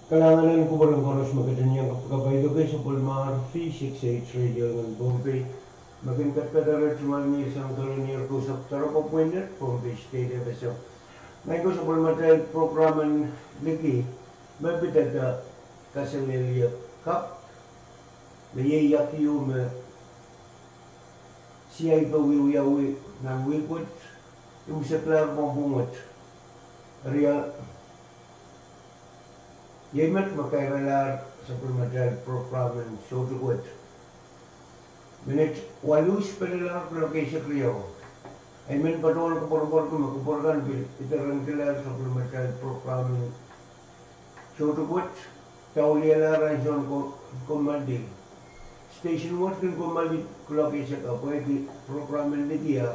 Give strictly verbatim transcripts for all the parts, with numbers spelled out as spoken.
Kalahngan en kupwuren koaros me ketin iang kapakap ieu kei sapwellimar V six eight Radio en Pohnpei, me kin kadkadahr tungoal ni sang kolonial kosapw doaropwe pweinen Pohnpei State F S M. Maing ko, sapwellimatail prokram en liki me pidada kaselehlie kapw, me iei iak ieu me siaipe wiwiawi nan wihk wet, imwiseklahr pwongpwong wet. Eri, iei met me kairalahr sapwellimatail prokram en soutik wet. Minit waluh spelelahr kuloak eisek riau. I men patohwan kupwurpwurki me kupwur kan pil idiren kalahr sapwellimatail prokram en soutik wet, daulialahr ansou en ko-, kommoaldi. Station wet kin kommoaldi kuloak eisek, ahpw pwehki prokram en liki ah,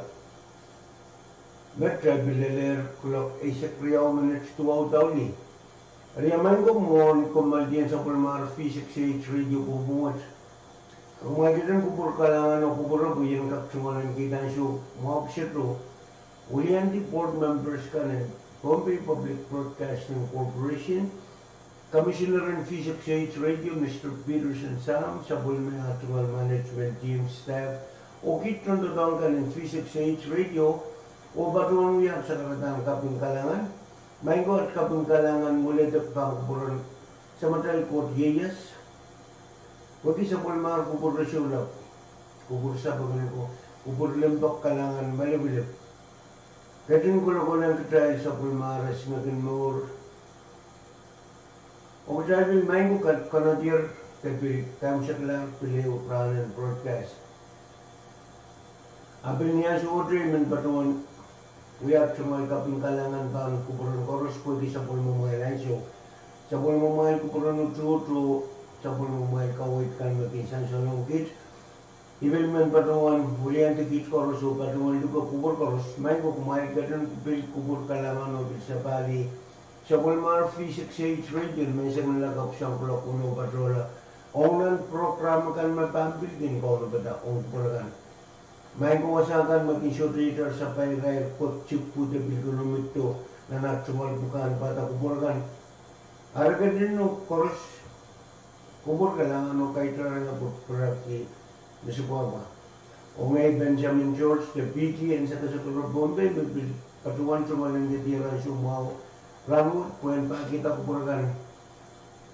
met, I pil lelehr kuloak eisek riau minit duwau dauli. Eri, maing ko, mwohn kommoaldien sapwellimar V six eight Radio pwongpwong wet, kumwail ketin kupwur kalahngan oh kupwure pwe I en kak tungoal en kihda ansou mwahu kiset oh wiliandi board members kan en Pohnpei Public Broadcasting Corporation, Commissioner en V six eight Radio, Mister Peterson Sam, sapwellime ah tungoal management team, staff, oh kiht tohndoadoahk kan en V six eight Radio, oh patohwan wia ahmw sakaradahn kaping kalahngan. Maing ko, ahmw kaping kalahngan mwuledek pahn kupwuren Samatail Koht ieias, pwehki sapwellimar kupwur resoulap, kupwur sapeng, maing ko, kupwur limpoak, kalahngan, malipilip, ketin kolokolehng kitail sapwellimar esingek en mour. Oh kitail pil, maing ko, kan-, kanadier de pil kaimwiseklahr pil ehu rahn en broadcast. Ah pil ni ansou wet I men patohwan wia tungoal kaping kalahngan pahn kupwuren koaros pwehki sapwellimamwail ansou, sapwellimamwail kupwuren utuht oh sapwellimamwail kaweid kan me kin sansalohng kiht. I pil men patohwan wiliandi kiht koaros oh patohwan luke kupwur koaros. Maing ko, kumwail ketin pil kupwur kalahngan oh pil sapahlih sapwellimar V six eight Radio me seng lakapw sang kuloak weneu patohla ong nan prokram kan me pahn pil kin kaunopada ong kupwur kan. Maing ko, wasa kan me kin sohte itar sapairail kwek, chippu de pil kin umikdo nan at tungoal pwukan pahda kupwur kan. Ari ketin koaros kupwur kalahngan oh kaitarange pwe pwurehng ni sohte pwapwa. Oh ngehi Benjamin George de P T en Sakasakarep Pohnpei me pil patohwan tungoal en kedier ansou mwahu rahnwet pwehn pahkihda kupwur kan.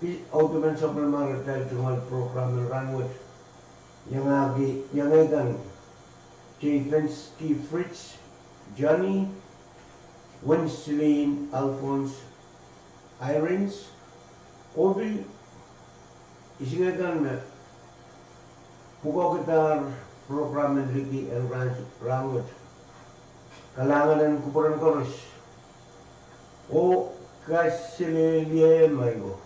Pil audepen sapwellimar atail tungoal prokram en rahnwet, iangahki iangei kan Jay Fensky, Fritz, Johnny, Wenslin, Alphonse, Irens, oh pil isingek kan me pwukoahkidahr prokram en liki en rahn-, rahnwet. Kalahngan en kupwuren koaros oh kaselehlie, maing ko.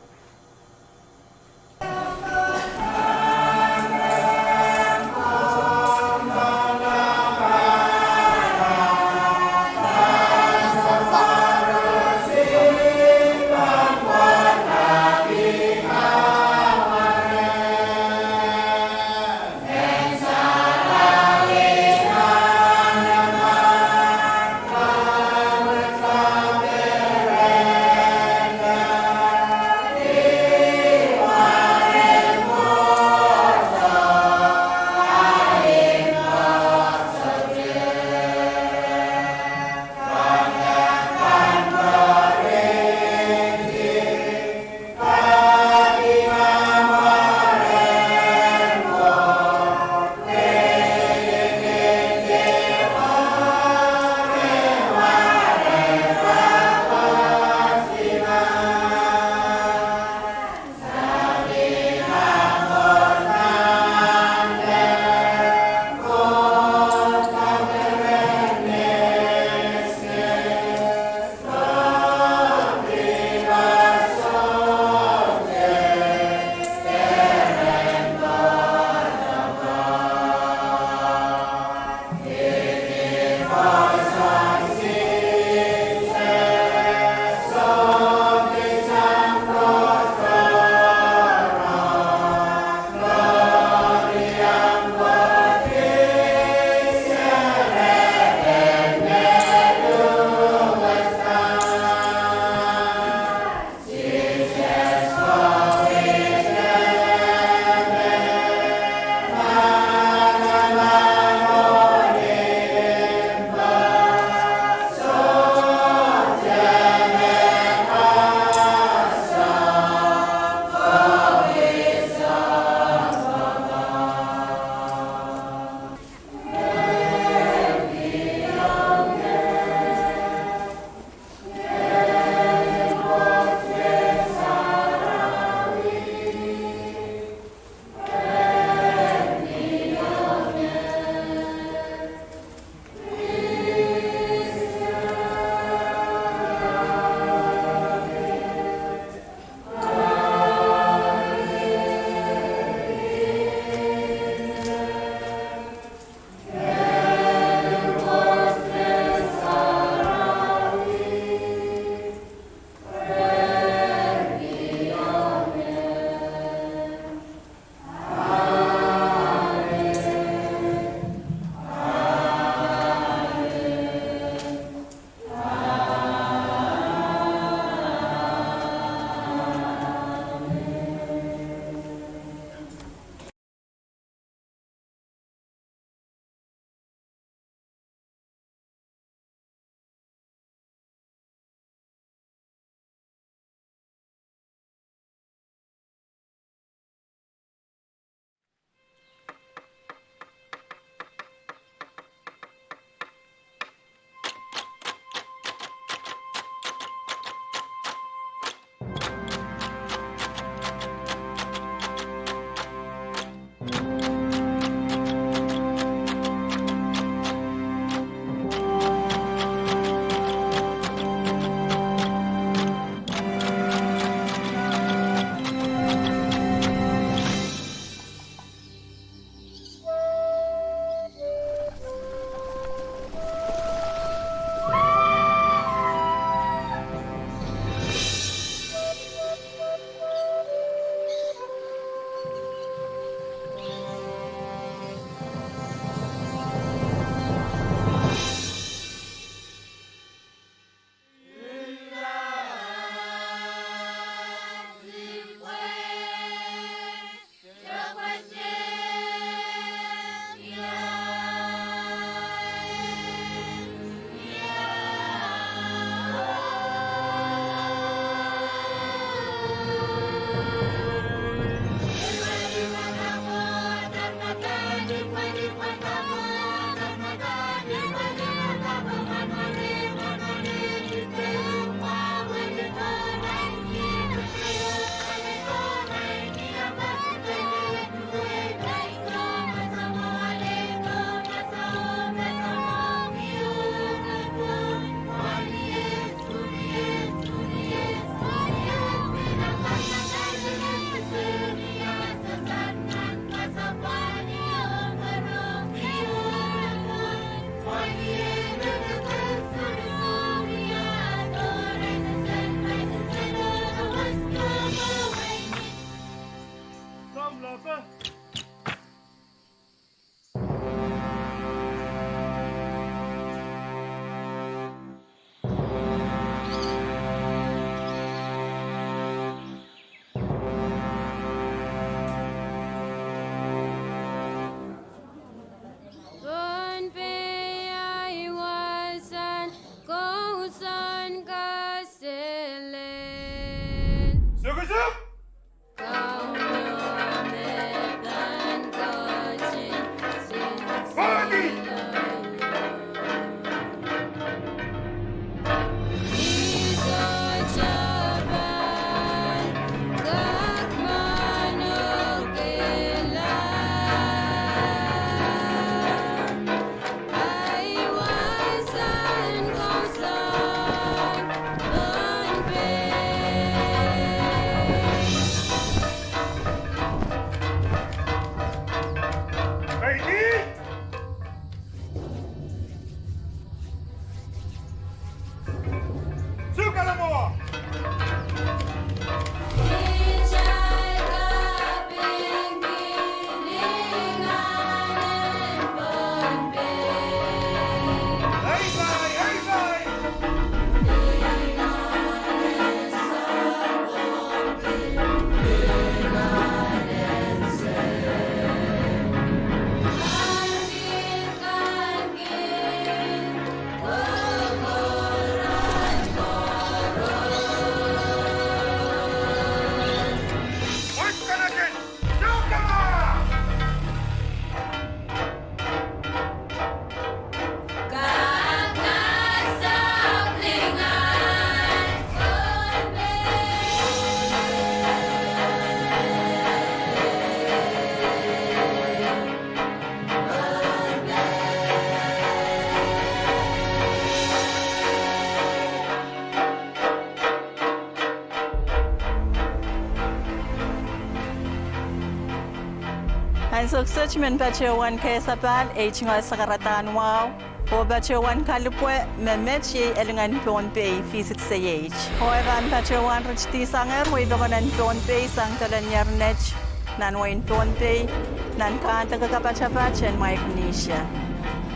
Ansou kiset men patohwan kesapahl ei tungoal sakaradahn wahu, oh patohwan kalipwe me met iei Elingen Pohnpei V six A H. Oh e pahn patohwan ritidi sangehr wehi pokon en Pohnpei sang doadoahk en net nan wehin Pohnpei, nan kahnde kapatapat en Micronesia.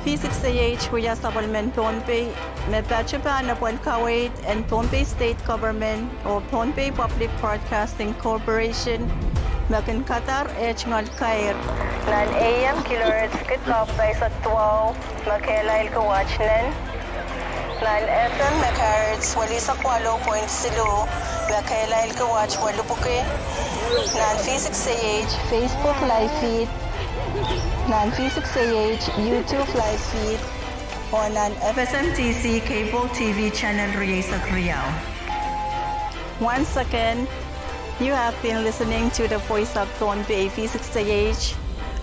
V six A H wia sapwellimen Pohnpei, me patohwan pahn apwalih kaweid en Pohnpei State Government oh Pohnpei Public Broadcasting Corporation, me kin kadar eh tungoal kair nan A M kilohertz kid kop paisek duwau, me kehlail ki watt nen, nan F M megahertz welisek waluh point siluh, me kehlail ki watt welipwuki, nan V six A H Facebook live feed, nan V six A H YouTube live feed, oh nan F S M T C cable T V channel rieisek riau. Once again, you have been listening to the Voice of Pohnpei V six A H,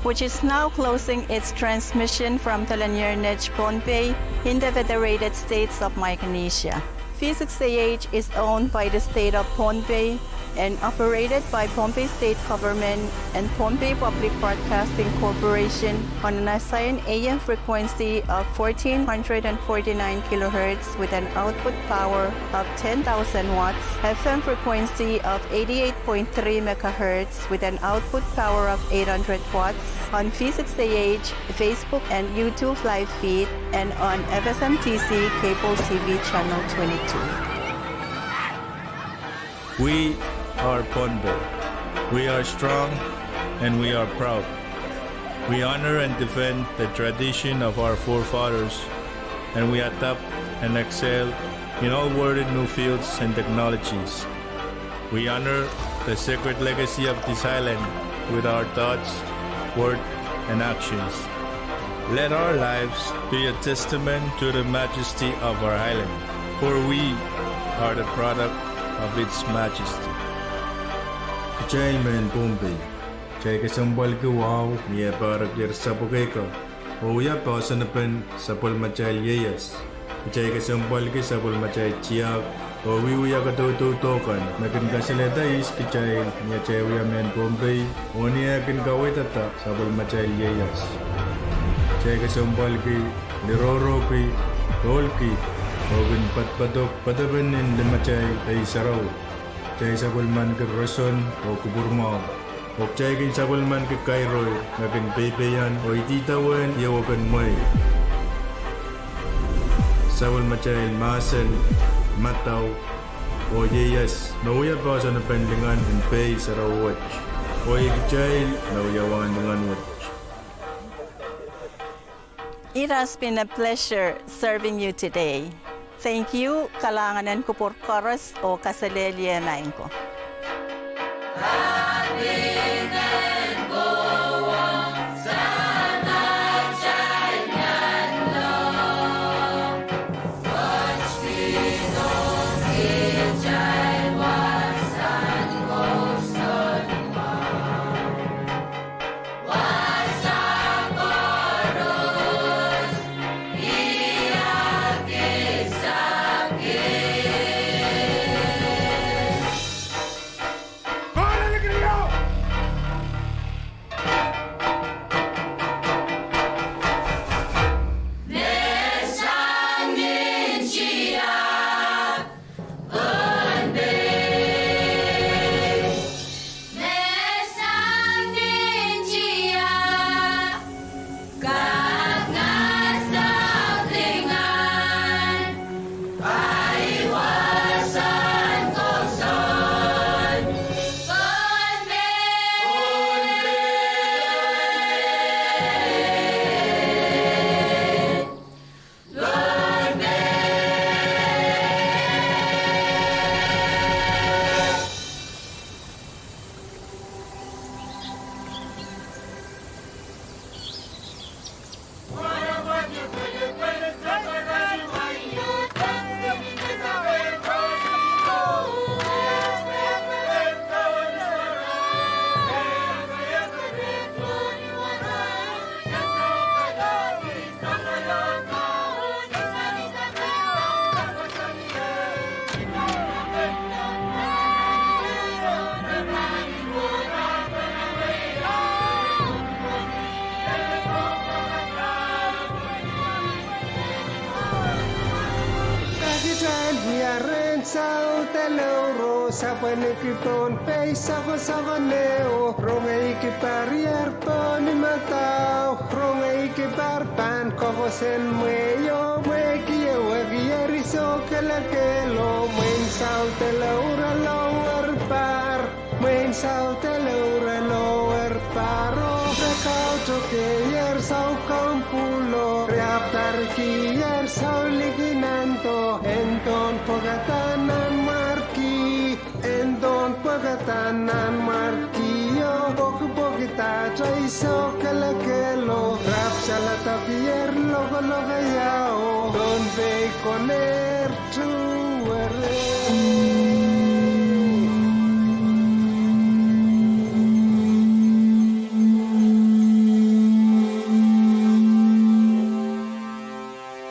which is now closing its transmission from Telanier Net, Pohnpei, in the Federated States of Micronesia. V six A H is owned by the State of Pohnpei and operated by Pohnpei State Government and Pohnpei Public Broadcasting Corporation on an assigned A M frequency of fourteen hundred and forty-nine kilohertz with an output power of ten thousand watts, F M frequency of eighty-eight point three megahertz with an output power of eight hundred watts, on V six A H Facebook and YouTube live feed, and on F S M T C cable T V channel twenty-two. We are Pohnpei. We are strong and we are proud. We honor and defend the tradition of our forefathers, and we adapt and excel in all worthy new fields and technologies. We honor the sacred legacy of this island with our thoughts, word, and actions. Let our lives be a testament to the majesty of our island, for we are the product of its majesty. Kitail mehn Pohnpei, kitail kesempwalki wahu ni eh pahrekier sapwekei kan, oh wia poahsoan en sapwellimatail ieias. Kitail kesempwalki sapwellimatail tiahk, oh wiewia kadaudodo kan me kin kasalehda ihs kitail ni atail wia mehn Pohnpei, oh ni eh kin kaweidada sapwellimatail ieias. Kitail kesempwalki, lirohrohki, tohlki, oh kin poadopoadok poadopen en limatail Pei Sarawi. Kitail sapwellimanki roson oh kupwurmwahu, oh kitail kin sapwellimanki kairoi me kin peipeian oh ididawehn ieu kin mwehi. Sapwellimatail mahsen, madau, oh ieias me wia poahsoan en lingan en Pei Sarawi wet, oh iei kitail me wia wahn lingan wet. It has been a pleasure serving you today. Thank you, kalahngan en kupwur koaros oh kaselehlie maing ko. Saut elouro, sapweniki Pohnpei sokosoko neho, rongeiki parier pohn imadahu, rongeiki par pahn kokosen mweio, mwekieweki eri soukelekelo, mwein saut elouro lower par. Mwein saut elouro lower paro, re kautokehier soukohn pwuhlo, re apwtarikier souliki nando, en dohn pwekada nan mwarki, en dohn pwekada nan mwarkio, pwekipwekidahte I soukelekelo, re apwsaladahkier lokolokaiaho, Pohnpei konehr.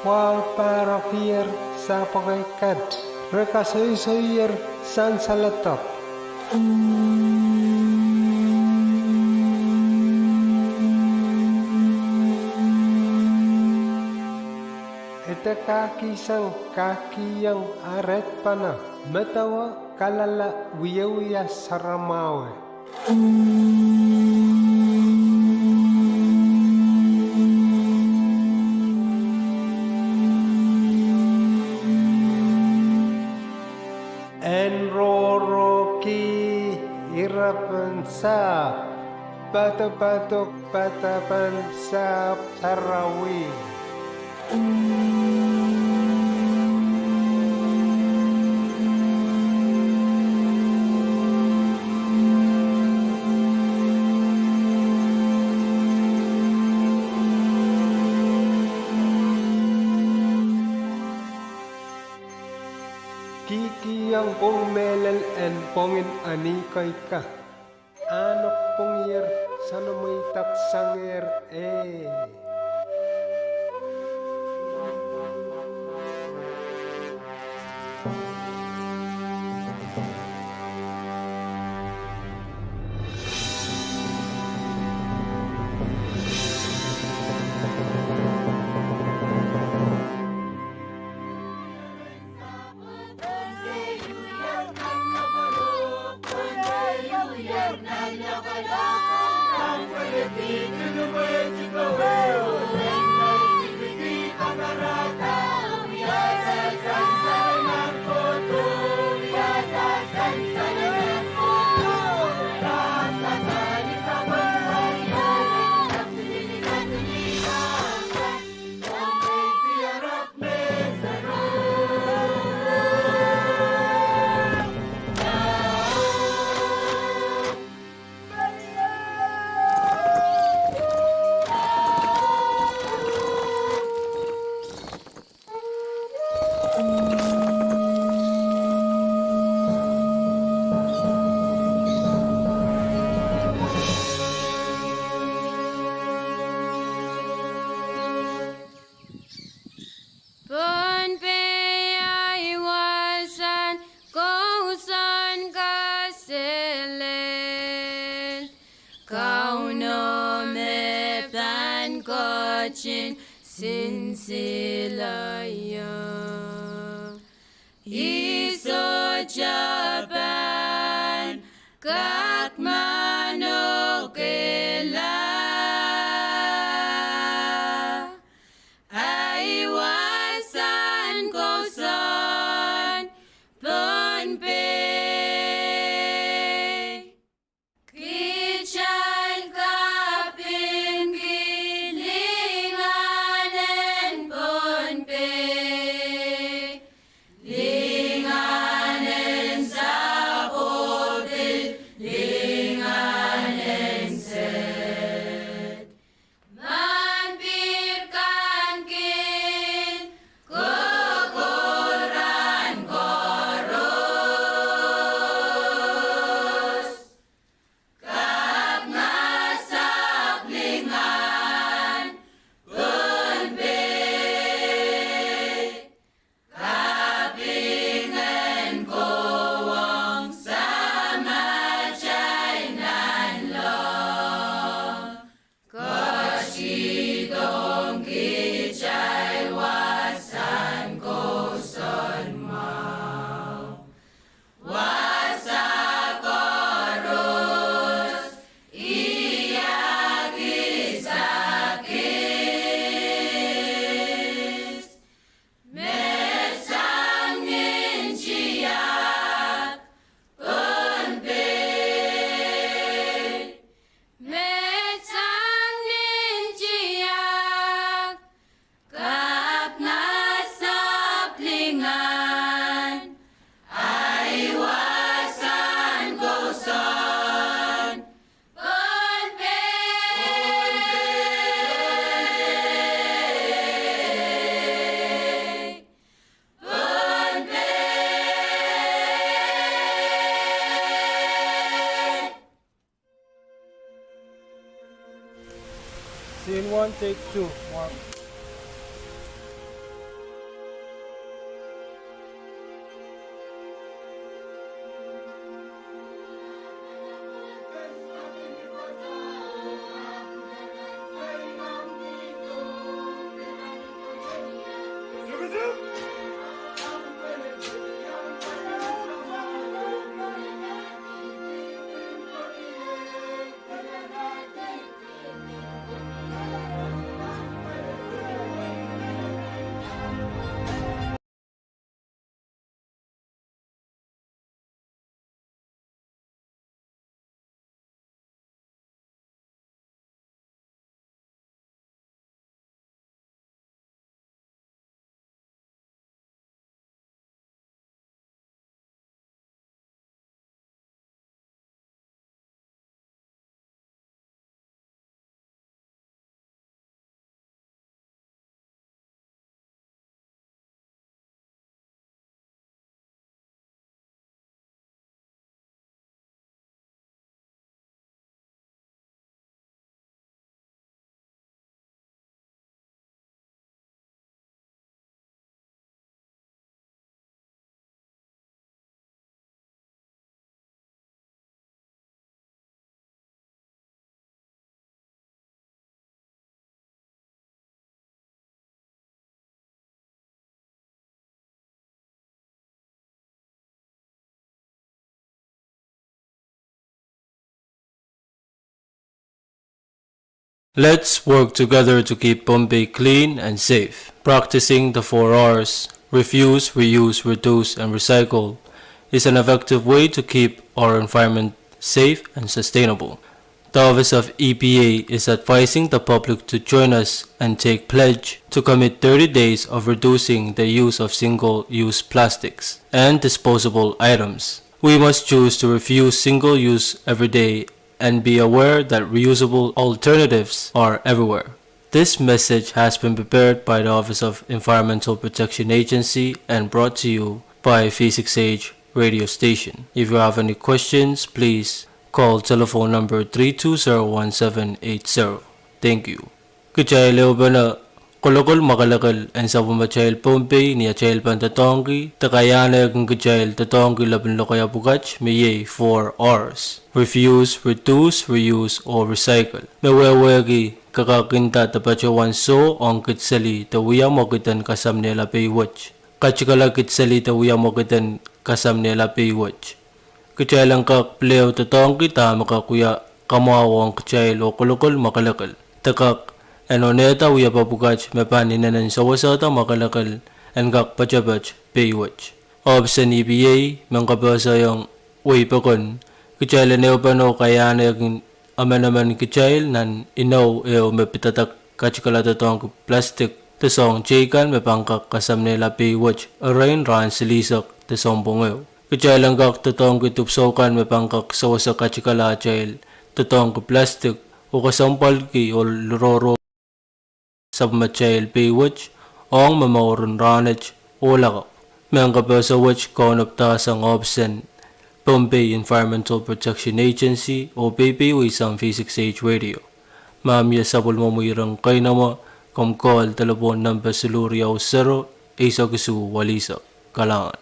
Wahu pahrekier sapwekei kat, re kasoisoier sansaladek. Ede kahkihsang kahkihieng ahr edpene, medewe kalala wiewia saramwahu. En rohrohki irepen sahpw, padapadok padapan sahpw sarawi. Kihkihong pwung mehlel en pwongin Anihkoi ka. Ahneki pwungier soanamweidek sangehr, eh. Pohnpei ahi wahsahn kousoan kaselel, Kauno me pahn ketin sinsile ie. I sohte pahn kak manokehla. Ahi wahsahn kousoan Pohnpei. Kitail kapingki lingan en Pohnpei, lingan en sahpw oh pil, Scene one, take two. Mark. Let's work together to keep Pohnpei clean and safe. Practicing the four R's, refuse, reuse, reduce, and recycle, is an effective way to keep our environment safe and sustainable. The Office of E P A is advising the public to join us and take pledge to commit thirty days of reducing the use of single-use plastics and disposable items. We must choose to refuse single-use every day and be aware that reusable alternatives are everywhere. This message has been prepared by the Office of Environmental Protection Agency and brought to you by V six H radio station. If you have any questions, please call telephone number three two zero one seven eight zero. Thank you. Kitail ehupene kolokol mwakelekel en sapwellimatail Pohnpei ni atail pahn doadoahngki de kaiahnekin kitail doadoahngki lepin lokaia pwukat me iei four R's: refuse, reduce, reuse, oh recycle. Me wehwehki ke kak inda de patohwan soh ong kidseli de wia mwekid en kasamnehla pei wet. Katikala kidseli de wia mwekid en kasamnehla pei wet. Kitail en kak pil ehu doadoahngki dahme kak wia kamwahu ong kitail oh kolokol mwakelekel, de kak en onehda wiepe pwukat me pahn inenen sewesehda mwakelekel en kak poatopoat pei wet. Ohpis en E P A men kapehsehiong wehi pokon, kitail en ehupene oh kaiahnekin emenemen kitail nan inou ehu me pidada katikala doadoahngki plastik de soahng teikan me pahn kak kasamnehla pei wet erein rahn silihsek de sounpwong ehu. Kitail en kak doadoahngki dipwisou kan me pahn kak sewese katikala atail doadoahngki plastik oh kesempwalki oh lororo sapwellimatail pei wet ong momouren rahnwet oh lakapw. Mehn kapehse wet kaunopdahsang ohpis en Pohnpei Environmental Protection Agency oh peipeieisang V six H radio. Ma mie sapwellimomwi iren keinemwe, komw call telephone number siluh riau sero, eisek isuh welihsek. Kalahngan.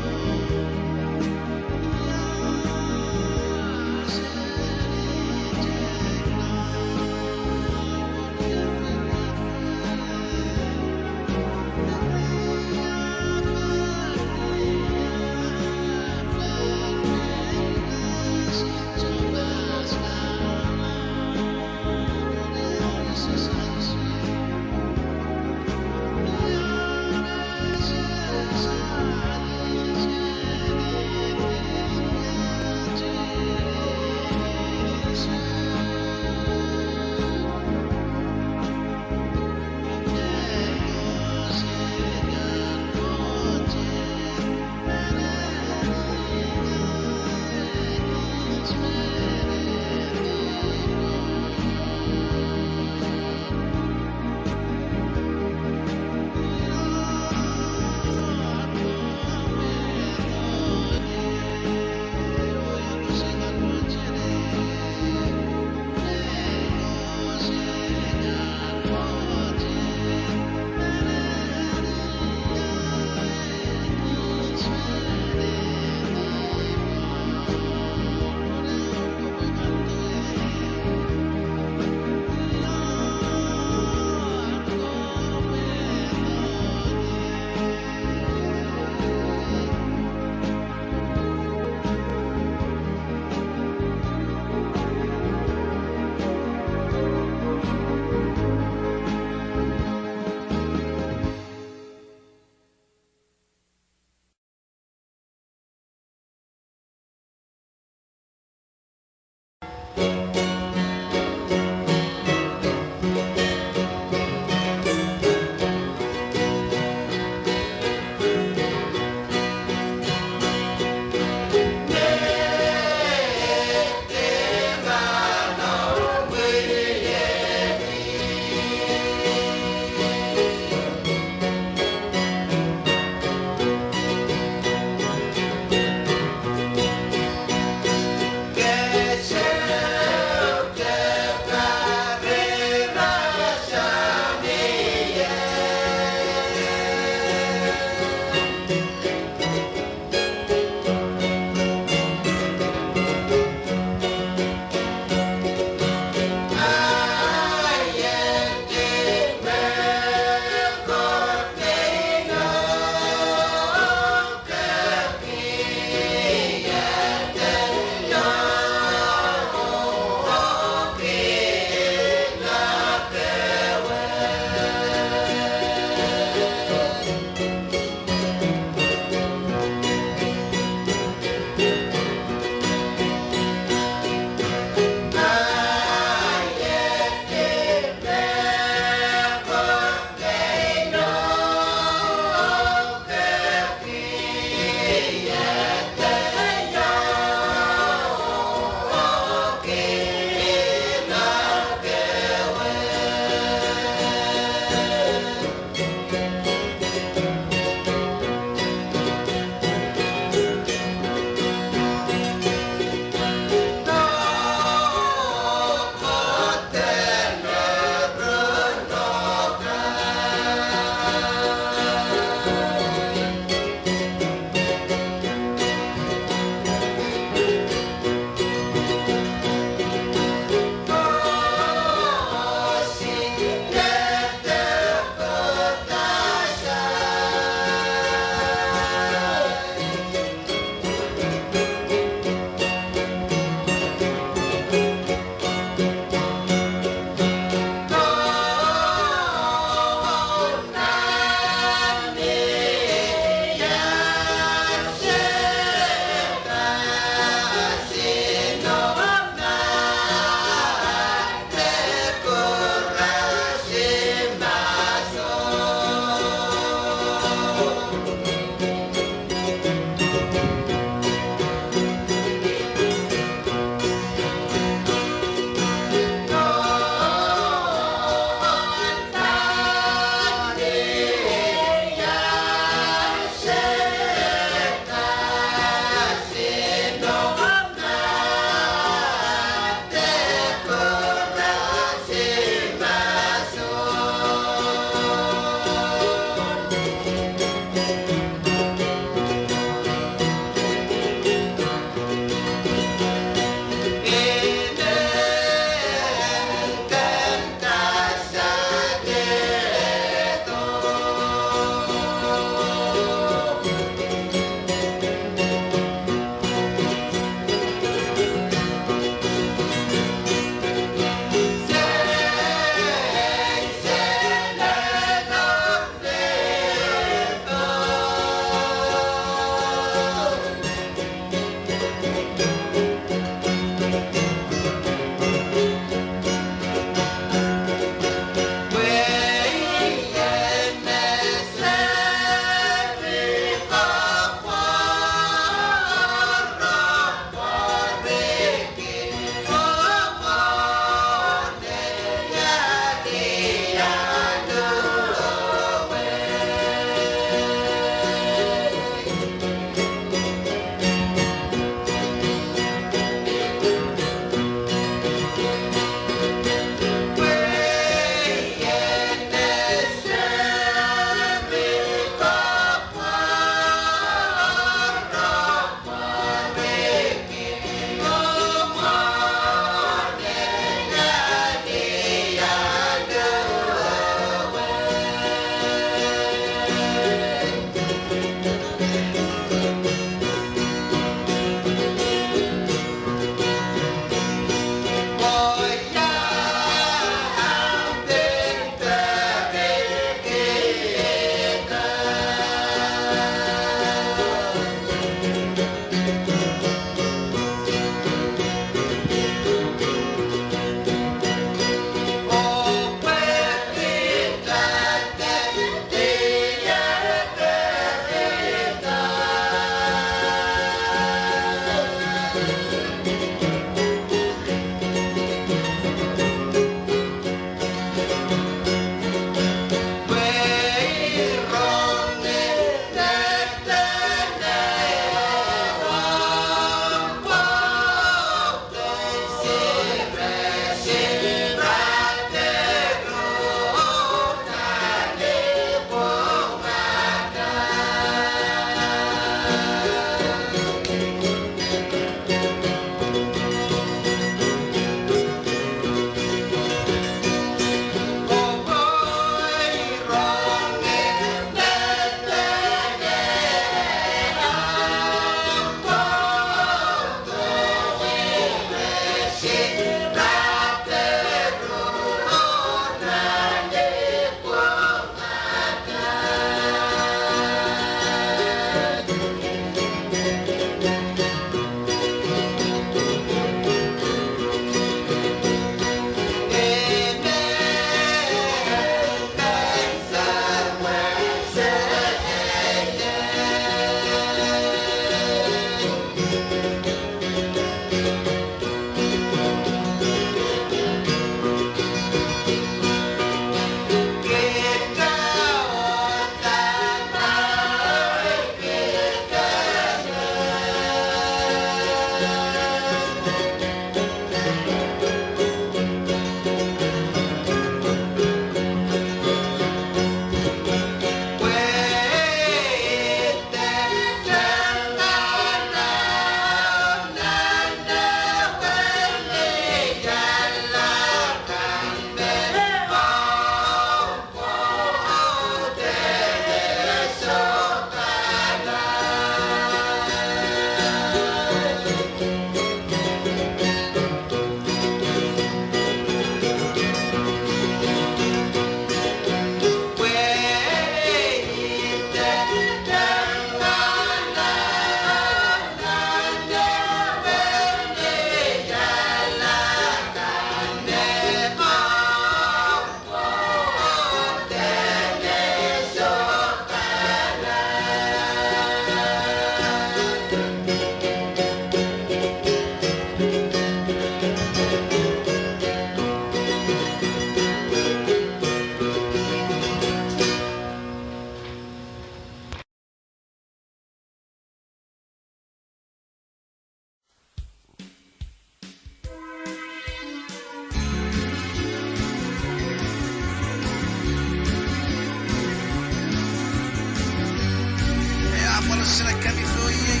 Pwe sine kemehla iei,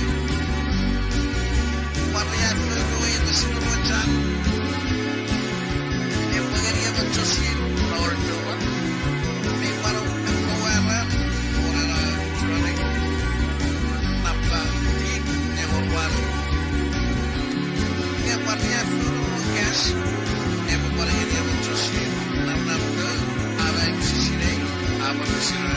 pwe riei fohlo iei me sine rohng tan. Epwehki emen tohsin rohng tohn. Me pahn me kowe ran, oh ran, ran, napda, ih, e wehwehki. Ih pwe riei fohlo rohng kas, e pwe pahn riei emen tohsin, nan napda, a pahn sisine, a pahn sisine.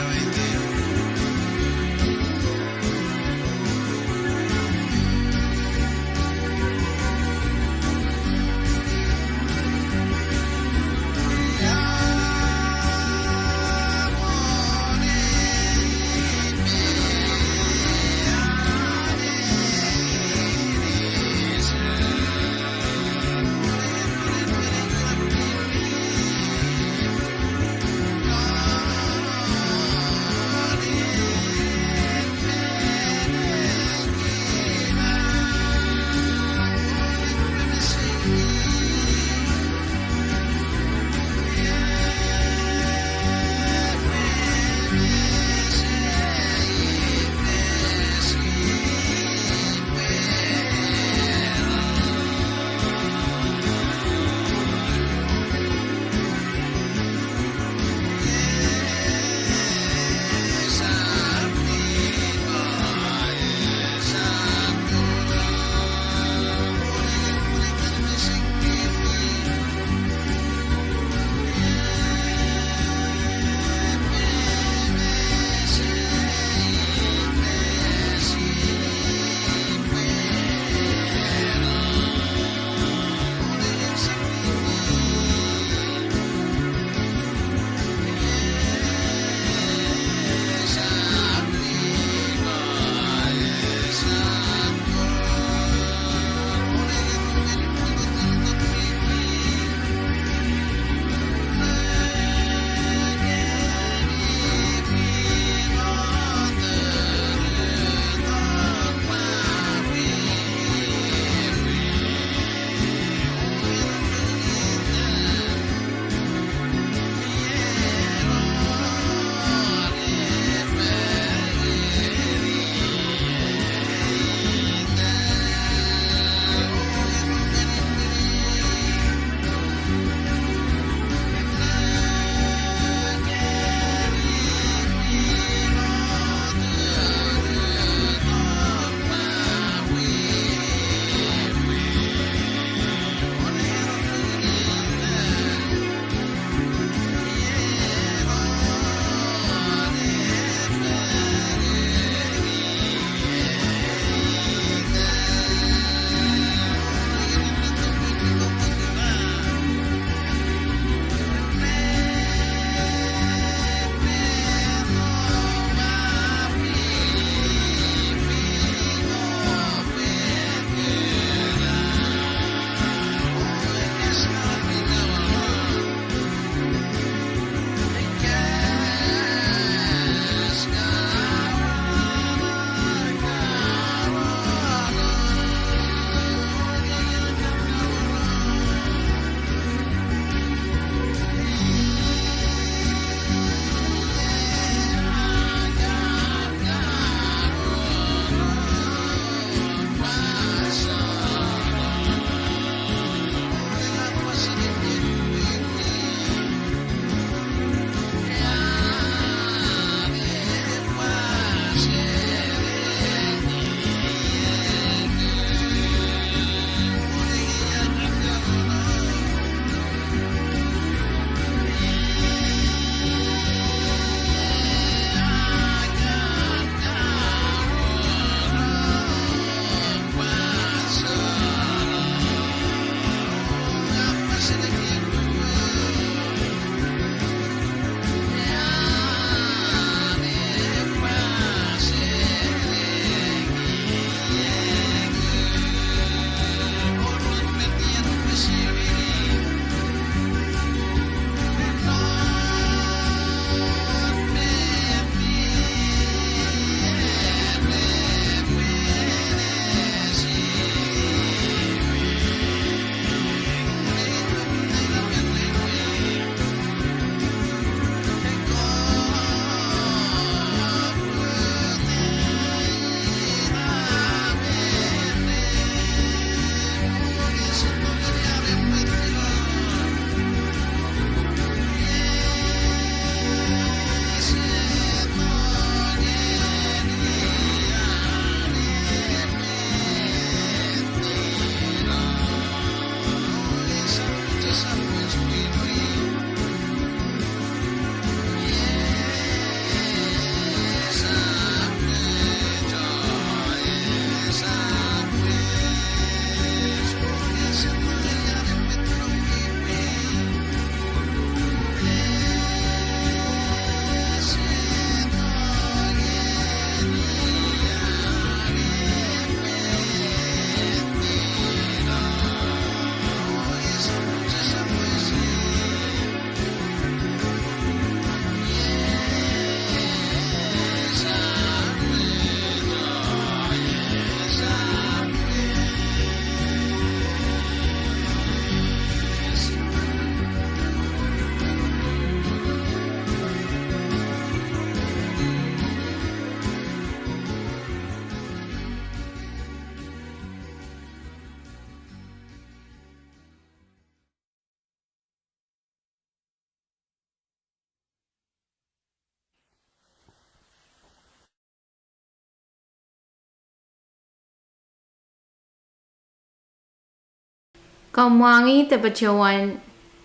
Komw mwahngih de patohwan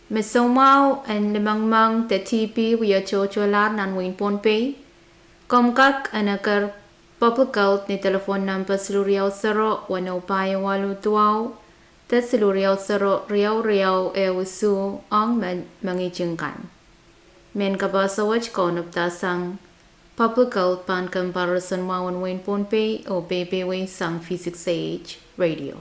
me soumwahu en limengmeng de T B wie tohtohlahr nan wehin Pohnpei? Komw kak en eker Public Health ni delepwohn nempe siluh riau sero weneu pahieu waluh duwau de siluh riau sero riau riau ehu isuh ong mehn mengihting kan. Mehn kapehse wet kaunopdahsang Public Health pahn kompoaroson mwahu en wehin Pohnpei oh peipeiewe sang V six A H Radio.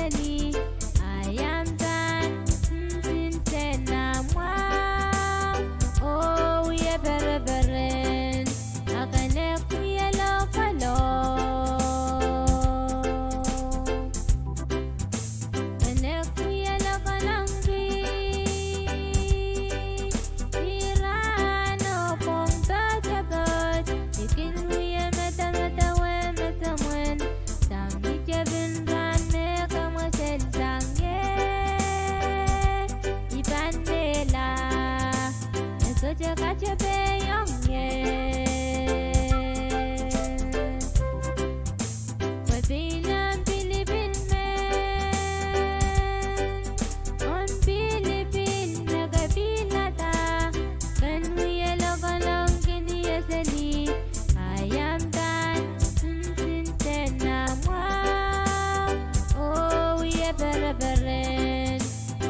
seli, a I ahpw pahn nsenamwahu oh wie pereperen, a kene wie lokolok. Kene wie lokolongki irail oh pwong poatopoat, I kin wie medemedewe me semwen sang ni tepin rahn me ke mweselsang ie. I pahn mehla, e sohte katepehiong ie. Pwe pein omw pilipil men, omw pilipil me ke pilada, ken wie lokolongki ie seli, a I ahpw pahn nsenamwahu oh wie pereperen,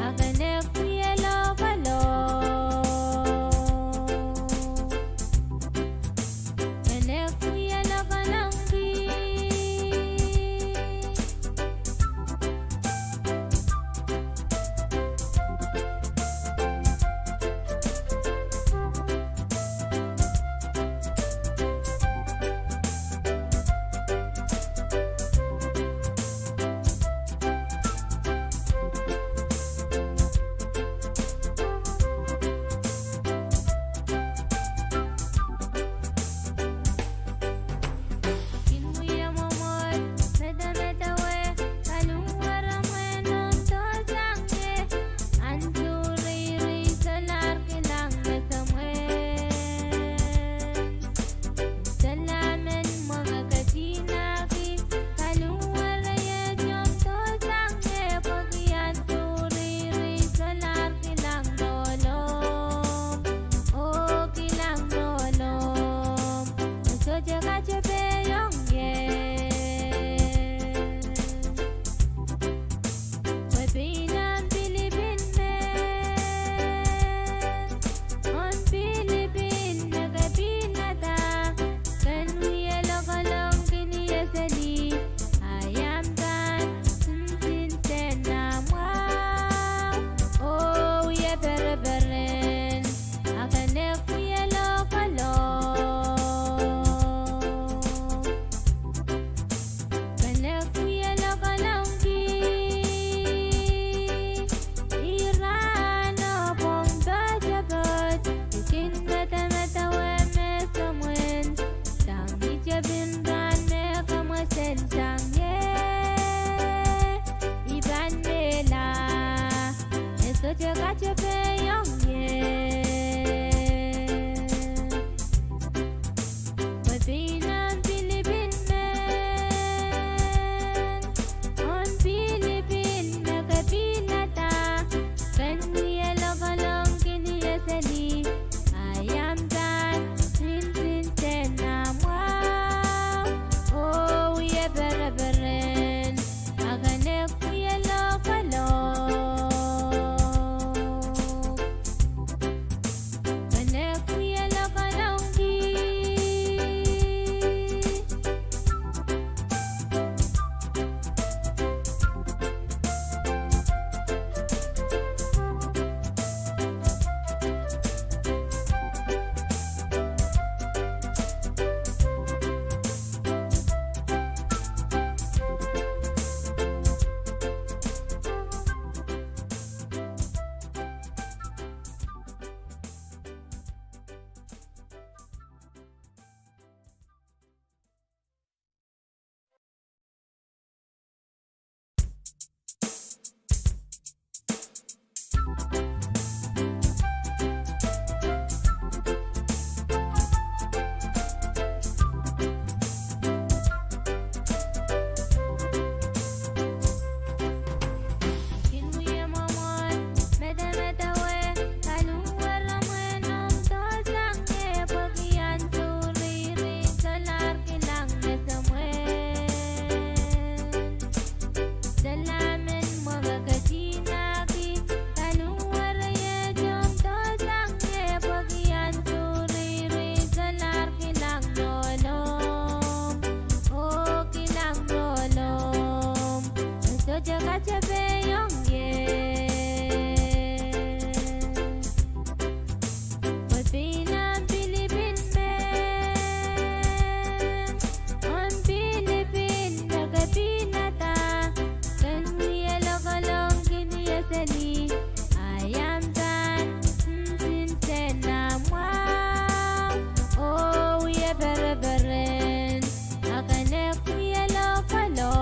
a kene wie lokolok. Kene wie lokolongki Kin wie mwomwohd medemedewe, paliweremwen omw dohsang ie, ansou reirei solahr kilang me semwen. Solahr men mwenge ketinaki, paliwere iet omw dohsang ie, pwehki ansou reirei solahr kilang loalomw oh kilang loalomw, e sohte katepehiong ie. Pwe pein omw pilipil men, omw pilipil me ke pilada, ken wie lokolongki ie seli, a I ahpw pahn nsenamwahu oh wie pereperen, a kene wie lokolok. Kene wie lokolongki irail oh pwong poatopoat, I kin medemedewe me semwen sang ni tepin rahn me ke mweselsang ie. I pahn mehla, e sohte katepehiong ie. Pwe pein omw pilipil men, omw pilipil me ke pilada, ken wie lokolongki ie seli, a I ahpw pahn nsenamwahu oh wie pereperen, a kene wie lokolok. Katepe ong ie. Pwe pihn ahmw pilipil men, omw pilipil me ke pihnada, ken wie lokolongkin ie seli, a I am pahn nsenamwahu oh wie pereperen, a ken wie lokolong.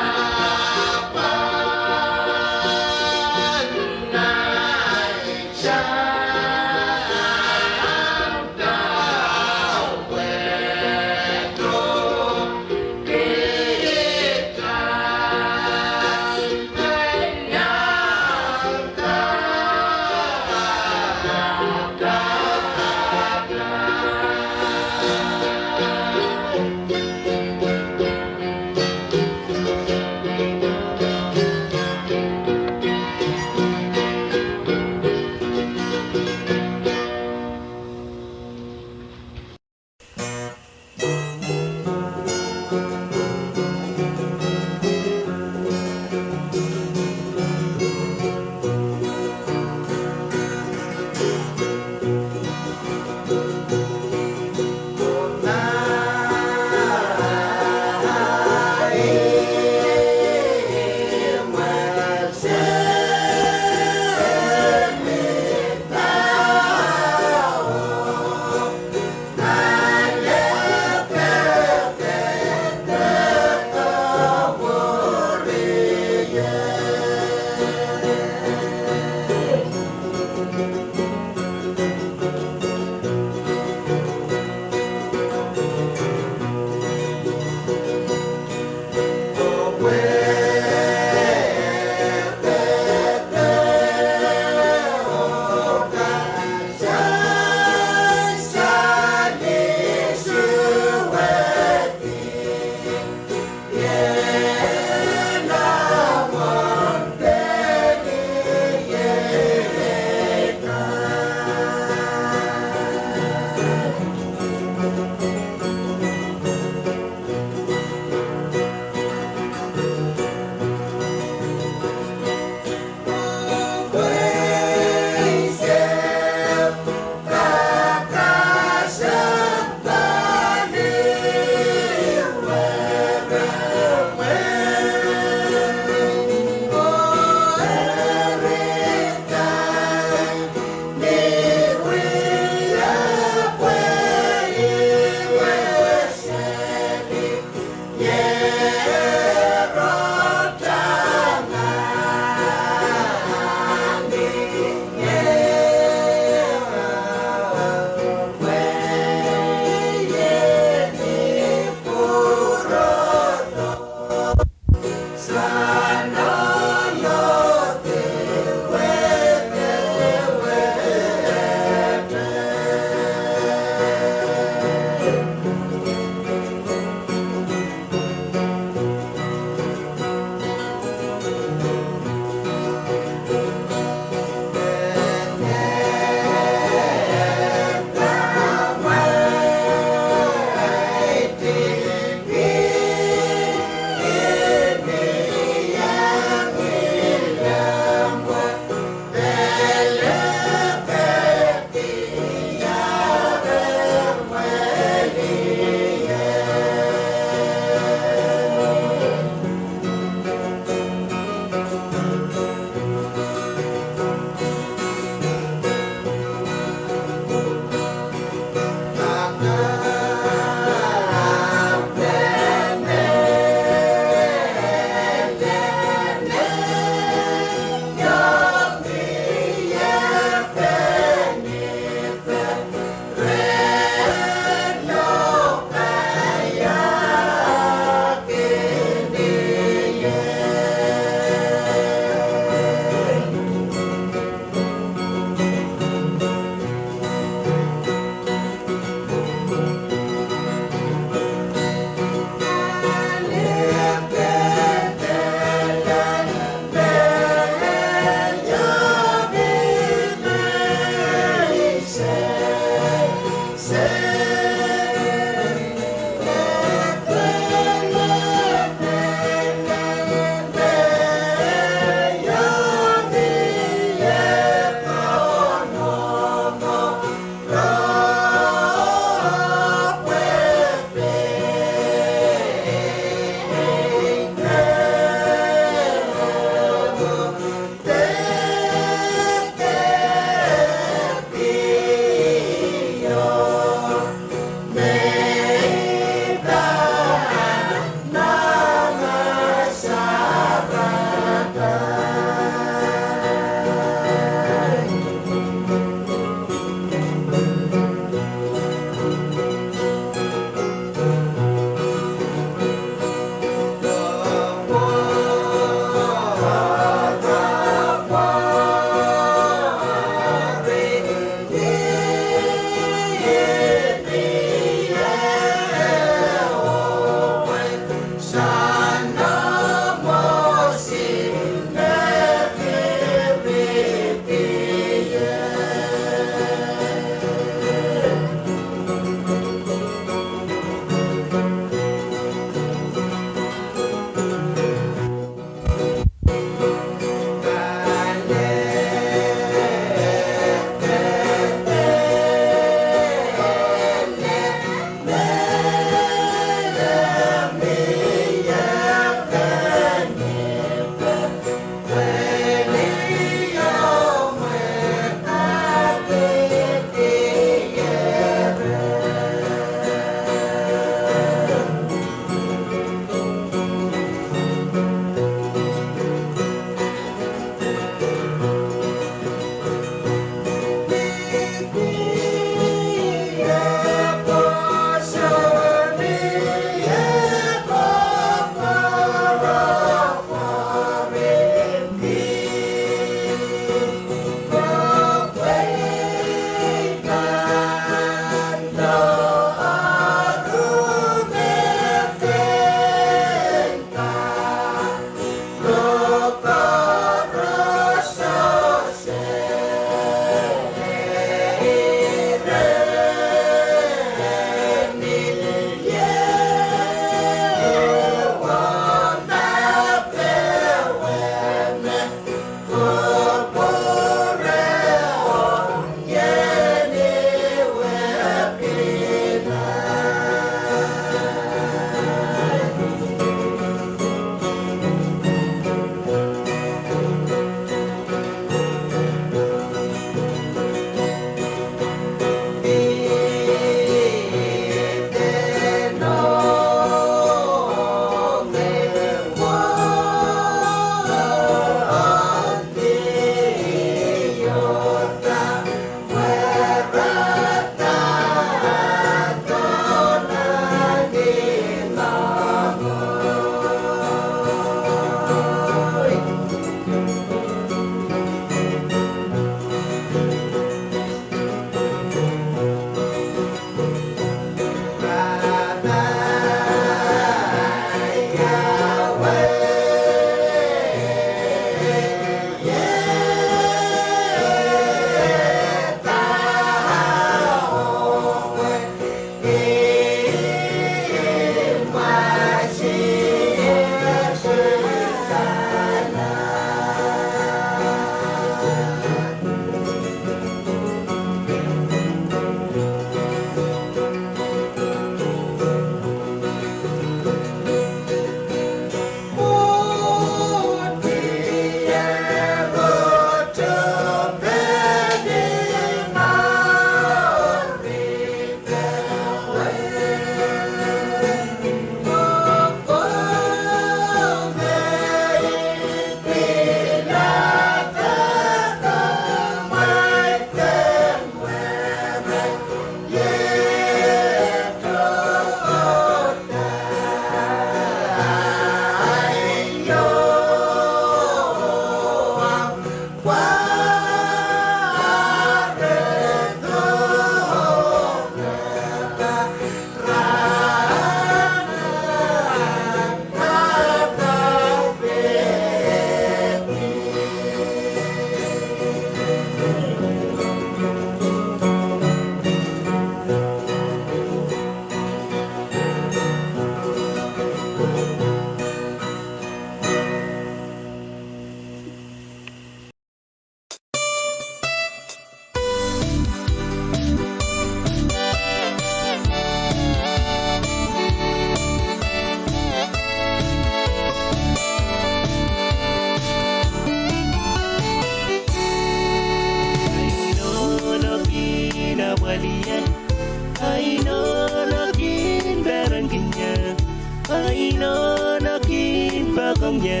ie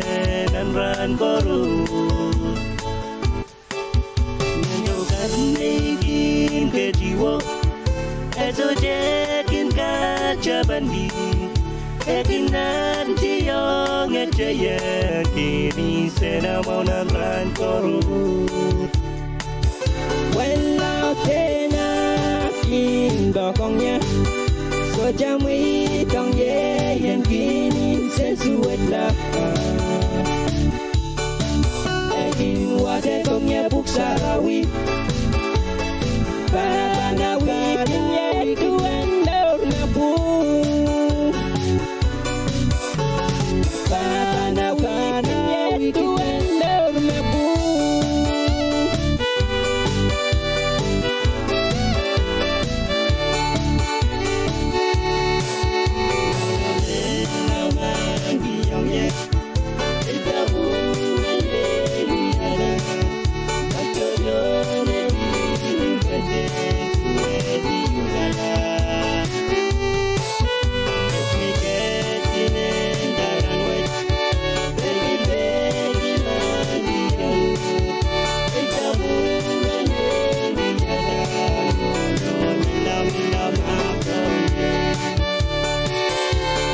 nan rahn koaros. Ngehi oh kadeik en ketiwo, e sohte kin katapan ki. E kin nantihong ie, e kin ese nan mwahu nan rahn koaros. Wen laud en ah kin poakohng ie, sohte mweidohng ie en kin nsensuwedla. E kin wadekohng ie Pwuhk Sarawi. Pahn, pahn wia ie duwen mour me pwung. Pahn, pahn wia ie duwen mour me pwung.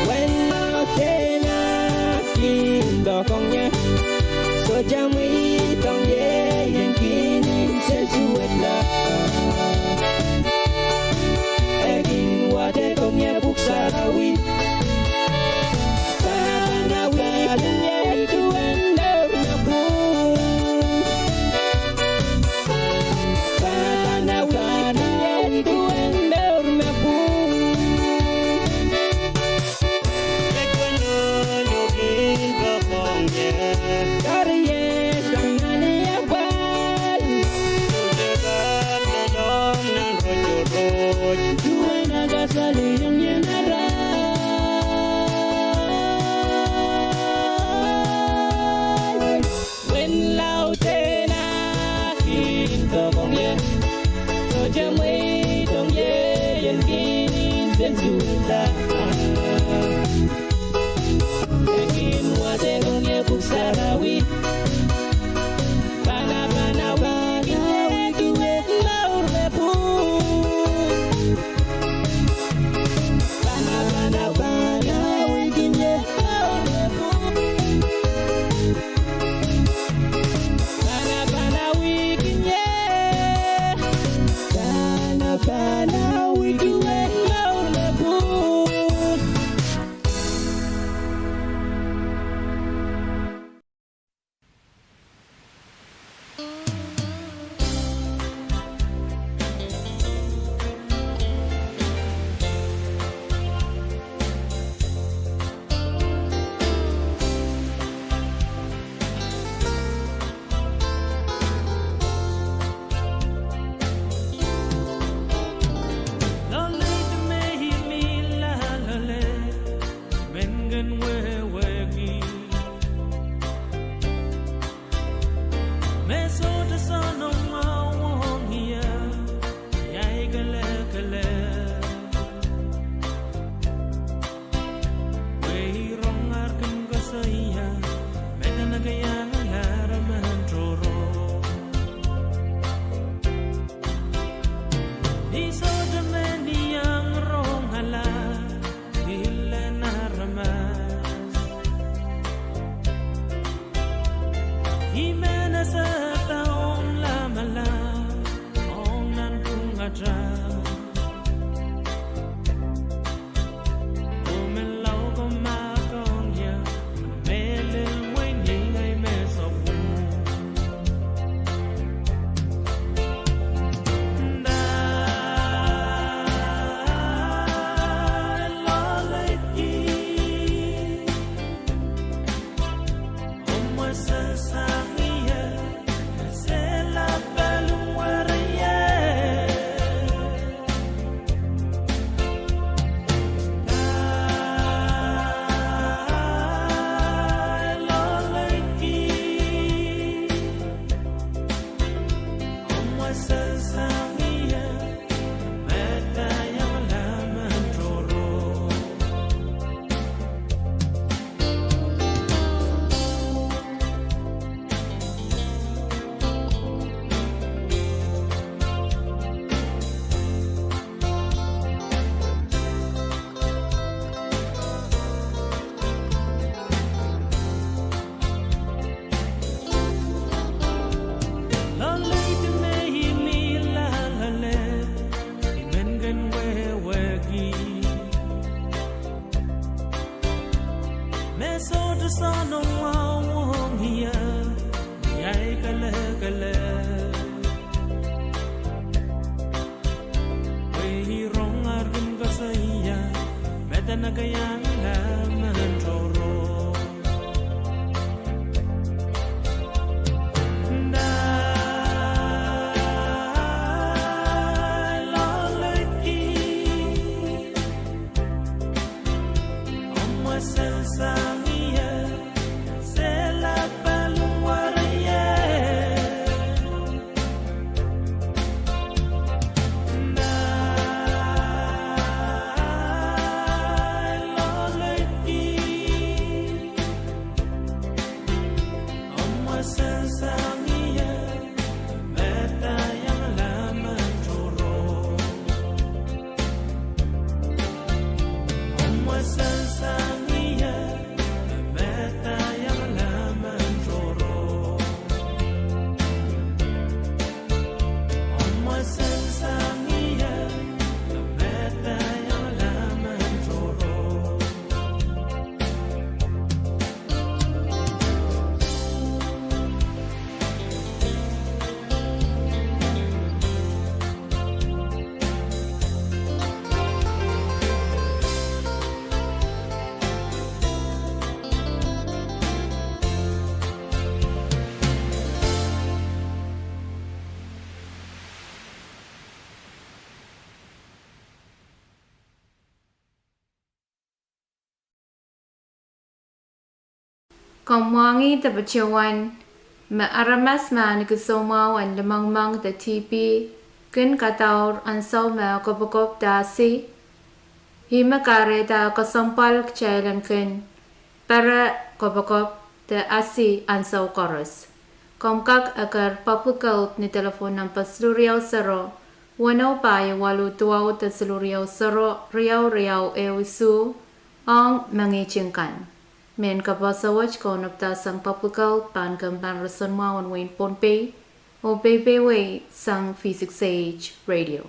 Wen laud en ah kin poakohng ie, sohte mweidohng ie en kin nsensuwedla. E kin wadekohng ie Pwuhk Sarawi. Pahn, pahn wia ie duwen mour me pwung. Pahn, pahn wia ie duwen mour me pwung. Wen laud en ah kin poakohng ie, sohte mweidohng ie en kin nsensuwedla. E kin wadekohng ie Pwuhk Sarawi. Pahn, pahn wia ie duwen mour me pwung. Pahn, pahn wia ie duwen mour me pwung. Pahn, pahn wia ie. Pahn, pahn wia ie duwen mour me pwung. Soangen mwahu ong ie, ni ahi kelehkele. Pwe I rong ar kin koasoia, medenekehiong leme tohrohr. Nda loaleki. Omw wesel sang ie, sehla pali were ie. Nda loaleki. Omw wesel sang ie, me daiang leme tohrohr. Omw wesel sang ie, me daiang leme tohrohr. Omw wesel sang ie, me daiang leme tohrohr. Komw mwahngih de patohwan me aramas me ahniki soumwahu en limengmeng de T B kin kadaur ansou me kopokop de asi. Ihme kahrehda kesempwal kitail en kin pere kopokop de asi ansou koaros. Komw kak eker Public Health ni delepwohn nempe siluh riau sero, weneu pahieu waluh duwau de siluh riau sero, riau riau ehu isuh, ong mengihting kan. Mehn kaposo wet kaunopdahsang Public Health, pahn kempen roson mwahu en wehin Pohnpei, oh peipeiewe sang V six A H Radio.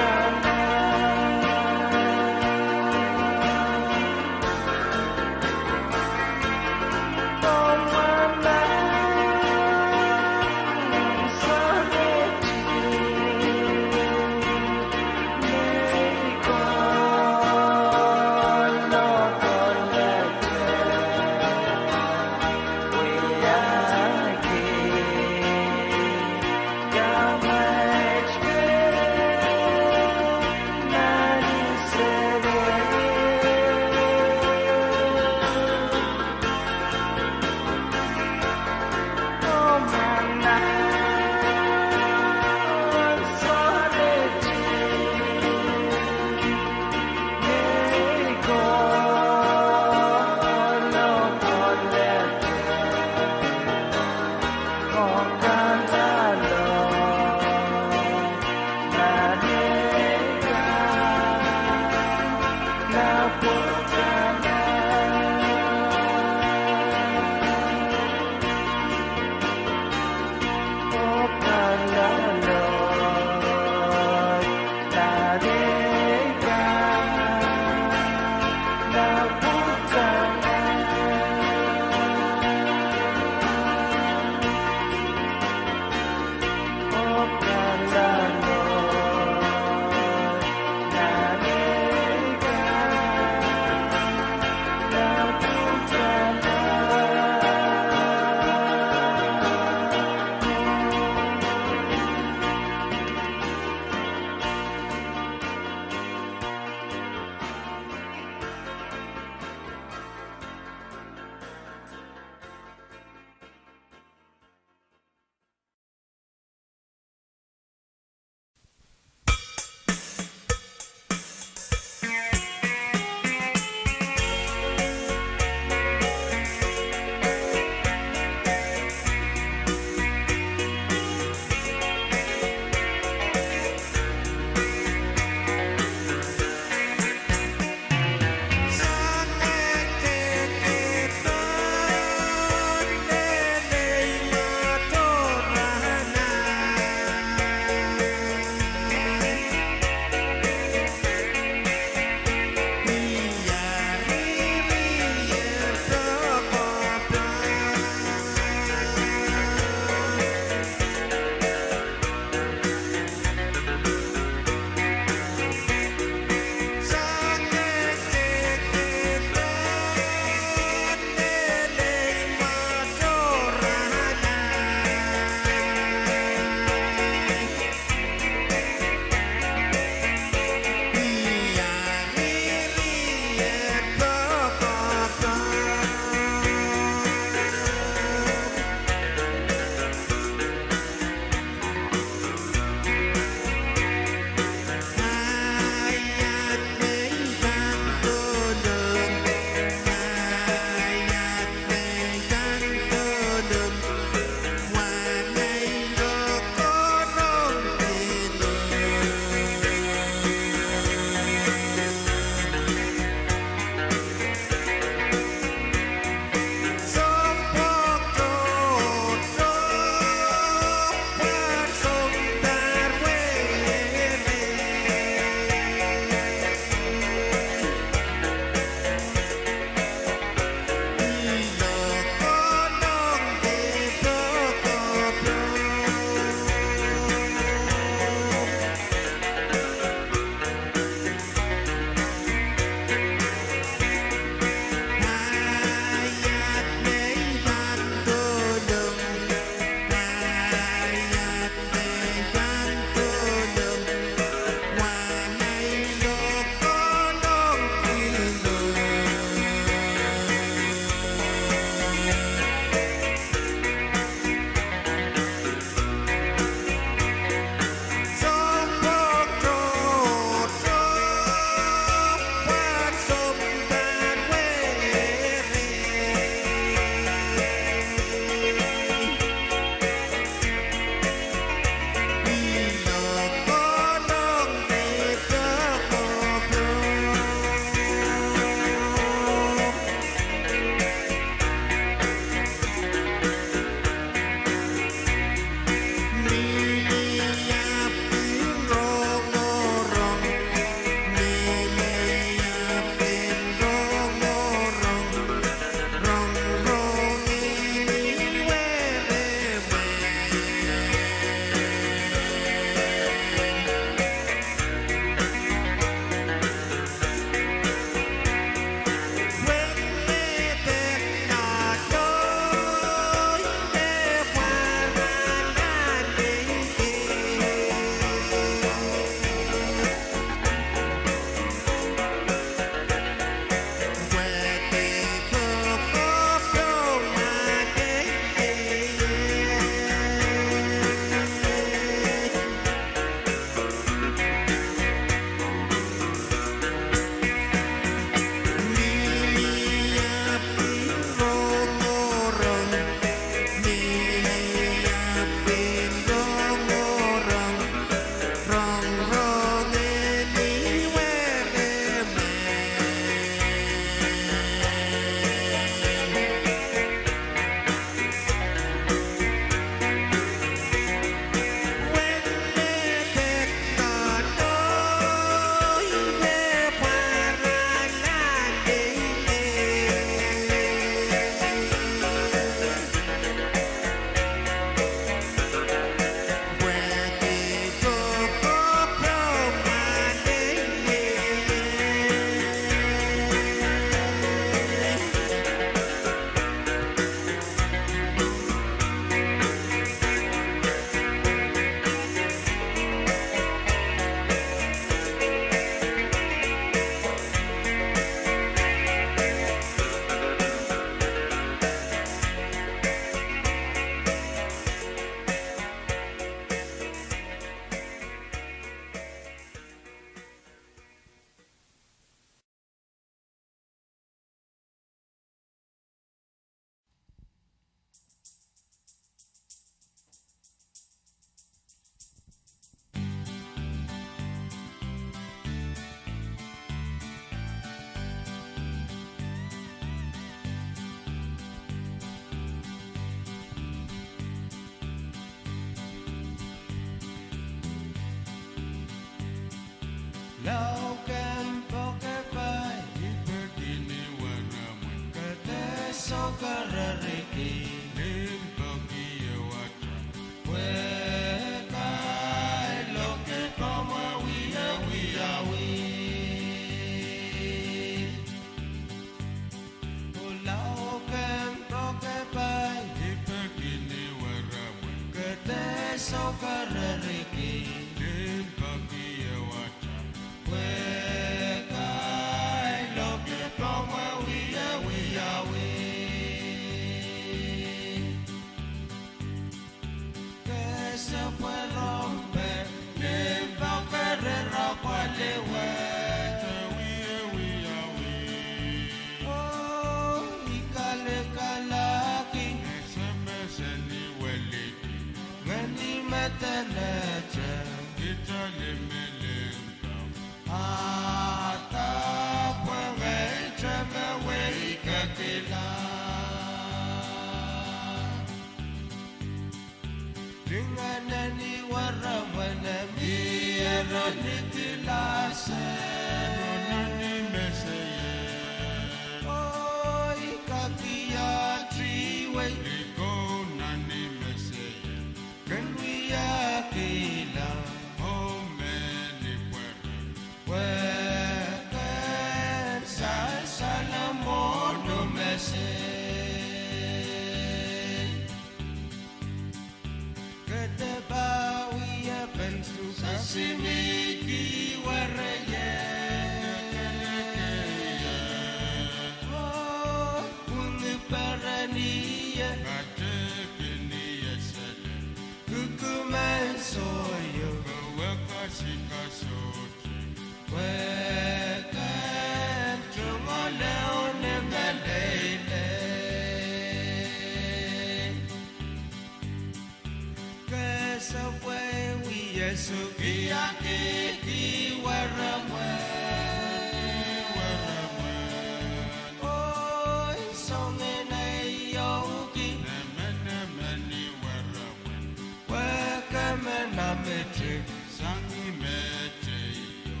Ehu ki nemenemen ni weremen, wehwehki me nan metek sang ih me teieu.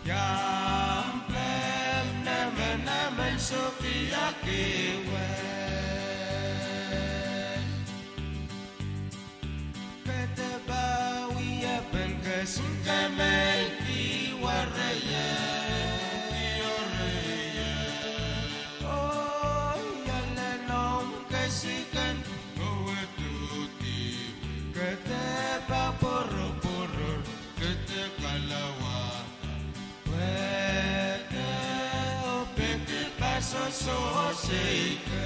Iang pehmw nemenemen sohte kihkihwei. Ke dehr pahn wiepen kesinkemehki wereie. Oh, iei ale noumw kesiken. Ke dehr pahn poroporohr, ke dehr kalauwada, pwehki oh peki pahn sohsohsehki.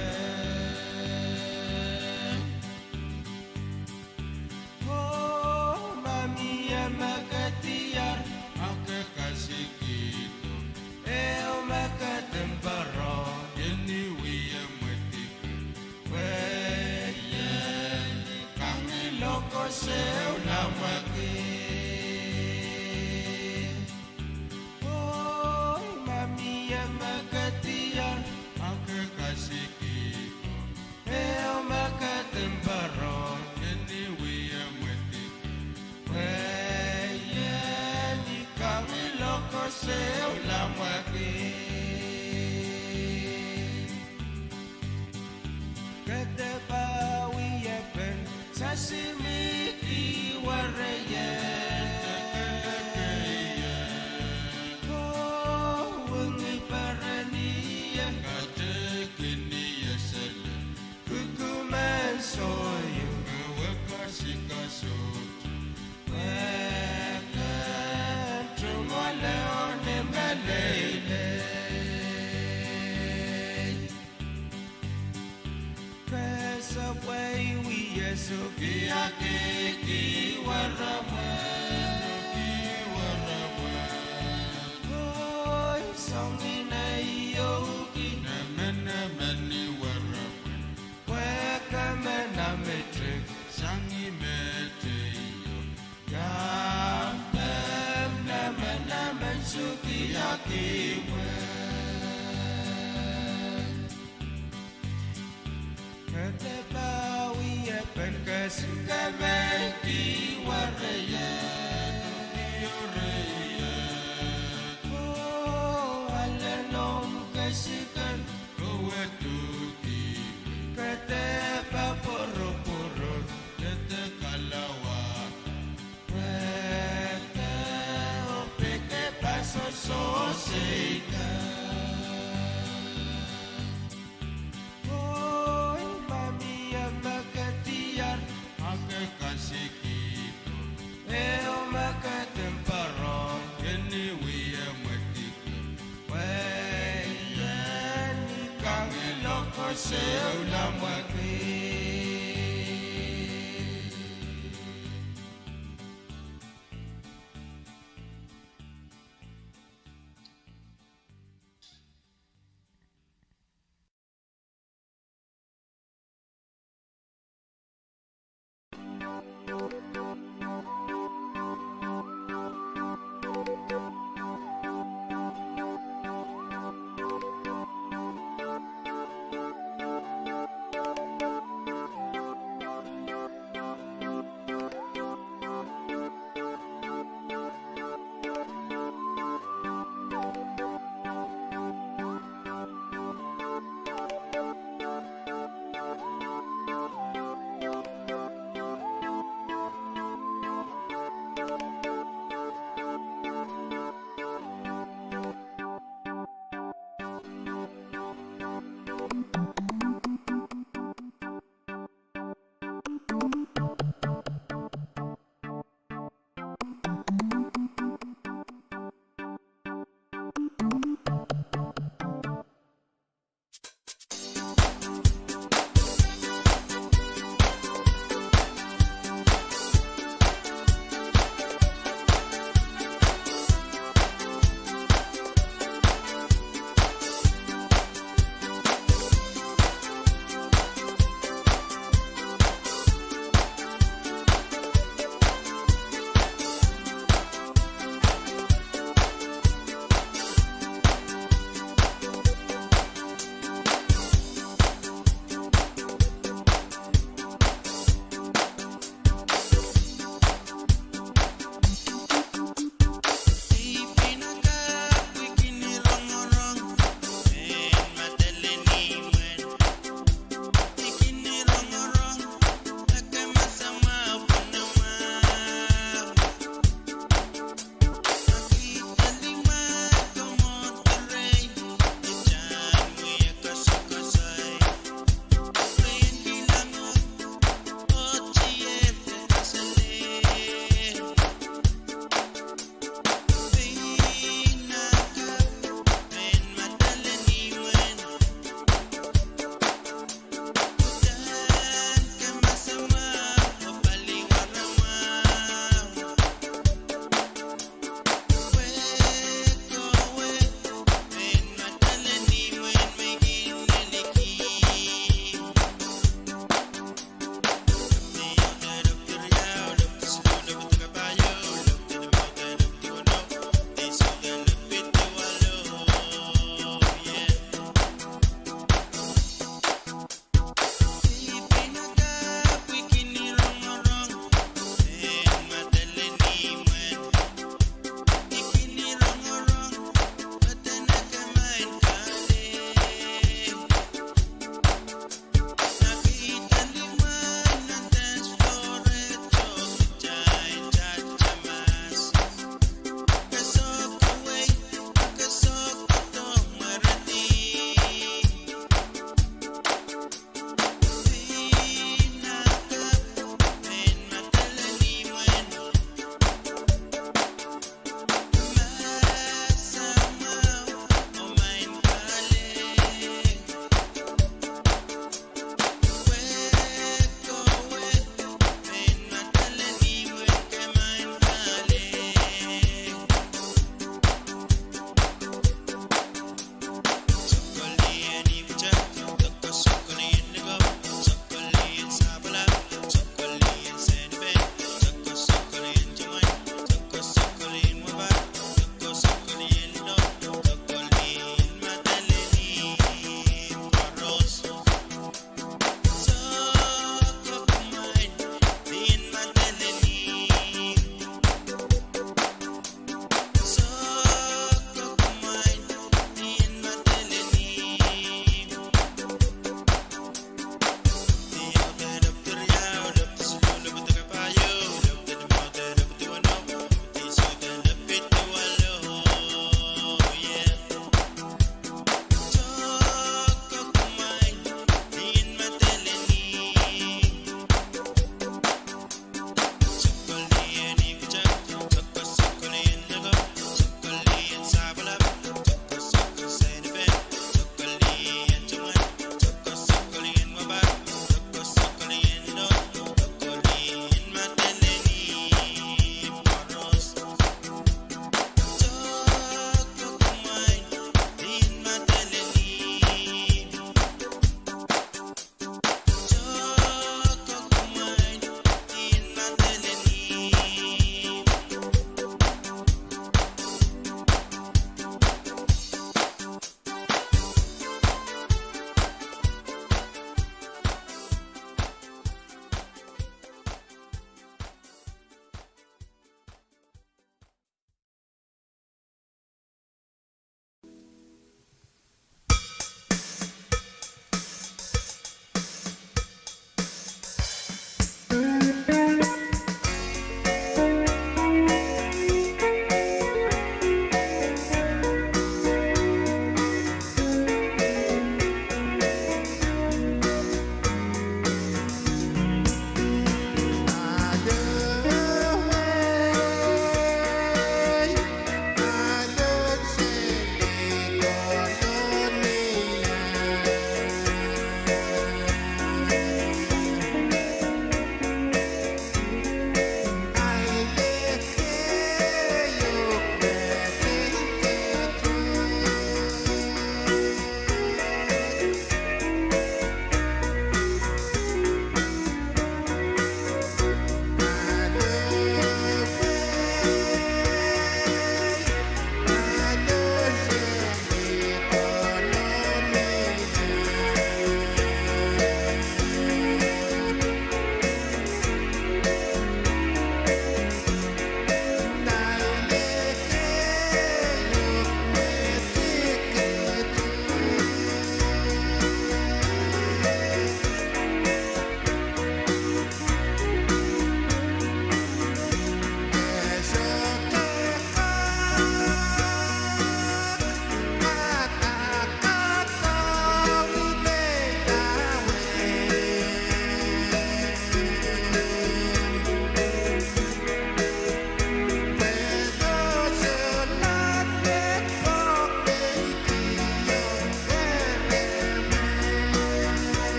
Oh, ma mie me ke diar, a ke kasikihdo, ehu me ke dehr poarohng, eni wie mwetiken, pwe ien kangiloko seulahmwki. Oh, ma mie me ke diar, a ke kasikihdo, ehu me ke dehr poarohng, eni wie mwetiken, pwe ien kangiloko seulahmwki. Ke dehr pahn wiepen sasimihki wereie. Oh, wingih perenieie, kadeik ni esele, kukumen soiuk, ewe kasikasohte, pwe ken tungoale oh ni meleilei. Ke sopwei wie sohte kihkihwei weremen. Oh, soangen nei ehu ki nemenemen ni weremen, pwehki me nan metek sang ih me teieu. Iang pehmw nemenemen sohte kihkihwei. Ke dehr pahn wiepen kesinkemehki wereie. Oh, ale noumw kesiken. Ke dehr pahn poroporohr, ke dehr kalauwada, pwehki oh peki pahn sohsohsehki. Oh, ma mie me ke diar, a ke kasikihdo, ehu me ke dehr poarohng, eni wie mwetiken, pwe ien kangiloko seulahmwki.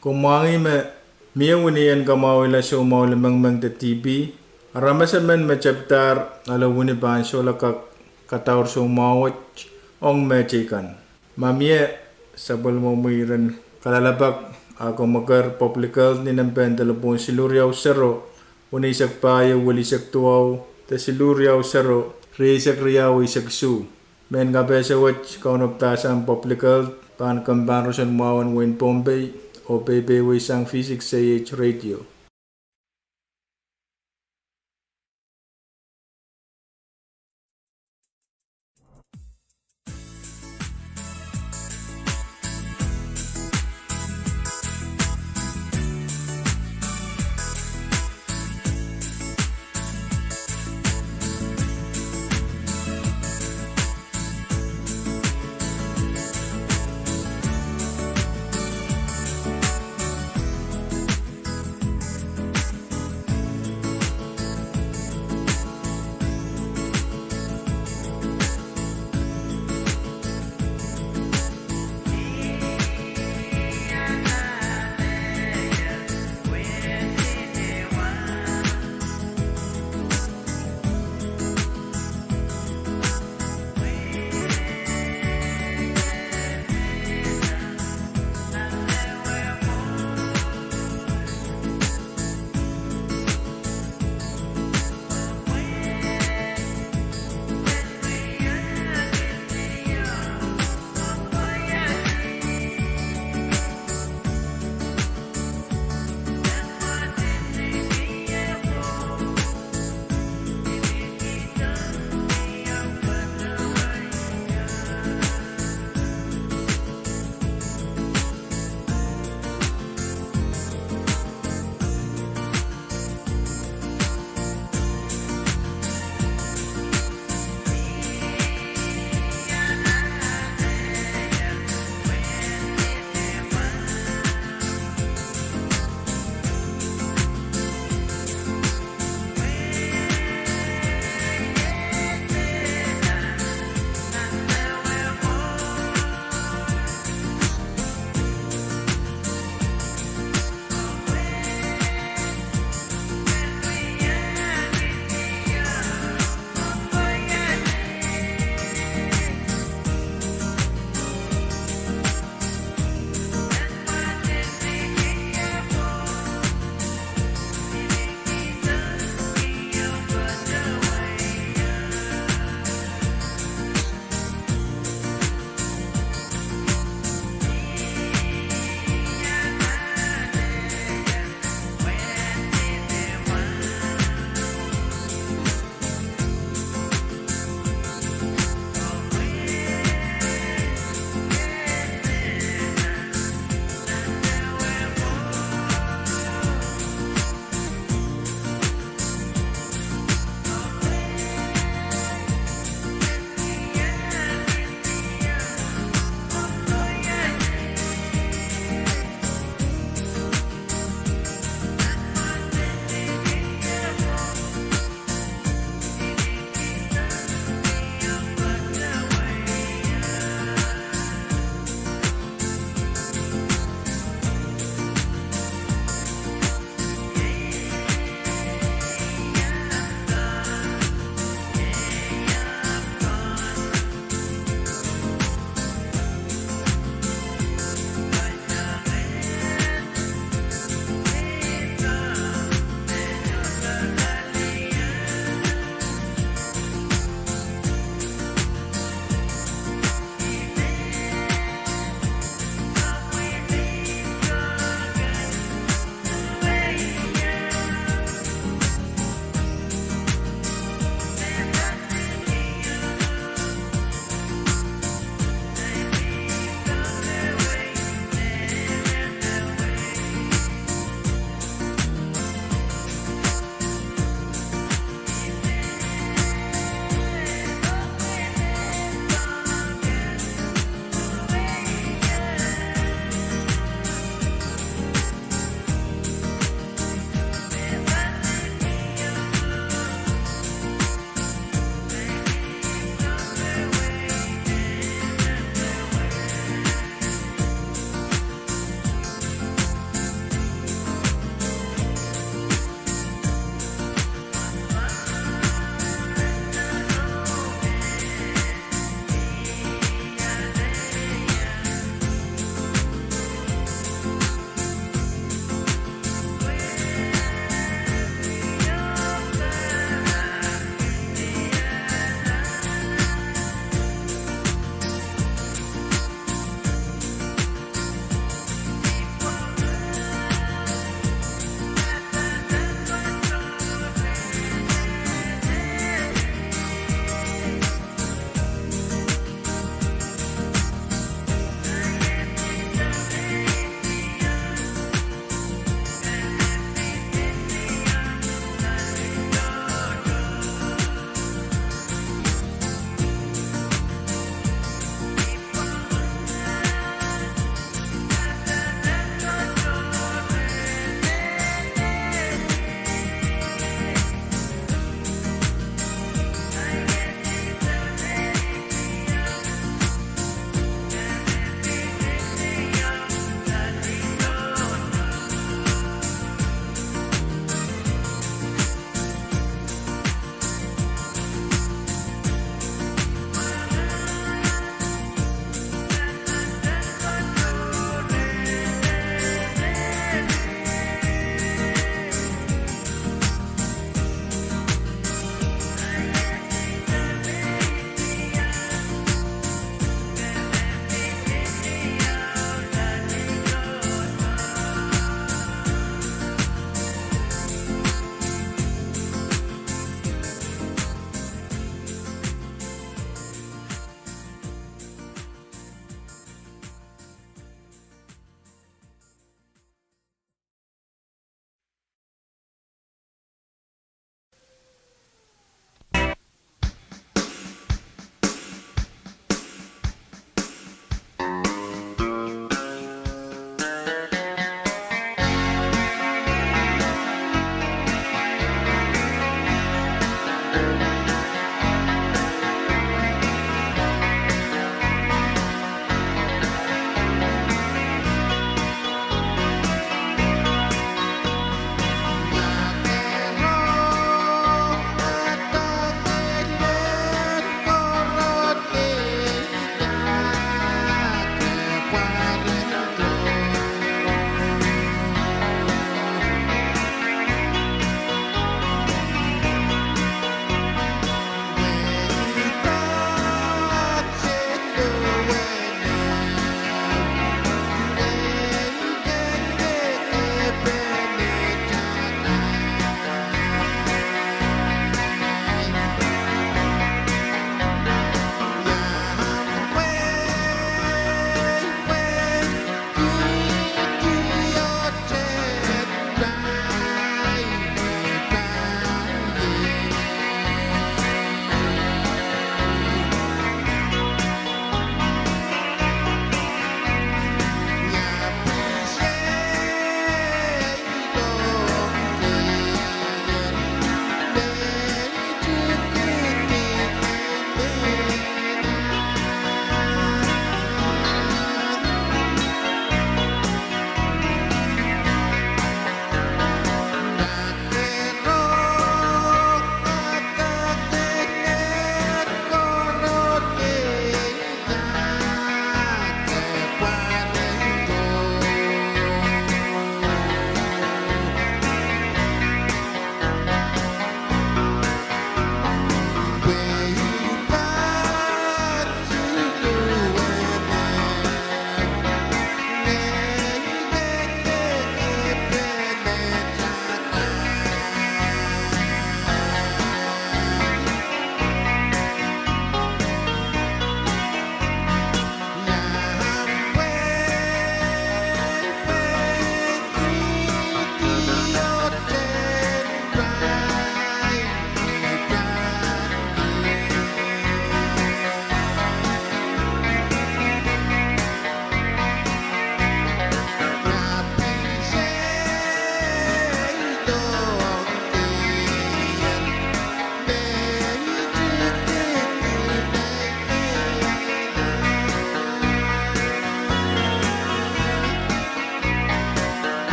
Komw mwahngih me mie wini en kamwahwihla soumwahu limengmeng de TB. Aramas emen me tepdahr ale wini pahn solahr kak kadaur soumwahu wet ong mehteikan. Ma mie, sapwellimomwi ren kalelapak, a komw eker Public Health ni nempehn delepwohn siluh riau sero, weneisek pahieu, welisek duwau, de siluh riau sero, rieisek riau, eisek isuh. Mehn kapehse wet kaunopdahsang Public Health pahn kempahn roson mwahu en wehin Pohnpei, oh peipeiweisang V six A H Radio.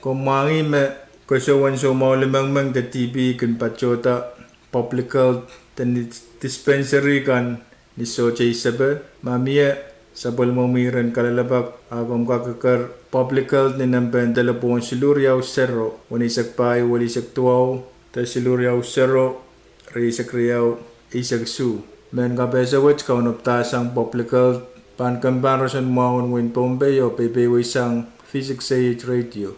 Komw mwahngih me koasoan soumwahu limengmeng de T B kin patohda public health de ni dispensary kan ni sohte isepe. Ma mie sapwellimomwi rehn kalelapak, a komw kak eker public health ni nempehn delepwohn siluh riau sero, weneisek pahieu welisek duwau, de siluh riau sero, rieisek riau eisek isuh. Mehn kapehse wet kaunopdahsang public health pahn kempoake roson mwahu en wehin Pohnpei oh peipeweisang V six A H radio.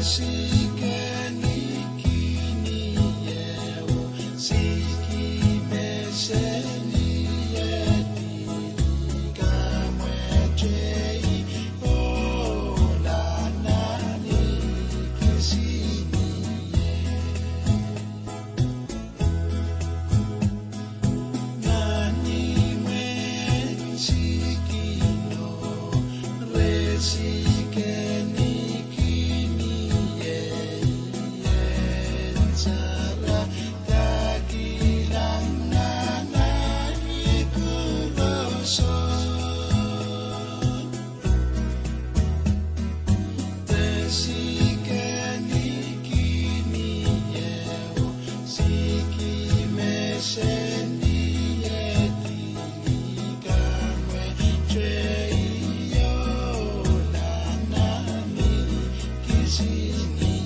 Sike ni kini ehu, siki me seniedi, kamwetei, oh, lana ni kisiniei. Nan imwen sikino, re sike ni kini ehu, en sarahdahkilang nan ahneki kuroso. Re sike ni kini ehu, siki me seniedi, kamwetei, oh, lana ni kisiniei.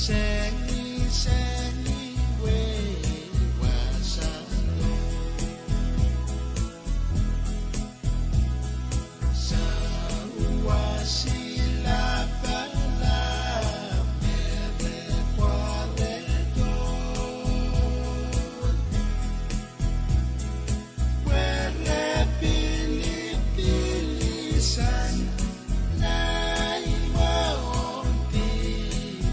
Seng, seng, wei, wasa, sa, wasi, lapala, mere, pwaredo. Pwere pilipil sang, nai mwohn pili.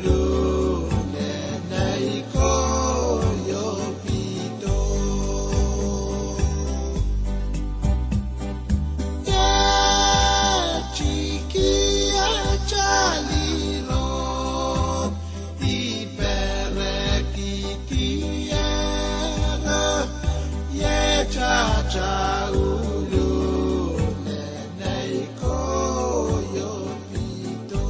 Aululehn ei kohieng pihdo. Ia tiki atail iroh, I perekihdi ira, iet atail aululehn ei kohieng pihdo.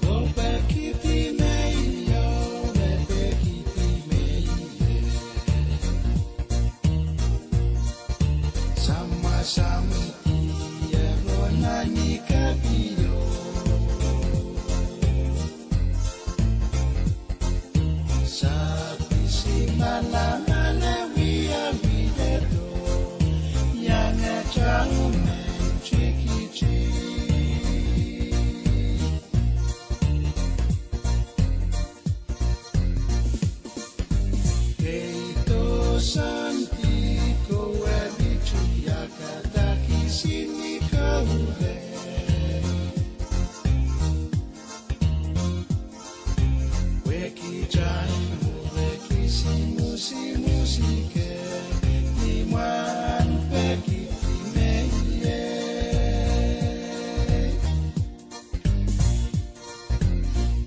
Oh pekihdi me ie, oh me pekihdi me ie. Samwa Samwidi, ero nan ni kapio. Sapwisi malamala wiawihdo, iang atail men tikiti. Keido soandi kowe ni tiahk, a dahki sini kowe. Pwehki kitail mwure kisi musimusi ke, ni mwahn pekihdi me ie.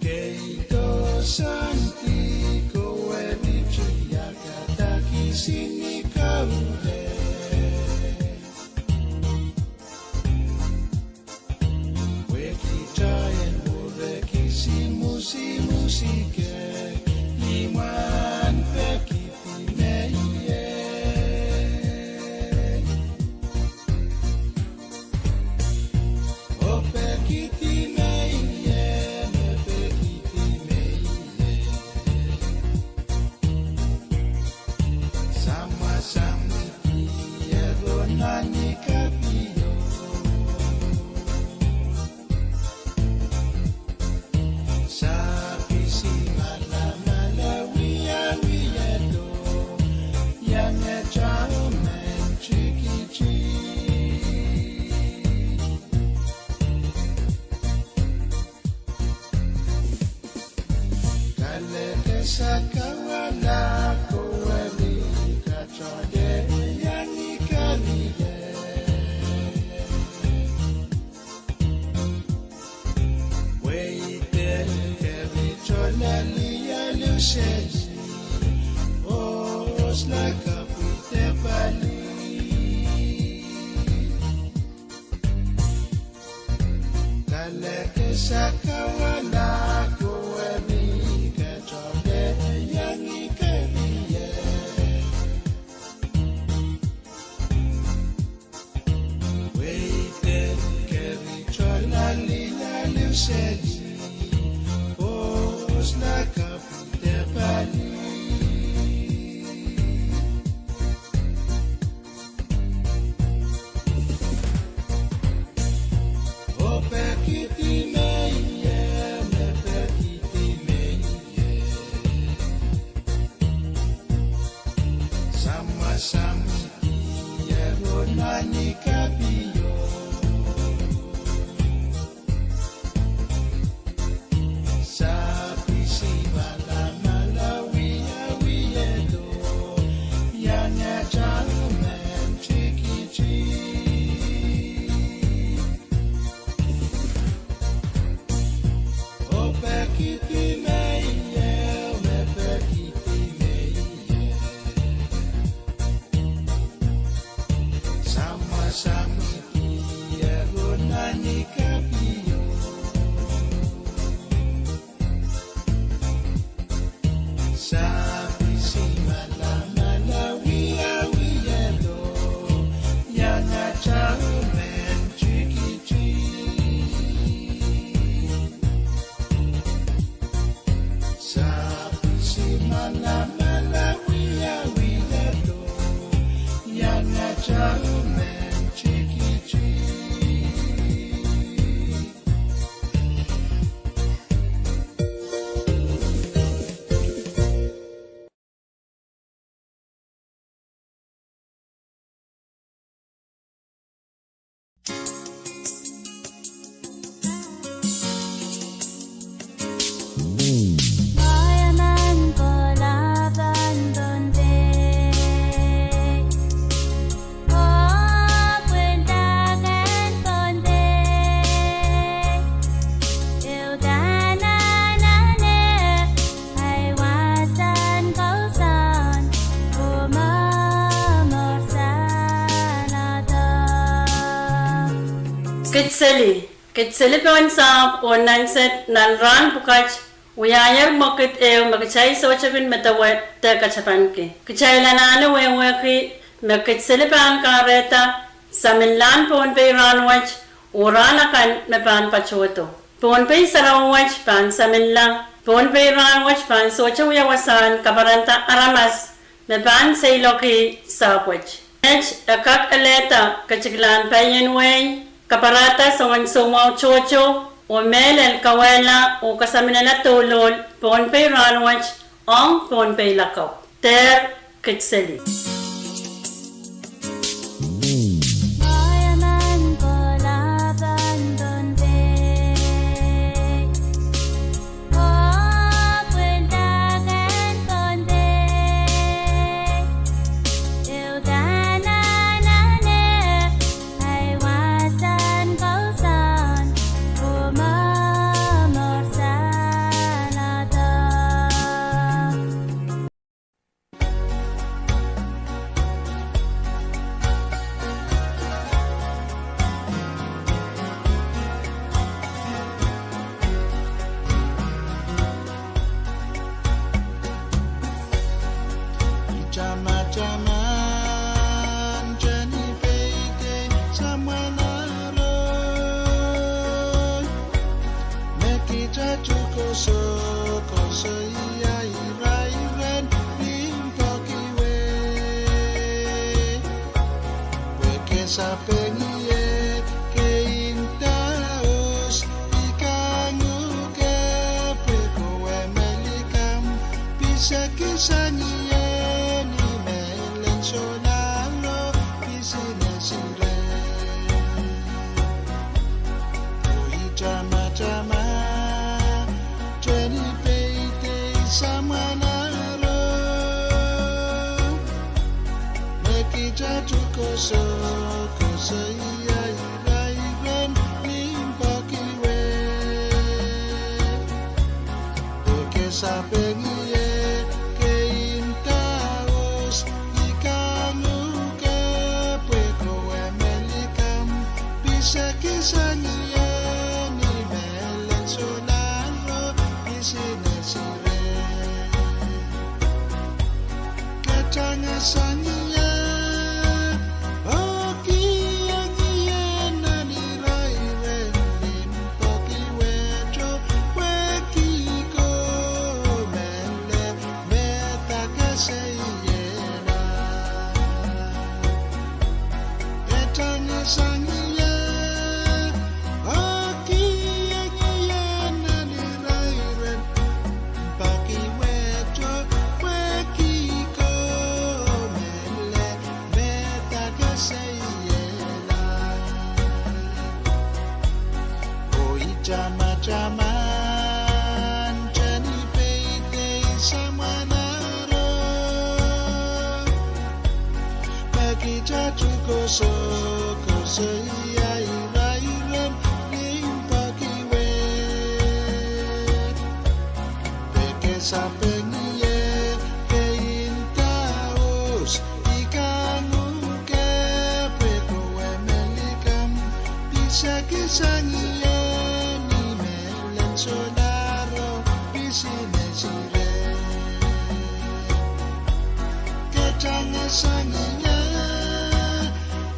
Keido soandi kowe ni tiahk, a dahki sini kowe. Pwehki kitail mwure kisi musimusi ke, ni mwahn pekihdi me ie. Oh pekihdi me ie, me pekihdi me ie. Samwa Samwidi, ero nan ni kapio. Sapwisi malamala wiawihdo, iang atail men tikiti. Kaleke sakawala kowe ni katohde iang ikerie. Wehi de kerido lel ie luseli, oh lakapw de pali. Kaleke sakawala kowe ni katohde iang ikerie. Wehi de kerido lel ie luseli, oh lakapw de pali. Oh pekihdi me ie, me pekihdi me ie. Samwa Samwidi, ero nan ni kapio. Sapwisi malamala wiawihdo, iang atail men tikiti. Oh pekihdi me ie, me pekihdi me ie. Samwa Samwidi, Kidseli. Kidseli pohn sahpw oh nan set nan rahn pwukat wiahier mwekid ehu me kitail sohte kin medewe de katapanki. Kitail anahne wehwehki me Kidseli pahn kahrehda saminlahn Pohnpei rahnwet oh rahn akan me pahn patohdo. Pohnpei sarawi wet pahn saminla Pohnpei rahnwet pahn sohte wia wasahn kaparanda aramas me pahn seiloakki sahpwet. Met e kak elehda ketikilahn paien wehi, kaparada soangen soumwahu tohto, oh mehlel kawehla oh kasaminala douluhl Pohnpei rahnwet ong Pohnpei lakapw. Dehr Kidseli. I tamataman Teni Peidei samwalahro, me kitail tuhke koasoakoasoia irairen limpoak wet. Pwe ke sapeng ie, ke inda oahs, I kang uhk pwe kowe me likamw pisekisang ie ni mehlel sohnahro pisines ire. Oh I tamataman Teni Peidei samwalahro, me kitail tuhke koasoakoasoia irairen limpoak wet. Pwe ke sapeng ie, ke inda oahs, I kang uhk pwe kowe me likamw pisekisang ie ni mehlel sohnahro pisines ire. Ke tangasang ie, oh kiheng ie nan irairen limpoak wet, oh pwehki komw mehla me dah ke seiehla. Ke tangasang ie, oh kiheng ie nan irairen limpoak wet, oh pwehki komw mehla me dah ke seiehla. Oh I tamataman Teni Peidei samwalahro, me kitail tuhke koasoakoasoia irairen limpoak wet. Pwe ke sapeng ie, ke inda oahs, I kang uhk pwe kowe me likamw pisekisang ie ni mehlel sohnahro pisines ire. Ke tangasang ie,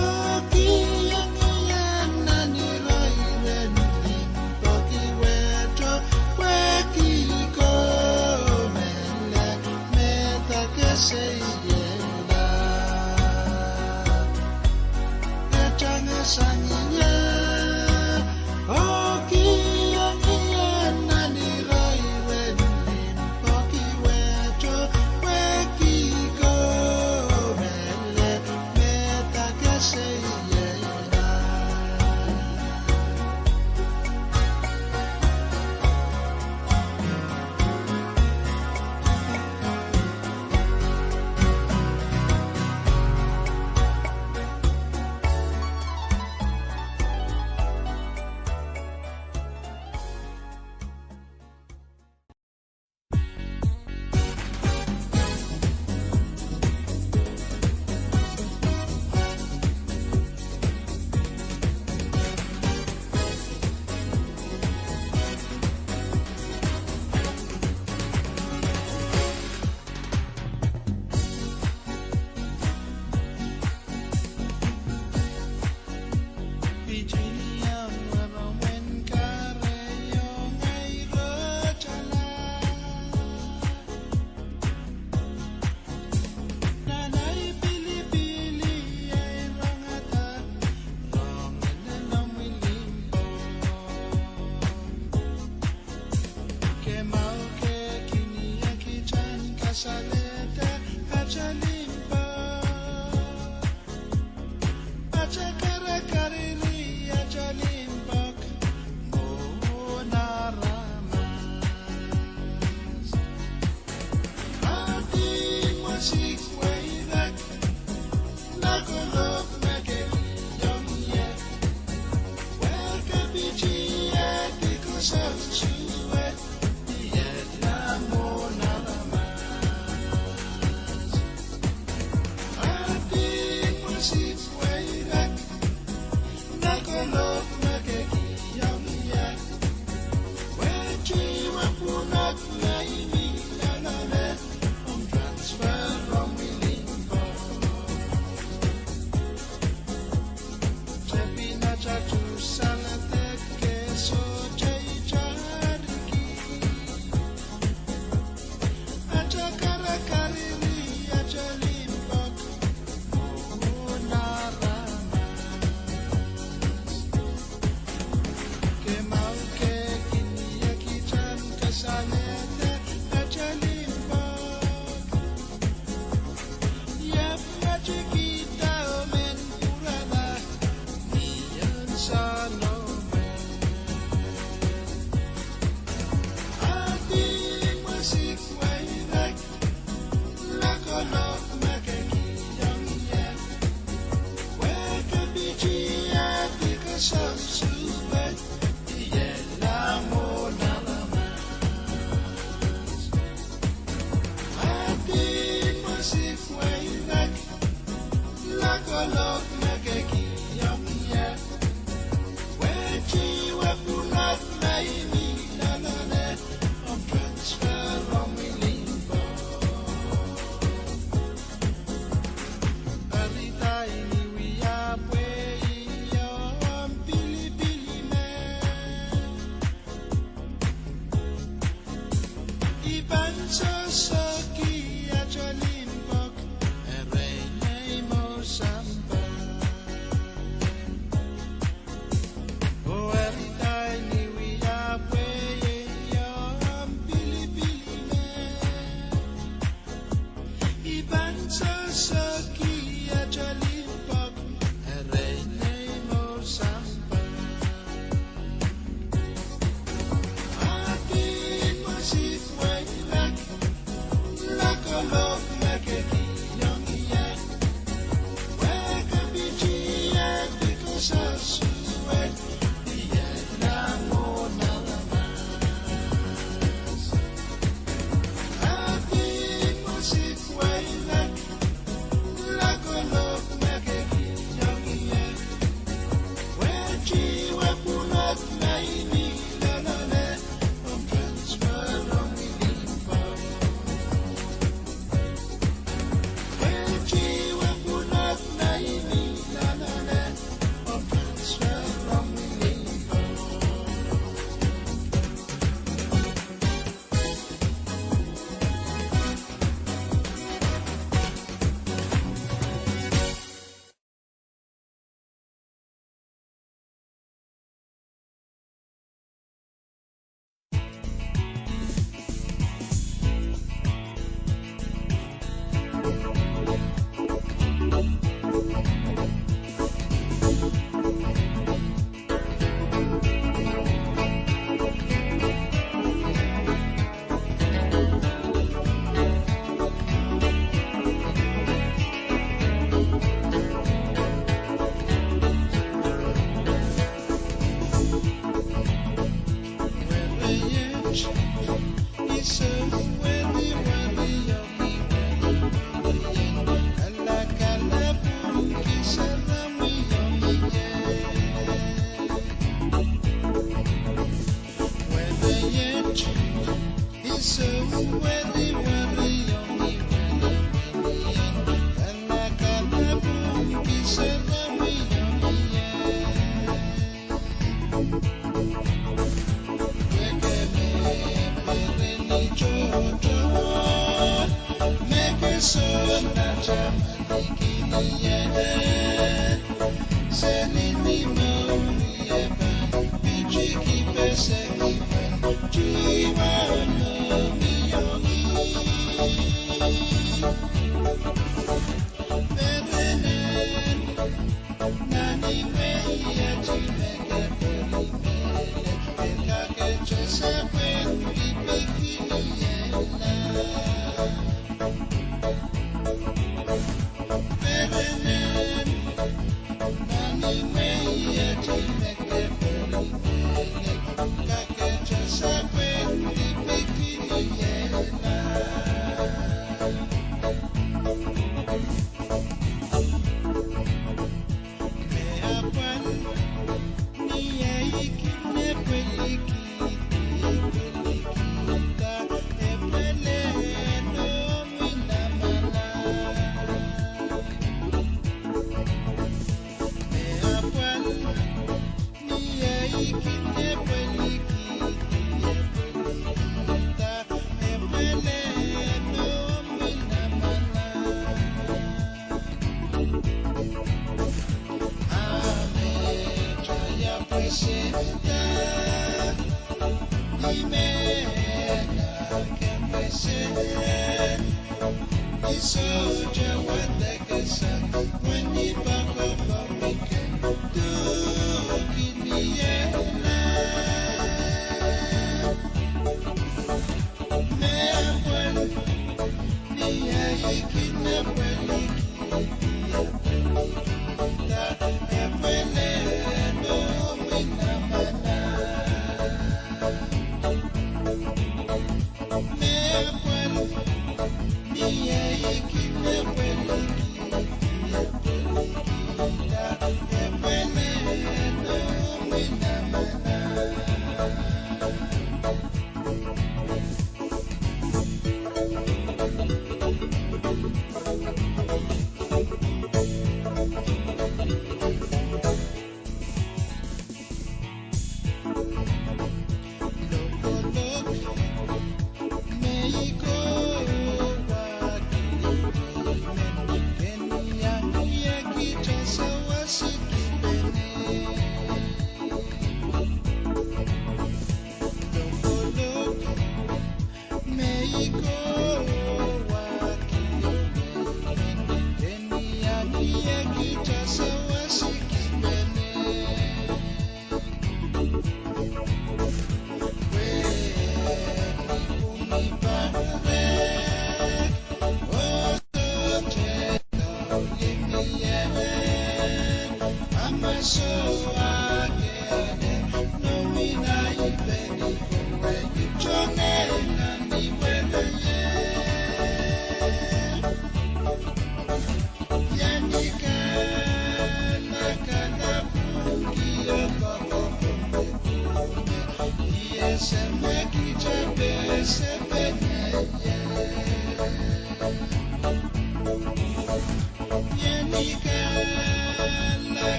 oh kiheng ie nan irairen limpoak wet, oh pwehki komw mehla me dah ke seiehla. Ke tangasang ie, Chekihda oh men pwurala ni ansou me. Ahdi mwesik weirek, lokolok me ke kihong ie. Wehkepiti ahdi kesempwal suwed, ie la mwo nan aramas. Ahdi mwesik weirek, lokolok me ke kihong ie. Wehwehki wepwunod me I mi loale, omw transfer omw limpoak. Eri da I ni wia pwe I omw pilipil me I pahn sohsohki aht limpoak, erein ei mwo sampah. Oh eri da I ni wia pwe I omw pilipil me I pahn sohsohki aht limpoak, erein ei mwo sampah. Ahdi mwesik weirek, lokolok me ke kihong ie. Wehkepiti ahdi kesempwal suwed, ie la mwo nan aramas. Ahdi mwesik weirek, lokolok me ke kihong ie. Wehwehki wepwunod me I mi loale, omw transfer omw limpoak. Wehwehki wepwunod me I mi loale, omw transfer omw limpoak.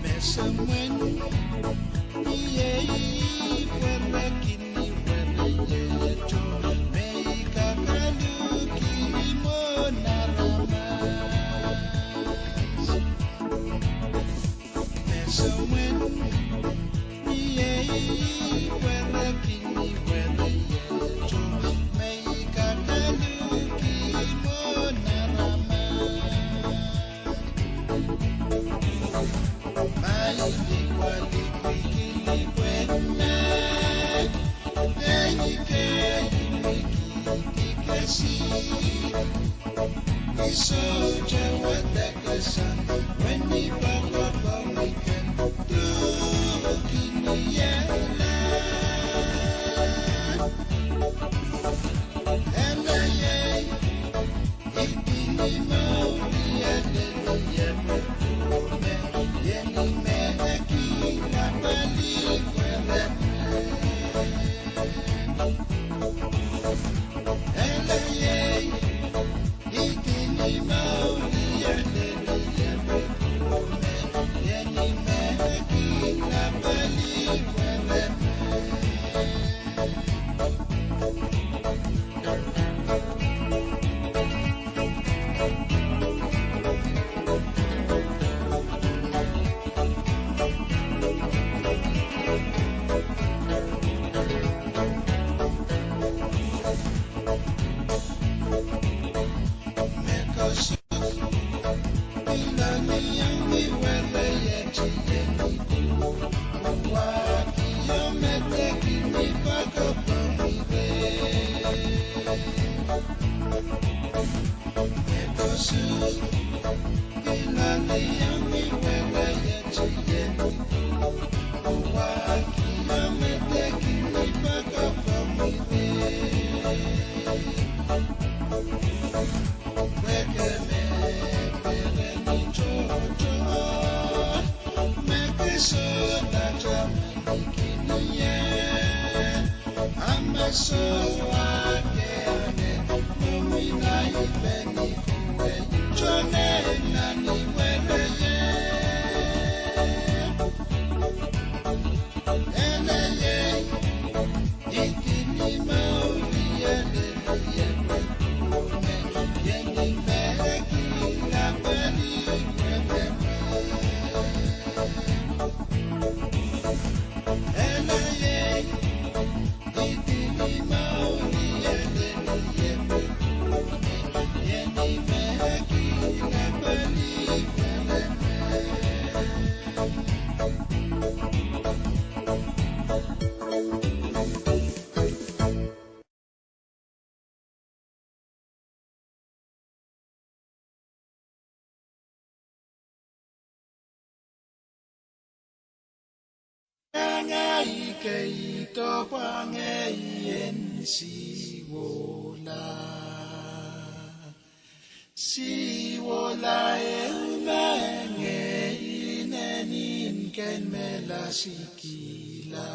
Me semwen, iei pwerekin ni werei eto, me I kakaluhki mwohn aramas. Me semwen, iei pwerekin ni werei eto, me I kakaluhki mwohn aramas. Ngehi kei dohpwa ngehi en siwohla. Siwohla ehu me ngehi inenen kei me lasikihla.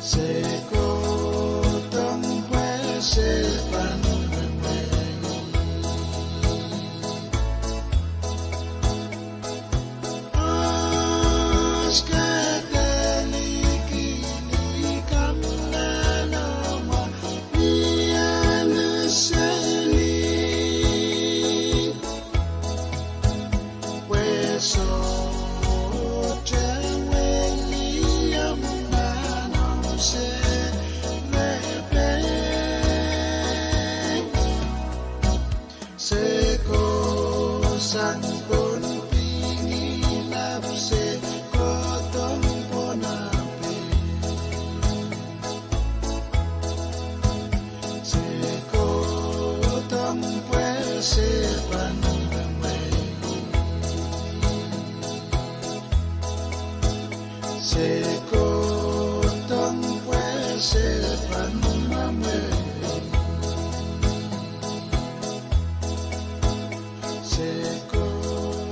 Se kohdohng pwe se pahn mwemwei. Oahs ke delikihdi kamwomw, ni ansou seli, pwe sohte weliamwahu se repe. Se kohsang pohn pihni, ahpw se kohdohng pwon ape. Se kohdohng pwe se pahn mwemwei. Se kohdohng pwe se pahn mwemwei. Se kohdohng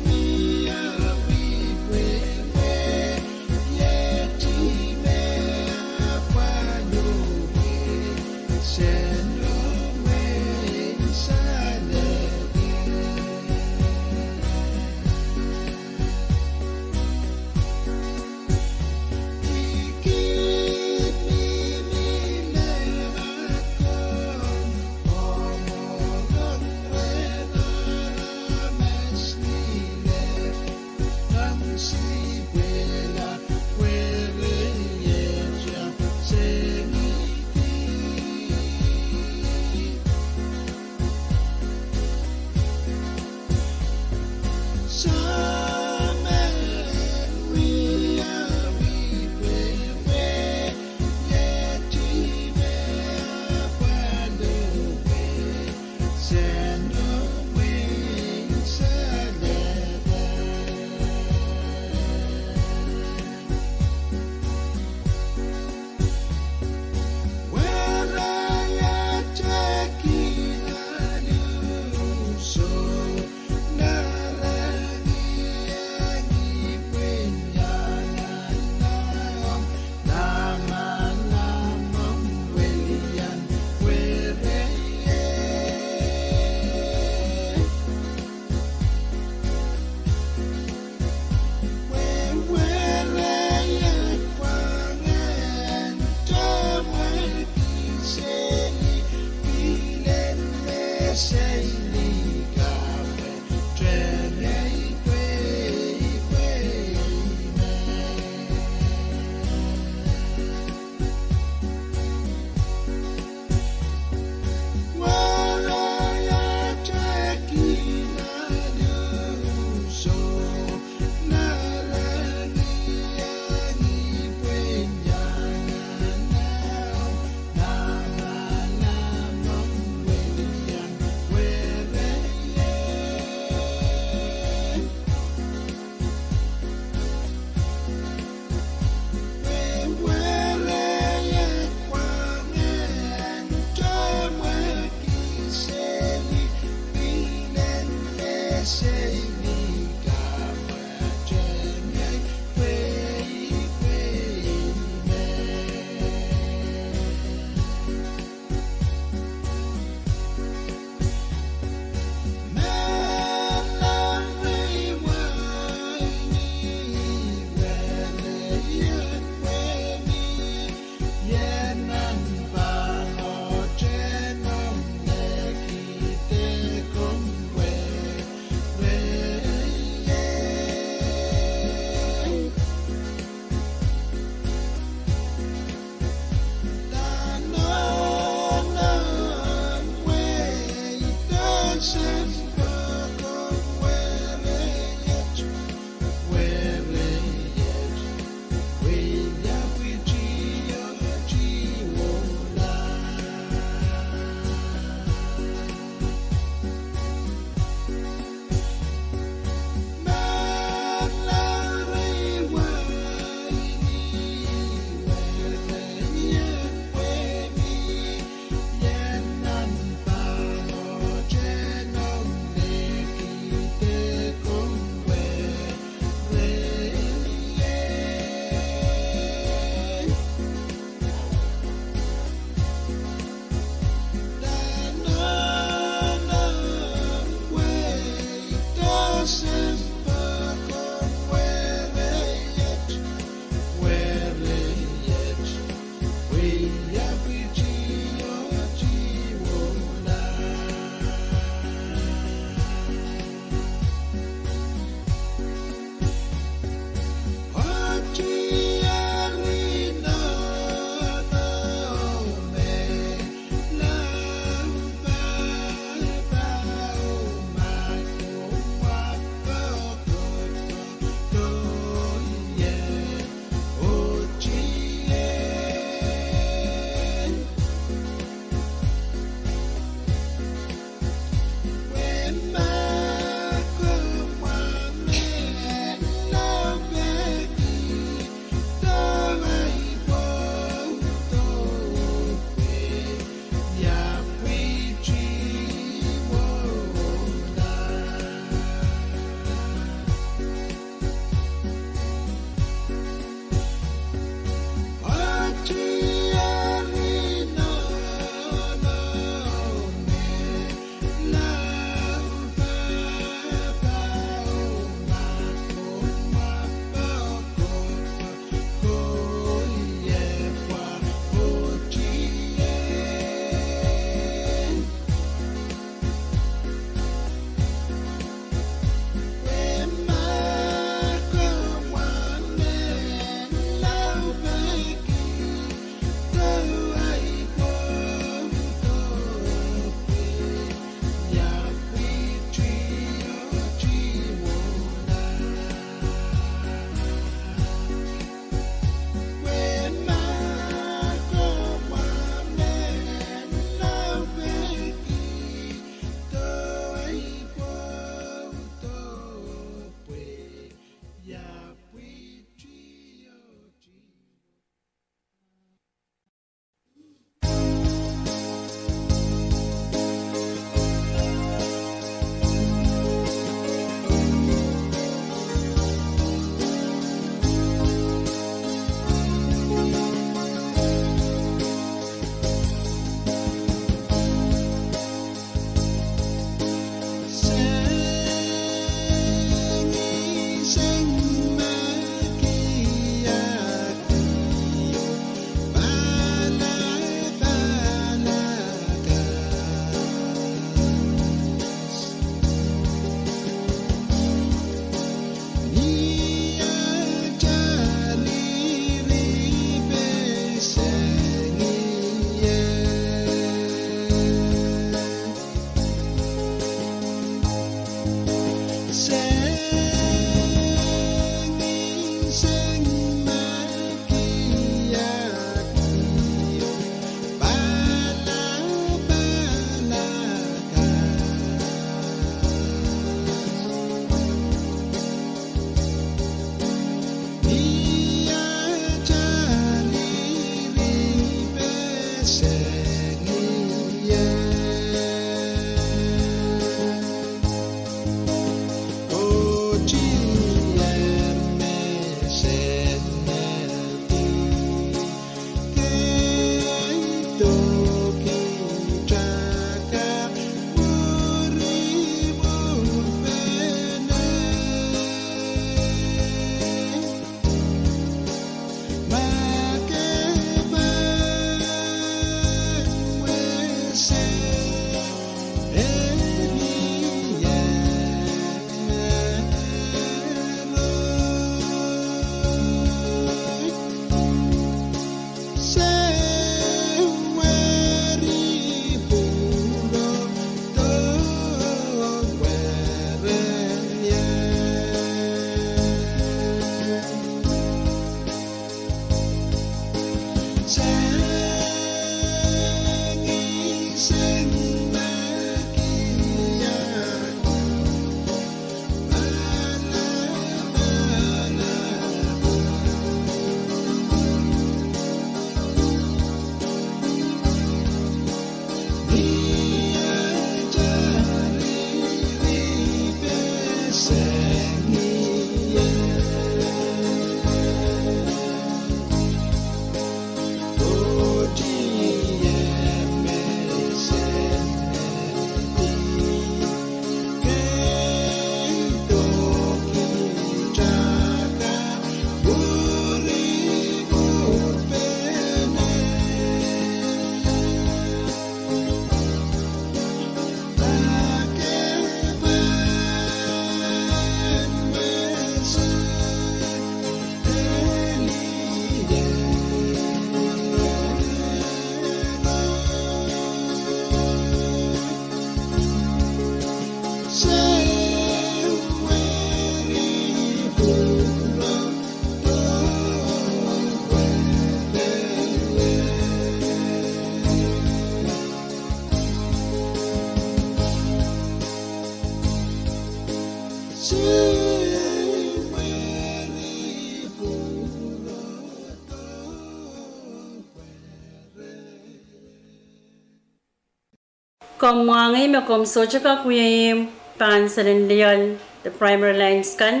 Komw mwahngih me komw sohte kak wia ihmw pahn senen lioal de primary lines kan.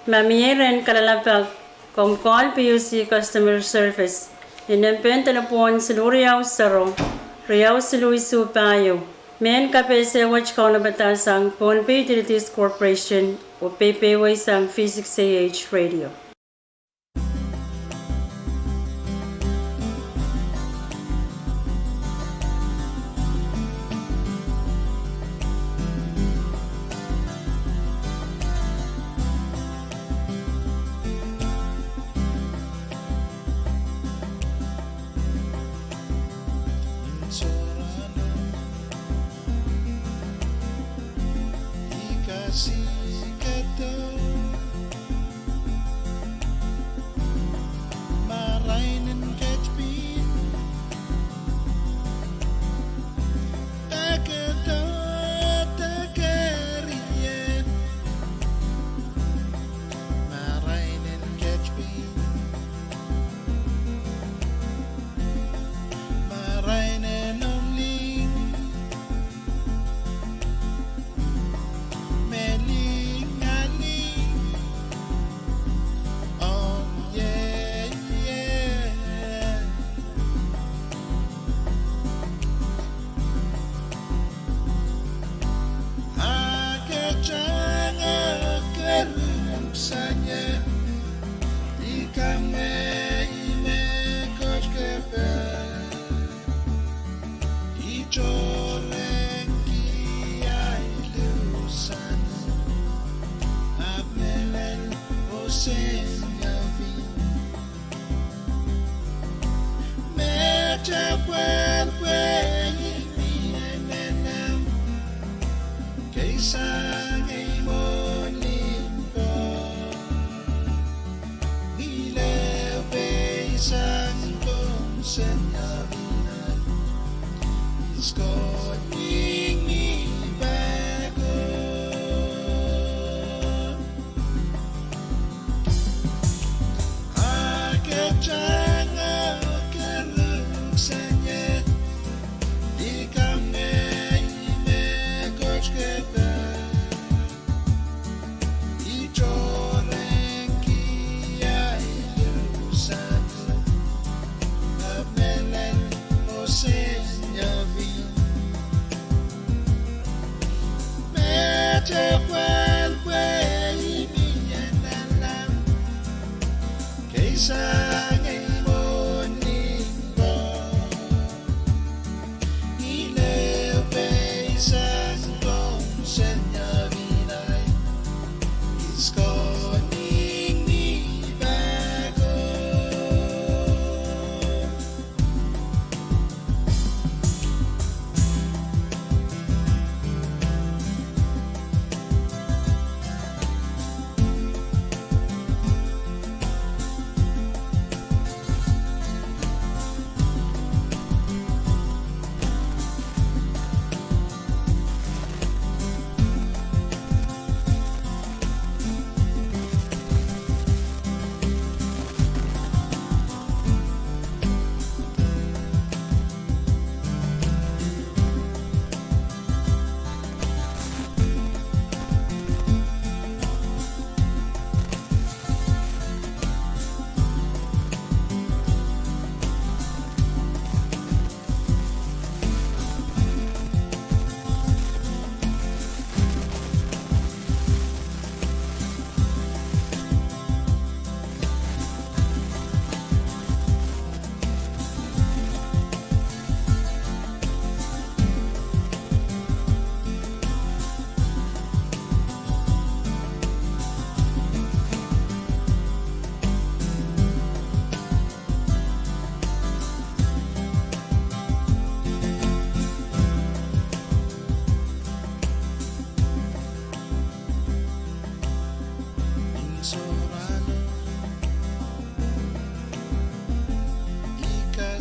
Ma mie rehn kalelapak, komw call P U C Customer Service ni nempehn delepwohn siluh riau sero, riau siluh isuh pahieu. Mehn kapehse wet kaunopada sang Pohnpei Utilities Corporation oh peipehiwei sang V six A H Radio.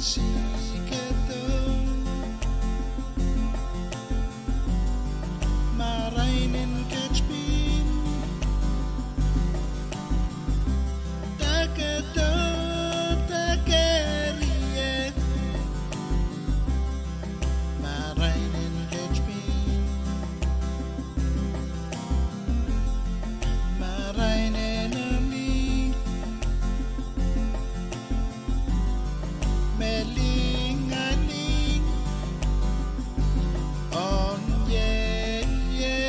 Sikedo, marain en ketpin, dakedo, dakerie, marain en ketpin, marain en omwi, me lingaling ong ie, ie.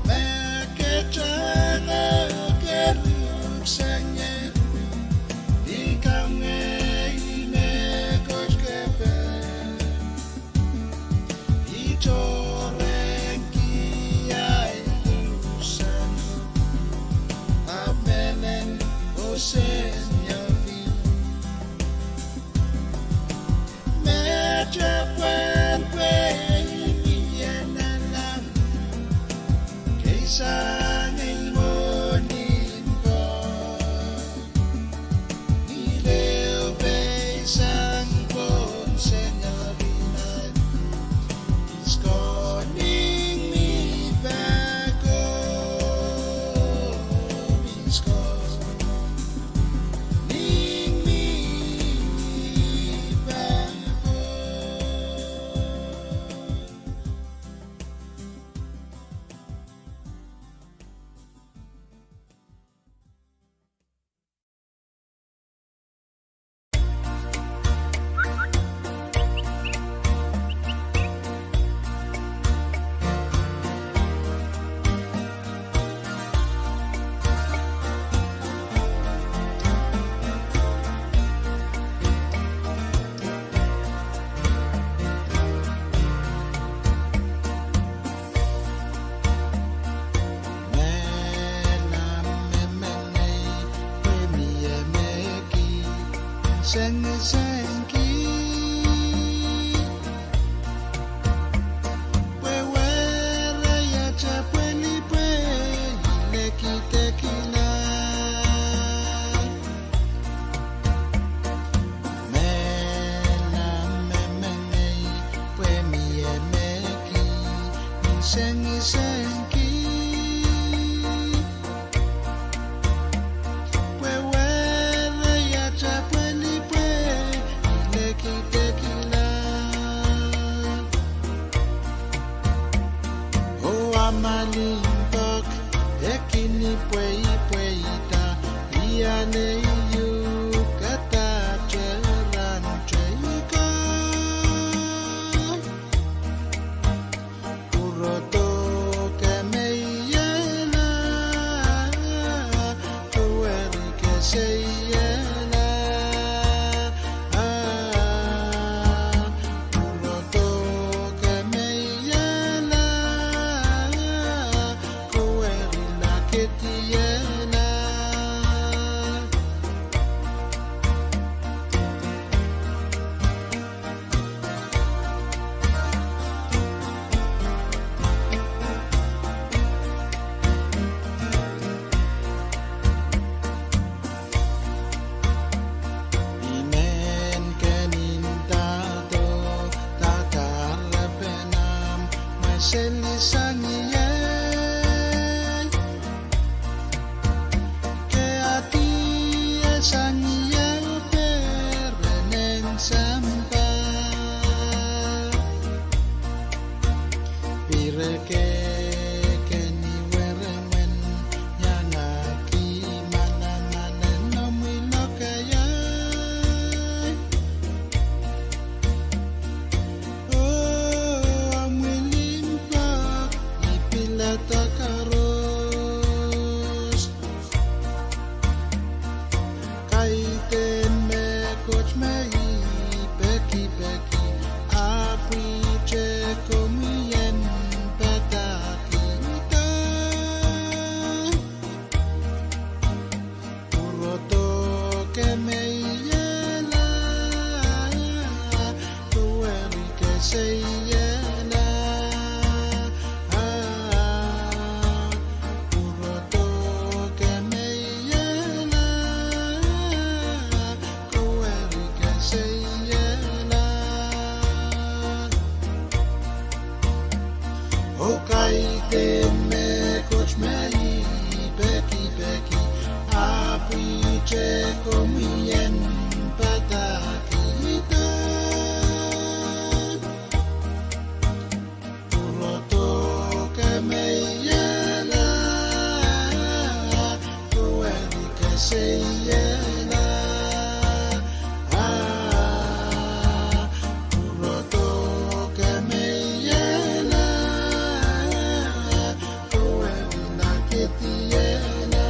Ma ke tang oh keluhk sang ie, I kaungie me Koht keper. I tohrohrki ahi luhsang, ahpw mehmen oh seniawi. Met pwehn pwehi mie nanleng, kei sang ei mwohni pwoh. Ni leo pei sang pwohn seniawi nan, is koning mi pahko, is koning mi pahko. Mehla me mengei pwe mie mehki, sengisengki. Pwe wehwehn iet pwe lipwe, I lekitekila. Mehla me mengei pwe mie mehki, sengisengki. Pwe wehwehn iet pwe lipwe, I lekitekila. Oh amwail limpoak, e kin pweipweida, I anehniukada tehran teiko. Pwurodo ke meiela, kuweri ke seiela. Ah, pwurodo ke meiela, kuweri laketiela. Te komwi en padahkihda. Pwurodo kemeiehla, kohwei keseiehla. Ah, pwurodo kemeiehla, kohwei nakediehla.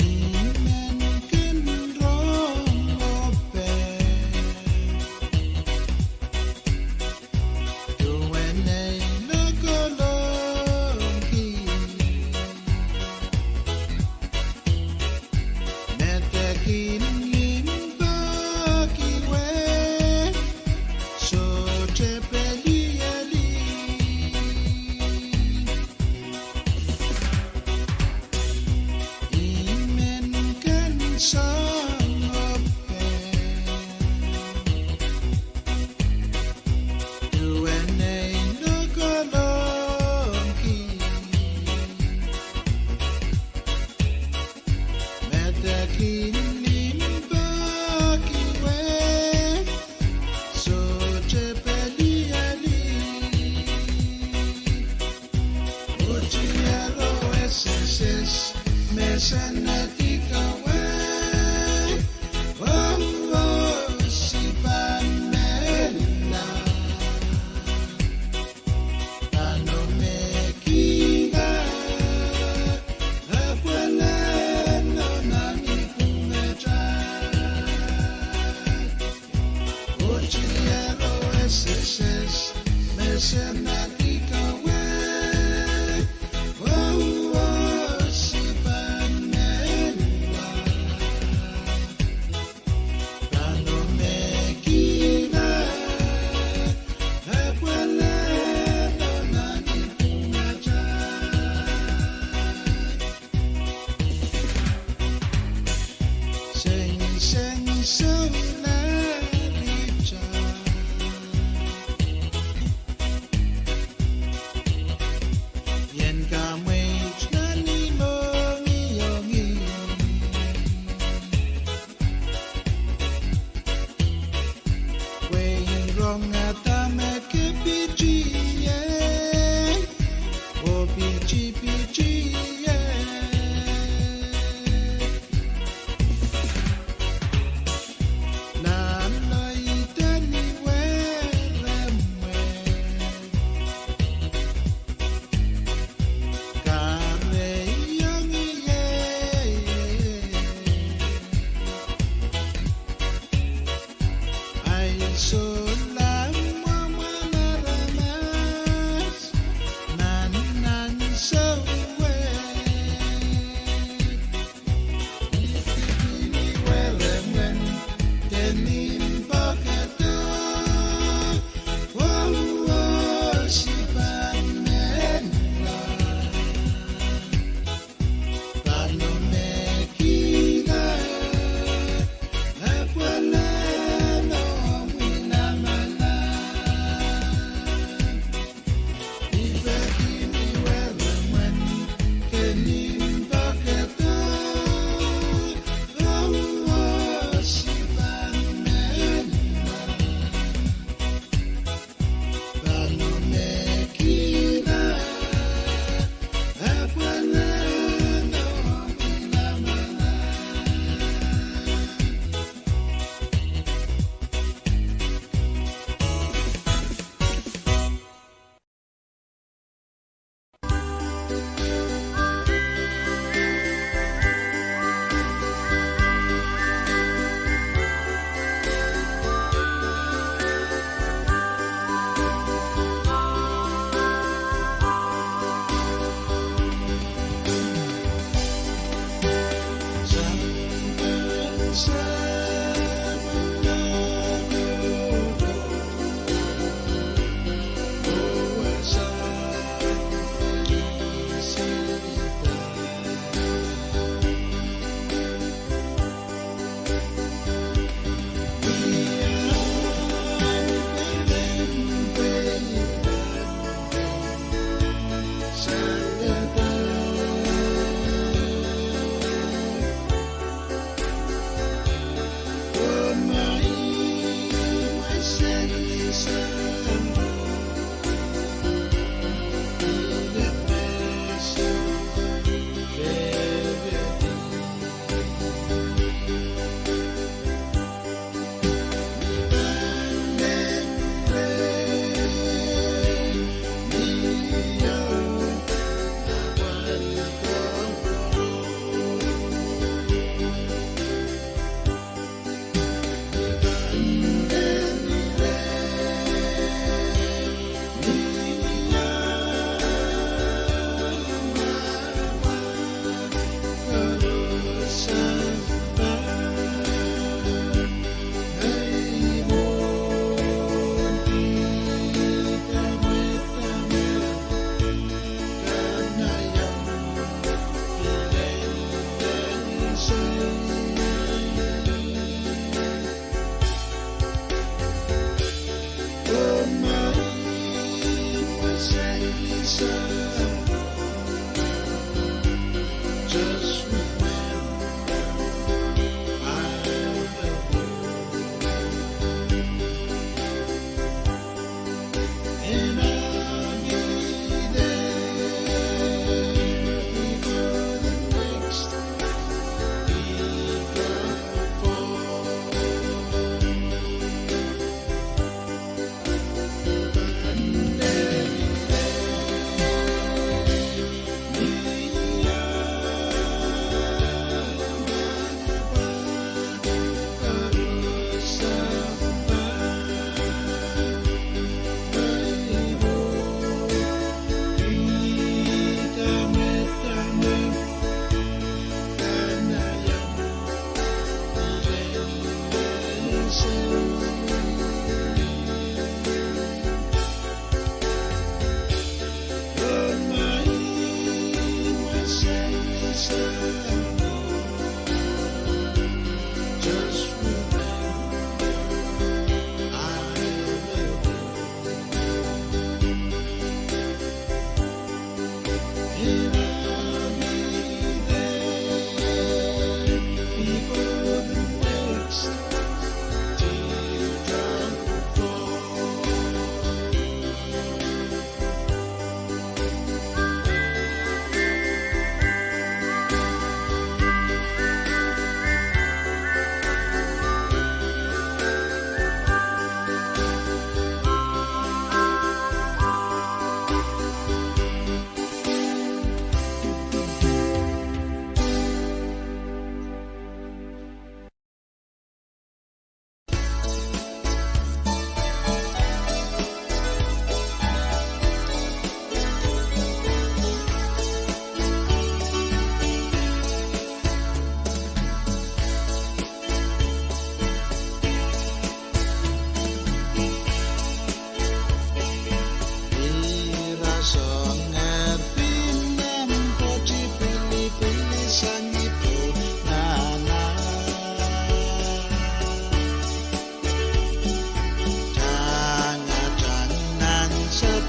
I men kin rong ope. Duwen ei lokolongki. Medekin limpoak wet, sohte pelieli. I men kin song ope. Duwen ei lokolongki. Medekin limpoak wet, sohte pelieli. Otiero S S S, mesen adik wet, oh, oh, sipan mehla. Pahno me kihda, apwalahno nan ipwumatail. Otiero S S S, mesen adik wet, oh, oh, sipan mehla. Pahno me kihda, apwalahno nan ipwumatail. Seng, seng, seng, narita. Ien kamweit nan imwongiong. Pwe I rong ahda me kepitiei, oh pitipitiei. Laloida ni weremwe. Kareiong ie, ahi sohla mwomwen aramas nan ansou wet. Ipwidi ni weremwen, kenin poakehdo, oh, oh, sipan mehla. Pahno me kihda, apwalahno nan imwinamala. Ipwidi ni weremwen, kenin poakehdo, oh, oh, sipan me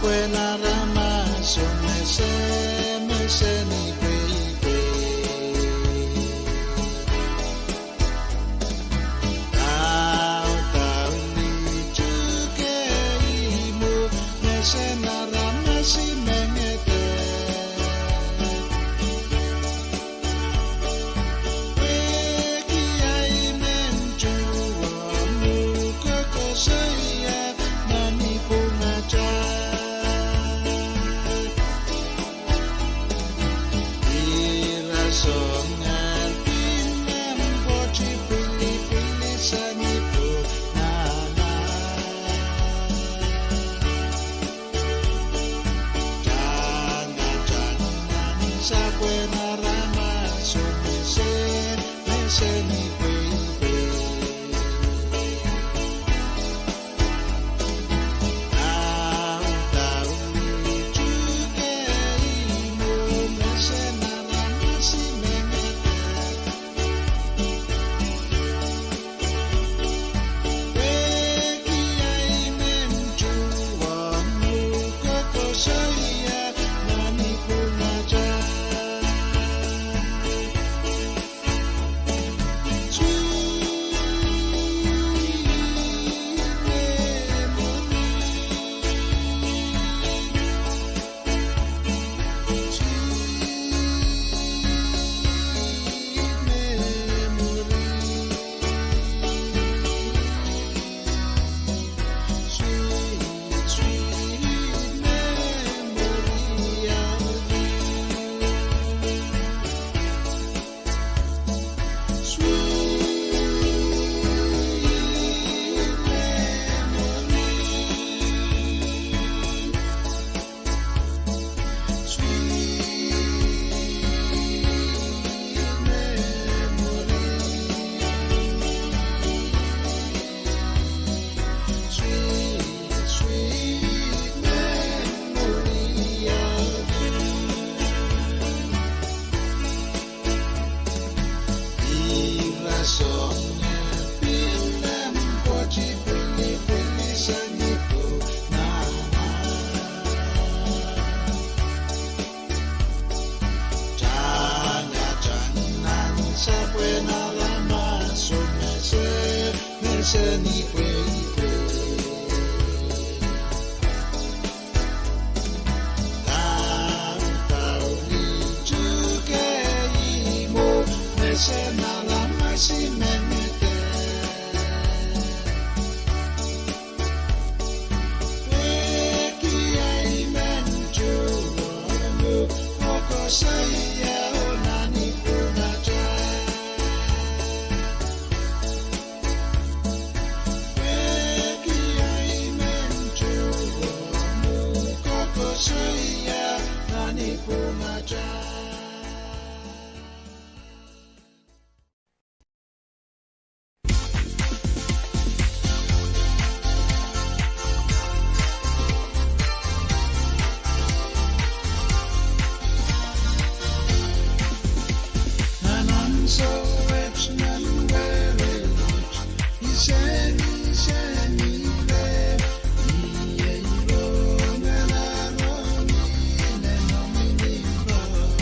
Pwehn aramaso mese, mese ni pweipwei. Daudau ni tuhke ihmwo, mesen aramas I mengete. Pwehki ahi men tuhwong uhk koasoia nan ipwungatail. Ira soangen pil en Pohnpei pilipili sang ipwunganahn. Tangatangsang sapwellimomwi aramas mese, mese ni pweipwei. Daudau ni tuhke ihmwo, mesen aramas I mengete. Pwehki ahi men tuhwong uhk koasoia nan ipwungatail. Sweet memory. Sweet memory. Sweet, sweet memory of you. Sweet memory. Sweet memory. Sweet, sweet memory of you. Ira soangen pil en Pohnpei pilipili sang ipwunganahn. Tangatangsang sapwellimomwi aramas mese, mese ni pweipwei. Daudau ni tuhke ihmwo, mesen aramas I mengete. Pwehki ahi men tuhwong uhk koasoia nan ipwungatail. Pwehki ahi men tuhwong uhk koasoia nan ipwungatail. Nan ansou wet, nan wehi wet, I sehse, I sehse reh, I iei rong alarong, I men omw limpoak.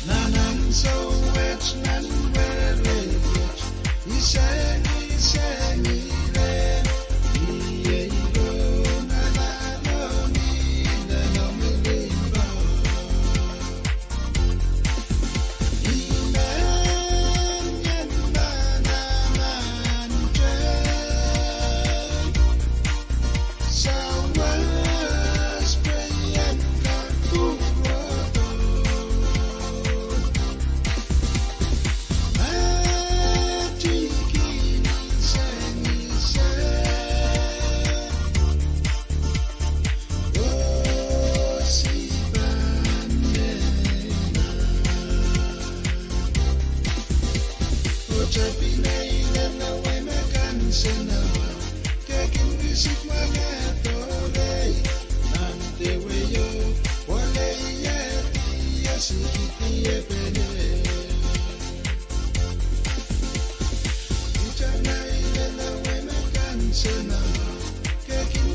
Nan ansou wet, nan wehi wet, I sehse, I sehse reh, I iei rong alarong, I men omw limpoak. I men ien manaman teikan.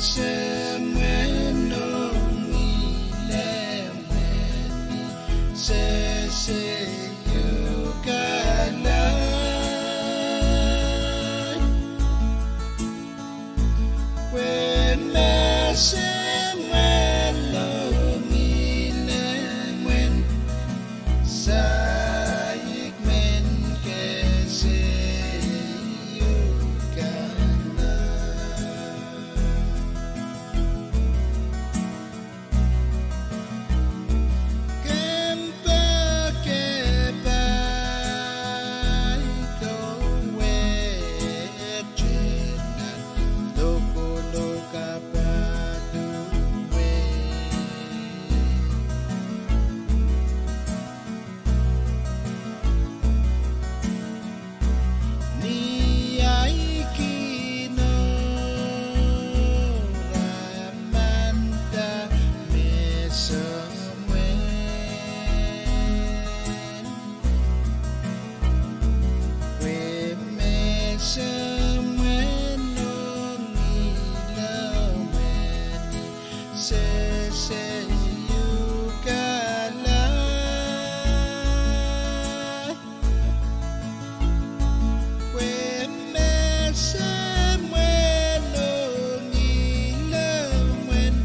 Semwehn ong ih lemmwehn, sehse iukala. Pwe me semwehn ong ih lemmwehn, saik men kese iukala. Kempoakepahi ko wehwehte nan lokolok apwal wet. Ni ahi kihno ramanda me semwehn, pwe me semwehn ong ih lemmwehn, sehse iukala. Pwe me semwehn ong ih lemmwehn,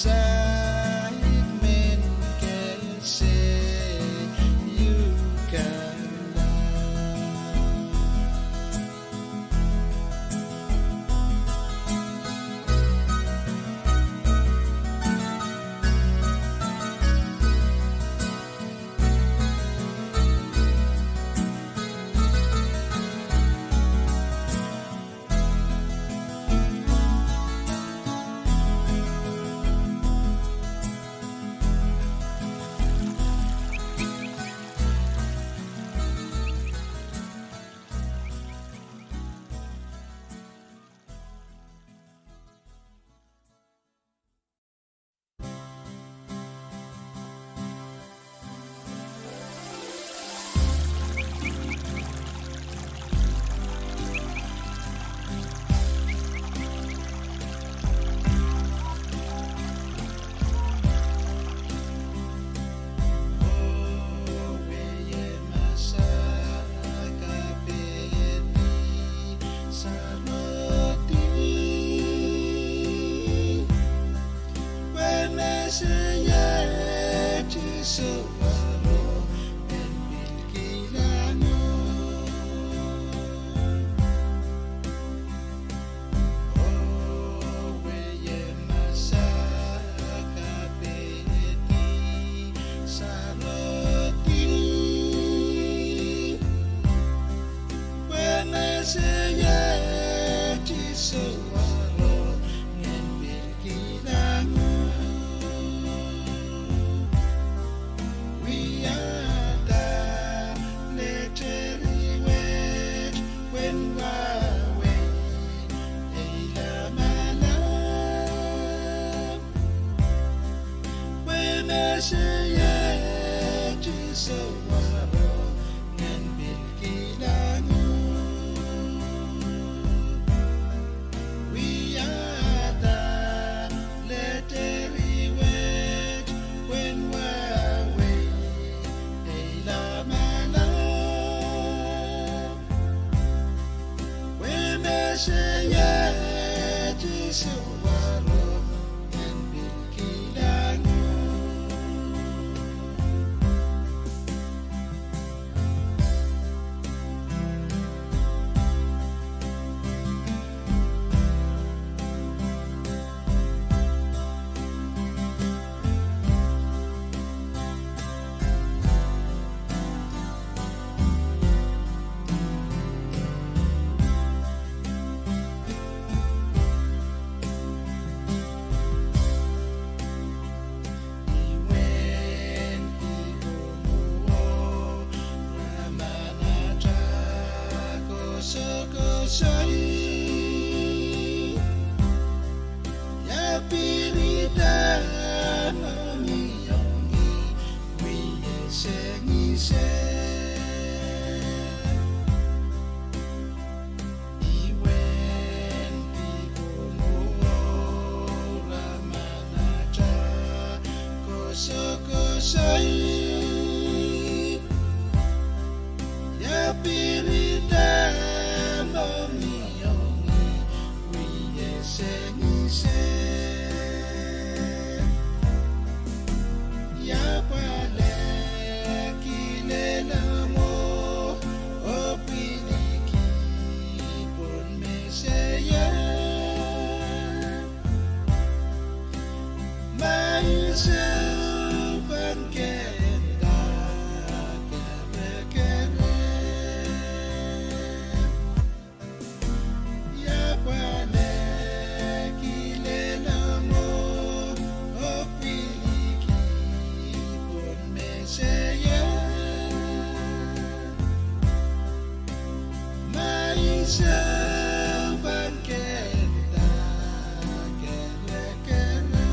saik men kese iukala. Wiahda letter wet, pwehn wahwei ei lamalam. Pwe me sehse iet sowaroh, ngen pil kilang. Wiahda letter wet, pwehn wahwei ei lamalam. Pwe me sehse iet sowaroh, ngen pil kilang. Soai, ia pirida mohngiong, wie sengise. Ia pwalehki lelohng oh pwilikih pohn mehseier. Ma I sou pahn kehda kerekere, ia pwalehki lelohng oh pwilikih pohn mehseier. Ma I sou pahn kehda kerekere.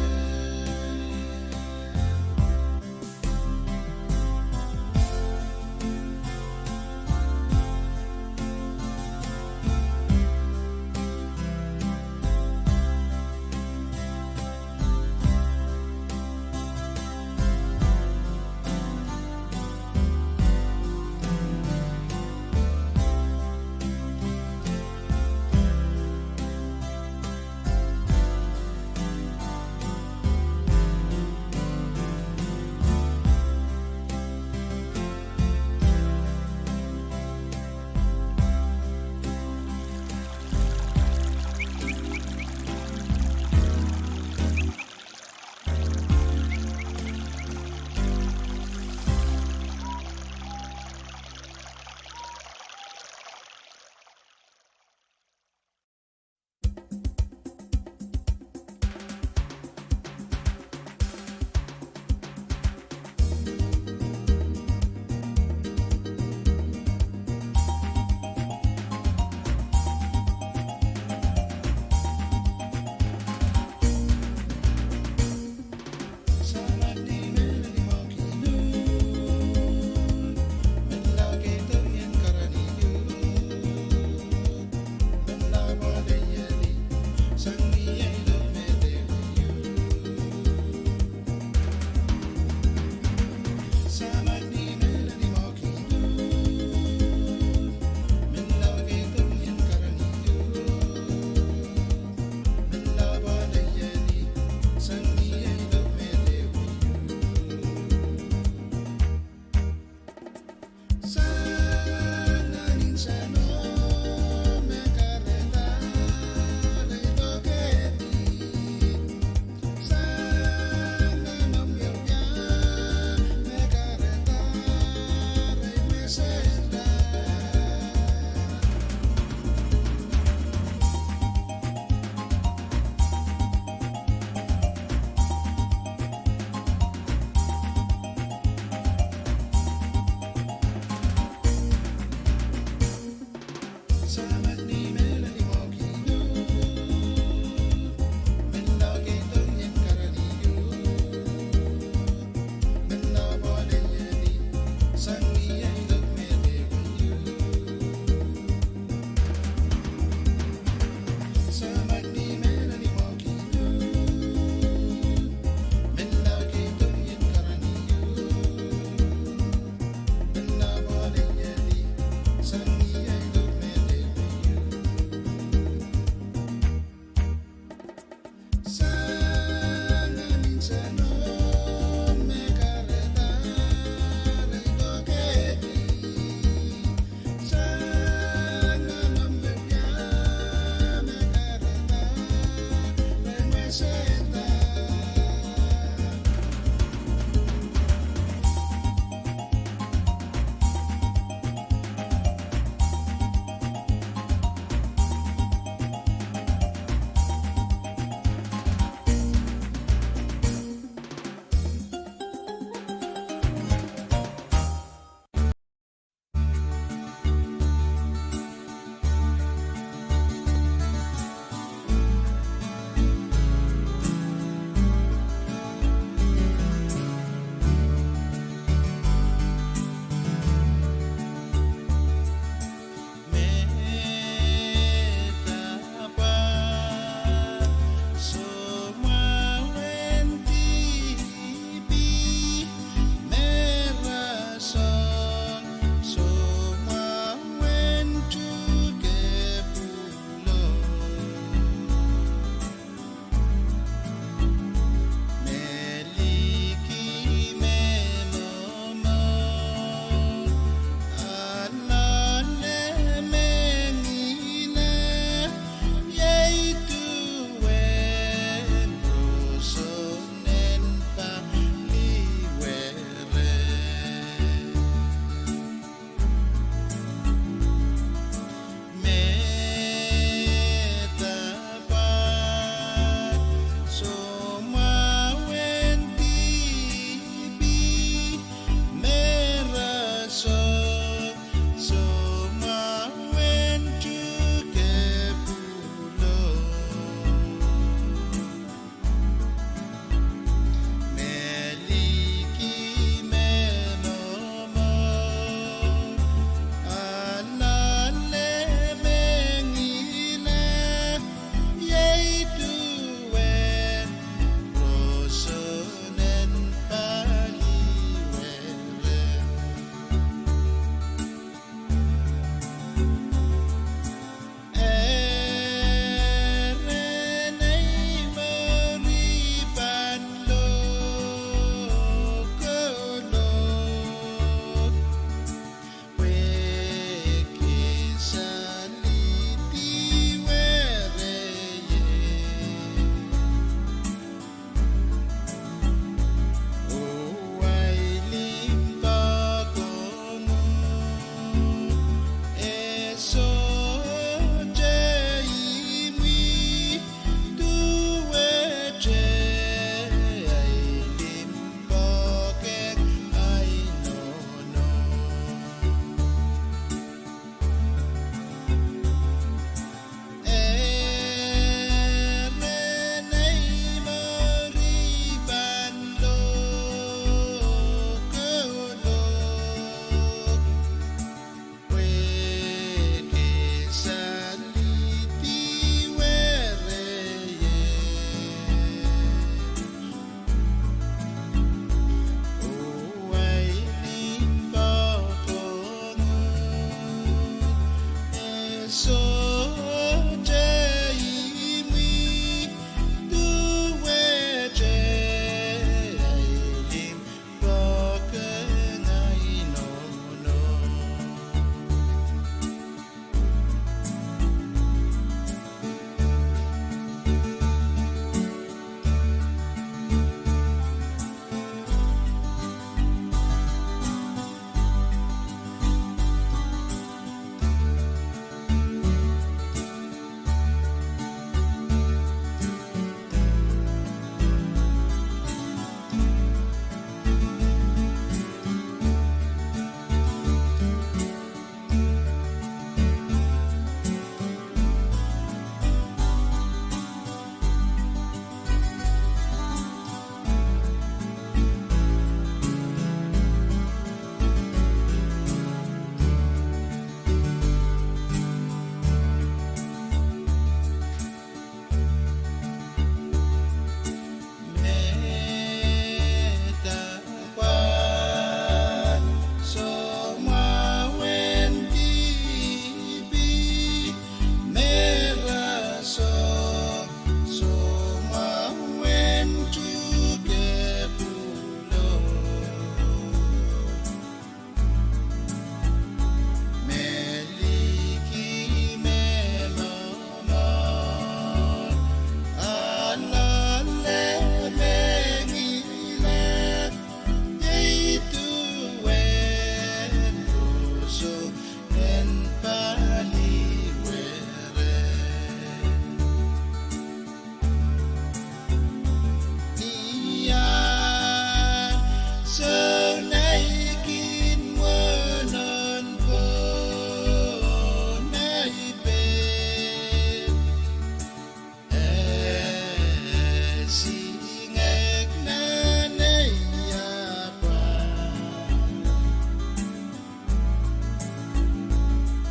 Singek nan ei apwal,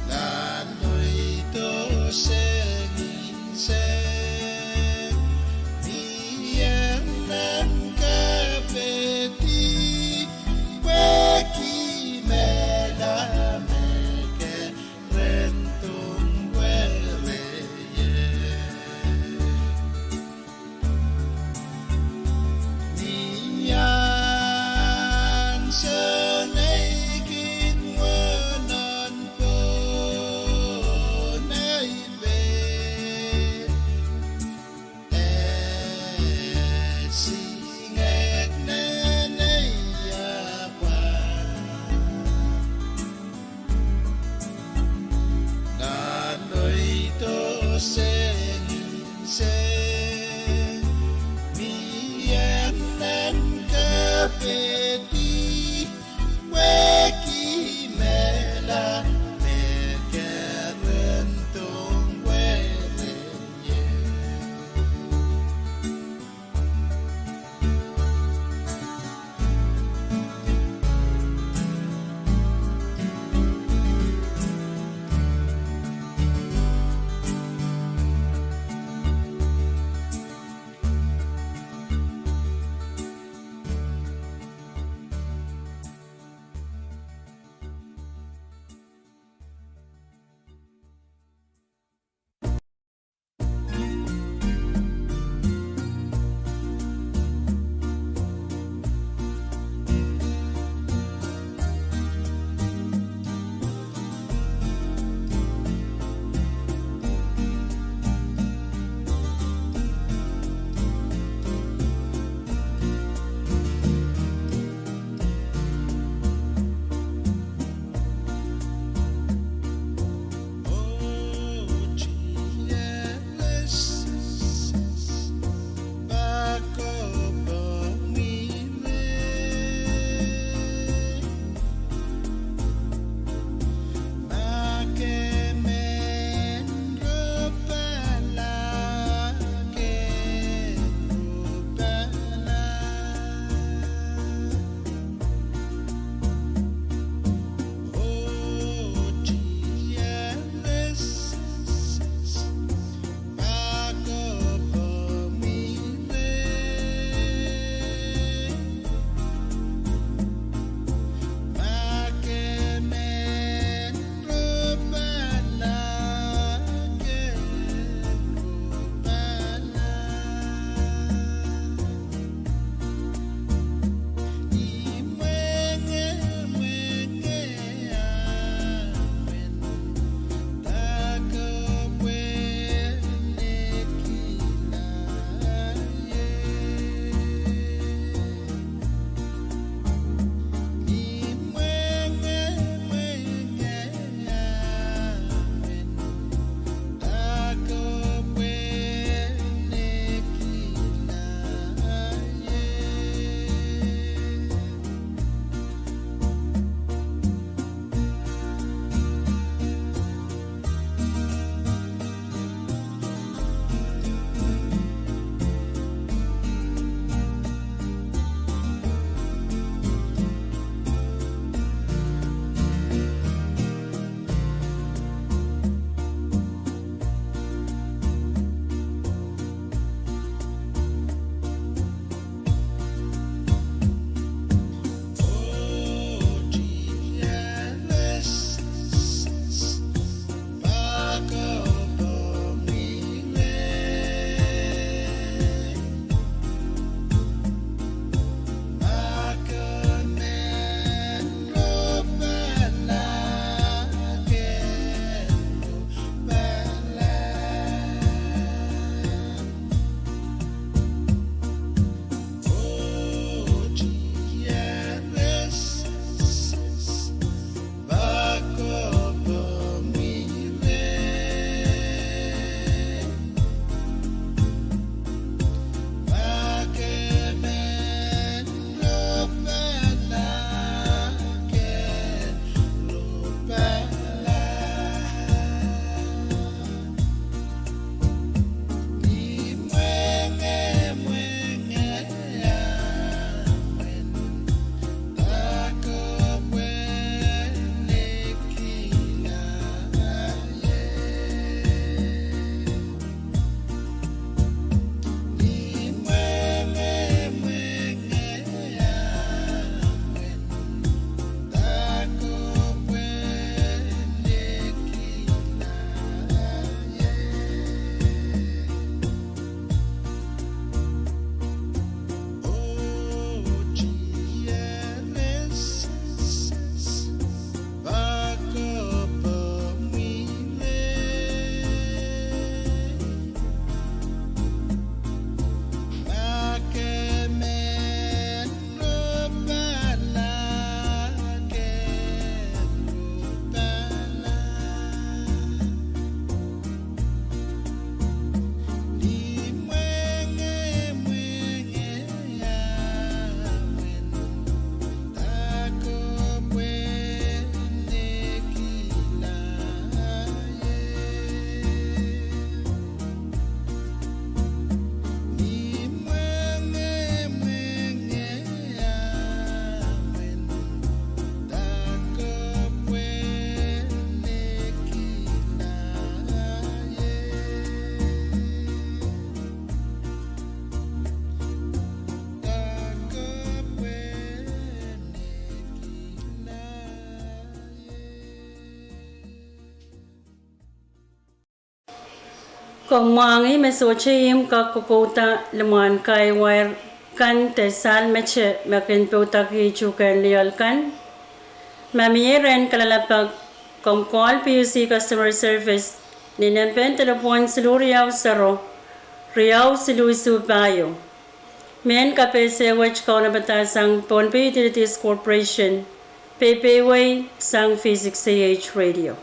nan mwehi doh sengin seng, mie nan kapehdi, pwehki mehla me keren dohng pwereiek. Komw mwahngih me sohte ihmw kak kokouda limwahn kahi wair kan de sahl mete me kin poudakih tuhkehn lioal kan? Ma mie rehn kalelapak, komw call P U C Customer Service ni nempehn delepwohn siluh riau sero, riau siluh isuh pahieu. Mehn kapehse wet kaunopada sang Pohnpei Utilities Corporation, peiwei sang V six A H Radio.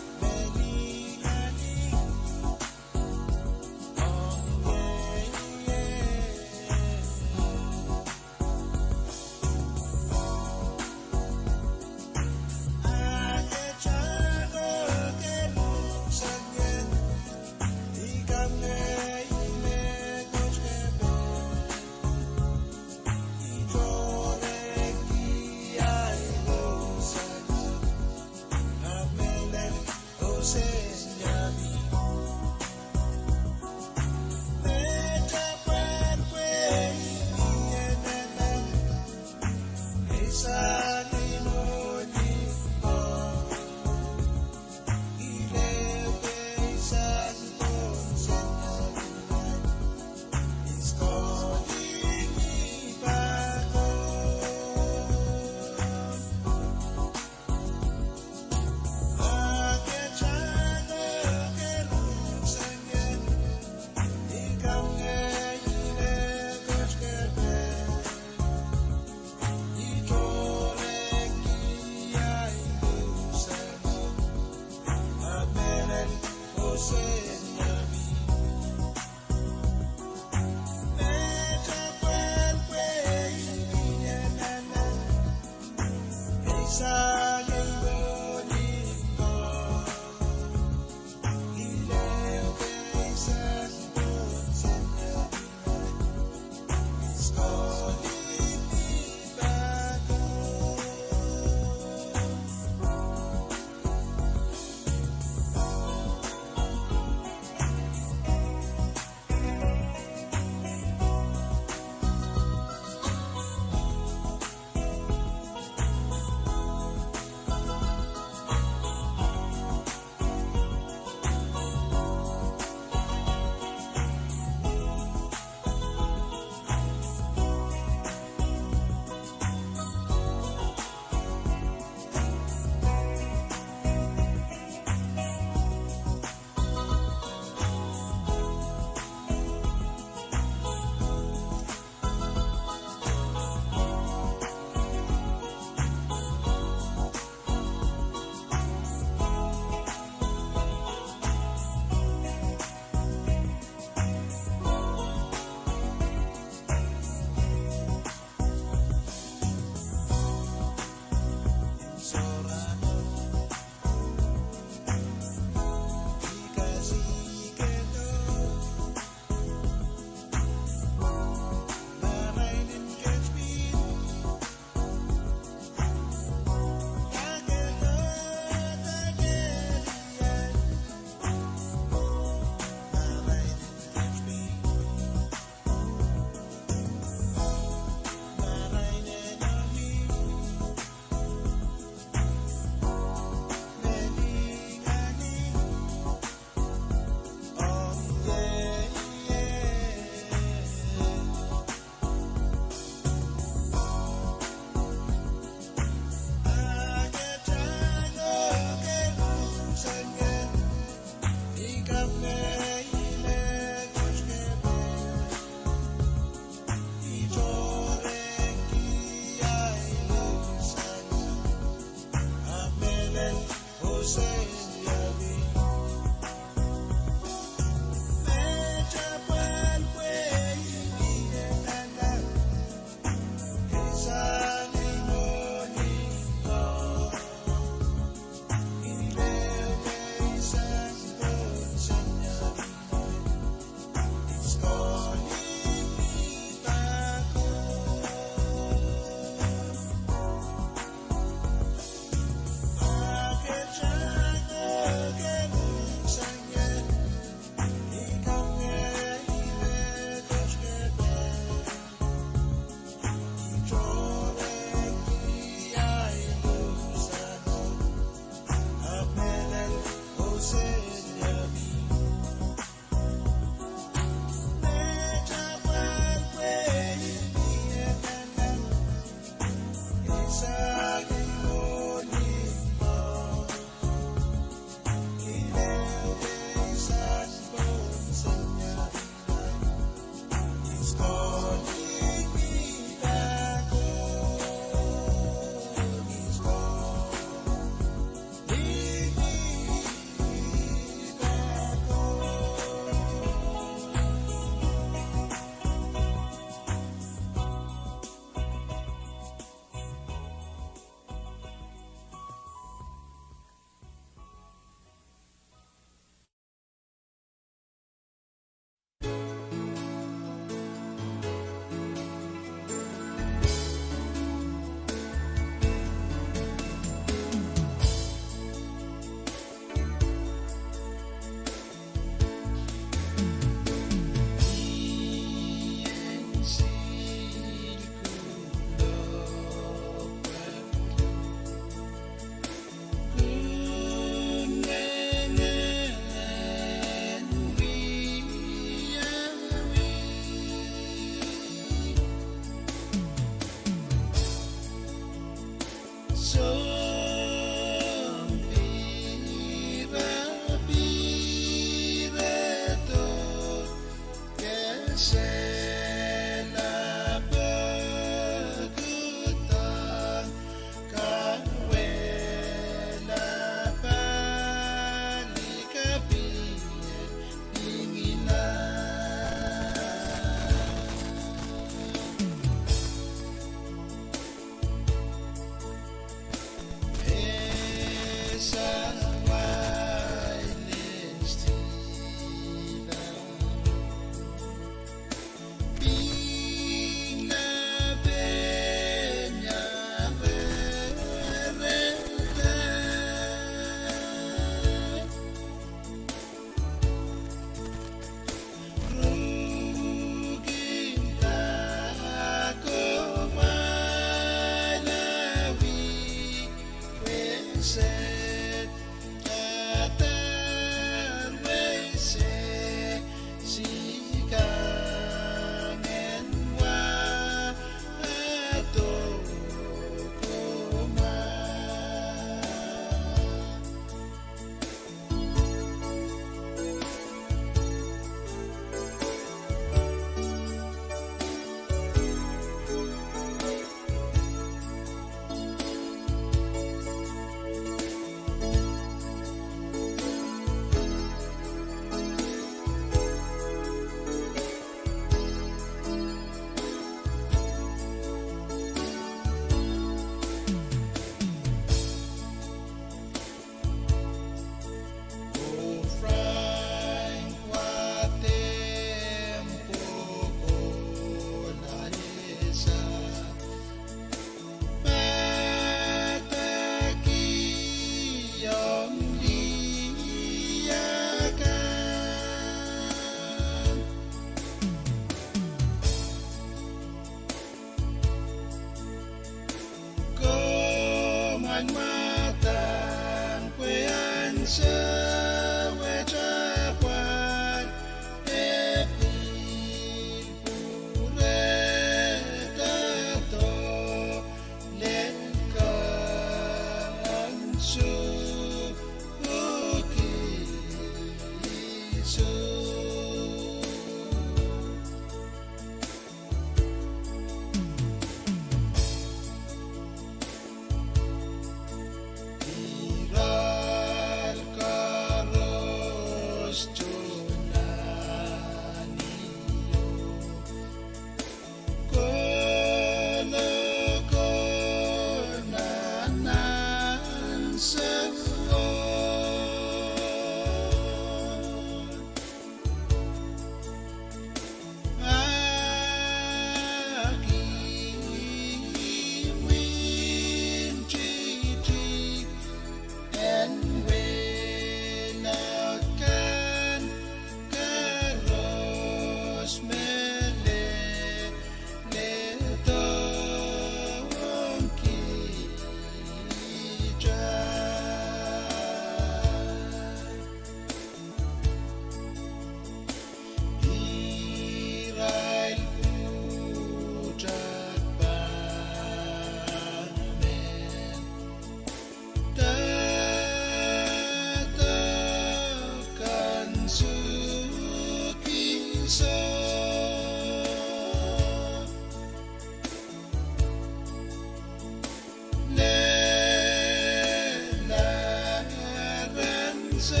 Sewese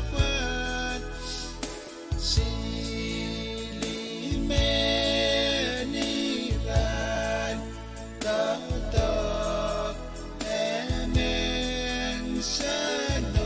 pwehn sili mehn irail doadoahk emen salohnala.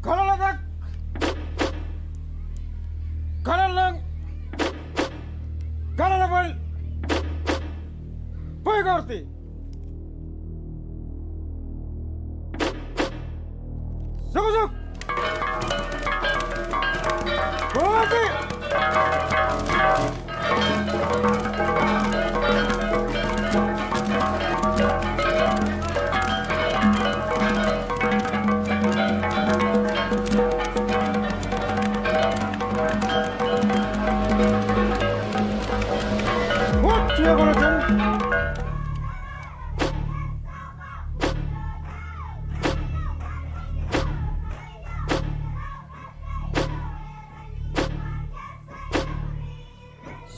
Kaloaladek, kaloalehng, kaloalapwal, pweikourdi. Sukosuk. Pweikourdi.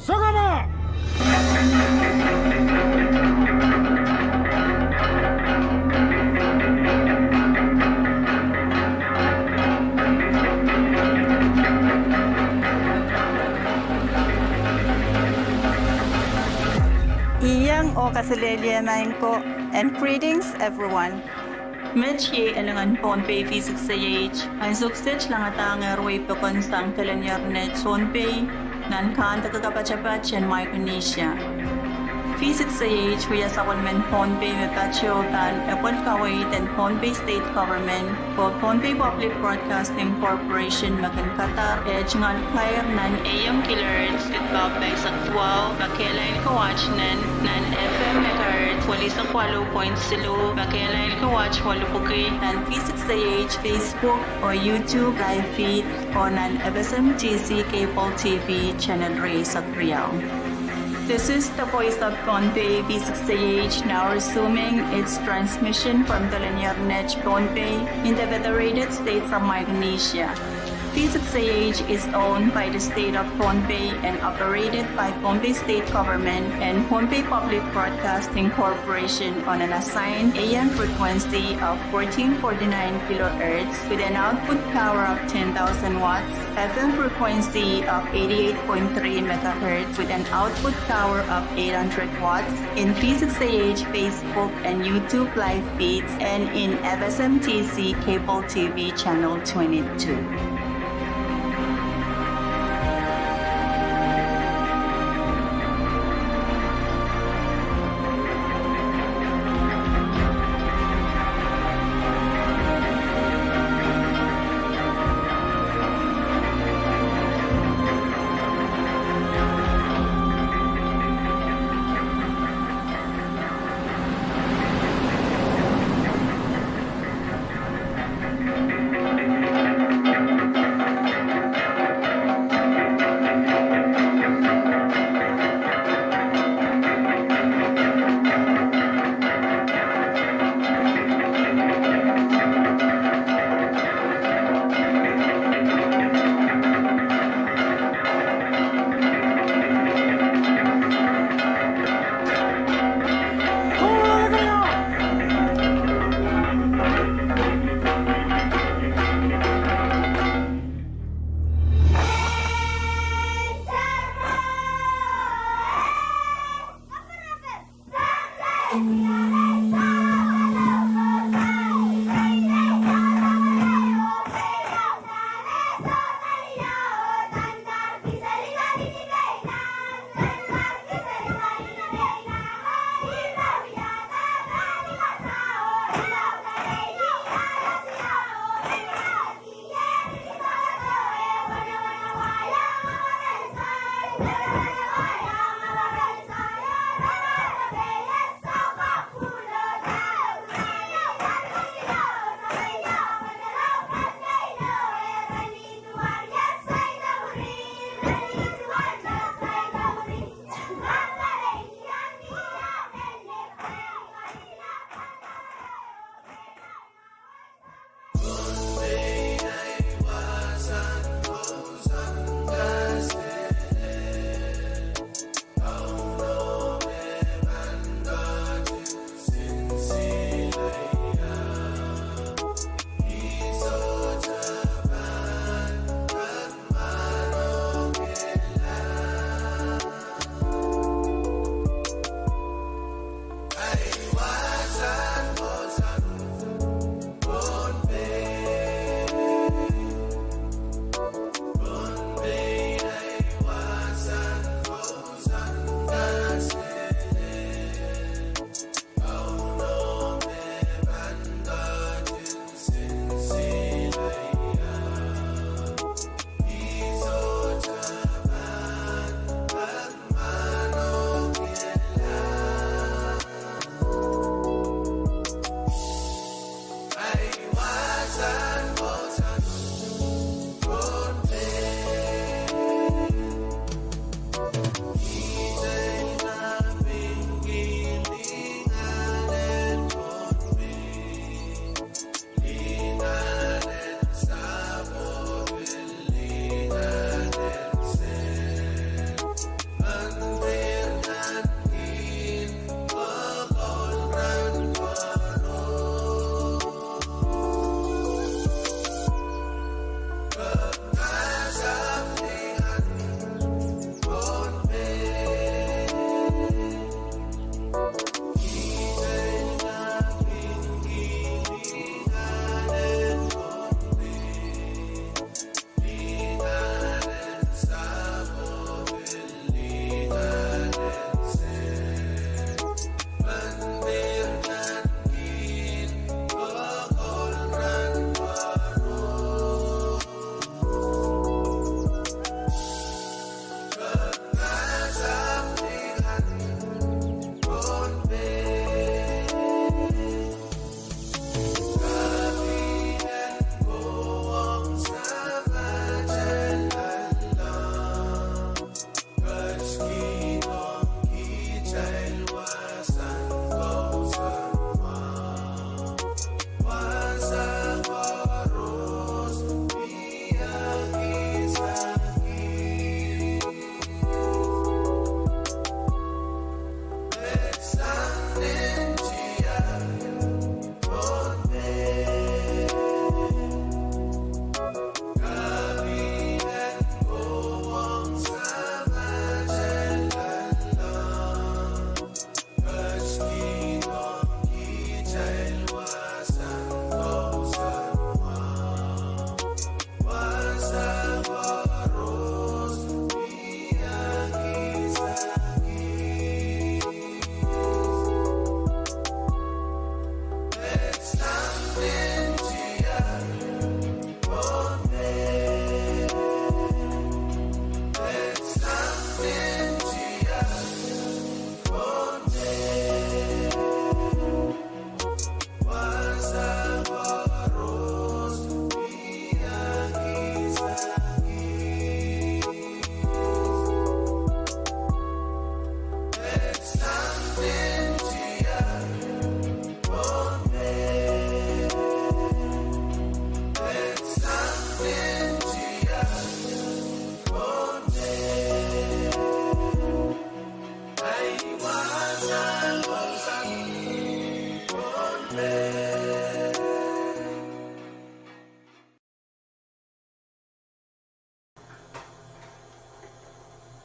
Sokama! Iang oh kaselehlie maing ko, and greetings everyone. Met iei elengen Pohnpei V six A H, ansou kiset langadahngehr wehi pokon sang Telenier Net Pohnpei, nan kahndeke kapatapat en Micronesia. V six A H wia sapwellimen Pohnpei me patoh pahn epwel kaweid en Pohnpei State Government oh Pohnpei Public Broadcasting Corporation me kin kadar eh tungoal kair nan A M kilohertz, pahpa eisek duwau, me kehlail ko watt nan, nan F M megahertz, welisek waluh point siluh, me kehlail ko watt welipwiki, nan V six A H Facebook oh YouTube live feed, oh nan F S M T C cable T V channel rieisek riau. This is the voice of Pohnpei V six A H, now resuming its transmission from Telenier Net Pohnpei in the Federated States of Micronesia. V six A H is owned by the State of Pohnpei and operated by Pohnpei State Government and Pohnpei Public Broadcasting Corporation on an assigned A M frequency of fourteen forty-nine kilohertz with an output power of ten thousand watts, F M frequency of eighty-eight point three megahertz with an output power of eight hundred watts, in V six A H Facebook and YouTube live feeds, and in F S M T C cable T V channel twenty-two.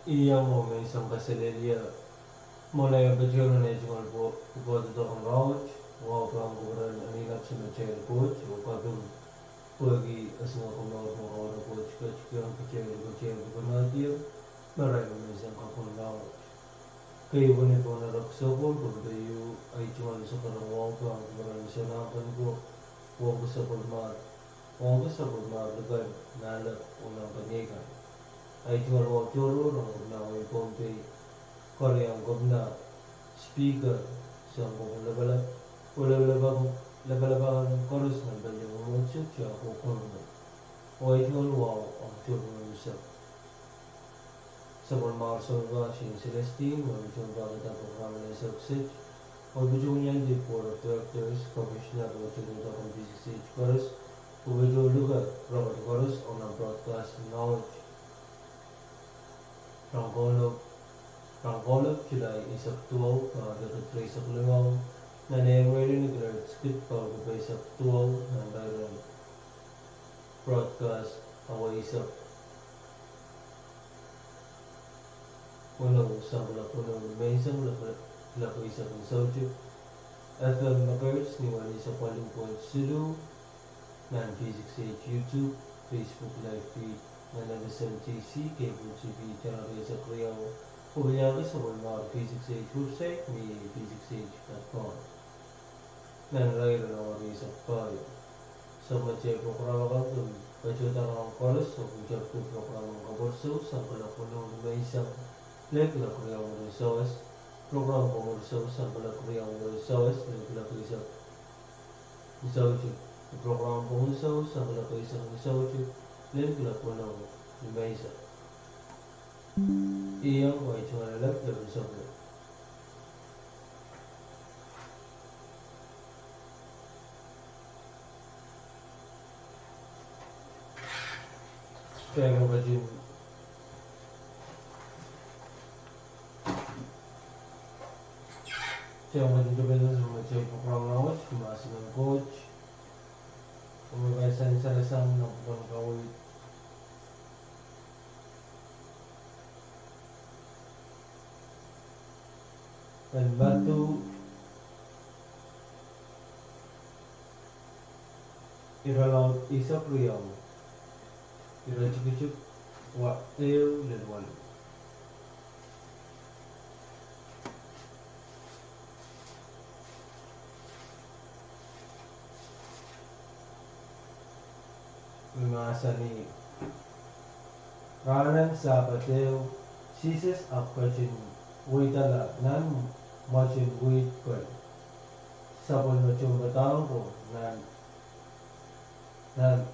Ih iang menseng kaselehlie. Mwohn ei patohwan ei tungoal pwukoa doadoahk en rahnwet, wahu pahn kupwuren anahne lapalap sang atail Koht, oh kaping pwehki esingek en mour me Kauno Koht ketikihong kitail, kitail pwukoa nan dier, me irail menseng kapwung rahnwet. Keieun pwukoa nan Rek Sokol, Pohnpei, ei tungoal sohte ren wahu pahn kupwuren Sounkoa, wahu kesempwal mar, wahu kesempwal mar likan nahnleng oh nan kanieikan. Ei tungoal wahu tohrohr ong Kepina wehin Pohnpei, Keriau Kepina, Speaker, Sounkoa Lapalap, oh lapalap, lapalap akan koaros nan palian mwomwohdiso, tia ko Kepina. Oh ei tungoal wahu ong tohrohr menseng. Sapwellimomwi Sounkoa Jean Celestine, oh ei tungoal pahn kihda program en Eisek State, oh ei patohwan ien di Board of Directors, Commissioner, oh ei tungoal pahn P six H koaros, oh ei tungoal luke Robert koaros, oh nan broadcast en rahnwet. Rahn Kaunop, Rahn Kaunop, July eisek duwau, pahr riekid rieisek limau, nan ei mwelin kiler skit pahr kupwe eisek duwau, nan pairen broadcast awa eisek weneu, sampah kuloak weneu menseng, kuloak, kuloak eisek ni soutik. F M megahertz ni wan eisek waluh point siluh, nan P six H YouTube, Facebook live feed, nan F S M T C, cable T V, channel rieisek riau, oh pil iang kak sapwellimomwi P six H website, ni P six H dot com. Nan irair en awa rieisek pahieu. Sapwellimatail program akan kin patohda rahn koaros, oh kin tepki program en kapwuresou, sampah kuloak weneu menseng, lel kuloak riau mwurin sawas, program en kapwuresou, sampah kuloak riau mwurin sawas, lel kuloak eisek ni soutik. Program en kapwuresou, sampah kuloak eisek ni soutik, lel kuloak weneu menseng. Ih iang wai tungoal lapalap, lapalap en sapwellime. Kitail pahn ketin, kitail pahn ketin tepin nan atail program rahnwet, mahsen en Koht. Komw pahn sansal sang nan pwuhken kaweid en Madiu, irelaud eisek riau, iretikitik ehu lel waluh. Me mahsanih: Rahnen Sapad ehu, Sises ahpw ketin weidala nan mwoatin wihd kei. Sapwellime tohnpadahk ko nan, nan,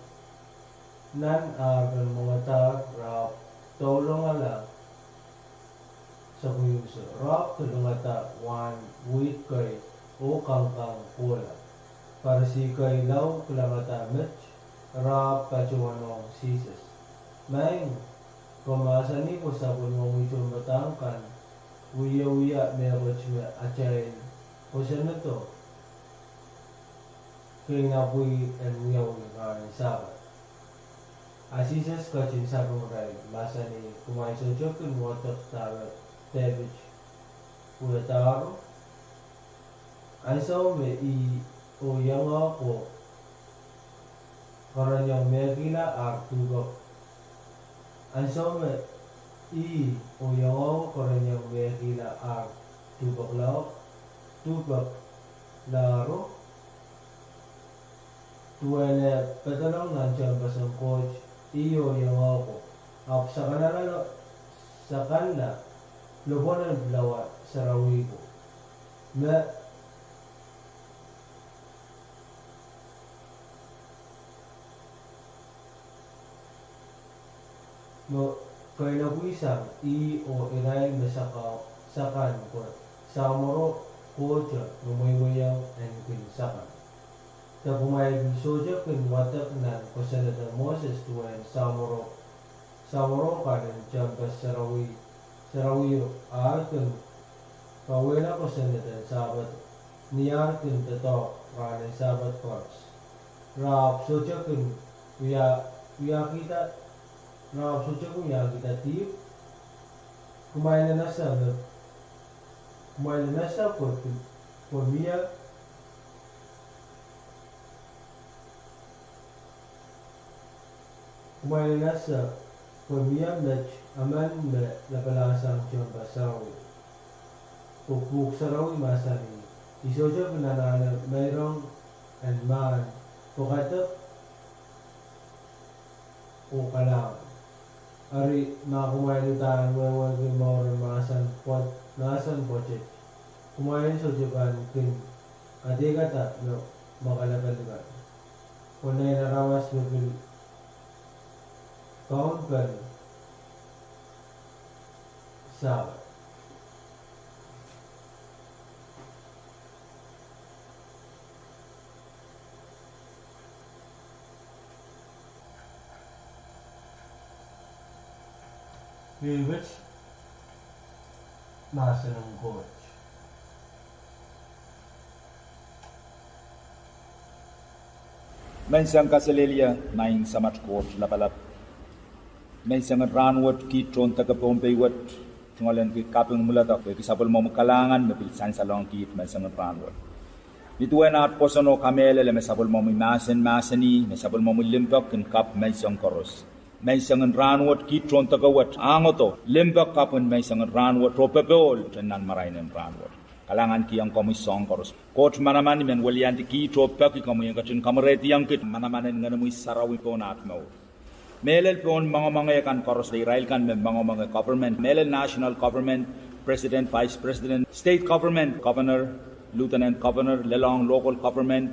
nan ar kin mwomwadahr, re ahpw doulongala, sapwellime unsek, re ahpw doulongada wahn wihd kei oh kangkang kohla. Parisi kei lao kilangada met, re ahpw patohwanohng Sises: Maing, ke mahsanih pwe sapwellimomwi tohnpadahk kan wiewia mehkot me atail kosonnedo keinapwih en wiawi rahnen Sapad. A Sises ketin sapeng irail, mahsanih: Kumwail sohte kin wadek dahme Depit wiadahro? Ansou me ih oh iangoa ko kerenieng mehkihla ar duhpek, ansou me ih oh iangoa ko kerenieng mehkihla ar duhpek lao, duhpek lahro, duwen eh pedolong nan tehnpasen Koht, ih oh iangoa ko, ahpw sakanla, sakanla lopwonen pilawa sarawi ko. Me me keinapwih sang ih oh irail me saka, sakan pwe samworo Koht me mweimweiong en kin sakan. De kumwail sohte kin wadek nan kosonneden Moses duwen samworo, samworo kan en tehnpas sarawi, sarawio, ar kin kawehla kosonneden Sapad ni ar kin doadoahk rahnen Sapad koaros. Re ahpw sohte kin wia, wiakihda, re ahpw sohte kin wiakihda dihp, Kumwail en ese me, kumwail en ese pwe, pwe mie, kumwail en ese pwe mie met emen me lapalahsang tehnpas sarawi. Pwe Pwuhk Sarawi mahsanih, I sohte pil anahne meirong en mahn pwekadek oh kalahngan. Eri ma kumwail uhdahn wehwehki mouren mahsen pwet, mahsen pwoatet, kumwail sohte pahn kin kadeikada me mwakelekel kan. Pwe nein aramas me pil kaunopel Sawa. Iei met mahsen en Koht. Menseng kaselehlie, Maing Samat Koht Lapalap. Menseng en rahnwet kiht tohn deke Pohnpei wet, tungoalenki kaping mwuledek, pwehki sapwellimomwi kalahngan me pil sansalohng kiht menseng en rahnwet. Nin duwen at pwoson oh kamehlele me sapwellimomwi mahsen mahsanih, me sapwellimomwi limpoak kin kapw menseng koaros. Menseng en rahnwet kiht tohn deke wet, ahngdo, limpoak kapwen menseng en rahnwet oh popohl nan marain en rahnwet. Kalahngankihong komwi soahng koaros. Koht manaman, I men weliandi kiht oh peki komwi en ketin kamwerehdiong kiht manaman en Ngenomwi Sarawi pohn at mour. Mehlel pohn moangomoange kan koaros, irail kan me moangomoange government, mehlel national government, president, vice president, state government, governor, lieutenant governor, lelohng local government.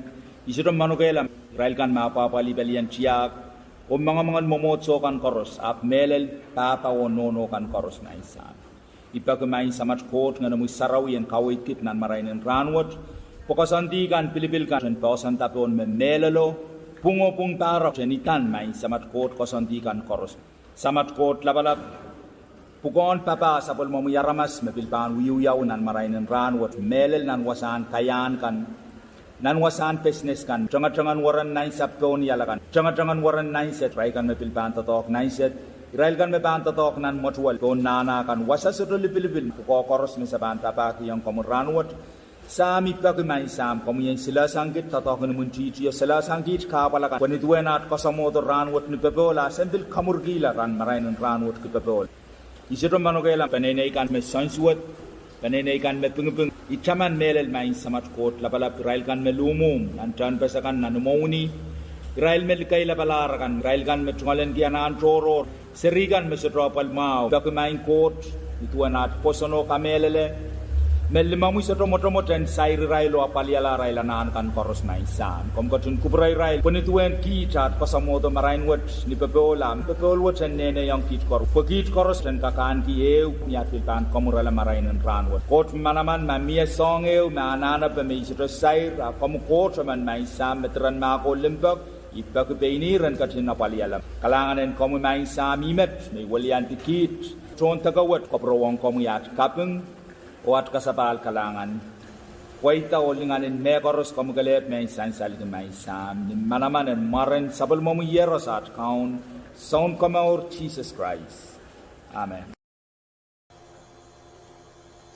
I sohte manokehla irail kan me apwahpwalih pelien tiahk oh moangomoangen mwomwohdiso kan koaros, ahpw mehlel pahpa oh nohno kan koaros, Maing Sahm. I peki Maing Samat Koht Ngenomwi Sarawi en kaweid kiht nan marain en rahnwet, pwe koasoandi kan, pilipil kan, en poahsoanda pohn me mehlelo, pwung oh pwung pahrek, en idan Maing Samat Koht koasoandi kan koaros. Samat Koht Lapalap, pwukoahn papah sapwellimomwi aramas me pil pahn wiewiawi nan marain en rahnwet, mehlel nan wasahn kaiahn kan, nan wasahn business kan, tengetengen weren nainsapw pohn iala kan, tengetengen weren nainset, irail kan me pil pahn doadoahk nainset, irail kan me pahn doadoahk nan mwetuwel pohn nahna kan, wasa sohte lipilipil, pwukoa koaros me se pahn papahkihong komwi rahnwet. Sahm, I peki Maing Sahm, komwi en silehsang kiht doadoahk en imwintihtio, silehsang kiht kahpwal akan, pwe nin duwen at koasoamwohdo rahnwet ni popohl, a sen pil kamwurkihla nan marain en rahnwet ki popohl. I sohte manokehla peneinei kan me soansuwed, peneinei kan me pingiping. I taman mehlel Maing Samat Koht Lapalap, irail kan me luhmwuhm nan tehnpas akan, nan imwowini, irail me likeilapalahr akan, irail kan me tungoalenki anahn tohrohr, seri kan me sohte apwal mwahu, peki Maing Koht, nin duwen at pwoson oh kamehlele, me limomwi sohte mwotomwot en sair irail oh apwaliala arail anahn kan koaros, Maing Sahm. Komw ketin kupwure irail, pwe nin duwen kiht at koasoamwohdo marain wet ni popohl, a popohl wet en nehnehiong kiht koaros, pwe kiht koaros en kak ahneki ehu ni at pil pahn kamwurala marain en rahnwet. Koht manaman, ma mie soahng ehu me anahnepe me I sohte sair, a komw Koht emen, Maing Sahm, me diren mahk oh limpoak, I peki pein ihr en ketin apwaliala. Kalahngan en komwi, Maing Sahm, ih met me I weliandi kiht tohn deke wet, kapwurowohng komwi at kaping oh at kasapahl kalahngan. Pweida oh lingan en mehkoaros komwi kelehpw me I sansalki, Maing Sahm, ni manaman en mwaren sapwellimomwi Iehros at Kaun, Sounkomour Sises Krais. Amen.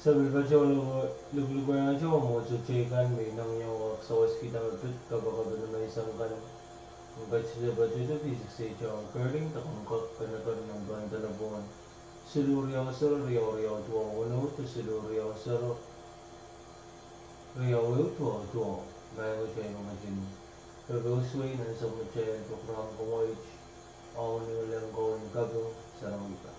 Sapwellimomwi, likilikwehnte mwomwohdiso teikan me inengieng wahk sawaskihda me pid kapakap en menseng kan, en ketido patohdo pisiksei tohn Kerling, de komw kak keneker nan pahn delepwohn siluh riau sero riau riau duwau weneu de siluh riau sero riau ehu duwau duwau. Maing, kitail ketin pepeusuwei nan sapwellimatail program komoit, auneng lengkohn kaping sarawi kan.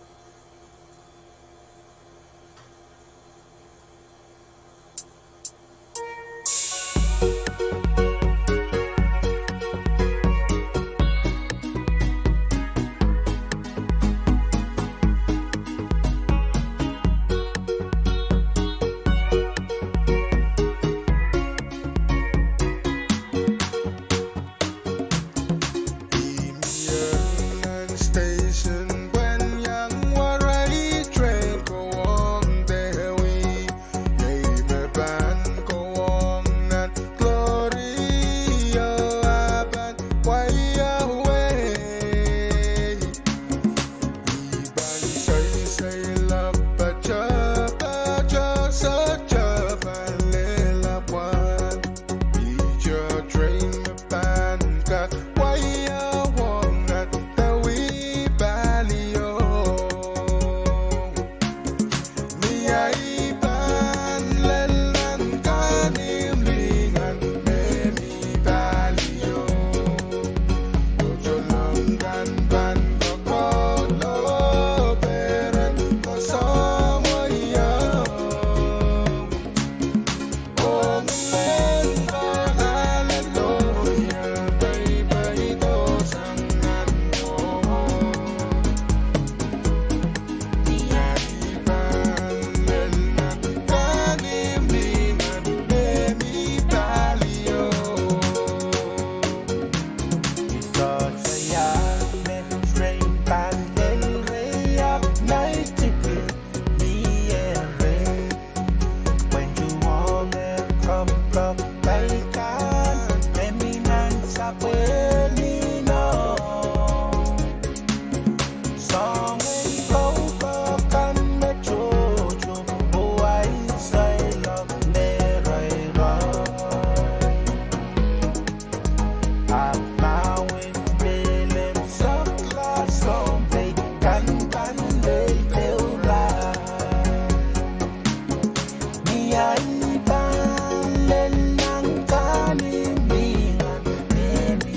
Pwehn inou soangen koukokan me tohto, oh, ahi seiloak me rairail. Ahpw mahwen pelem, soahng klas, soahng pei kan pahn lel deurail. Ni ahi pahn lel nan kani mi ngan, mihmi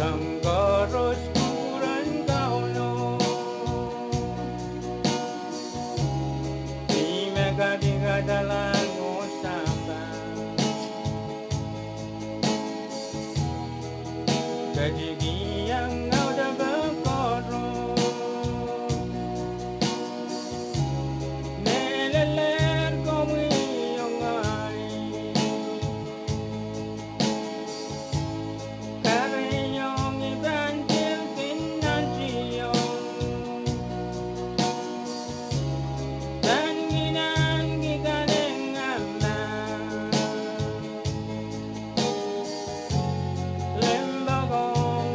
Koaros kupwuren Kauno, ih me kadikadalahng oh sampah, ketikihong audepe koaros, me lelehr komwi oh ngehi. Kahrehiong I pahn pil kin nantihong, pahn kin ahneki kanengamah, limpoak ong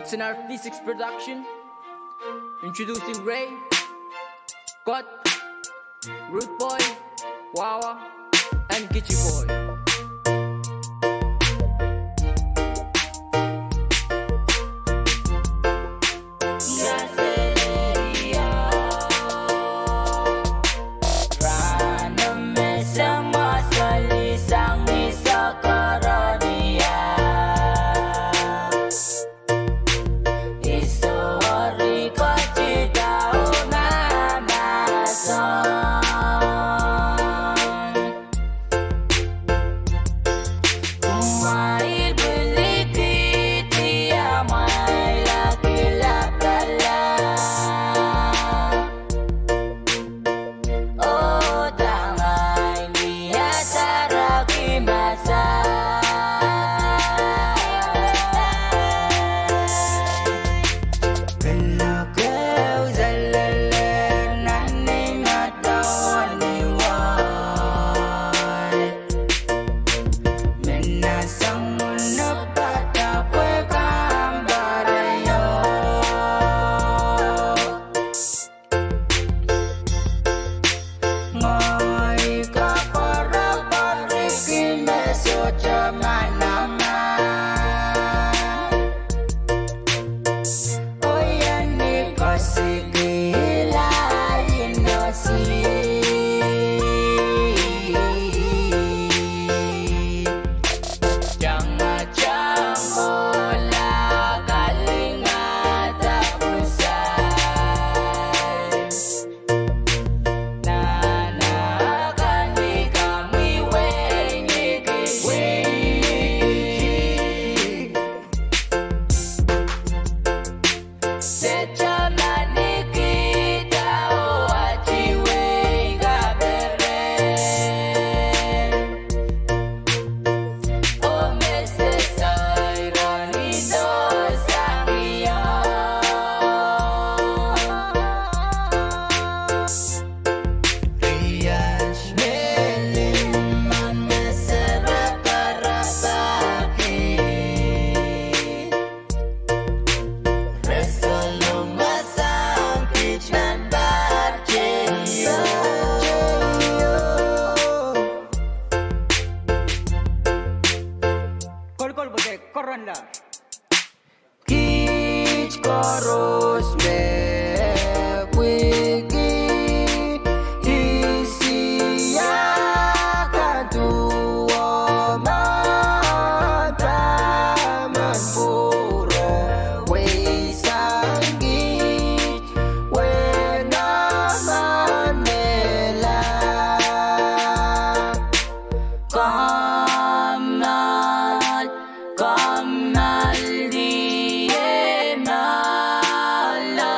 It's an R V six production. Introducing Ray, Kot, Rude Boy, Wawa, and Kichi Boy. Kolokol pwe de koronla. Kiht koaros me pwiki Isia kan duwen pahmen pwuro weisang kiht, wenemen mehla. Kommoal, kommoal, die mala.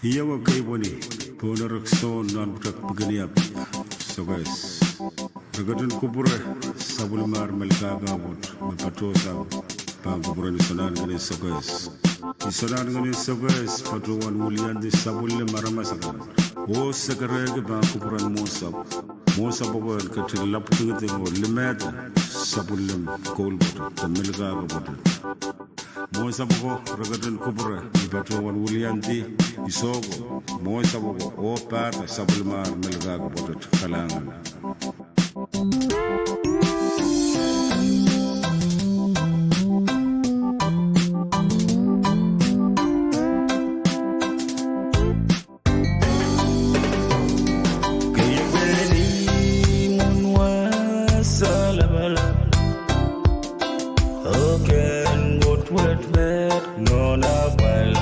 Ih ewe kei pweni pohn erek Sohn nan pwutak Pikiniap, Sokehs. Re ketin kupwure sapwellimar Melkahka pwoat me patohsang pahn kupwuren Isonahnken en Sokehs. Isonahnken en Sokehs patohwan wiliandi sapwellime aramas akan, oh sekerehki pahn kupwuren mwohnsapw. Mwohnsapw ako en ketin lapwdingiding oh limehda sapwellime koul pwoatet de Melkahka pwoatet. Mwohnsapw ako re ketin kupwure, I patohwan wiliandi, I sohko, mwohnsapw ako oh pahda sapwellimar Melkahka pwoatet. Kalahngan. Kei pweni mwomwen wasa lapalap, oh ken wet wet met nohn apwal.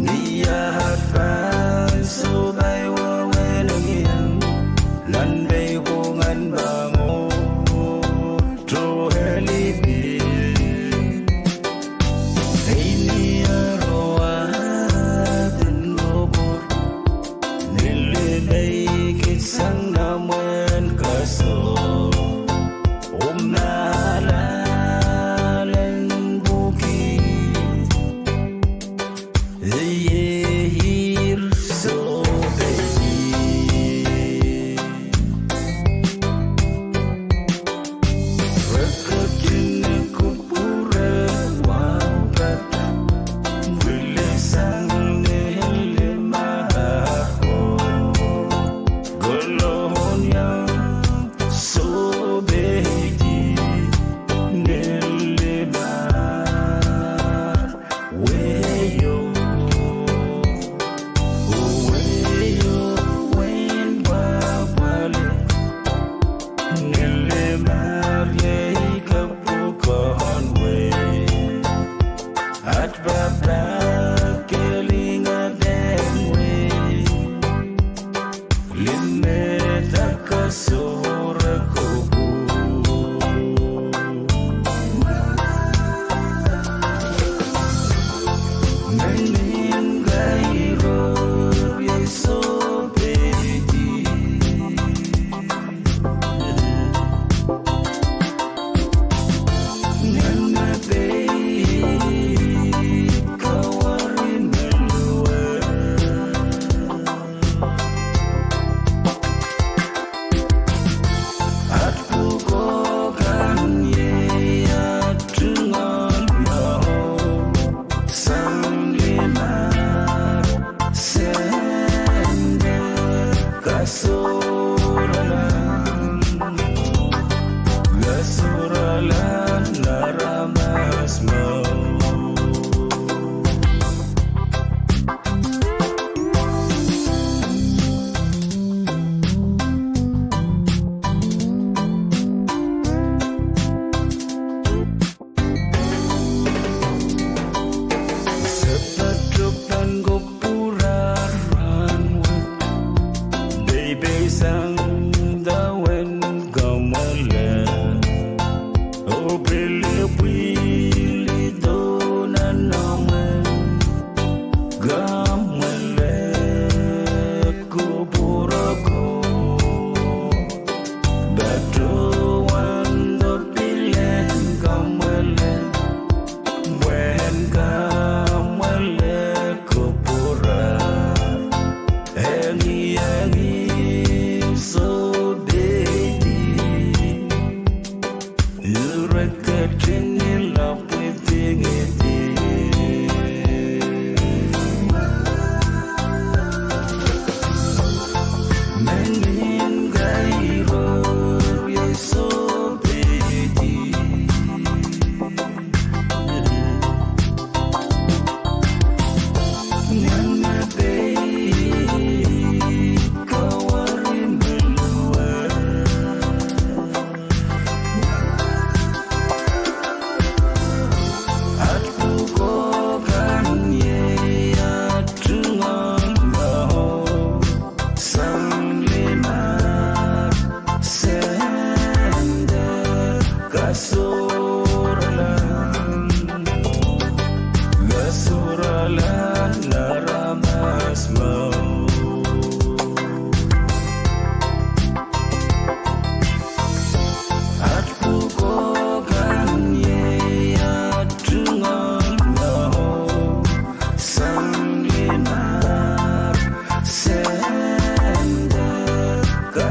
Ni aht pahn sohpai wehwehn engieng, nan pei kohngan pahn mwo toheli pil. Ei ni aroaden ropor, nilime kihsang nan mwen kaso, oh mahlalen pwuki. Ie, ih sohpeidi. Re ketin kupwure wahu pahpa, pwilisang nilime ako. Kolonia sohpeidi nilime. Wehio, wehio, wein pwapwalih, ngilimar iei kapwukon wehi. Aht pahpa kelingehng wehi. Limehda kasohre kopwung. Mengihn kairo iei sohpeidi. Ngenepei kawari me luwe. Aht pwukoa kan iei aht tungoal mwahu, sang limar sende kasohrala, kasohrala aramas mwahu. Se patohwan kupwurar rahnwet, peipeis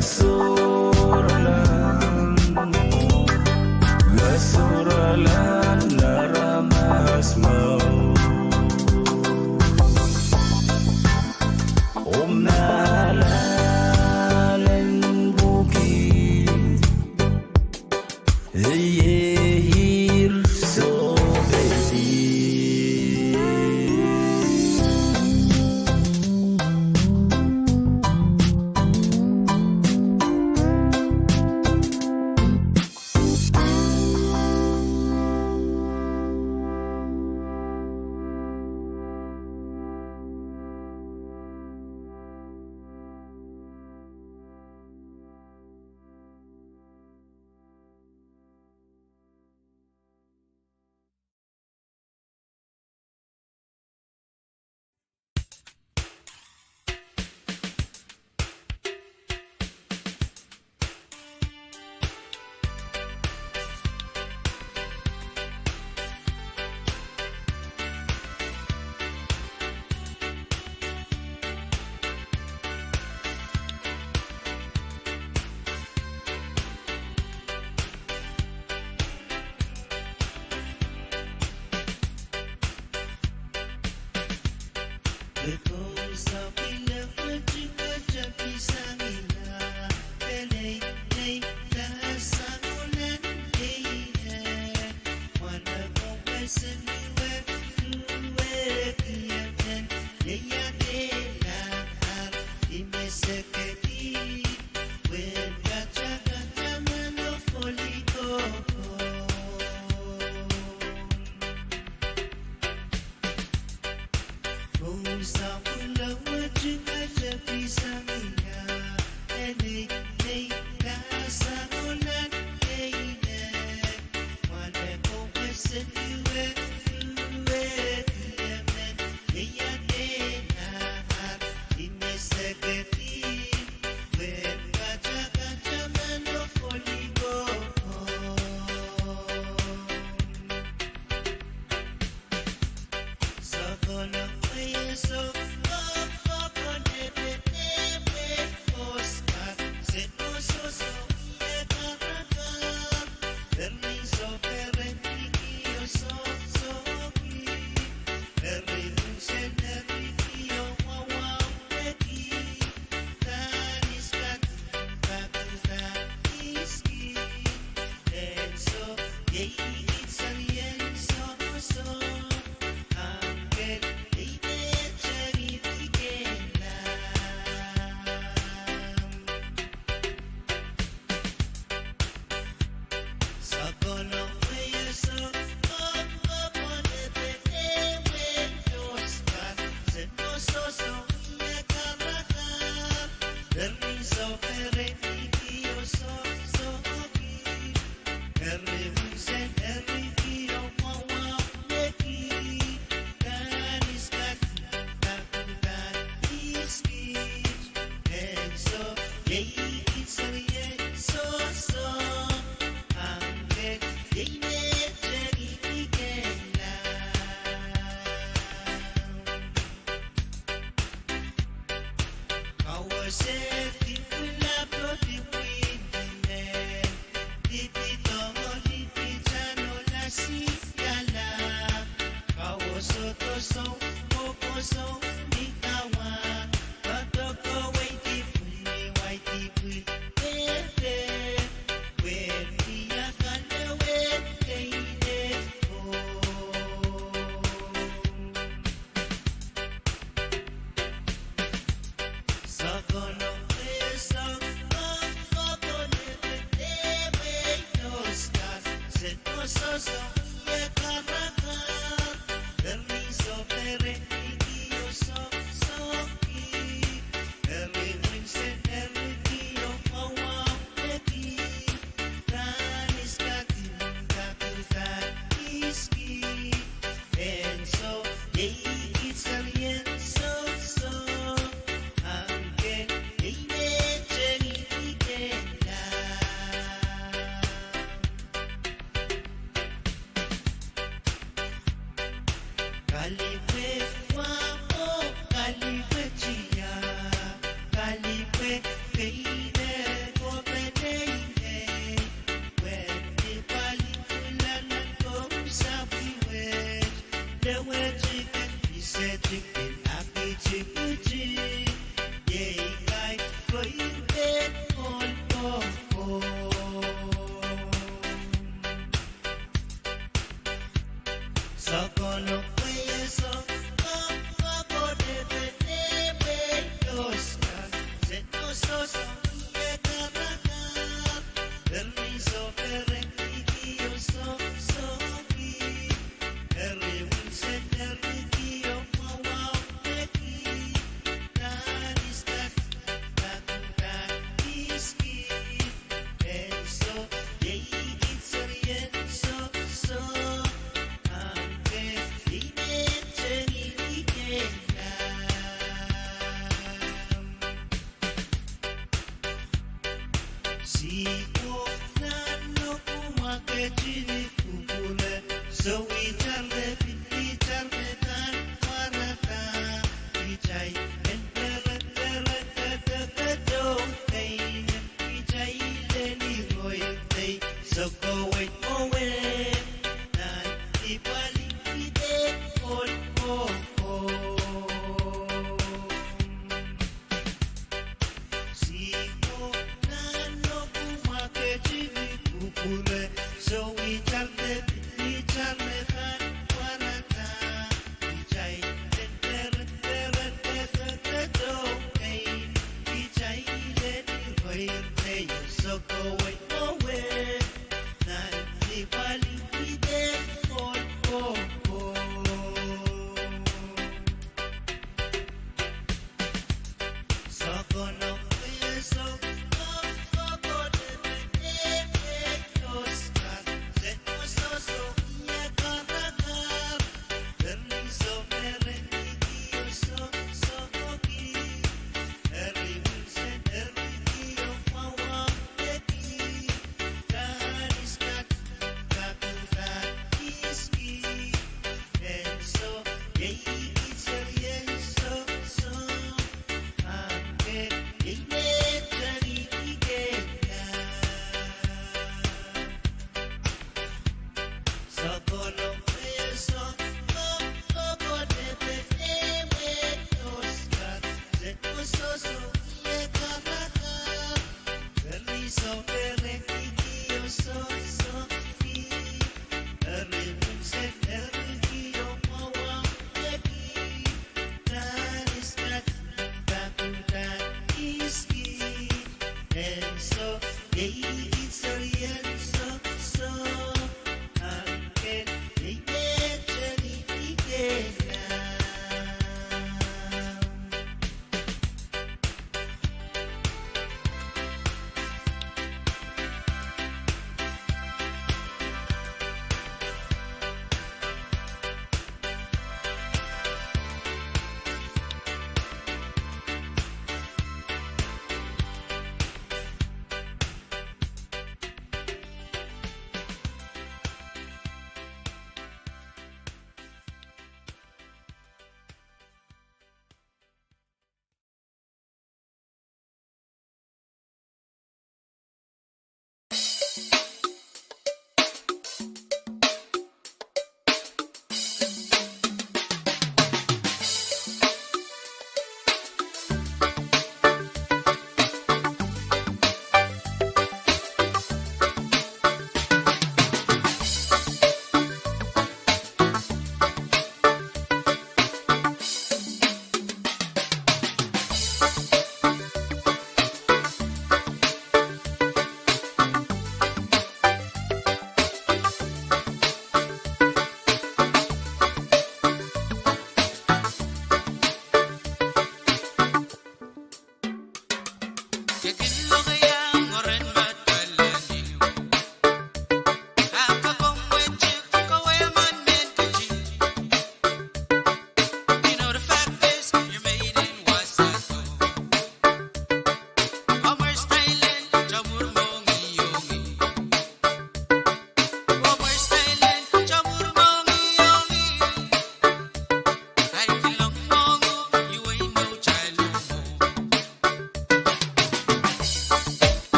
Sohrala, sohrala aramas mwahu. Omw ahlahlen pwuki, eieir sohpei.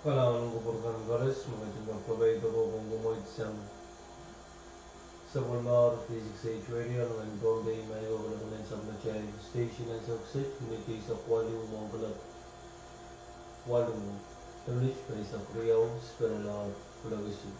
Kalahngan en kupwur kan koaros, me ketin kak kapaiada kokohng kumwail sang sapwellimomwi three six eight Radio nan Pohnpei, ma iei oh kalahngan en sapwellimatail station ansou kiset, minit eisek waluh mwohn kuloak waluh, minit eisek riau, spelala, kuloak isuh.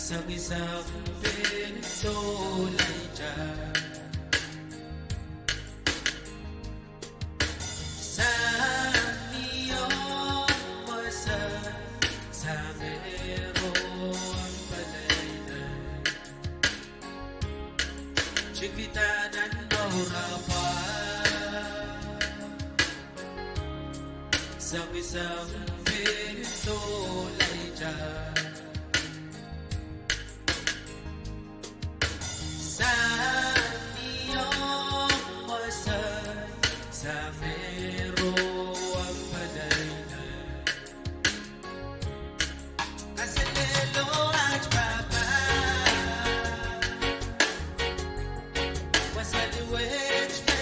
Sangisang pil solahr, sang ni oh mwesen, sang erohng peleina. Chipida nan mour apwal, sangisang pil solahr, sang ni oh mwesen, sang erohng peleina. Kaselehlie aht Pahpa, wasahn wet me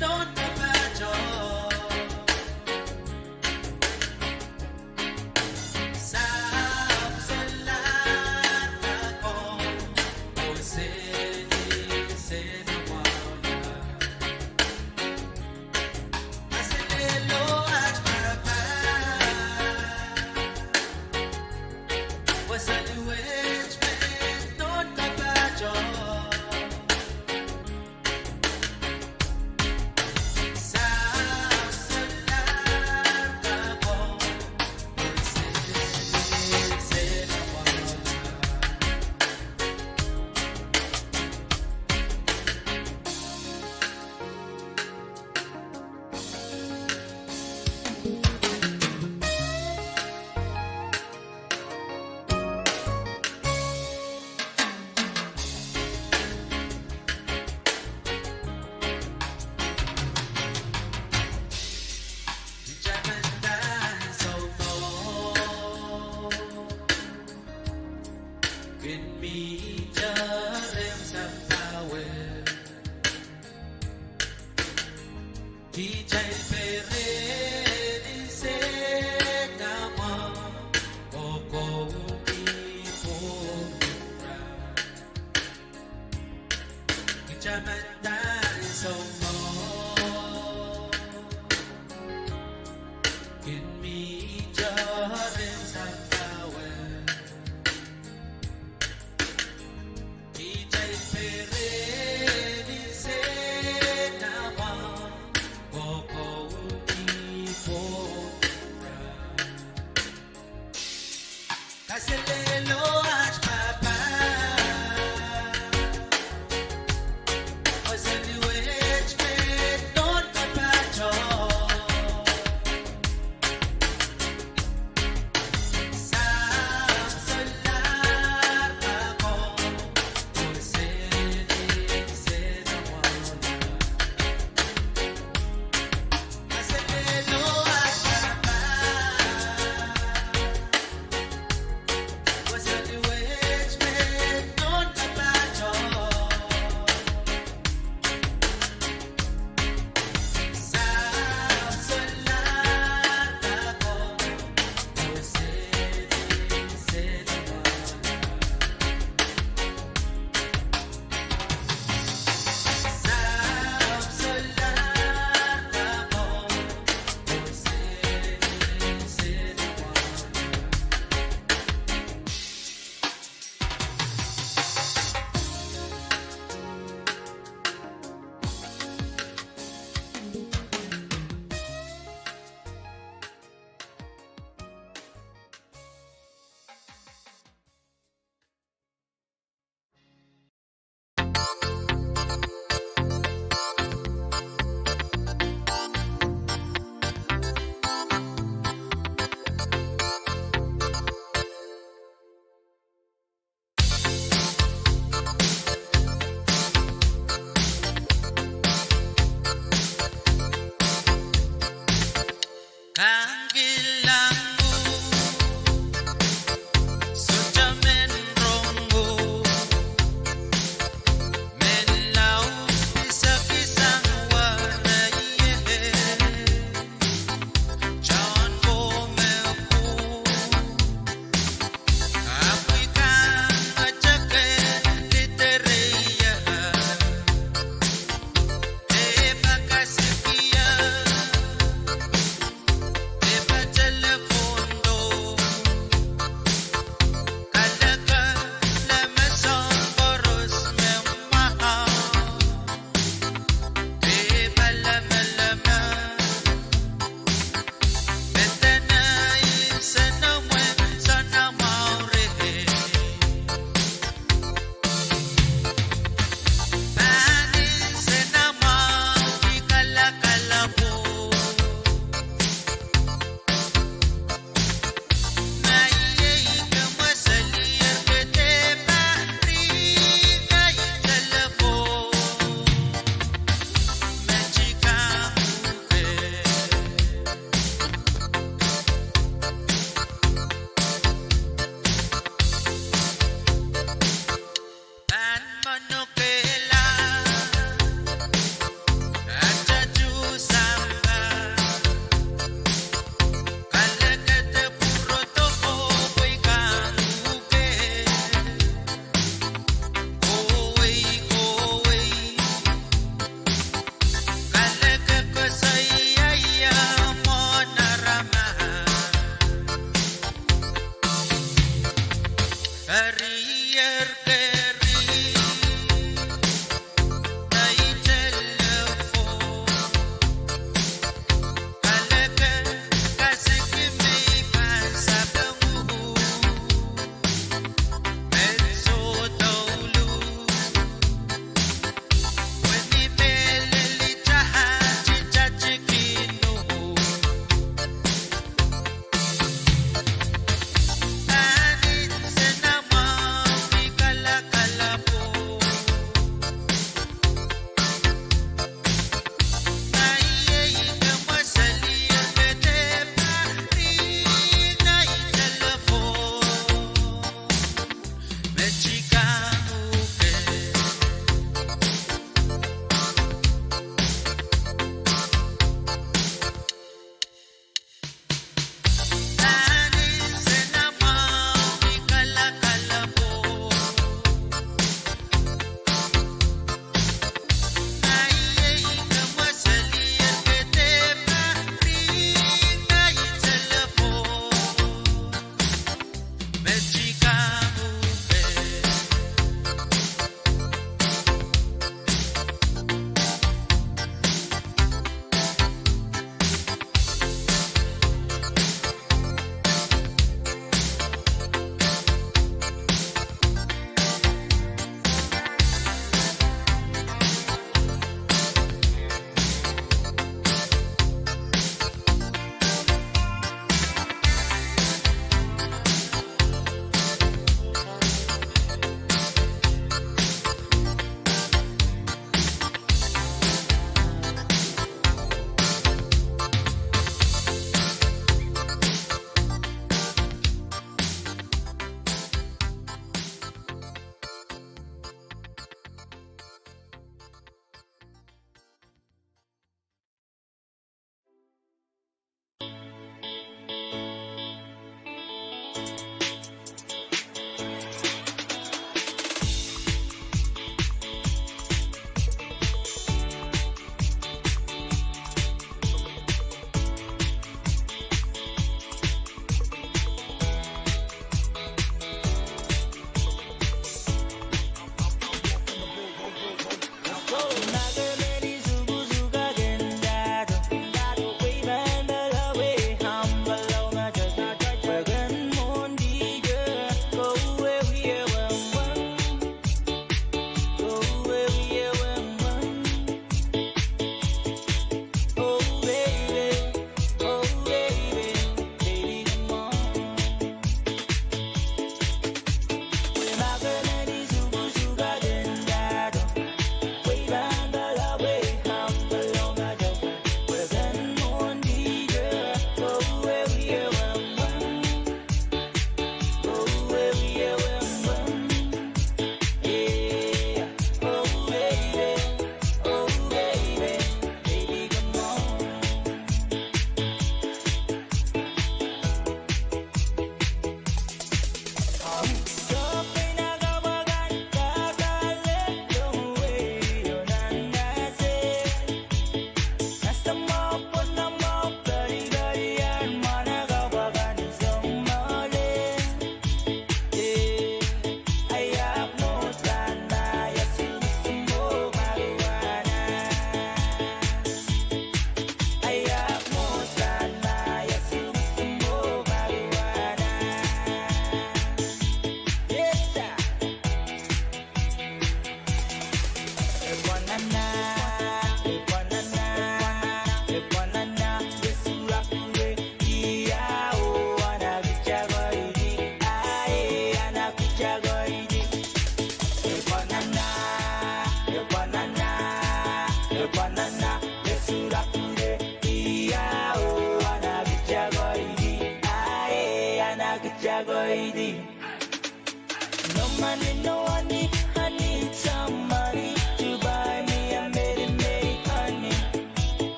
tohnpato, sahpw solahr ko, oh sehse nan wahla. Kaselehlie aht Pahpa, wasahn wet me tohnpato, sahpw solahr ko, oh sehse nan wahla. Kitail men pahn soumwahu, kin mihte rehn sampah wet. Kitail peren insenamwahu, oh koudi pwung ira. Kitail men pahn soumwahu, kin mihte rehn sampah wet. Kitail peren insenamwahu, oh koudi pwung ira. Kaselehlie aht Pahpa, oh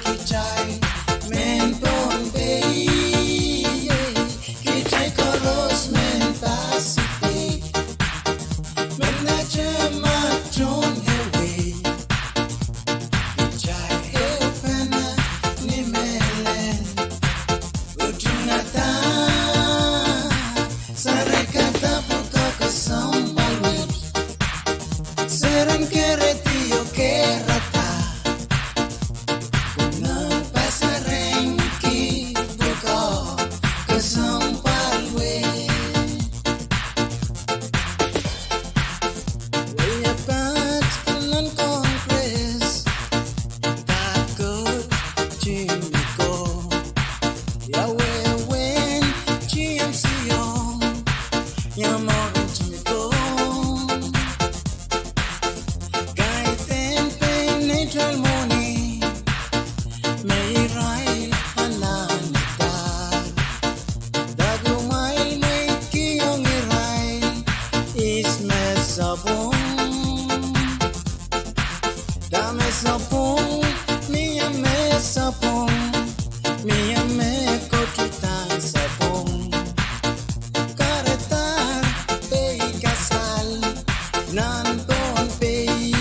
Kitail mehn Pohnpei, kitail koaros mehn Pacific, mendahte ma tohn ehuehu, kitail ehupene ni mehlel. Utungada, sarekada pwukoa kesempwal wet. Seren kerehdi oh keirada, nan pasarenki pwukoa kesempwal wet. Wia pat nan Congress, Pat Kot Jimmy Ko, ia wehwehn T M C O, ia Maureen Jimmy Ko. Kaidehn pein neutral mwohni me irail anahne dahr. Dah kumwail mweidkihong irail ihs me sapwung? Dahme sapwung? Mie me sapwung, mie me kotudahn sapwung. Kahrehda pei kasal nan Pohnpei.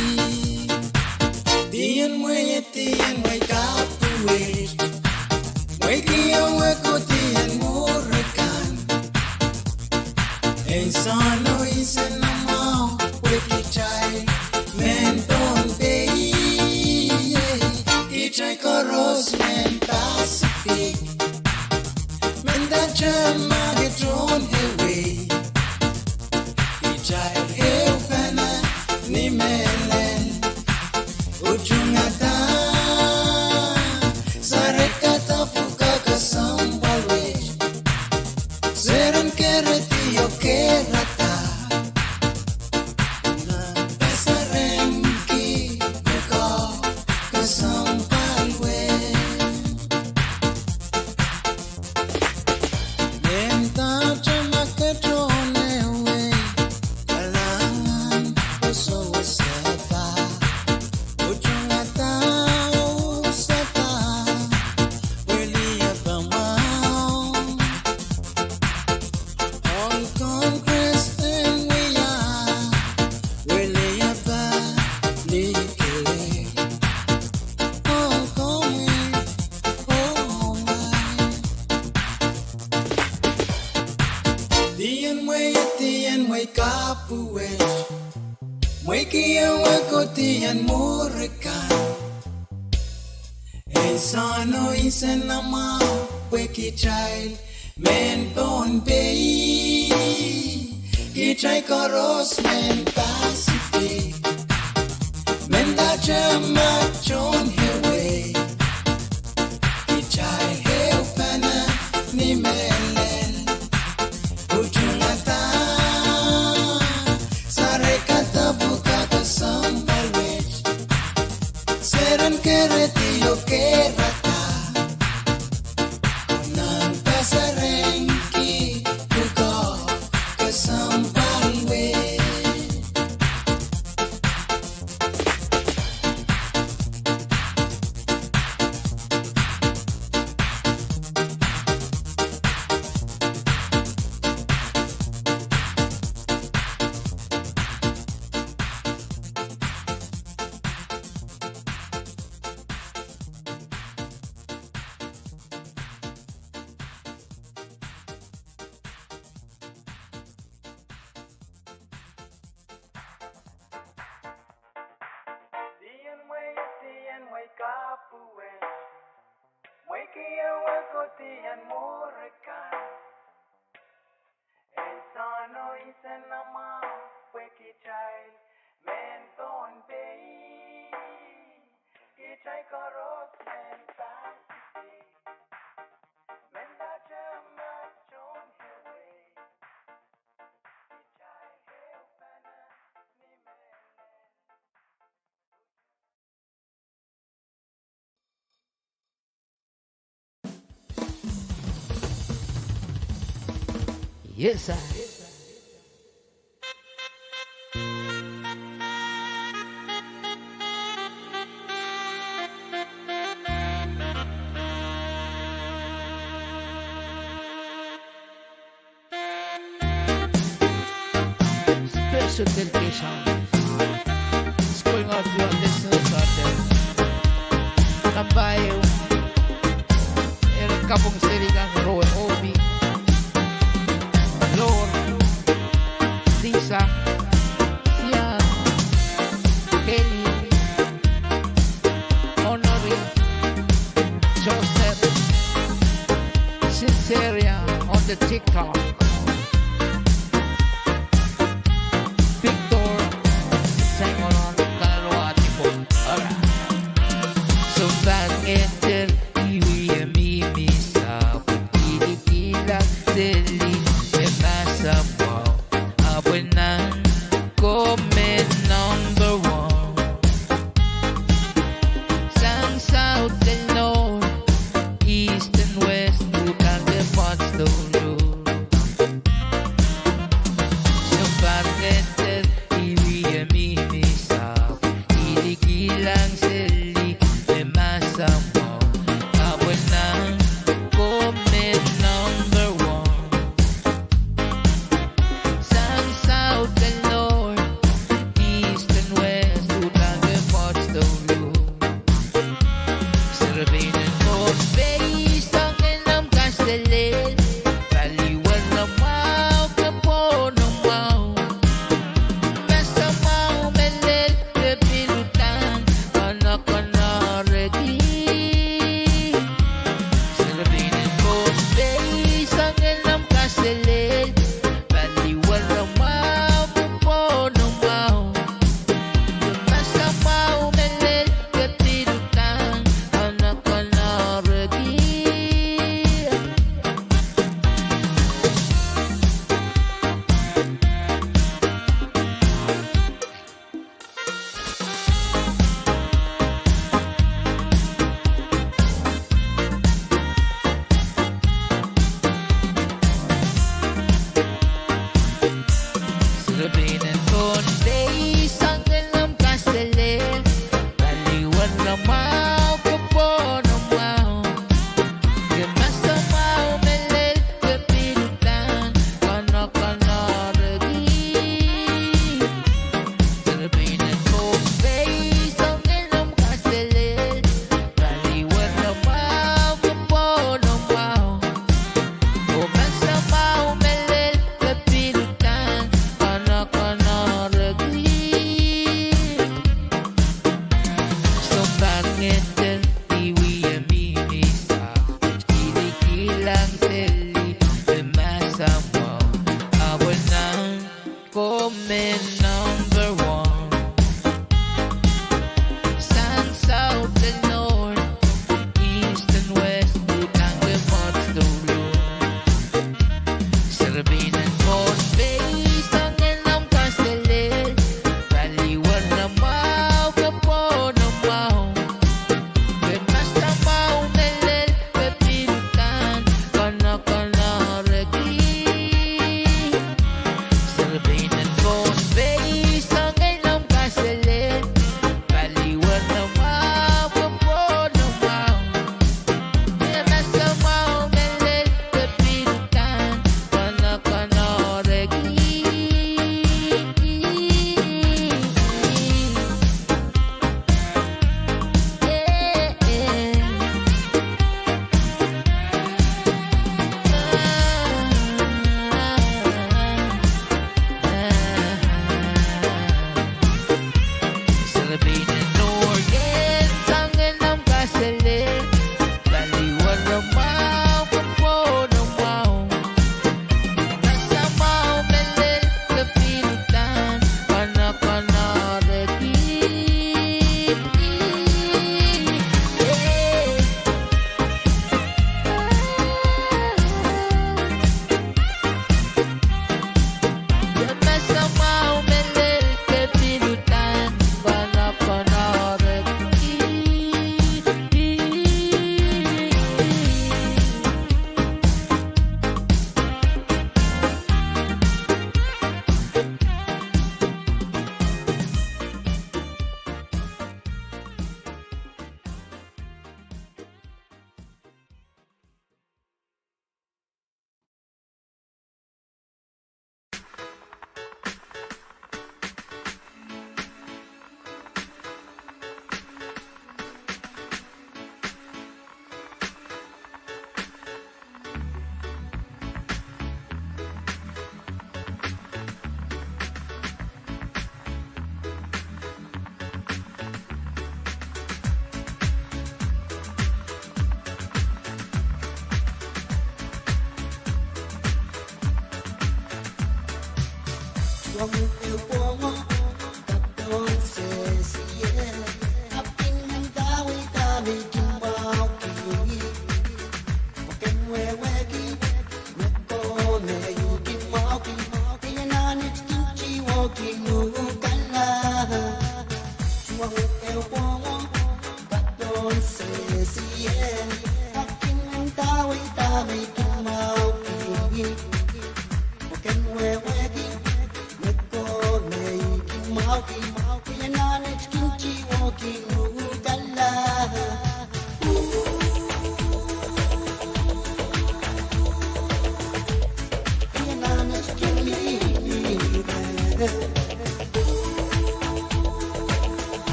Dien mwehi, dien mwehi kapwuwet, mwehi kihong wekot en mwuri kan. Ansou no insenamwahu pwe kitail mehn Pohnpei, kitail koaros mehn Pacific, mendahte ma tohn ehuehu, kitail ehupene ni mehlel. Utungada, sarekada pwukoa kesempwal wet. Seren kerehdi oh keirada, nan pasarenki pwukoa kesempwal wet. Mendahte ma ke tohn ehuehu, kalahngan oh sewesehda. Utungada, usada, weliepamwahu. Ohl Congress en wia, weliepalikel. Ohl Congress, oh my. Dien mwehi, dien mwehi kapwuwet, mwehi kihong wekot en mwuri kan. Ansou no insenamwahu pwe kitail mehn Pohnpei, kitail koaros mehn Pacific, mendahte ma tohn ehuehu, kitail ehupene ni mehlel. Utungada, sarekada pwukoa kesempwal wet. Seren kerehdi oh keirada, nan pasarenki pwukoa kesempwal wet. Dien mwehi, dien mwehi kapwuwet, mwehi kihong wekot en mwuri kan. Ansou no insenamwahu pwe kitail mehn Pohnpei, kitail koaros mehn Pacific, mendahte ma tohn ehuehu, kitail ehupene ni mehlel. Yes, sir. Sohte kei sang. It's going out to our listeners out there. Nampa ehu, eri kapwung seli kan Roe, Obi, Lor, Lisa, Sian, Kelly, Honorin, Joseph, Sinceria on the TikTok. Victor, sang on the Kalwati Pon. Alright. Sounpar ngeter, I wie mihmi sahpw, I likilang seli me mahsen mwahu, ahpw nan ko me number one. Sang south and north, east and west, pwukat de pwoat stohlo. Sounpar ngeter, I wie mihmi sahpw, I likilang seli me mahsen mwahu,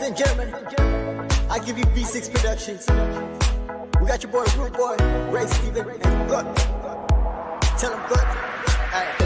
and gentlemen, I give you V six Productions. We got your boy, Rude Boy, Ray Steven, and Gut. Tell 'em, Gut. Hey.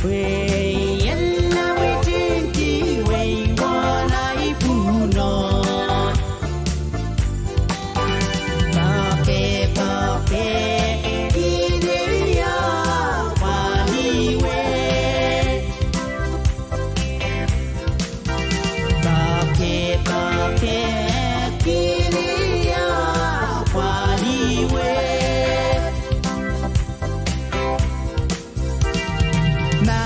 Pwe I en lapwetehng kihwei wahn ahi pwuhno. Poakehpoake, kihnehiong pwalih wet. Poakehpoake, kihnehiong pwalih wet. Ma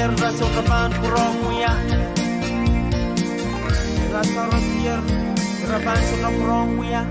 Ira sohte pahn pwurehng wia. Ira sarawio, ira pahn sohte pwurehng wia.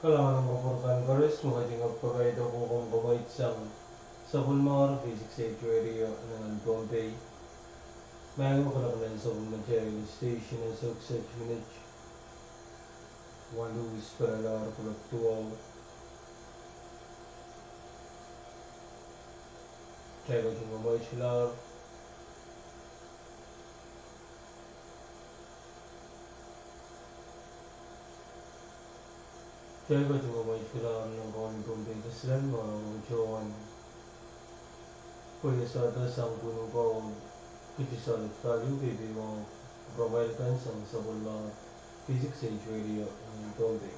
Kalahngan en kupwur kan koaros me kaidehn pakaida kohkohn kamwaid sang sapwellimomwi K six H Radio nan Pohnpei. Maing o, kalap nan sapwellimatail station en Sohksohk minit waluh, spelala kuloak duwau. Kitail ketin kamwaid lahr. Kitail ketin kamwaid lahr nan Kauno Pohnpei Kesilen, mwahu nan tohn pwe iasada sang pwunuko, kitail sohte pali peipeimwahu pwuropail kan sang sapwellimomwi K six H Radio nan Pohnpei.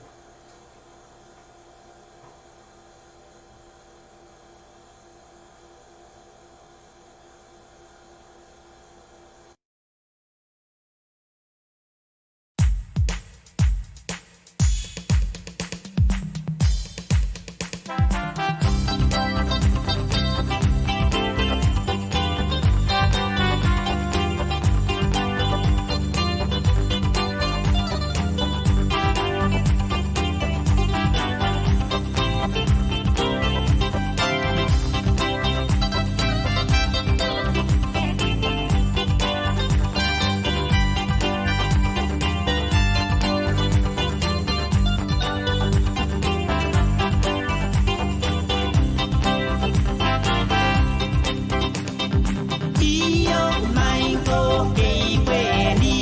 Io, maing ko, kei pwehni.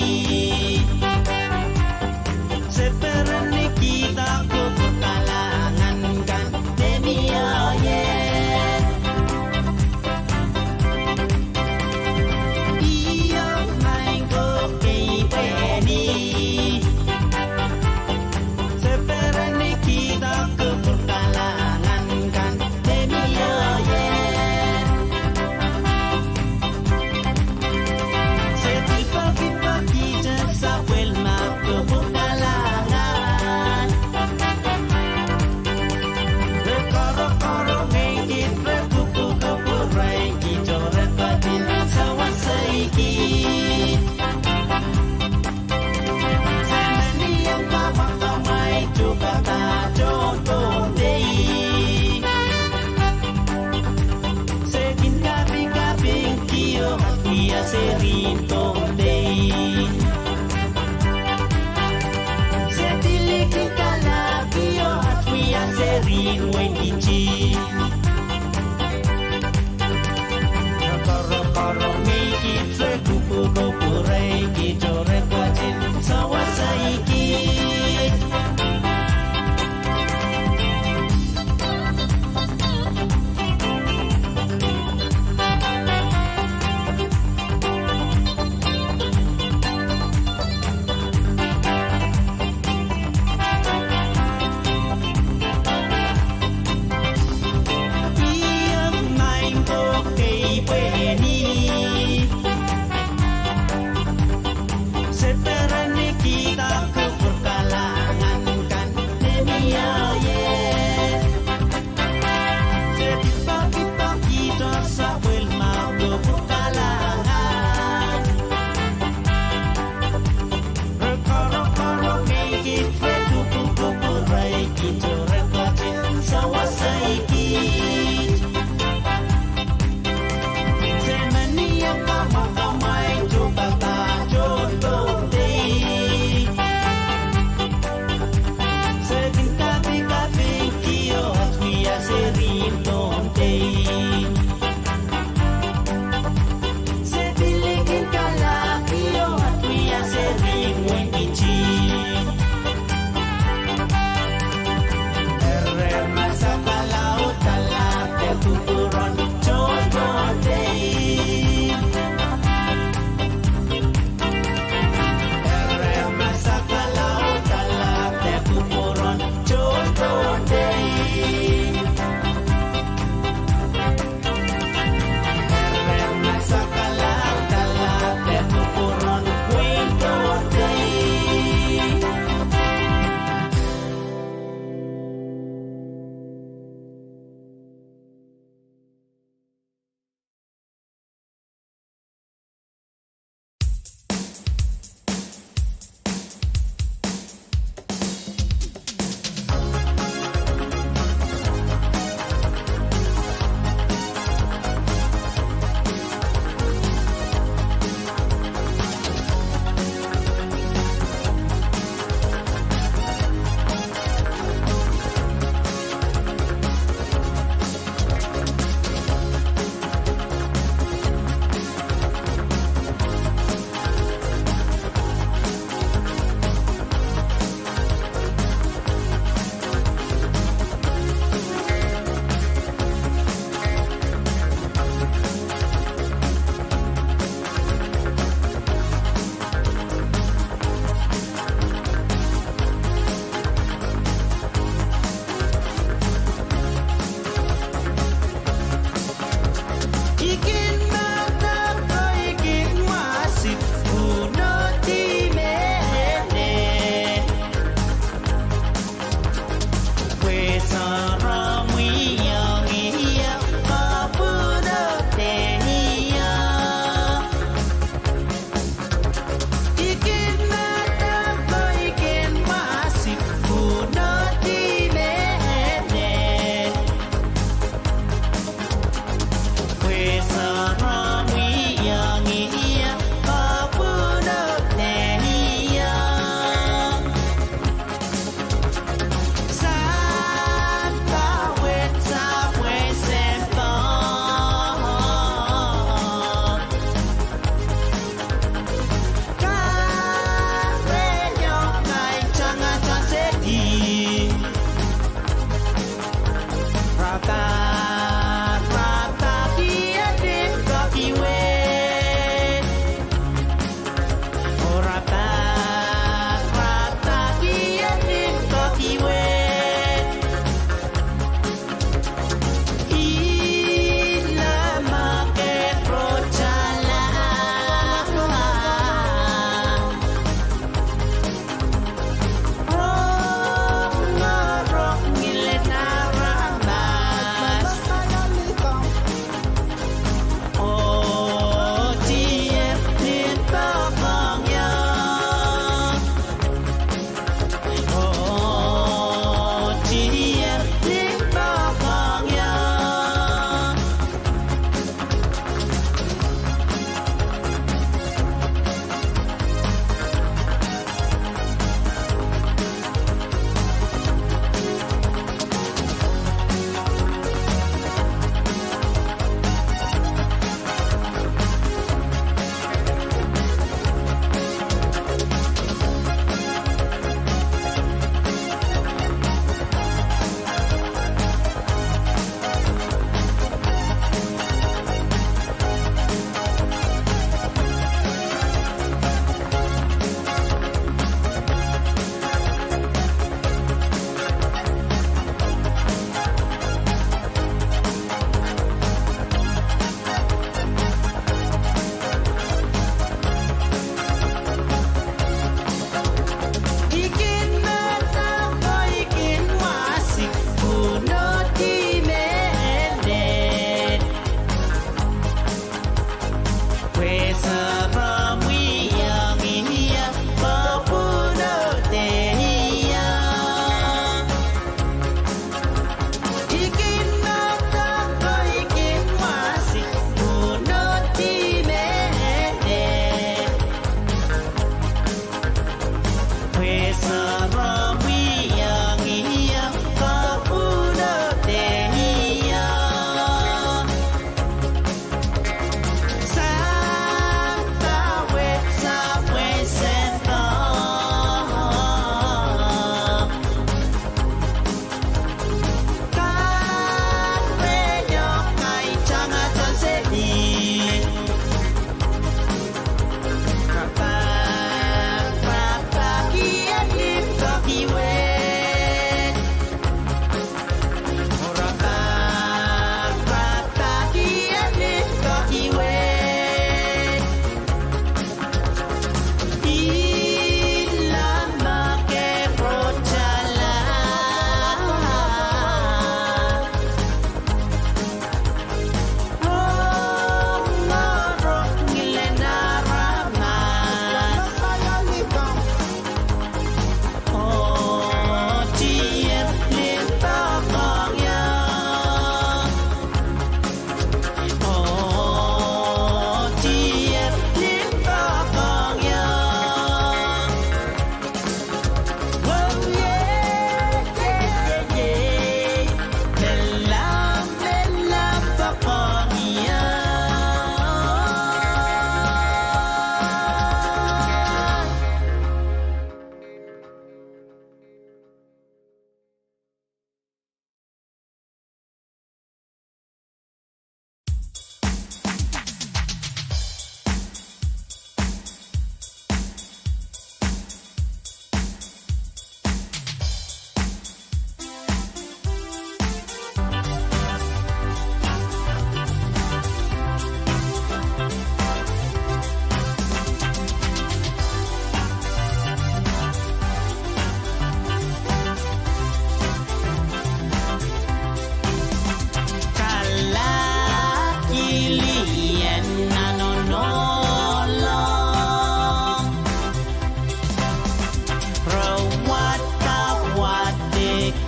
Se perenikihda kupwur kalahngan kan me mie ie. Io, maing ko, kei pwehni. Se perenikihda kupwur kalahngan kan me mie ie. Se tipakipakihte sapwellime kupwur kalahngan. Re korokorongehki, re kupwukupwurehki, oh re ketin sawaseiki. Se menian kawekemwail tuhkada tohn Pohnpei. Se kin kapikapingki oh wia serihn Pohnpei. Se pil kin kalapw oh wia serihn Wein Kiti. Re korokorongehki, re kupwukupwurehki, oh re ketin sawaseiki. Io, maing ko, kei pwehni.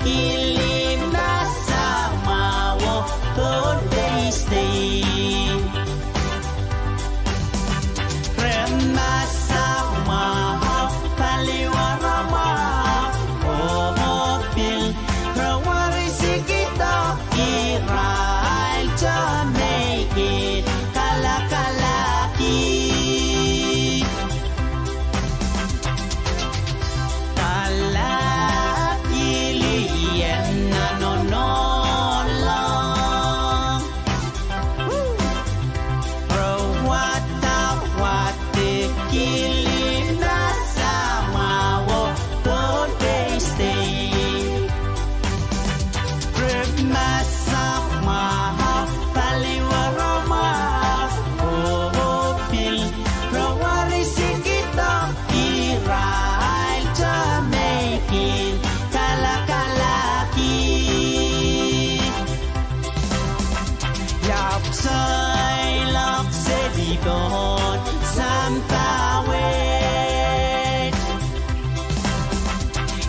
Kili masamwahu Pohnpei State. Re masamwahu, paliwaramwahu, oh pil re werisikihdo irail tohn mehkid kalakalahki. Kalahk Kili en Anohnlong. Re wadawad Kili masamwahu Pohnpei State. Re masamwahu, paliwaramwahu, oh pil re werisikihdo irail tohn mehkid kalakalahki. Iap seiloak seli pohn sampah wet.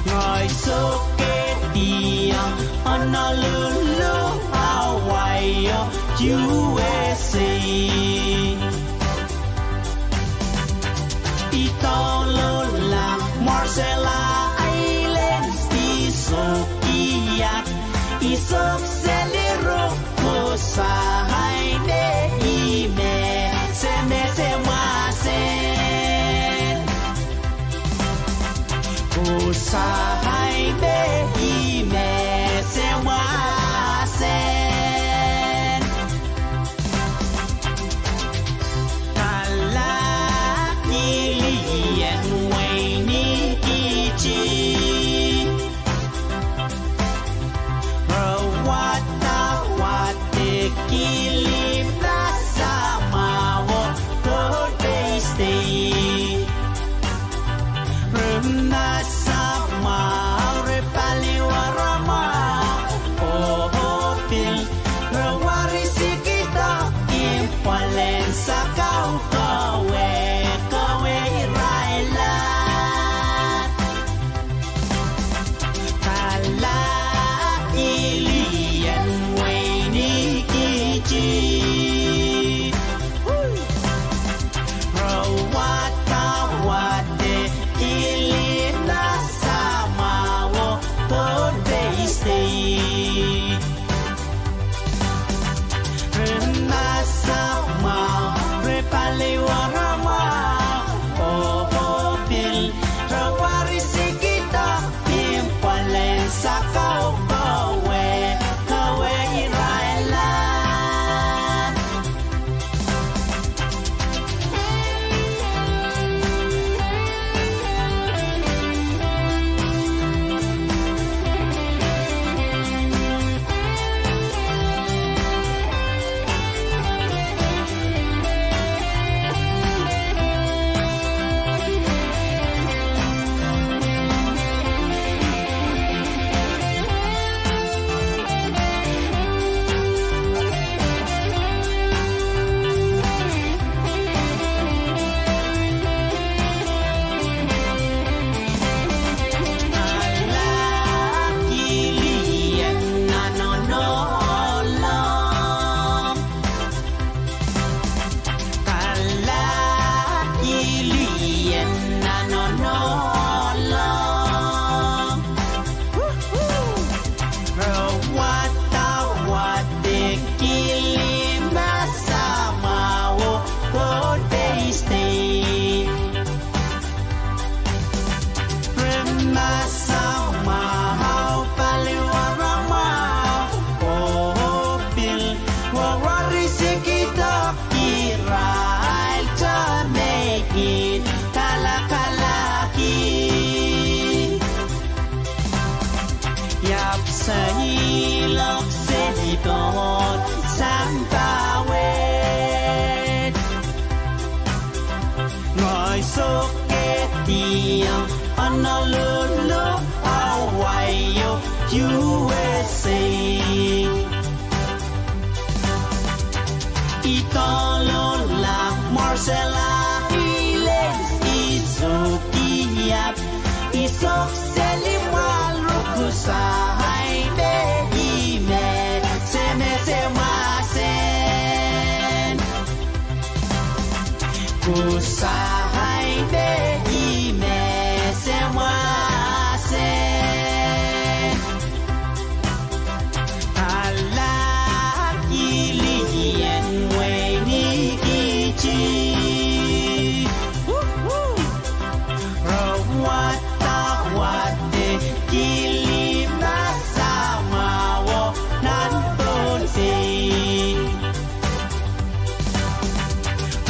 Ngehi sohkehdiong Honolulu, Hawaii, oh U S A. I douluhla Marshall Islands, I sohki iap, I sohk seli ruk, oh sain me I me semese mwahsen. Oh sain me I me semwasen. Kalahk Kili en Wein Ikiti. Re wadawad Kili masamwahu Pohnpei State. Re masamwahu, re paliwaramwahu, oh pil re werisikihdo imwalen sakau kowe, kowe irail. Kalahk Kili en Wein Ikiti. Re wadawad Kili masamwahu Pohnpei State. Re masamwahu, re paliwaramwahu, oh pil re werisikihdo imwalen sakau kowe, kowe irail. Kalahk Kili en Anohnlong. Kalahk Kili en Anohnlong. Re wadawad Kili masamwahu Pohnpei State. Re masamwahu, paliwaramwahu, oh pil re werisikihdo irail tohn mehkid kalakalahki. Iap seiloak seli pohn sampah wet. Ngehi sohkehdiong Honolulu, Hawaii, U S A. I douluhla Marshall Islands, I sohki iap, I sohk seli mwahl ruk, oh sain Usaide ih me semwase. Ala kili ien wein Ikiti. Re wadawad kili masamwahu nan Pohnpei.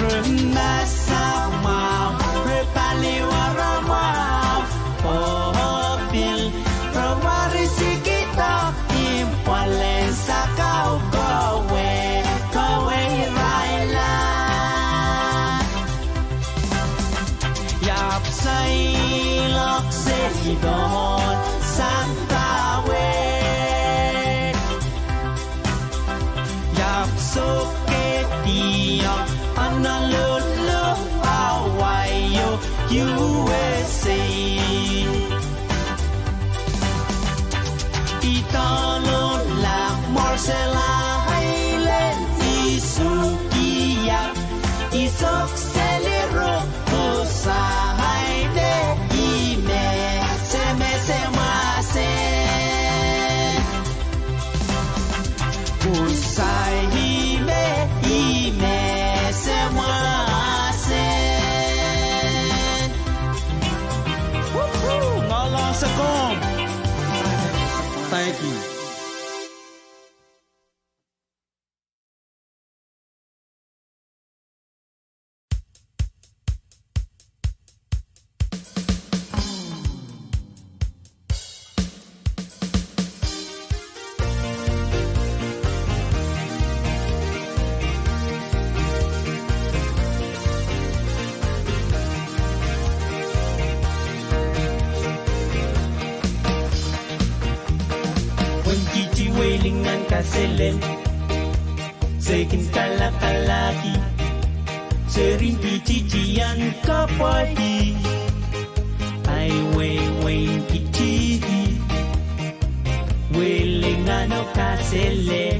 Re masamwahu, re paliwaramwahu, oh pil re warisikihdo ipwalen sakau kowe, kowe irail. Iap seiloak seli pohn sampah wet. Iap sohkehdi ong Honolulu, Hawaii oh U S A. Idolon la Marshall Islands, I sohki iap, I sohk seli ruk. Usaide ih me semwase. Usaide ih me semwase. Woohoo! Ngoalohng se komw. Thank you. Wein Kiti, wehi lingan kaselel, se kin kalakalahki, serihn kitihti en kapwaiada. Ai wehi Wein Kiti, wehi lingan oh kaselel.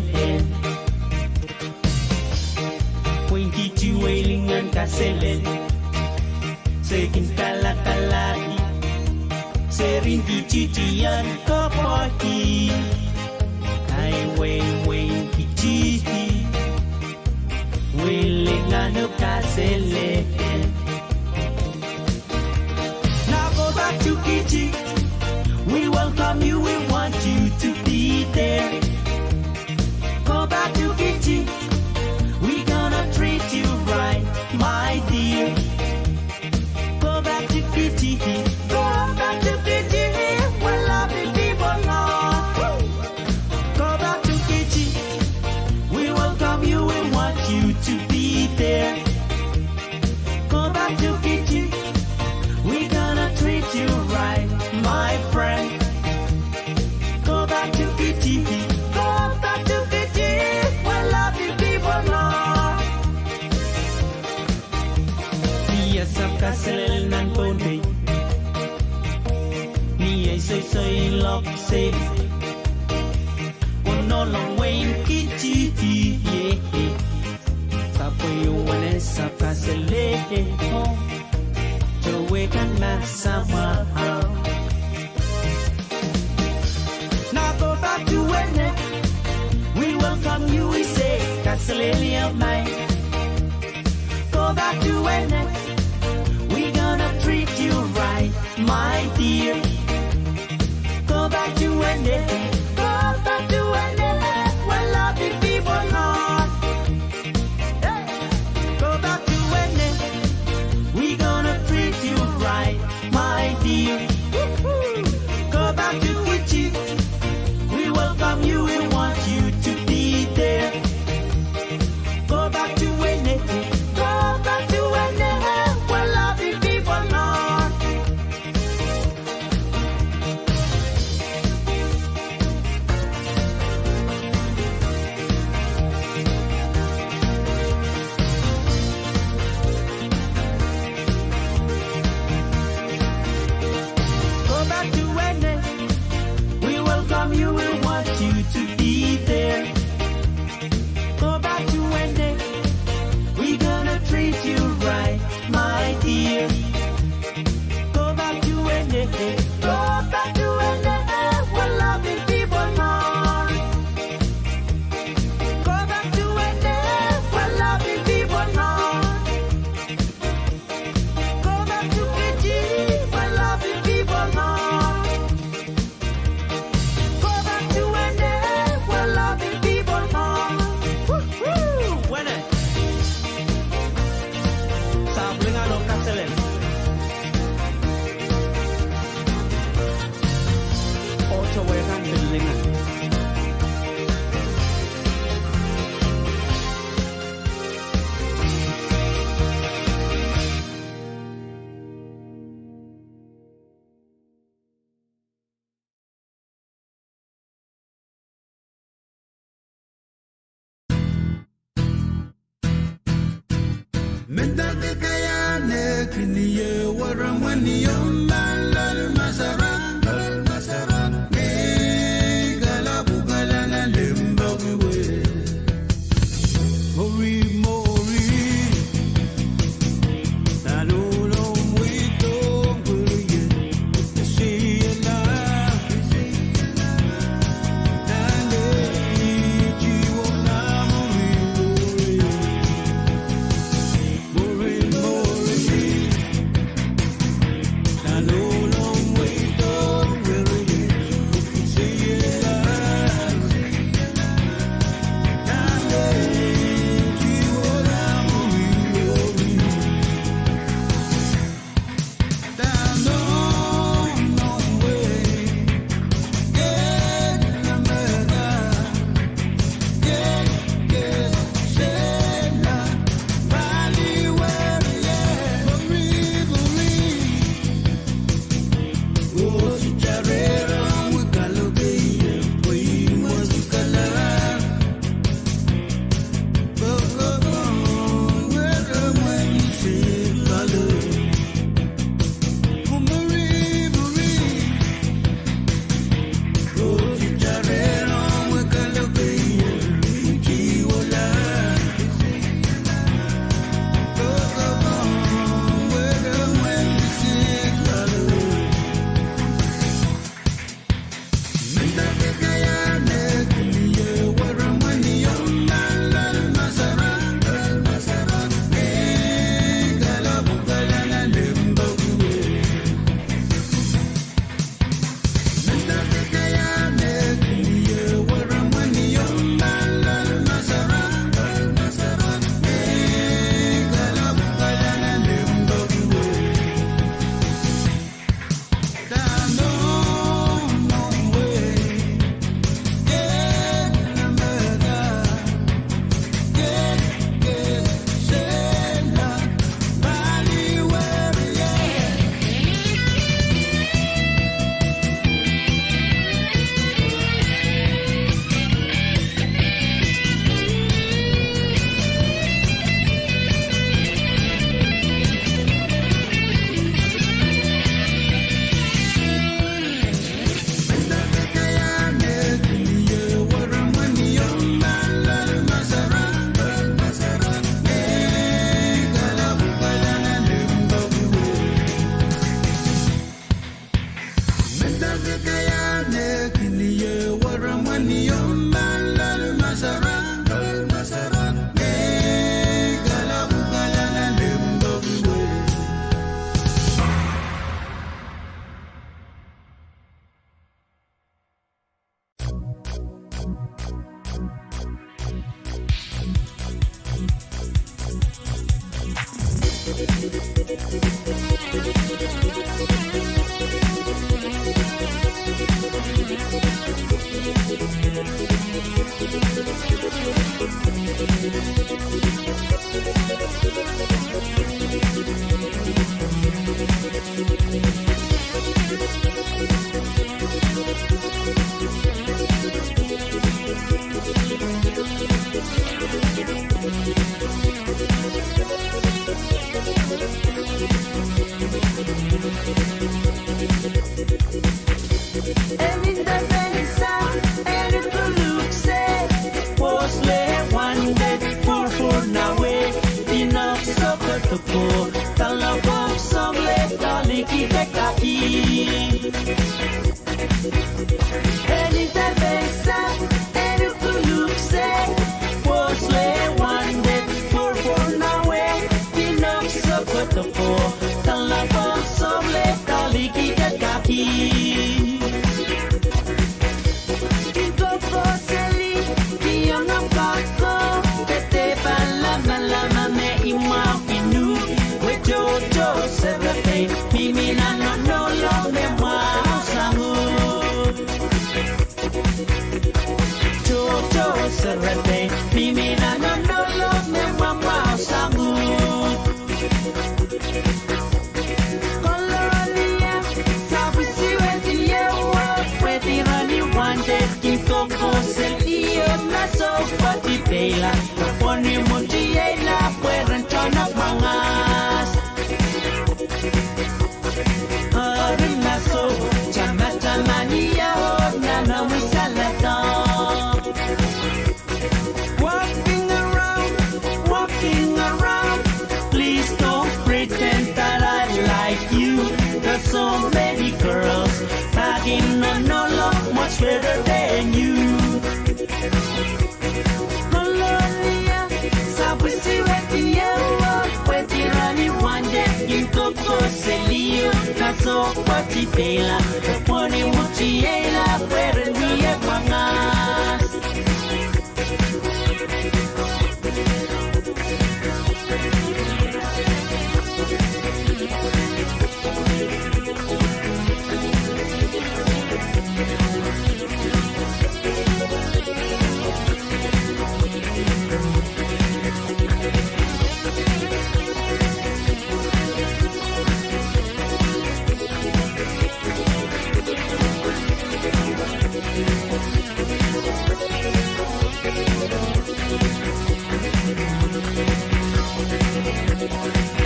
Wein Kiti, wehi lingan kaselel, se kin kalakalahki, serihn kitihti en kapwaiada. Ai wehi Wein Kiti, wehi lingan oh kaselel. Now go back to Kiti. We welcome you, we want you to be there. Go back to Kiti. We gonna treat you right, my dear. Go back to Kiti. Go back to Kiti. We love you, people, Lord. Go back to Kiti. We welcome you, we want you to be there. Go back to Kiti. We gonna treat you right, my friend. Go back to Kiti. Go back to Kiti. We love you, people, Lord. Mie sahpw kaselel nan Pohnpei. Mie soisoi loak seli. Onohlong Wein Kiti, ie. Sapwe uwen sahpw kaselel, oh, towe kan masamwahu. Now go back to Wene. We welcome you, we say, kaselel ie mai. Go back to Wene. We gonna treat you right, my dear. Go back to Wene. Go back to Wene. We love you, people, Lord. Hey. Go back to Wene. We gonna treat you right, my dear. Woohoo. Go back to Kiti. We welcome you, we want you to be there. Go back to Wene. Go back to Wene. We love you, people, Lord. Mendahte kaiahn eh kin ieu, waramwani omw pahn loal masarak, loal masarak, eh, kalapw kalahn limpoak wet. Mori, mori, Enin de pehn sang, enin de pwuluhk se, wos le wanded pwurpwur nan wei, pinok sokoto ko, talapok somle, taliki de kaki. Enin de pehn sang, enin de pwuluhk se, wos le wanded pwurpwur nan wei, pinok sokoto ko, talapok somle, taliki de kaki. Kin koko seli, kin iang nan pako, kete pala malama me imwahu kin uhd, wetohto serepein, mihmi nan nohnohlo me mwahu sang peila, pwonimwuti eila pwehn tohn mwangas. Eri ma soh, tamataman ie oh nan omw saledek. Walking around, walking around. Please don't pretend that I like you. There's so many girls back in Honolulu, much better than you. Kolonia, sapwisiweti ie oh, pwehn irani wante, kin koko seli oh, nan sohpwohti peila, pwonimwuti eila pwehn wie mwangas.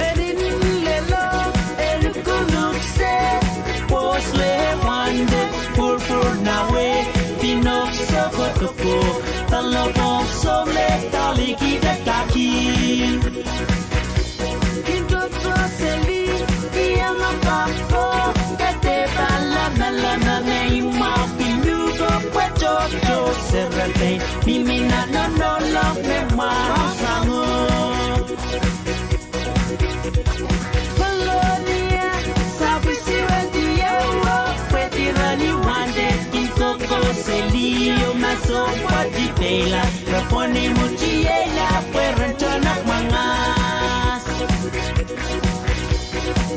Enin lelo, enin kunuk se, pwohs le wante, pwurpwur nawe, pinok sokotoko, palopo some, taliki de kaki. Kin koko seli, ia ma pahpo, kete pala malama me imwa pinuko pwe toto serepein, mihmi nan Honolulu me mwahu sang oh. Kolonia, sapwisiweti ie oh, pwehn irani wante, kin koko seli oh, ma sohpwohti peila, pwonimwuti eila pwehn tohn mwangas.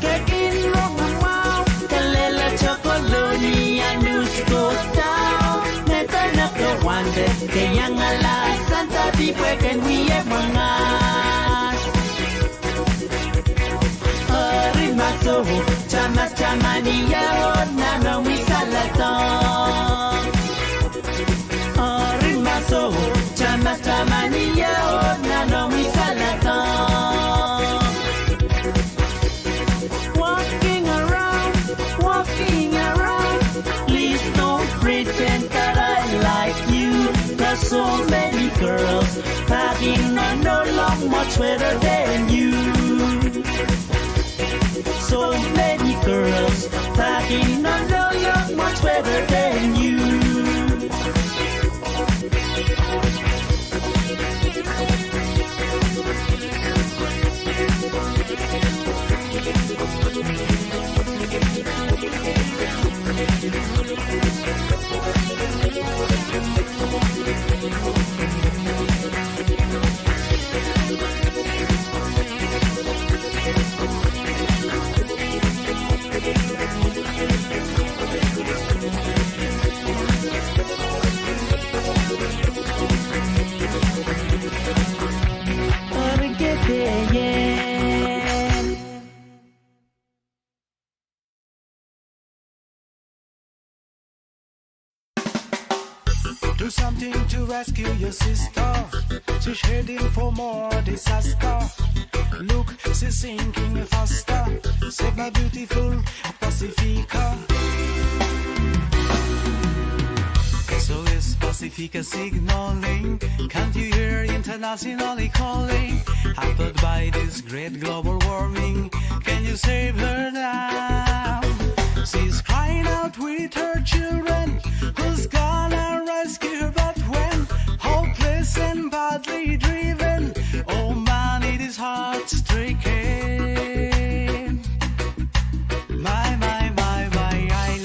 Kekin rong mwahu, kelehla Kolonia, nusko tao, me pene ke wante, ke iangala Santa Fe pwe ken wie mwangas. Eri ma soh, tamataman ie oh, nan omw saledek. Eri ma soh, tamataman ie oh, nan omw saledek. Walking around, walking around. Please don't pretend that I like you. There's so many girls back in Honolulu, much better than you. So many girls back in Honolulu, much better than you. Do something to rescue your sister. She's heading for more disaster. Look, she's sinking faster. Save my beautiful Pacifica. S O S Pacifica signaling. Can't you hear internationally calling? Hampered by this great global warming. Can you save her now? She's crying out with her children. Who's gonna rescue her? But when hopeless and badly driven, oh man, it is heartstricken. My, my, my, my, I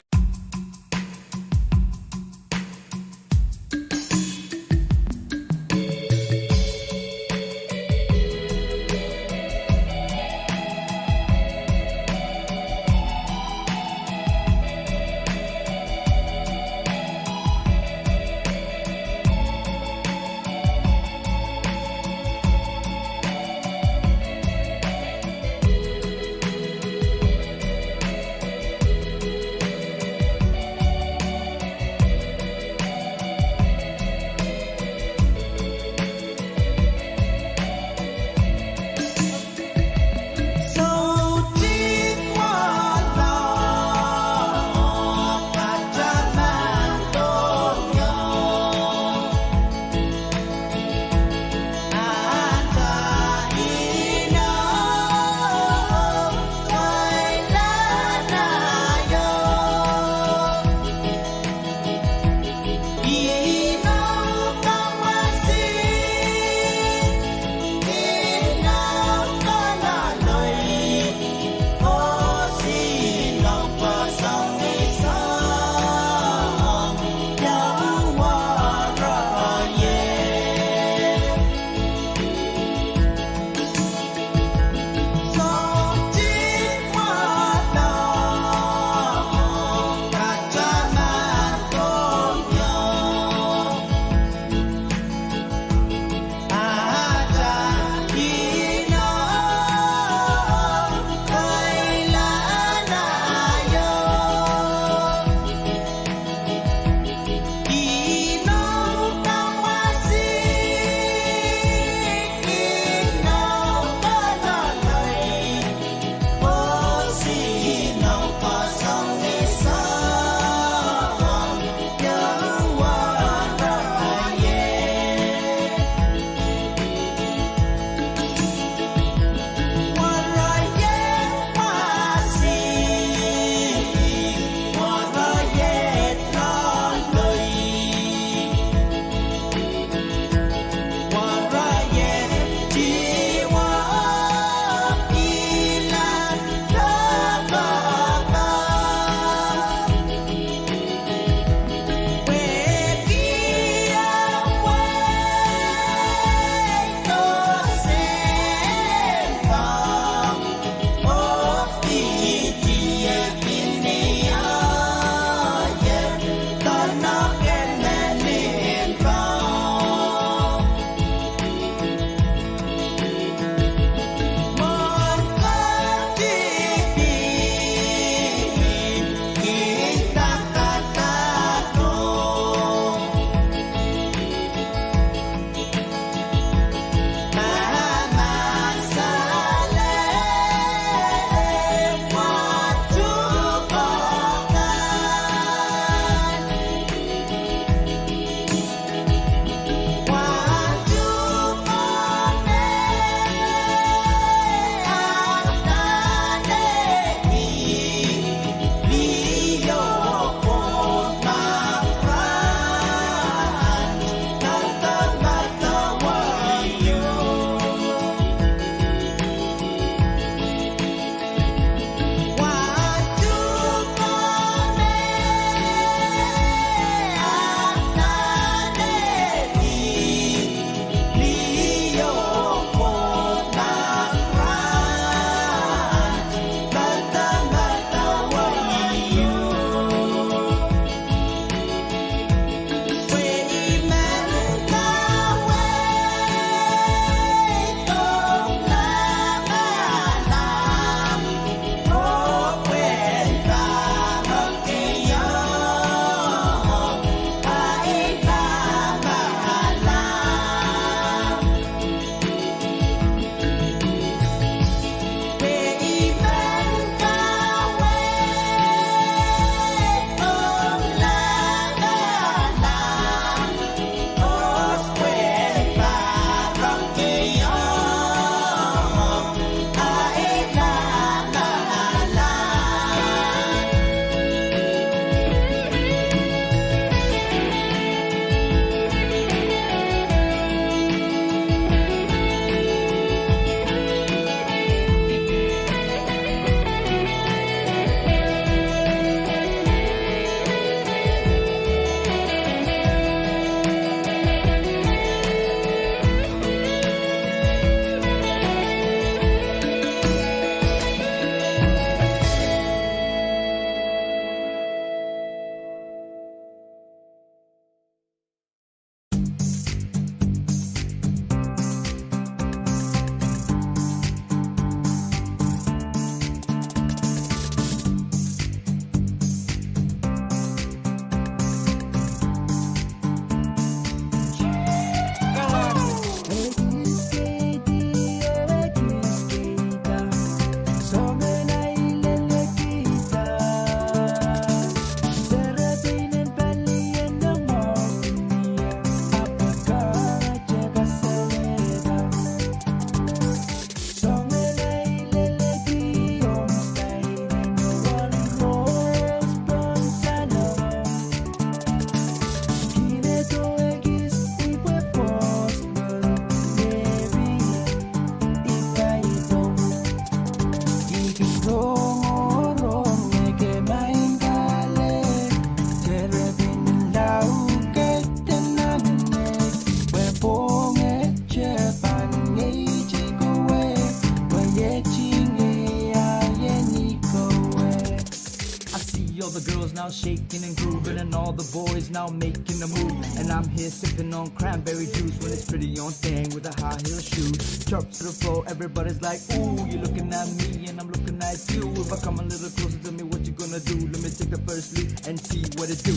Now shaking and grooving and all the boys now making a move. And I'm here sipping on cranberry juice when it's pretty on thing with a high heel shoe. Chirps to the floor, everybody's like, "Ooh, you looking at me and I'm looking at you. If I come a little closer, tell me what you gonna do. Let me take the first leap and see what it do."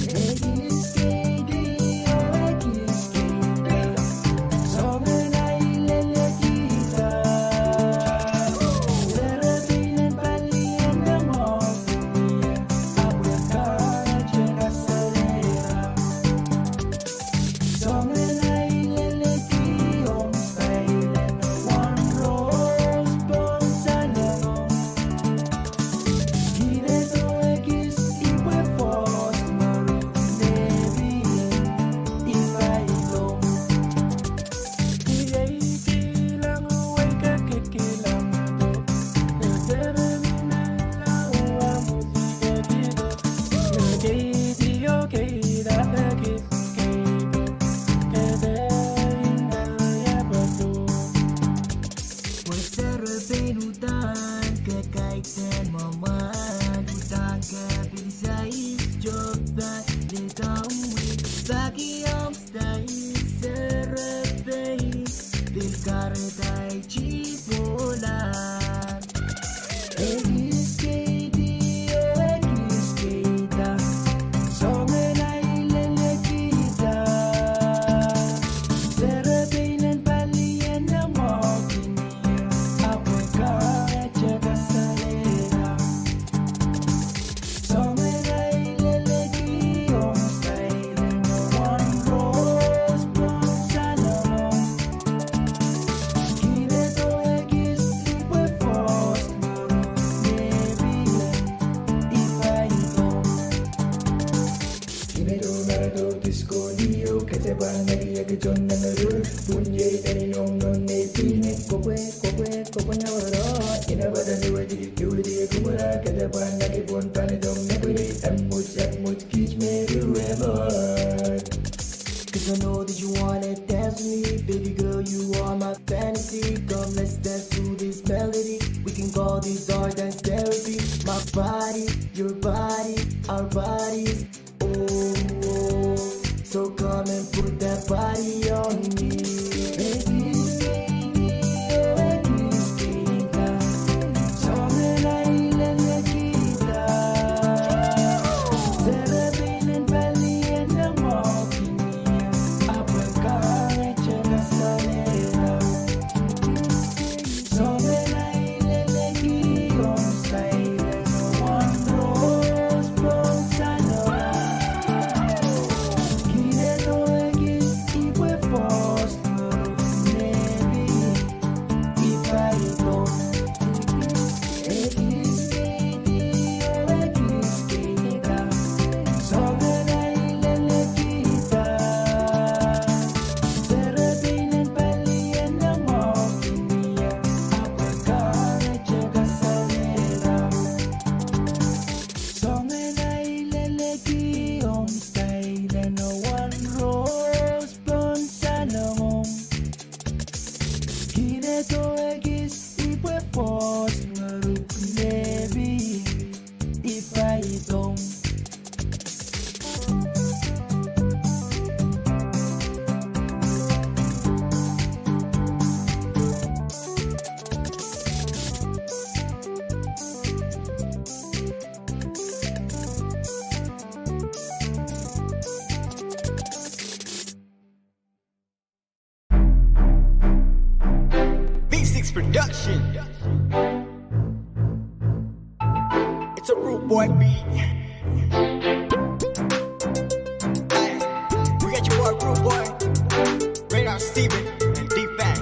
Cause I know that you wanna dance with me, baby girl, you are my fantasy. Come, let's dance to this melody. We can call this our dance therapy. My body, your body, our bodies. Oh, oh. So come and put that body on me. V six Production. It's a rude boy beat. Hey, we got your boy Rude Boy, Radar Steven, and D-Fang.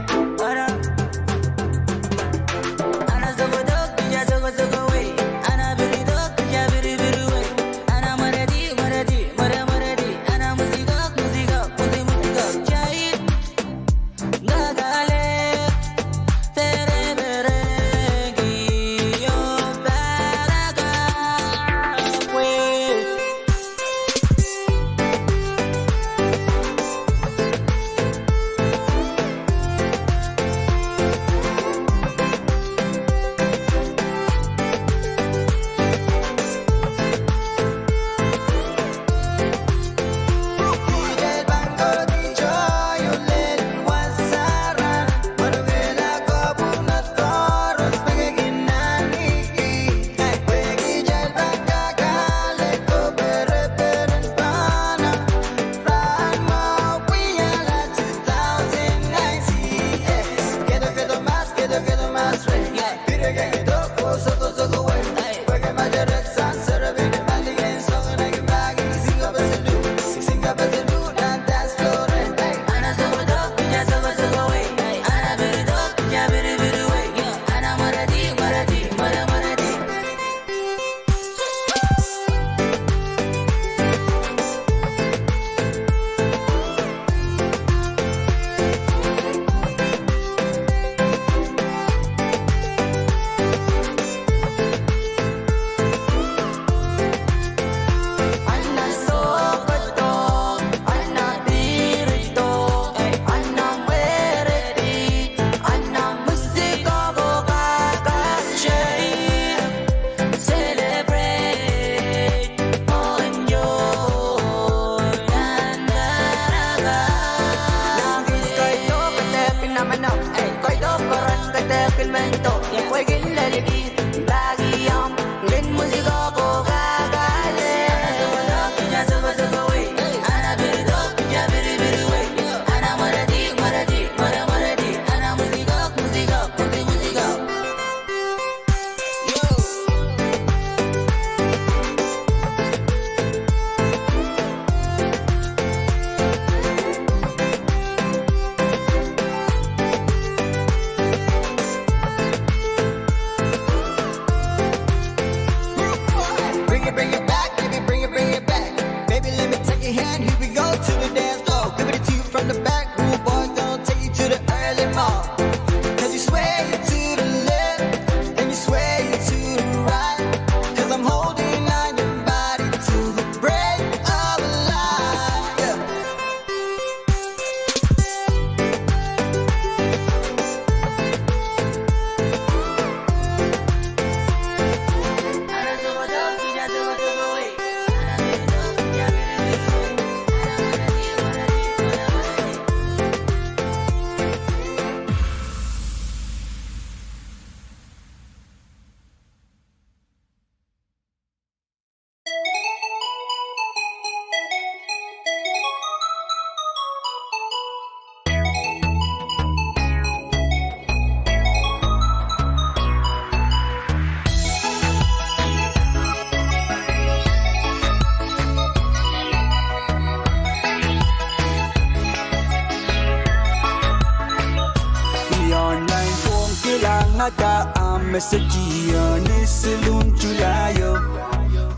Ada ahmw mesej ieu ni siluh July o.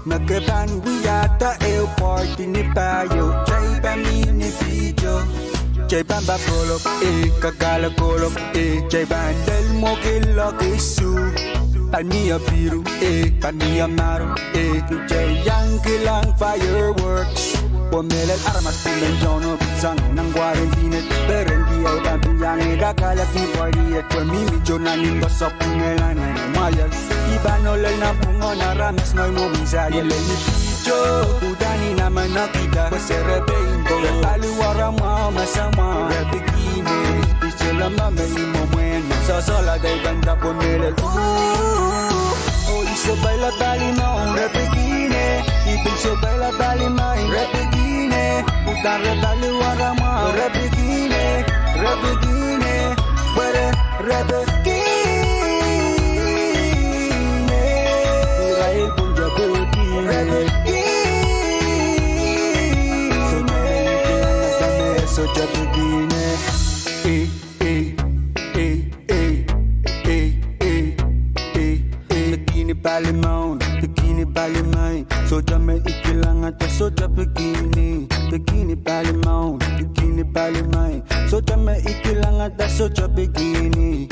Me ke pahn wiahda ehu party ni pahieu, kitail pahn mih ni beach o. Kitail pahn pahn kolok, eh, kakala kolok, eh, kitail pahn lel mwekid lokaisuh. Pahn mie piru, eh, pahn mie maro, eh, kitail iang kilang fireworks. Pwe mehlel aramas pil en tohn oh pil sang nan quarantine, perendie pahn pil iang eh kakalek ni party et pwe mihmi tohn nan imwesok pwungehla nan mwahial. I pahn ohlel nan pwungen aramas ngehi mwo mihmi sali lel ni beach o. Uhdahn I namanokihda pwe serepein ko, paliwar mwahu me samwa, re bikini. I solahr me I mwomwen me sohsohla de I pahn dahpw mehlel. Oh, I sohpeila pali mwahu, re bikini. I pil sohpeila pali mwahu, re bikini. Uhdahn re paliwar mwahu, re bikini, re bikini. Pwe re, re bikini. Irail pwung de bikini, re bikini. Sohte, sohte bikini. Eh, eh, eh, eh, eh, eh, eh, eh. Bikini pali mwahu, bikini pali mwahu. Sohte me I kilangada sohte bikini. Bikini pali mwahu, bikini pali mwahu. Sohte me I kilangada sohte bikini.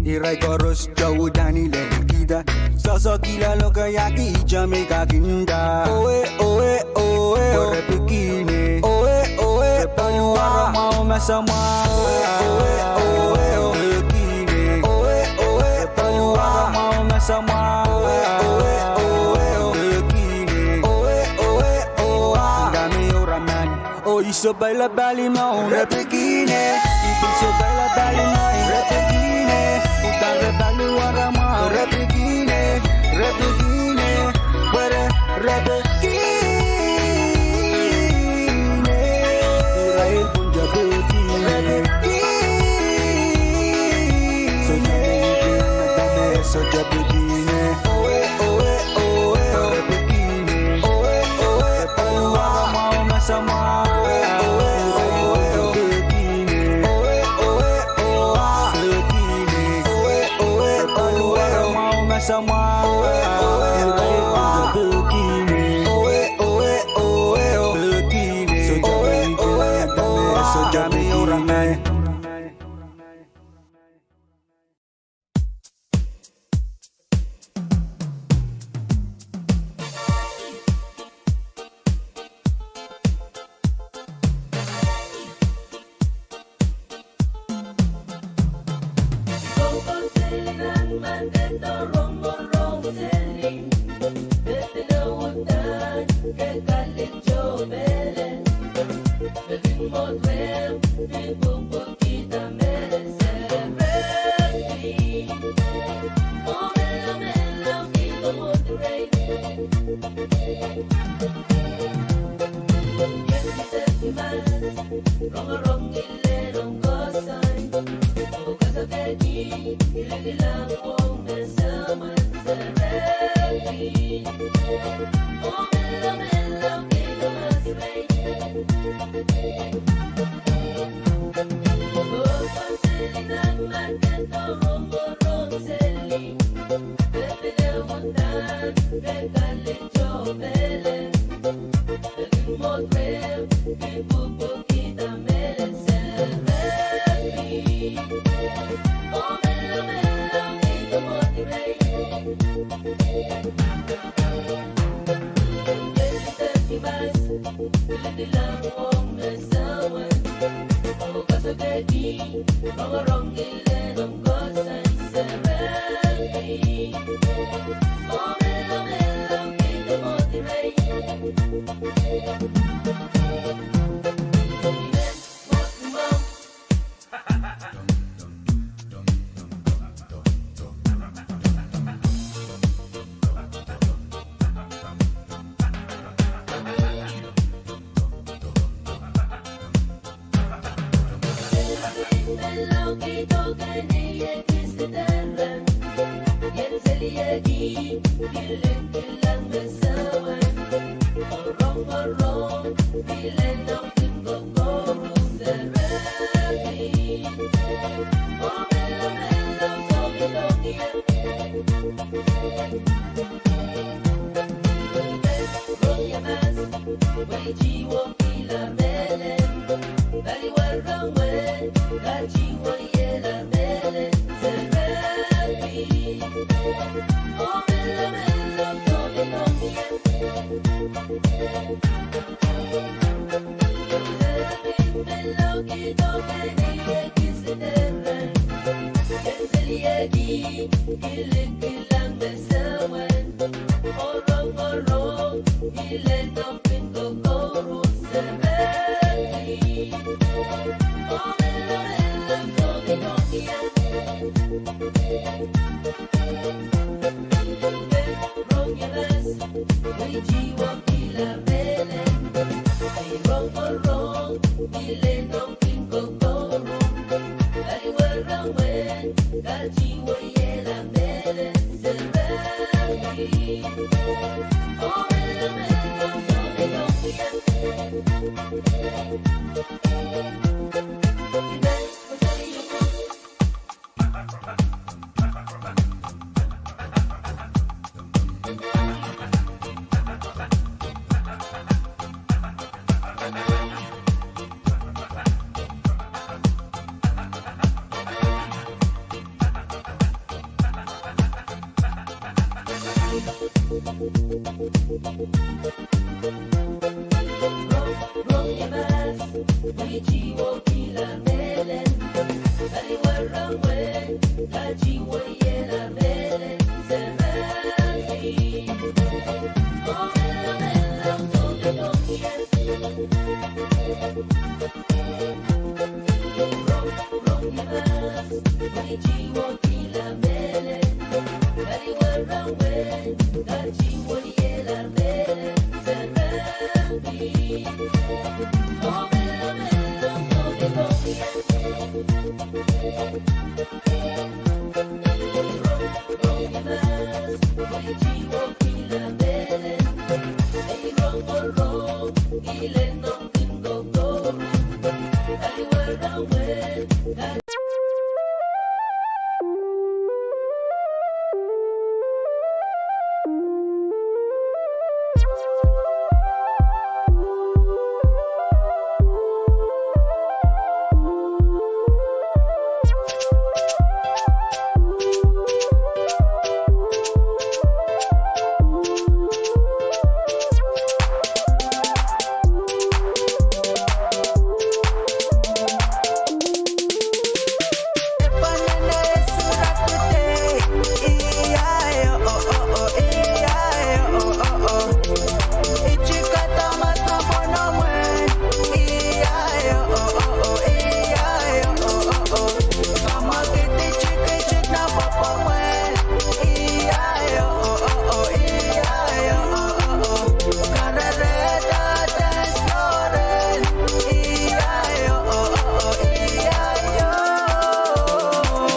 Irail koaros de uhdahn I lelkihda. Sohsohkihla lokaiahki ihte me I kakinda. Owe, owe, owe, oh. Re bikini. Owe, owe, re paliwar mwahu me samwa. Owe, owe, owe, oh. Bikini. Owe, owe, re paliwar mwahu me samwa. Owe, owe, owe, oh. Bikini. Owe, owe, owe, oh. Ndahme irail men. Oh, I sohpeila pali mwahu, re bikini. I pil sohpeila pali mwahu, re bikini. Uhdahn re paliwar mwahu, re bikini, re bikini. Pwe re, re bikini. Irail pwung de bikini, re bikini. Sohte, sohte bikini. Owe, owe, owe, oh. Re bikini. Owe, owe, re paliwar mwahu me samwa. Owe, owe, oh. Bikini. Owe, owe, oh. Bikini. Owe, owe, re paliwar mwahu me samwa. Owe, owe, oh. Bikini. Owe, owe, owe, oh. Bikini. Owe, owe, oh. Sohte bikini.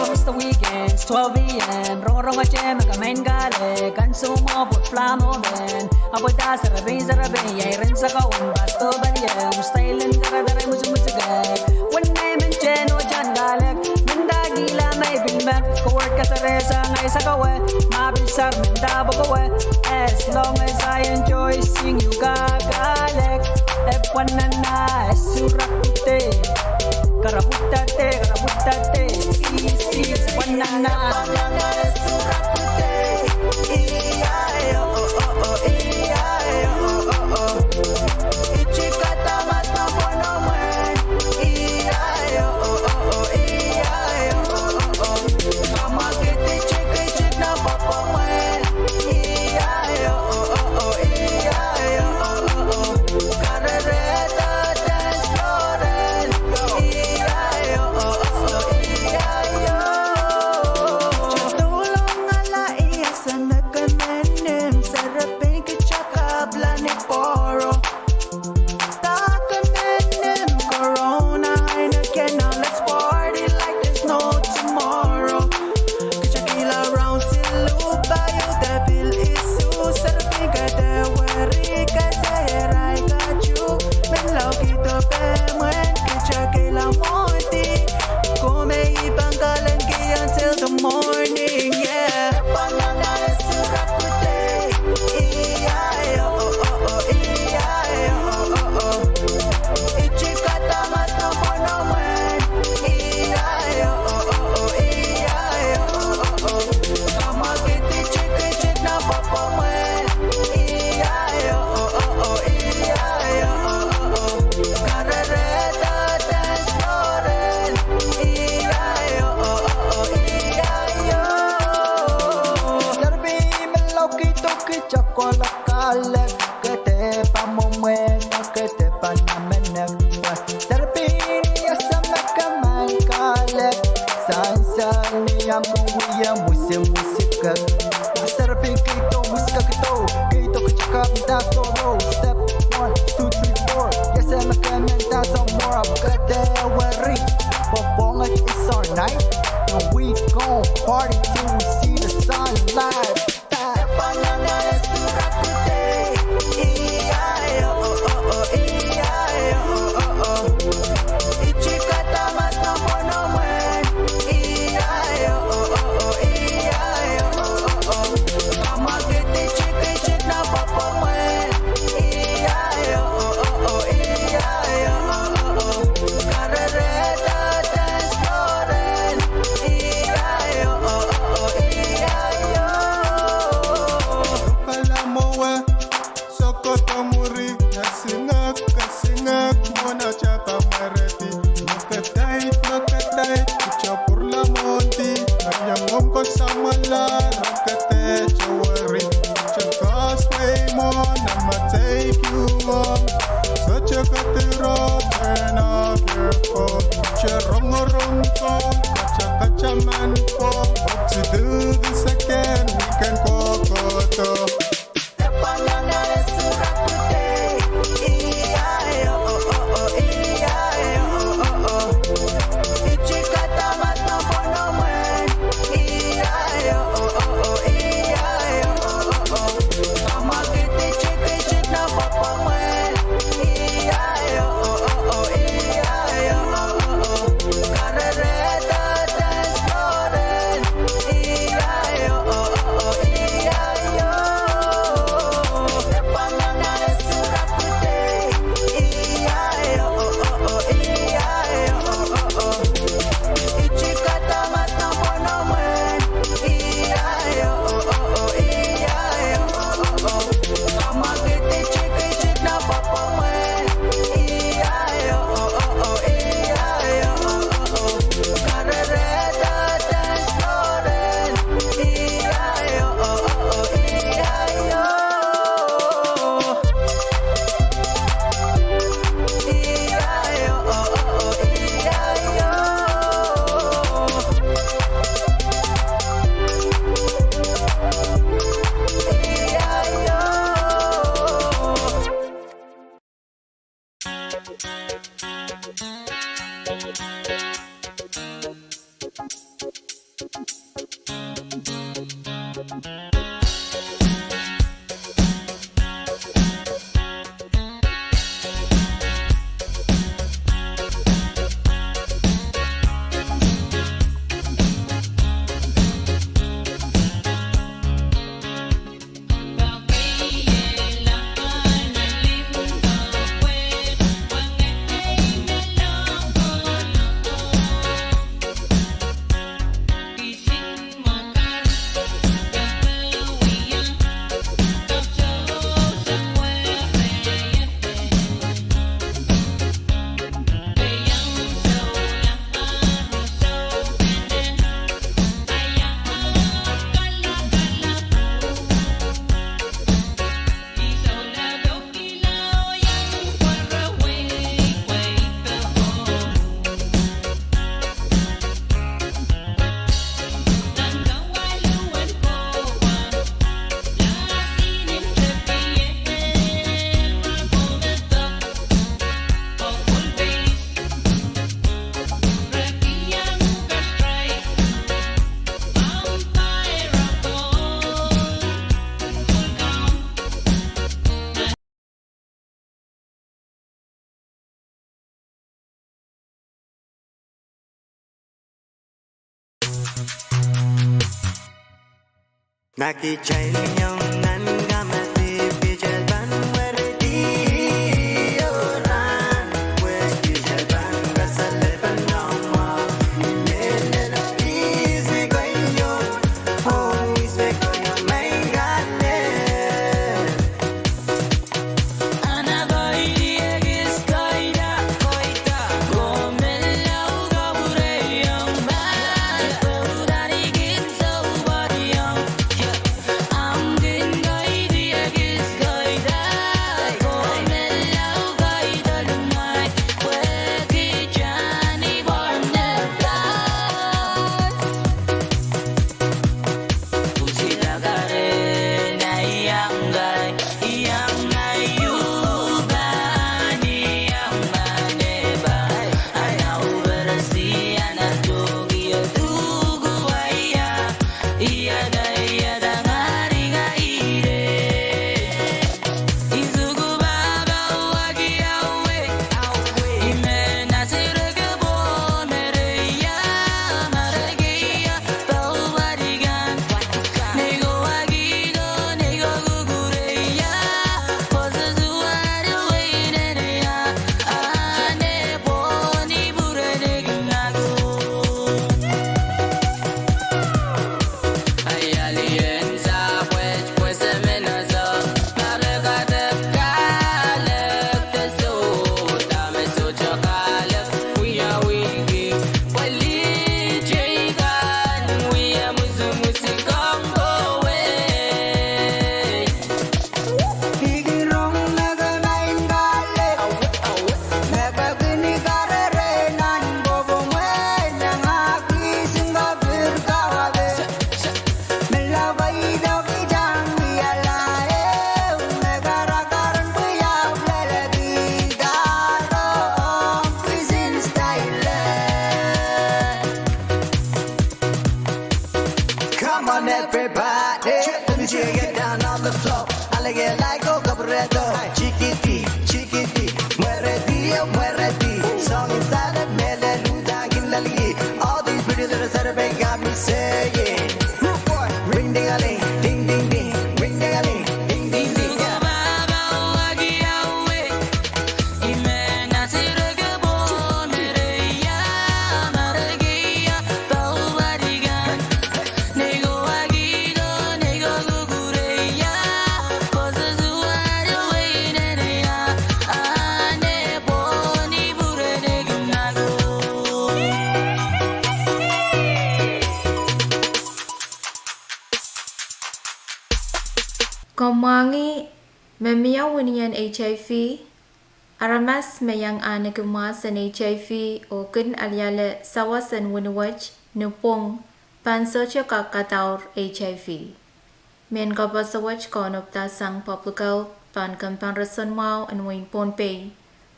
It's the weekend, it's twelve a m. Rongorong ete me ke maing kalek, ansou mwo pwuhk flam o men. Apwada serepein serepein, iei iren sakaun, pasto pali e, ustailen sereserai musumusuk e. Wen nei men teno tan kalek, mendahkihla me I pil mek, ke word ke seresehngehi sakawe, ma pil sar mendapokowe. As long as I enjoy seeing you kakalek, e pwanana e surakute. Karapwuta te, karapwuta te, sis, sis, pwanana. Namenek, serpin, ese me ke men kalek. Sansal ni ahmw kin wia mwusimusikek. Serpin, keido mwusikek do, keido kajikap nda solo. Step one, two, three, four. Ese me ke men nda solo, more of kede weri. Popohng, it's our night, and we gon' party till we see the sunlight. Sokoto mwuri, esingek, esingek, mwohn atail kamwerehdi. Mekadaid, mekadaid, kitail pwurala mwohndi, aieng omw ko samwala, rekede toweri. Kitail koasoi mwohn, a ma take you home. Sohte kediropw nan apier ko, kitail rongorong ko, katail kataman ko. Hope to do this again, we can go, go, go. All these pretty little Saturday got me saying, rude boy, ring ding a ling, ding ding ding, ring ding a ling, ding ding ding, yeah. Komw mwahngih me mie wini en H I V? Aramas me iang ahneki mwahs en H I V oh kin aliale sawas en wini wet ni pwong pahn sohte kak kadaur H I V. Mehn koaposo wet kaunopada sang Public Health pahn kempoakepahn roson mwahu en wehin Pohnpei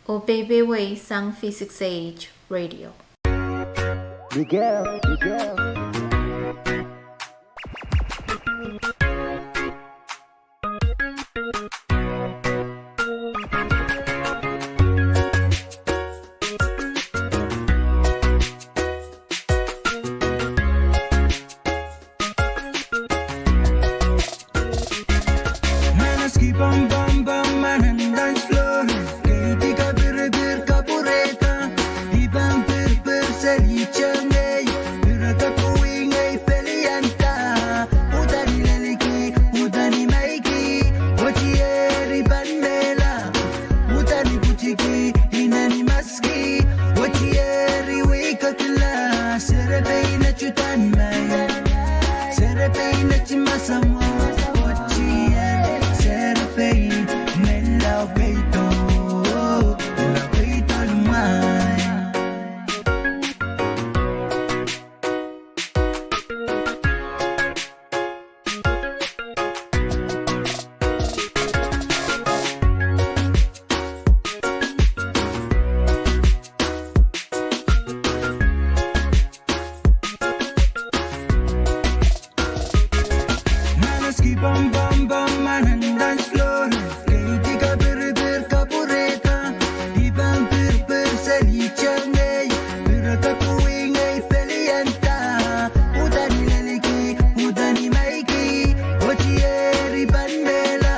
oh peipewehi sang V six A H Radio. Manaski bam bam bam, manan dance floor. Keidi kapirpir kapwurehda, I pahn pirpir seli tengei, pirada kuwingei pelianda. Udani leliki, udani maiki, otieri pahn mehla. Udani pwutiki, inani maski, otieri wikakila. Serepein etudan mai, serepein eti masamwo, otier, serepein, men lao keido, lao keido lumai. Manaski bam bam bam, manan dance floor. Keidi kapirpir kapwurehda, I pahn pirpir seli tengei, pirada kuwingei pelianda. Udani leliki, udani maiki, otieri pahn mehla.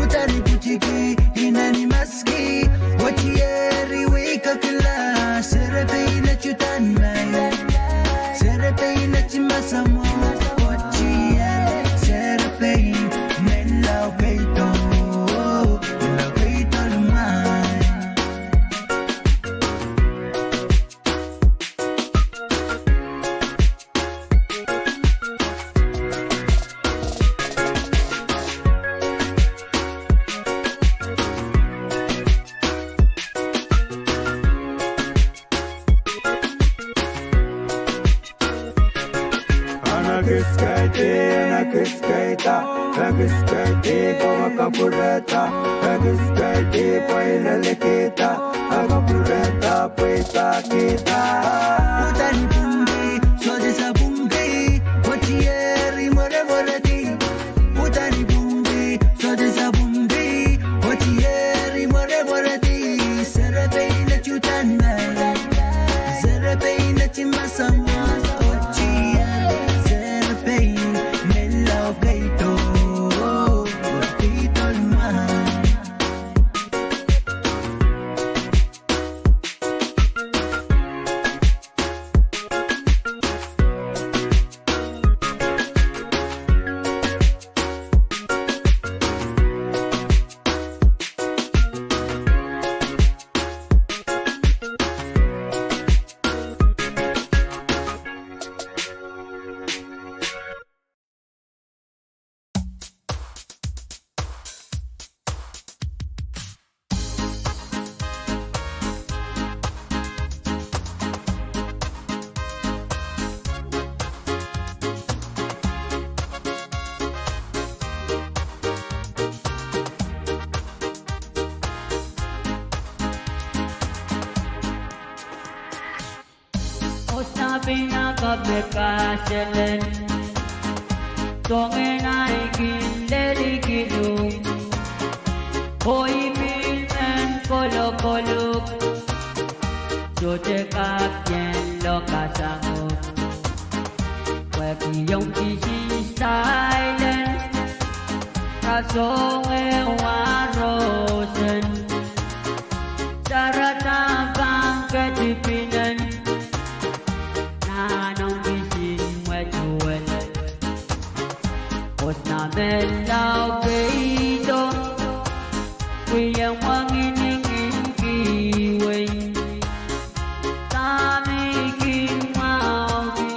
Udani pwutiki, inani maski, otieri wikakila. Serepein etudan mai, serepein eti masamwo, otier, serepein, men lao keido, lao keido lumai. Ana kis kaidi, ana kis kaida, ana kis kaidi, pwe kapwurehda, ana kis kaidi, pwe lelekihda, ana kapwurehda, pwe pakihda. Udani pwungki, sohte sapwungki, otieri mweremweredi. Udani pwungki, sohte sapwungki, otieri mweremweredi. Serepein etudan mai, serepein eti masamwo, otier, serepein, men lao keido, keido lumai. Osa pina kape paselen, tongen ai kin lelikidu. Oi pil men kolokoluk, sohte kak ien lokasang o. Pwehki ong kisin style en, rasehng ehu rosen, sarada pahn ketipinen, nan ong kisin mwetuwel. Osna men lao peido, pwehki wangin ing kihwei. Dahme I kin mwahuki,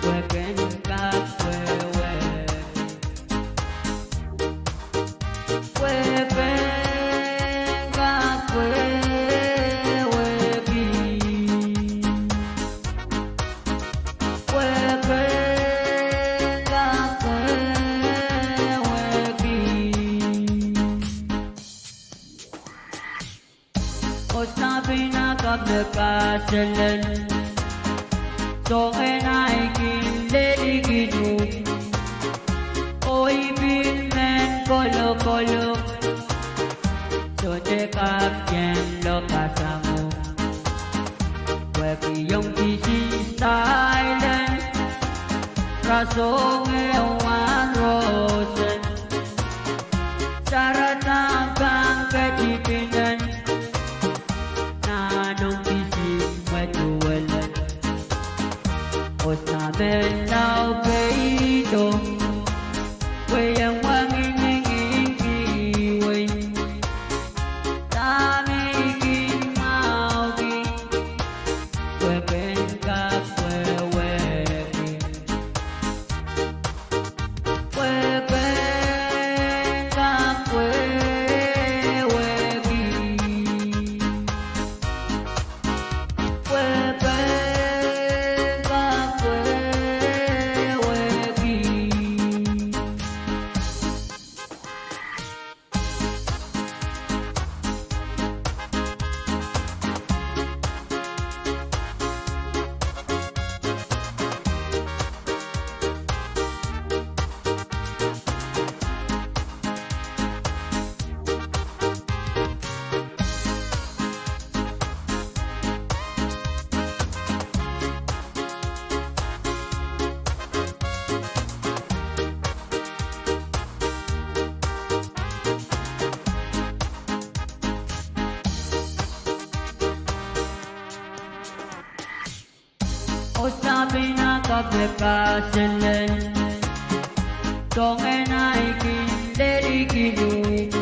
pwehki en kak wehwehki. Pwehki en kak wehwehki. Pwehki en kak wehwehki. Osna pil kapw me kaselel, soangen ahi kin lelikinuhk. Oh I pil men kolokoluk, sohte kak ien lokasang o. Pwehki ong kisin style en, rasehng ehu rosen, sarada pahn ketipinen, nan ong kisin mwetuwel. Osna men lao peido, pwehki wangin ing kihwei. Dahme I kin mwahuki, pwehki en kak wehwehki. Pwehki en kak wehwehki. Pwehki en kak wehwehki. Osna pil kapw me kaselel, soangen ahi kin lelikinuhk.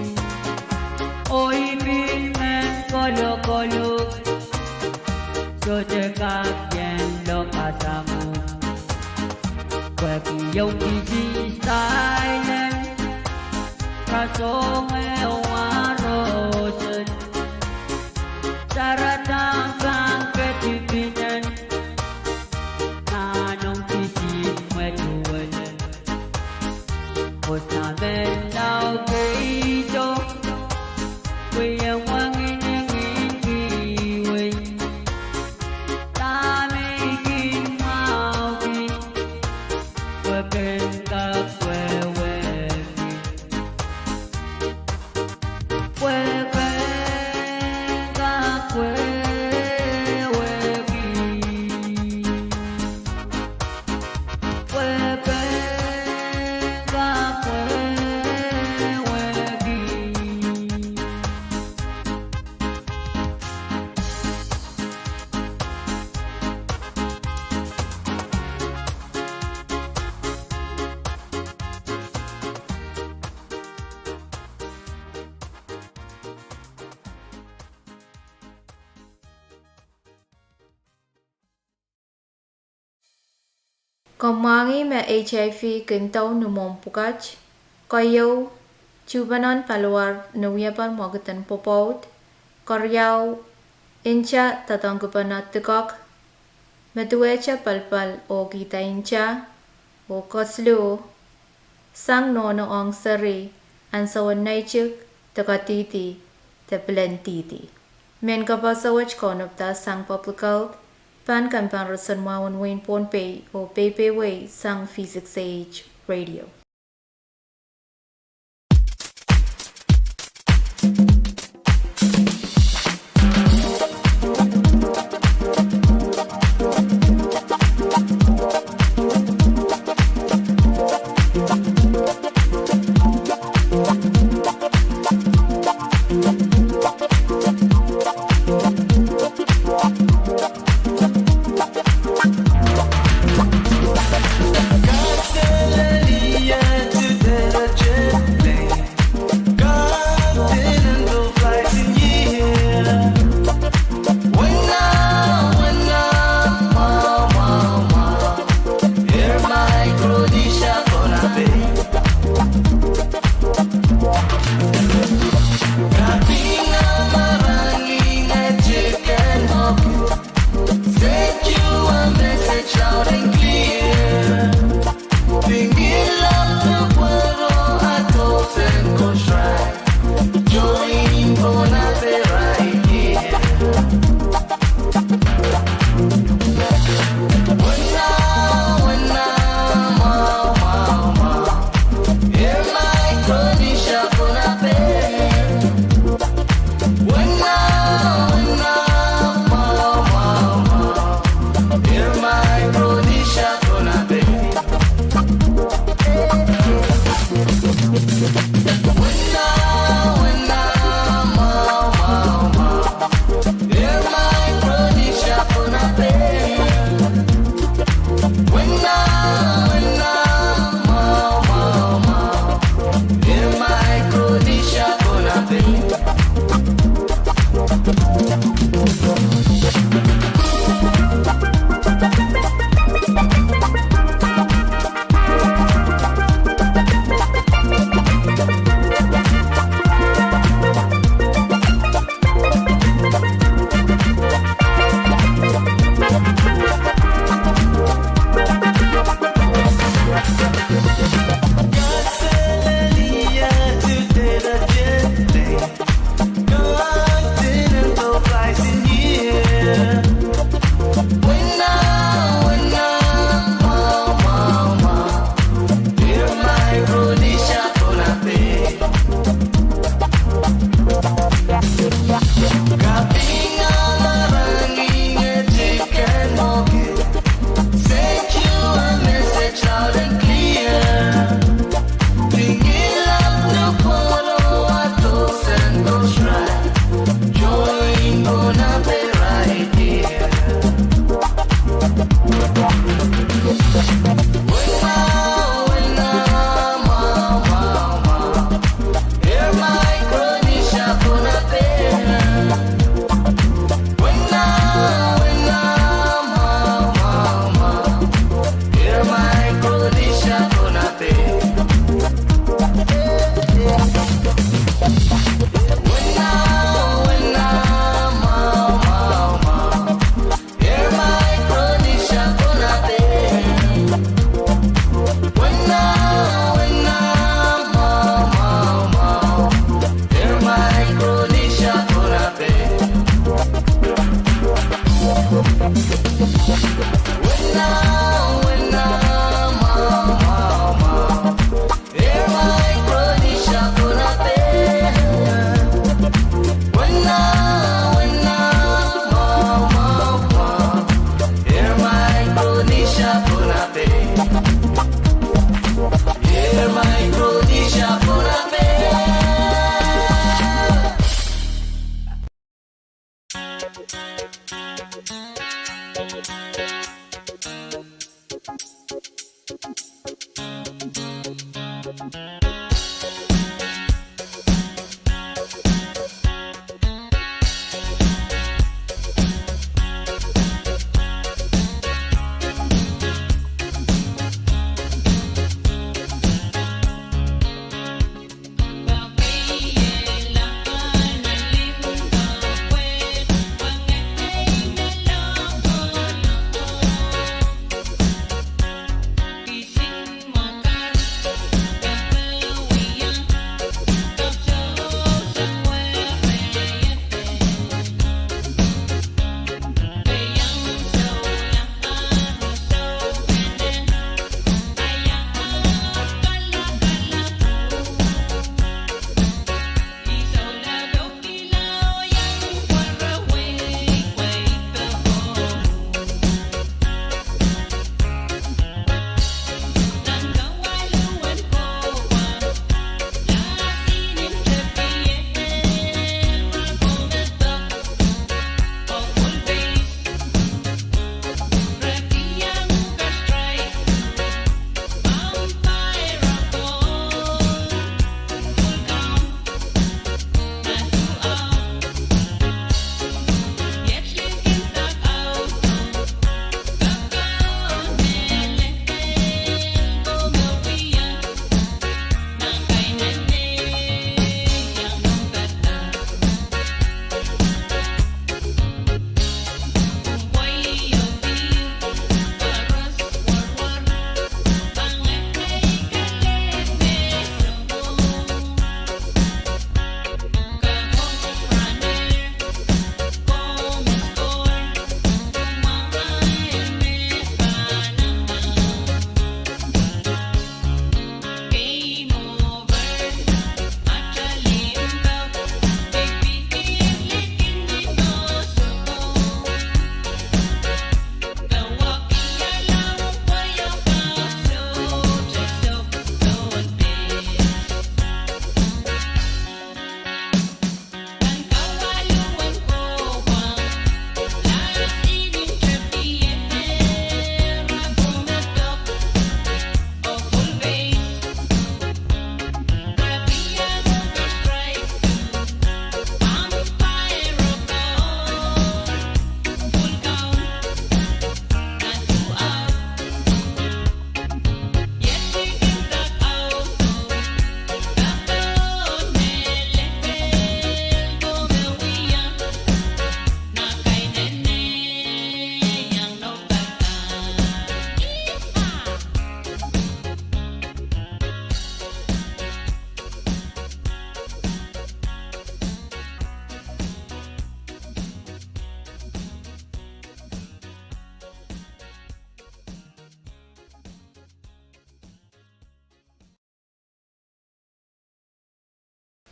Oh I pil men kolokoluk, sohte kak ien lokasang o. Pwehki ong kisin style en, rasehng ehu rosen, sarada pahn ketipinen, nan ong kisin mwetuwel. Osna men lao peido, pwehki wangin ing kihwei. Dahme I kin mwahuki, pwehki en kak wehwehki. Pwehki en kak wehwehki. Pwehki en kak wehwehki. Komw mwahngih me HIV kin dau ni mwohmw pwukat, keieu, tuhpeno paliwar ni wiepen mwekid en pwopwoud, keriau, nta doadoahngkipene dikek, me duwehte pelpel oh kihda nta, oh kesiluh, sang nohno ong seri, ansoun neitik, de kadihdi, de pilen dihdi. Mehn kapehse wet kaunopda sang Public Health, pahn kempoakepahrasonmwahu en wehin Pohnpei oh peipeiewe sang V six A H Radio.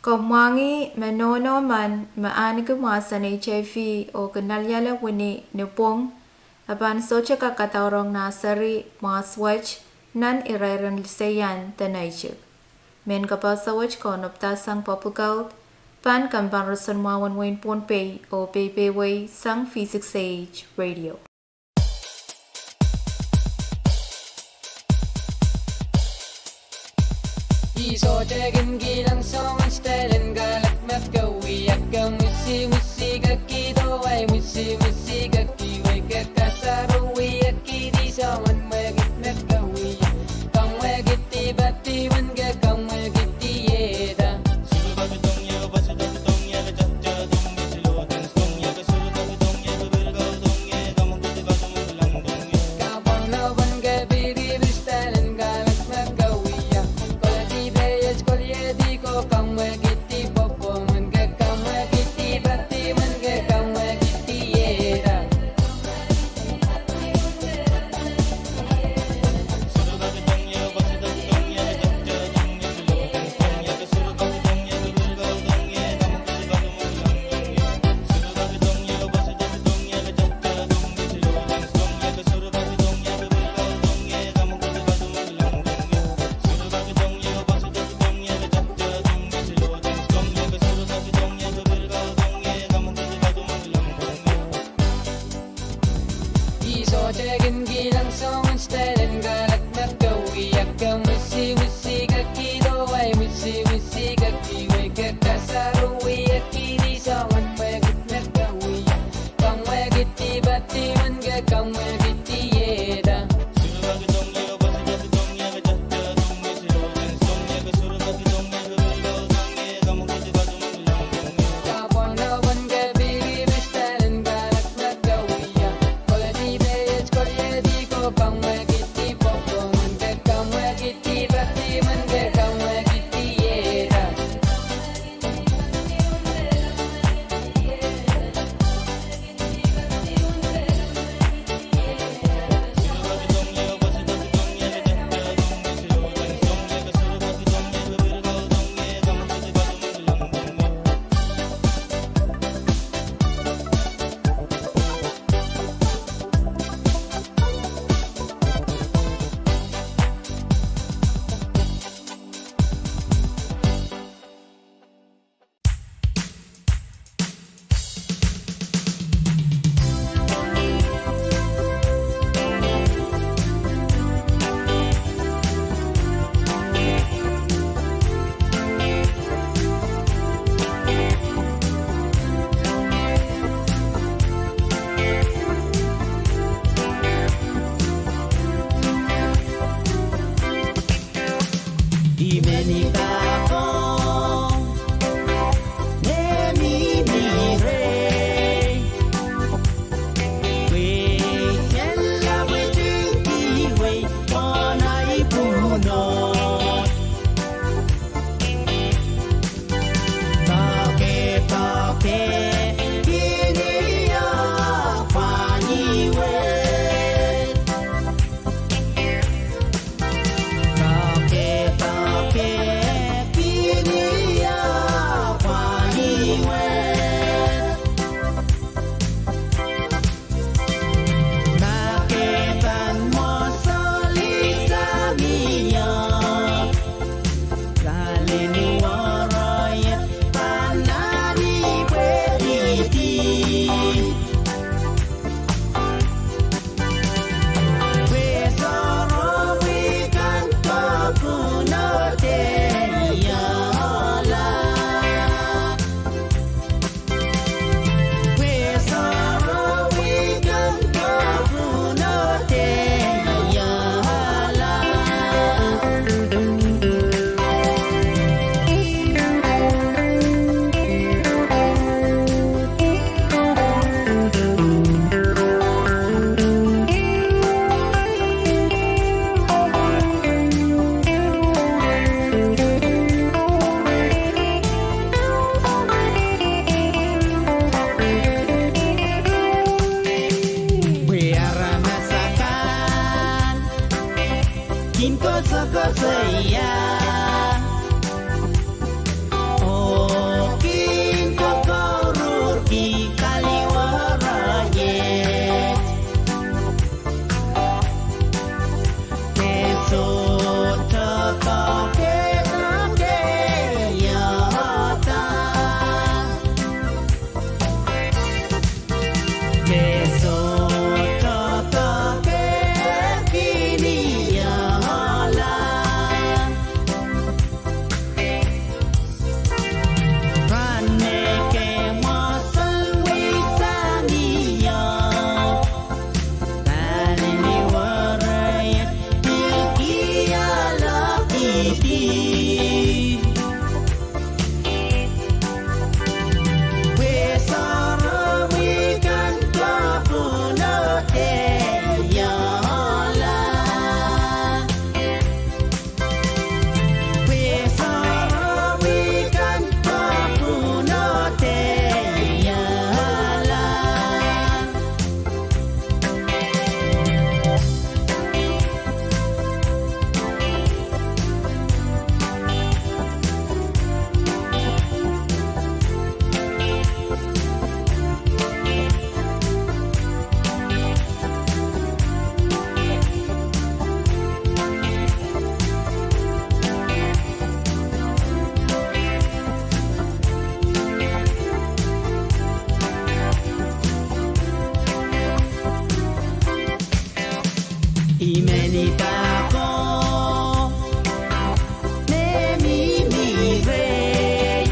Komw mwahngih me nohno men me ahneki mwahsen HIV oh kin aliala wini ni pwong, e pahn sohte kak kadaurong nah seri mwahs wet nan irairen liseian de neitik. Mehn kapehse wet kaunopdahsang Public Health, pahn kempen roson mwahu en wehin Pohnpei oh peipeiewi sang V six A H Radio. Kin kilang soangen style en kalak me ke wia, ke mwisi mwisi kaki doh, wai mwisi mwisi kaki wei, ke kasarawi ekidi soangen pwehki me ke wia. Kamwekidi pati men ke kamwekidi iehda. I men I pahn kohdo me mihmi rehi,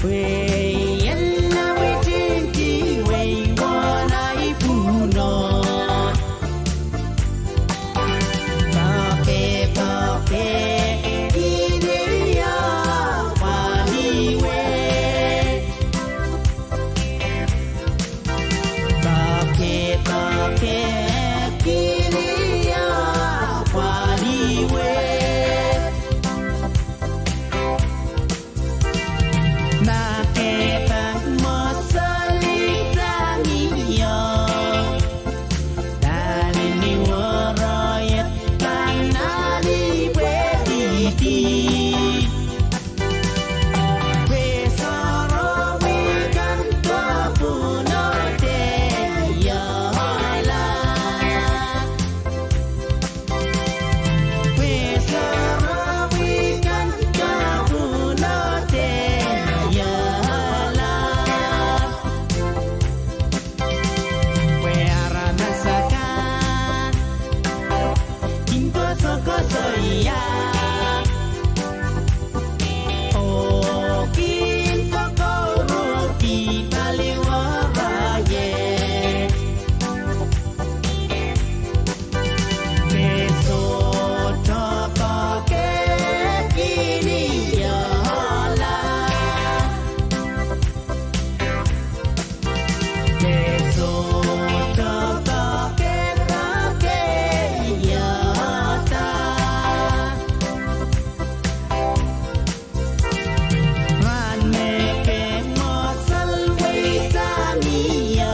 pwe I en lawehte wehi won ahi pwunod. Poake, poake, kihlie pwalih wet. Poake, poake, kihlie pwalih wet. Ma ke pahn mosol sang ie, pali ni worohiet pahn alih pwehkihdi. Pwe sohrohri kan kapwunodehla. Pwe sohrohri kan kapwunodehla. Pwe aramas akan kin kosokosoia oh kin kokouruhdi pali worohiet. Pwe sohte poake kihlie. Pwe sohte poake kihlie. Rahn me ke mosol wehi sang ie,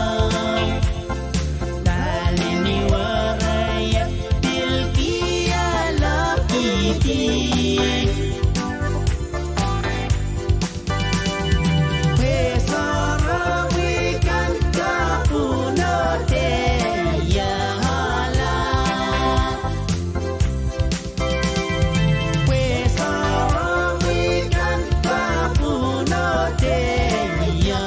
pali ni worohiet pil kihla kihdi. Pwe sohrohri kan kapwunodehla. Pwe sohrohri kan kapwunodehla.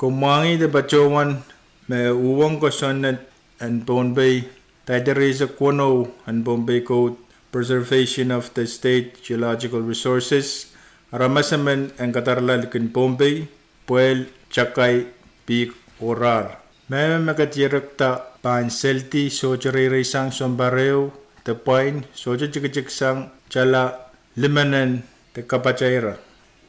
Koaros mwahngih de patohwan me uhwong kosonned en Pohnpei, daidai rieisek weneu en Pohnpei Code, Preservation of the State Geological Resources, aramas emen en kadarala likin Pohnpei, pwehl, takai, pihk oh rar. Mehmen me ket ierekda pahn seldi sohte reireisang sounpar ehu de pwain, sohte tikitik sang tala limenen de kapataira.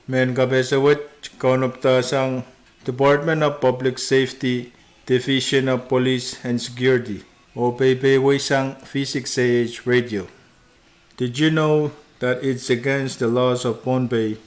Mehn kapehse wet kaunopdahsang Department of Public Safety, Division of Police and Security, oh peipeieisang V six A H Radio. Did you know that it's against the laws of Pohnpei,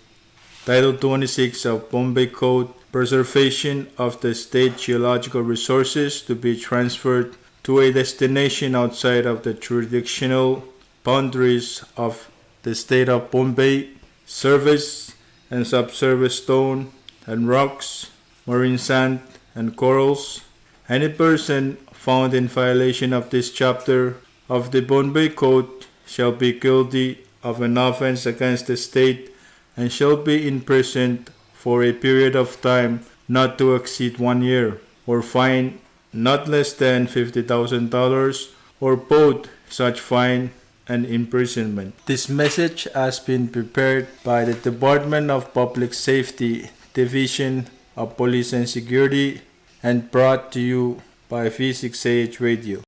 Title twenty-six of Pohnpei Code, preservation of the state geological resources to be transferred to a destination outside of the jurisdictional boundaries of the state of Pohnpei? Surface and subsurface stone and rocks, marine sand and corals. Any person found in violation of this chapter of the Pohnpei Code shall be guilty of an offense against the state and shall be imprisoned for a period of time not to exceed one year, or fine not less than fifty thousand dollars, or both such fine and imprisonment. This message has been prepared by the Department of Public Safety, Division of Police and Security, and brought to you by V six A H Radio.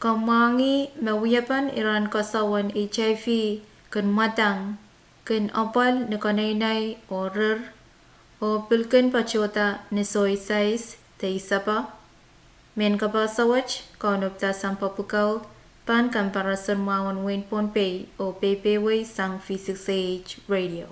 Komw mwahngih me wiepen iren koasoan HIV kin mwadang, kin apwal ni keneinei oh rir, oh pil kin patohda ni soisais de isepe? Mehn kapehse wet, Kauno Plasang Public Health, pahn kamparason mwahu en wehin Pohnpei oh peipehiwei sang V six A H Radio.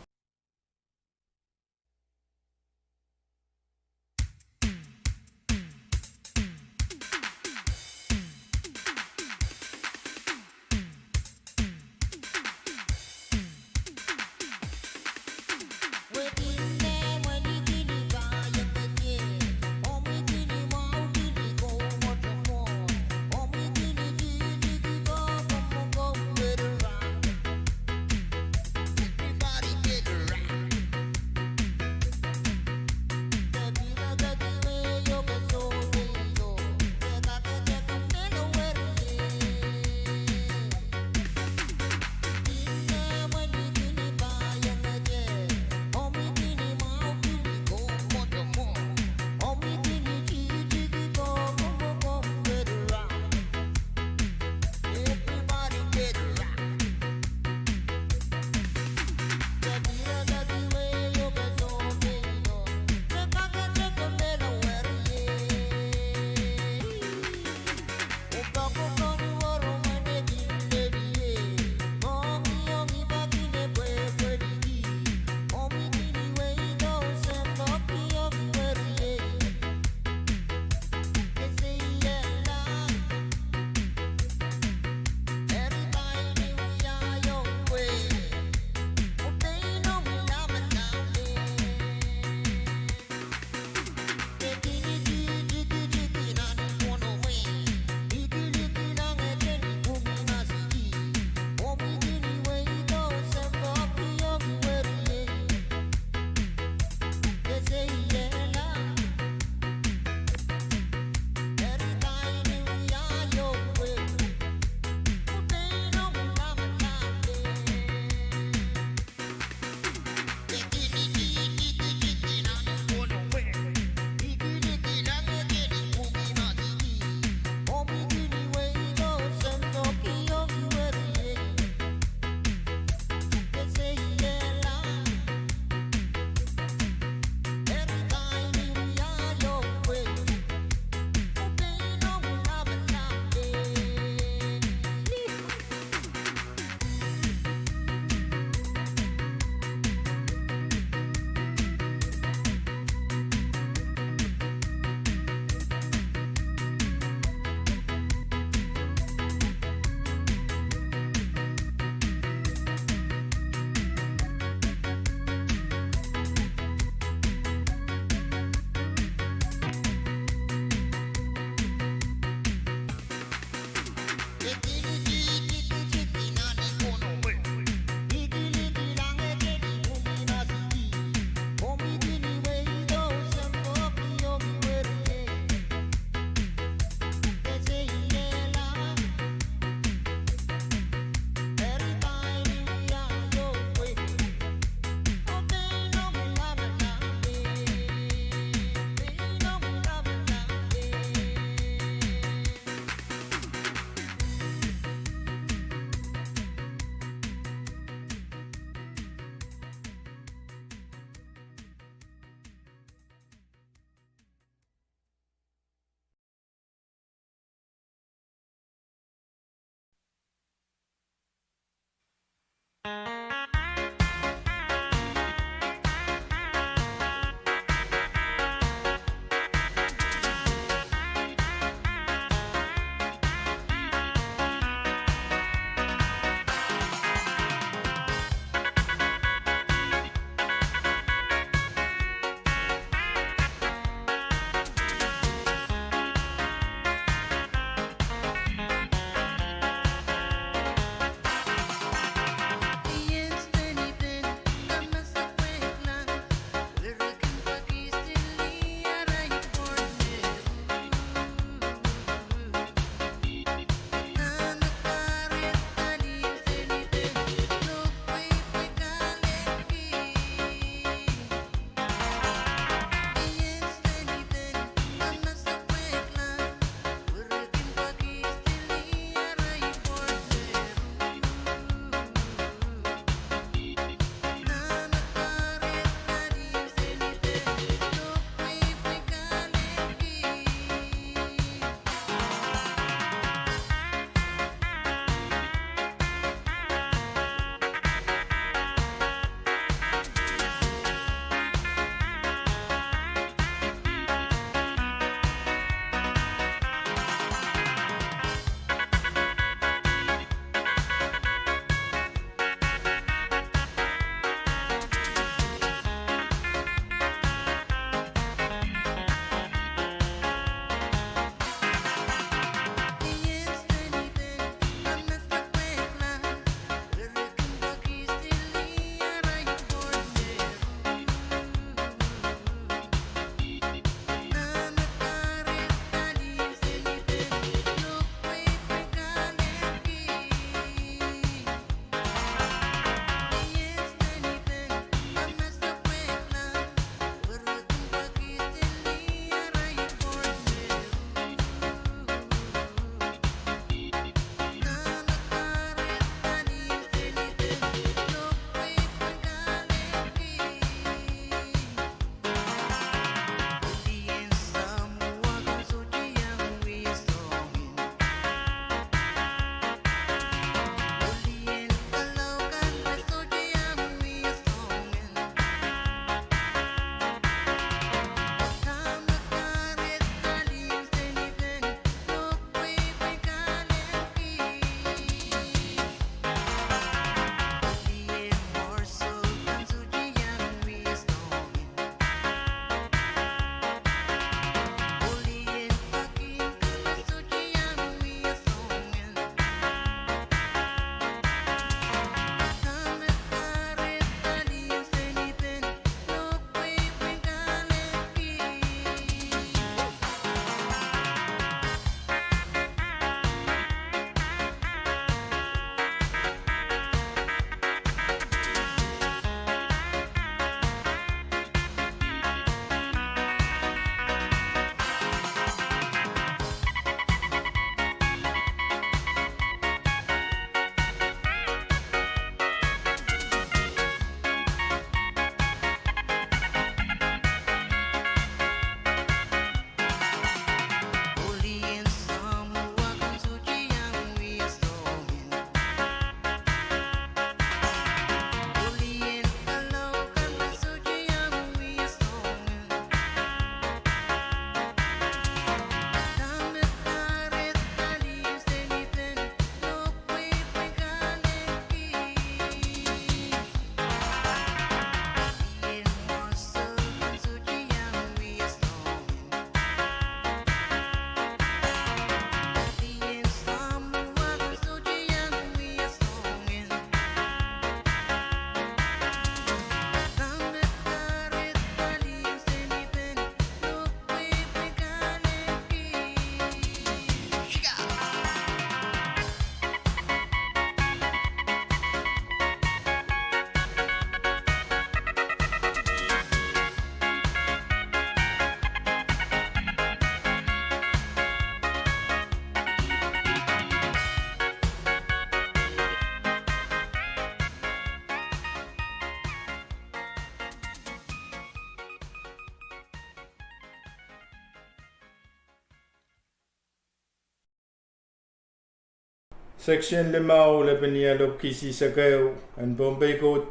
Section limau, lepin ialopki sihs ekeu en Pohnpei Code,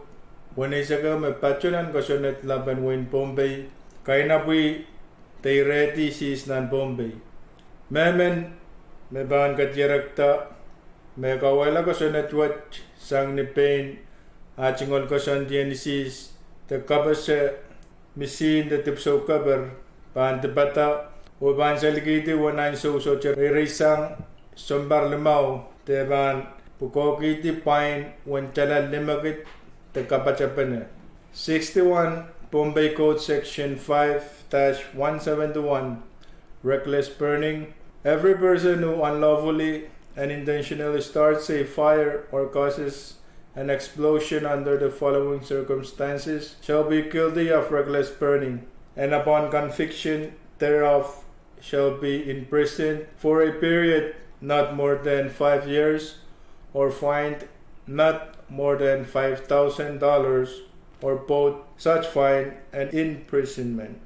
weneisek ehu me patohwan kosonned lapen wehin Pohnpei, kainapwi de irehdi sihs nan Pohnpei. Mehmen me pahn kadirekda me kauwehla kosonned wet sang ni pein ah tungoal koasoandi en sihs de kapehse misihn de dipwisou keper pahn dipada oh pahn salikihdi uwen ansou sohte reireisang sounpar limau de pahn pwukoahkihdi pwain uwen tala limekid de kapatapene. Sixty-one, Pohnpei Code Section five dash one seventy-one, reckless burning. Every person who unlawfully and intentionally starts a fire or causes an explosion under the following circumstances shall be guilty of reckless burning, and upon conviction thereof shall be imprisoned for a period not more than five years or fined not more than five thousand dollars, or both such fine and imprisonment.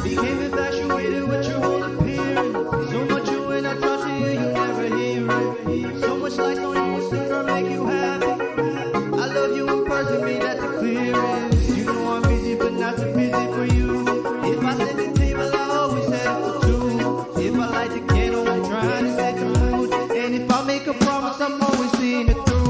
Became infatuated with your whole appearance. So much you and I talk to you, you never hear it. So much lies on you, still try make you happy. I love you in person, made that the clearest. You know I'm busy, but not too busy for you. If I set the table, I always set it for two. If I light the candle, I'm trying to set the mood. And if I make a promise, I'm always seeing it through.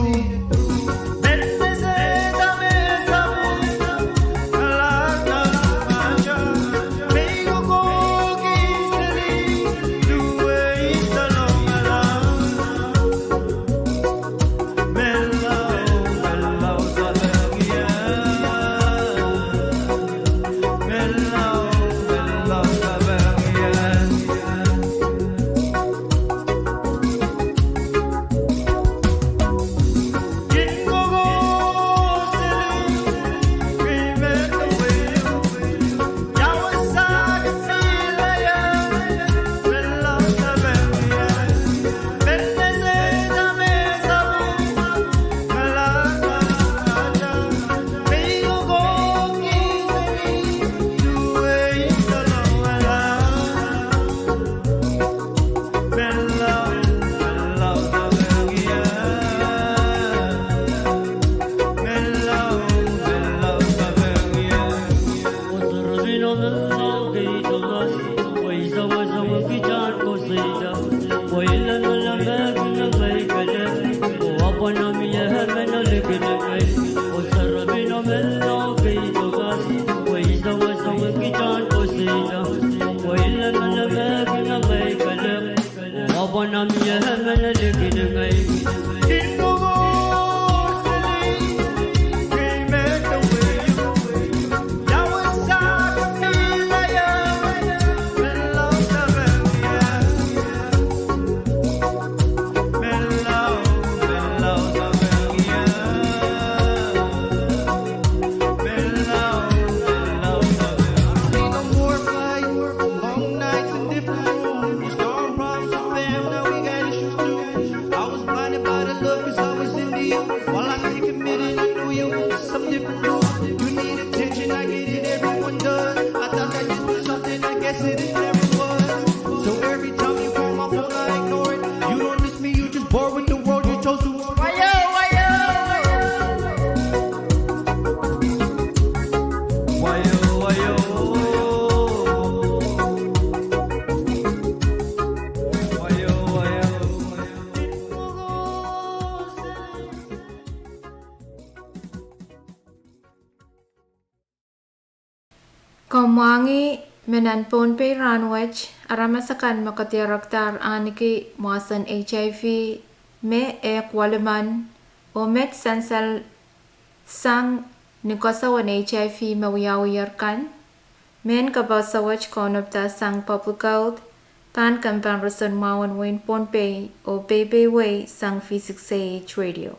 Long nights in different rooms, storm problems with fam, now we got issues too. I was blinded by the love 'cause I was into you. While I stay committed, I knew you were some different dude. You need attention, I get it, everyone does. I thought that this was something, I guess it, it never was. So every time you call my phone, I ignore it. You don't miss me, you just bored with the world you chose to. Wayo, wayo, wayo. Wayo, wayo. Wayo, wayo. Komw mwahngih me nan Pohnpei rahnwet, aramas akan me kedirekdahr ahniki mwahsen HIV me ehk welimen, oh met sansal sang ni koasoi en HIV me wiawiher kan, mehn kapehse wet kaunopda sang Public Health, pahn kempein roson mwahu en wehin Pohnpei, oh peipei wei sang V six A H Radio.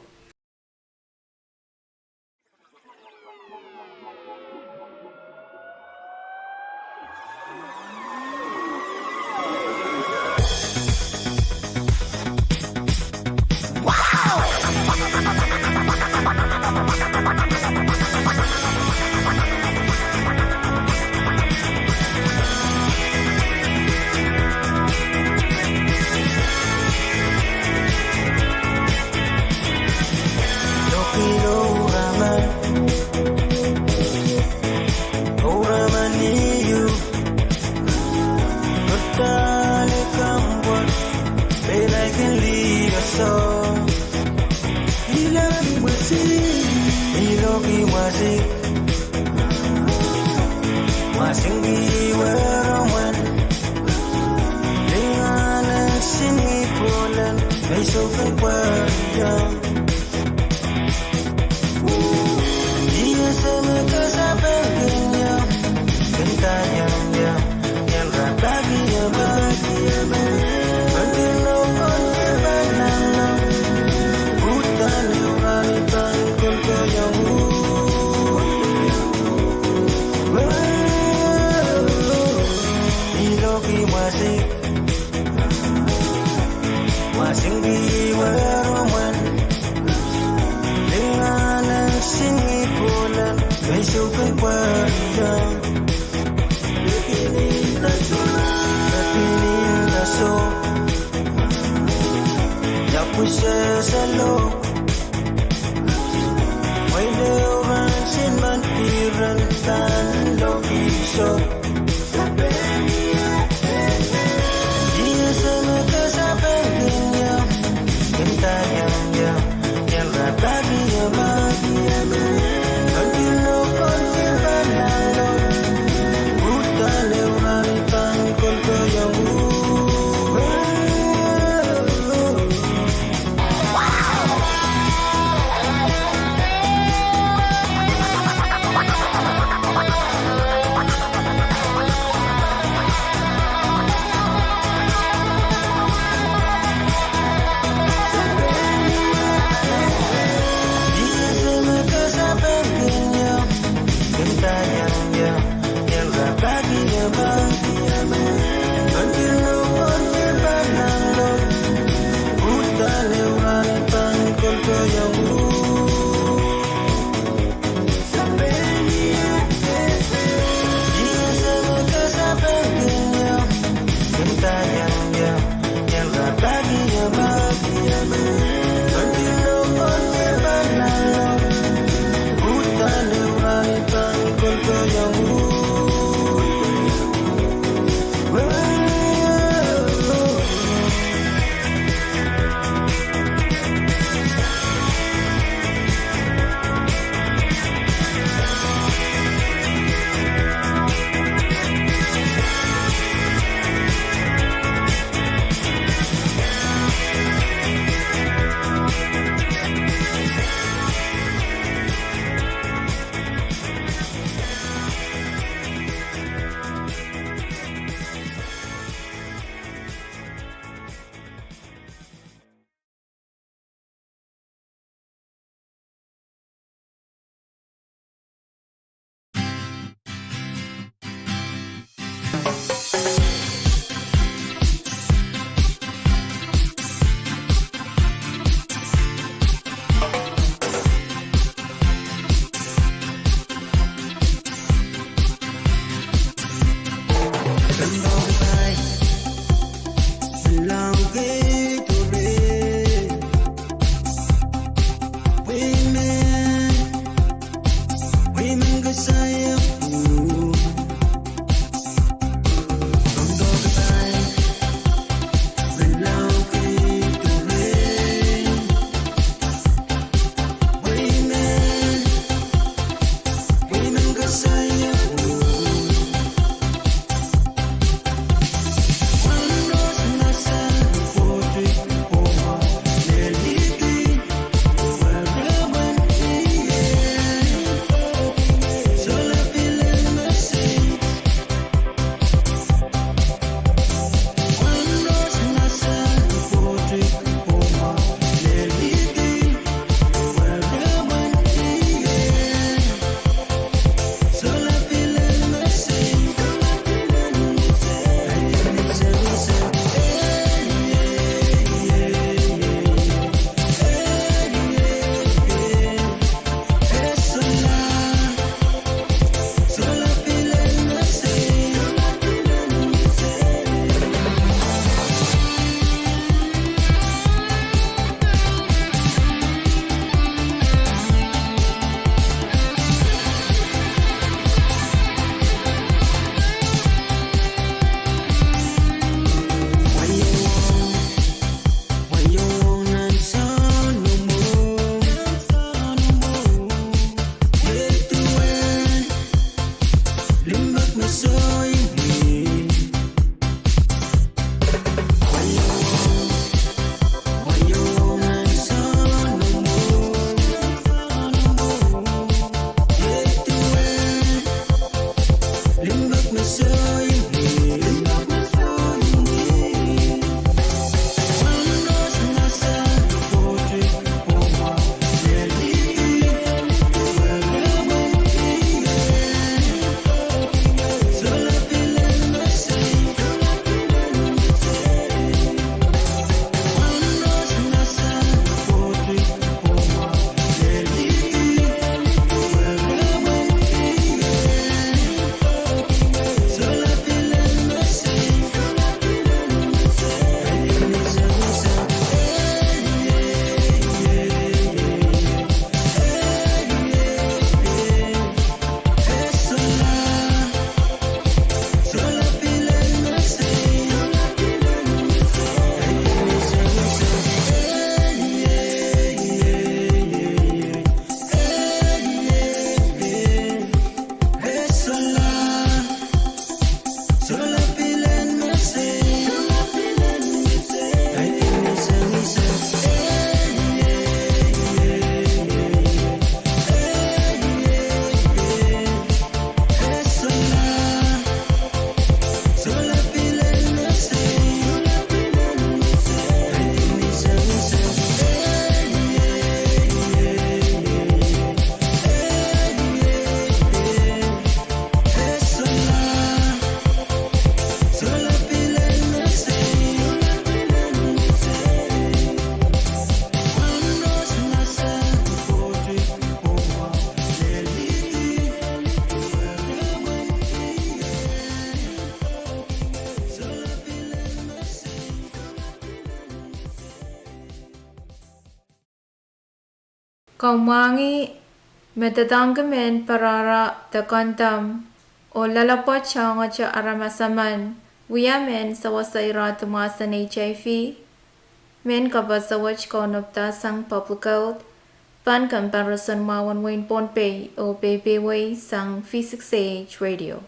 Kamwangih me doadoahngki mehn parahra de kondom oh loalopwoat soangoahte aramas emen wia mehn sewese irehdi mwahsen HIV. Mehn kapehse wet kaunopda sang Public Health, pahn Kamparison Mwahu en Wehin Pohnpei oh Pohnpei West sang V six A H Radio.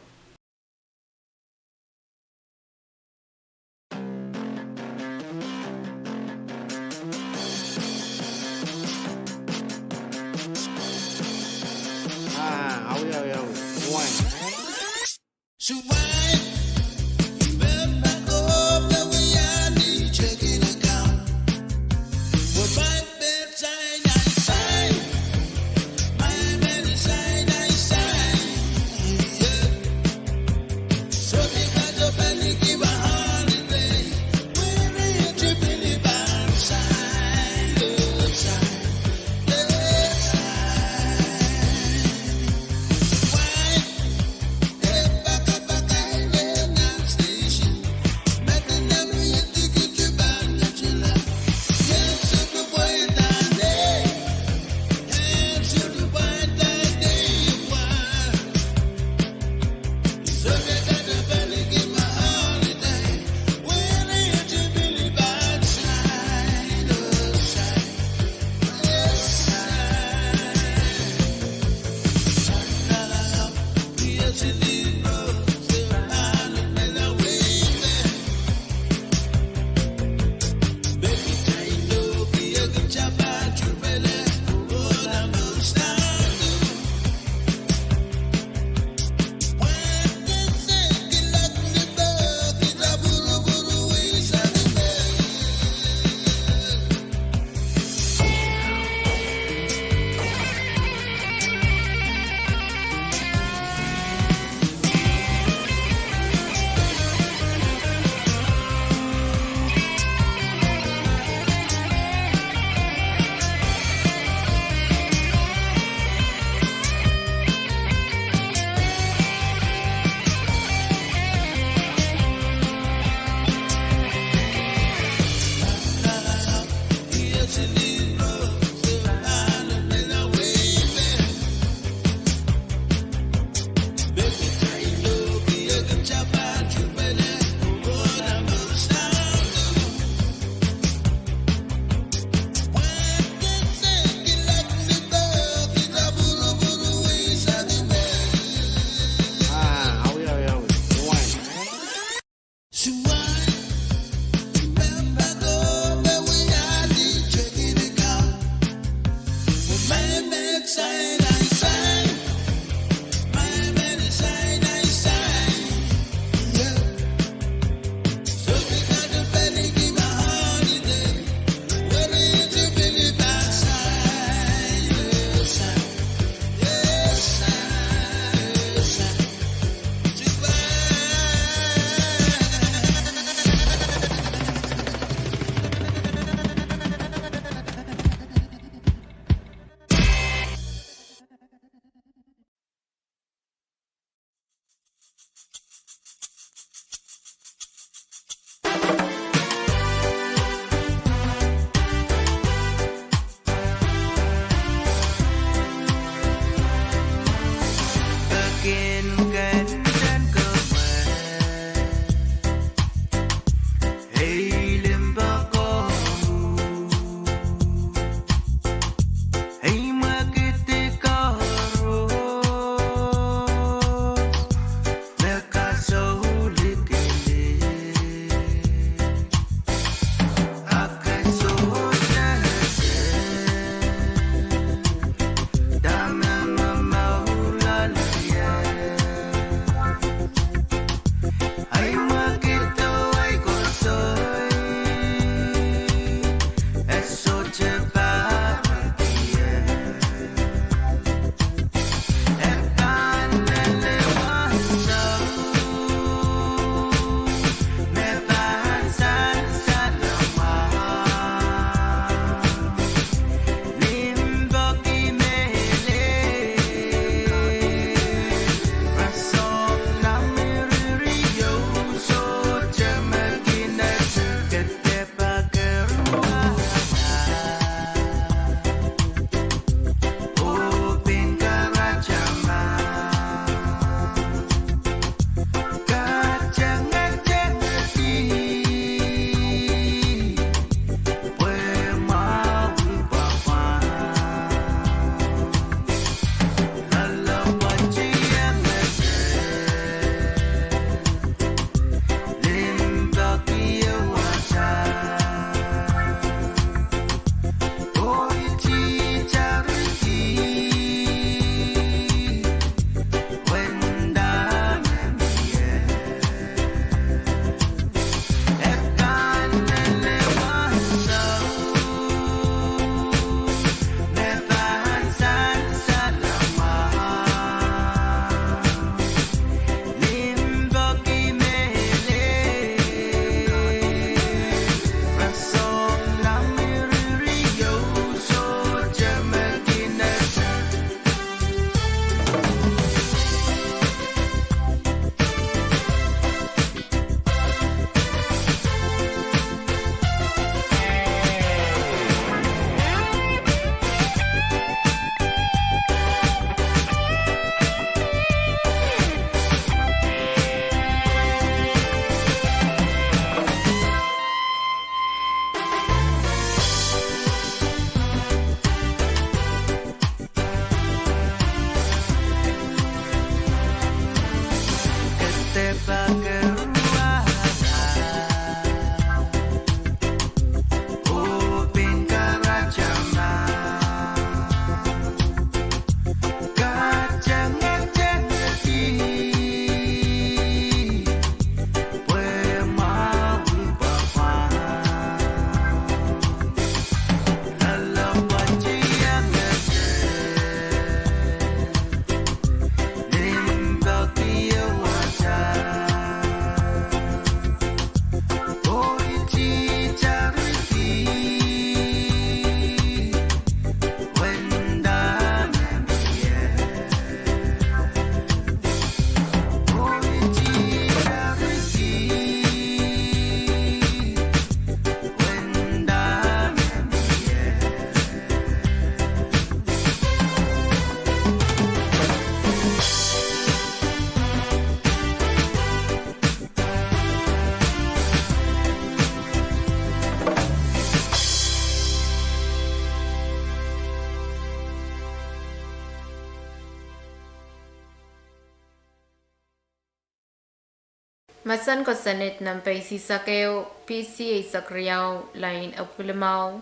Mahsen kosonned nempe eisek ehu, P C eisek riau, lain epwiki limau.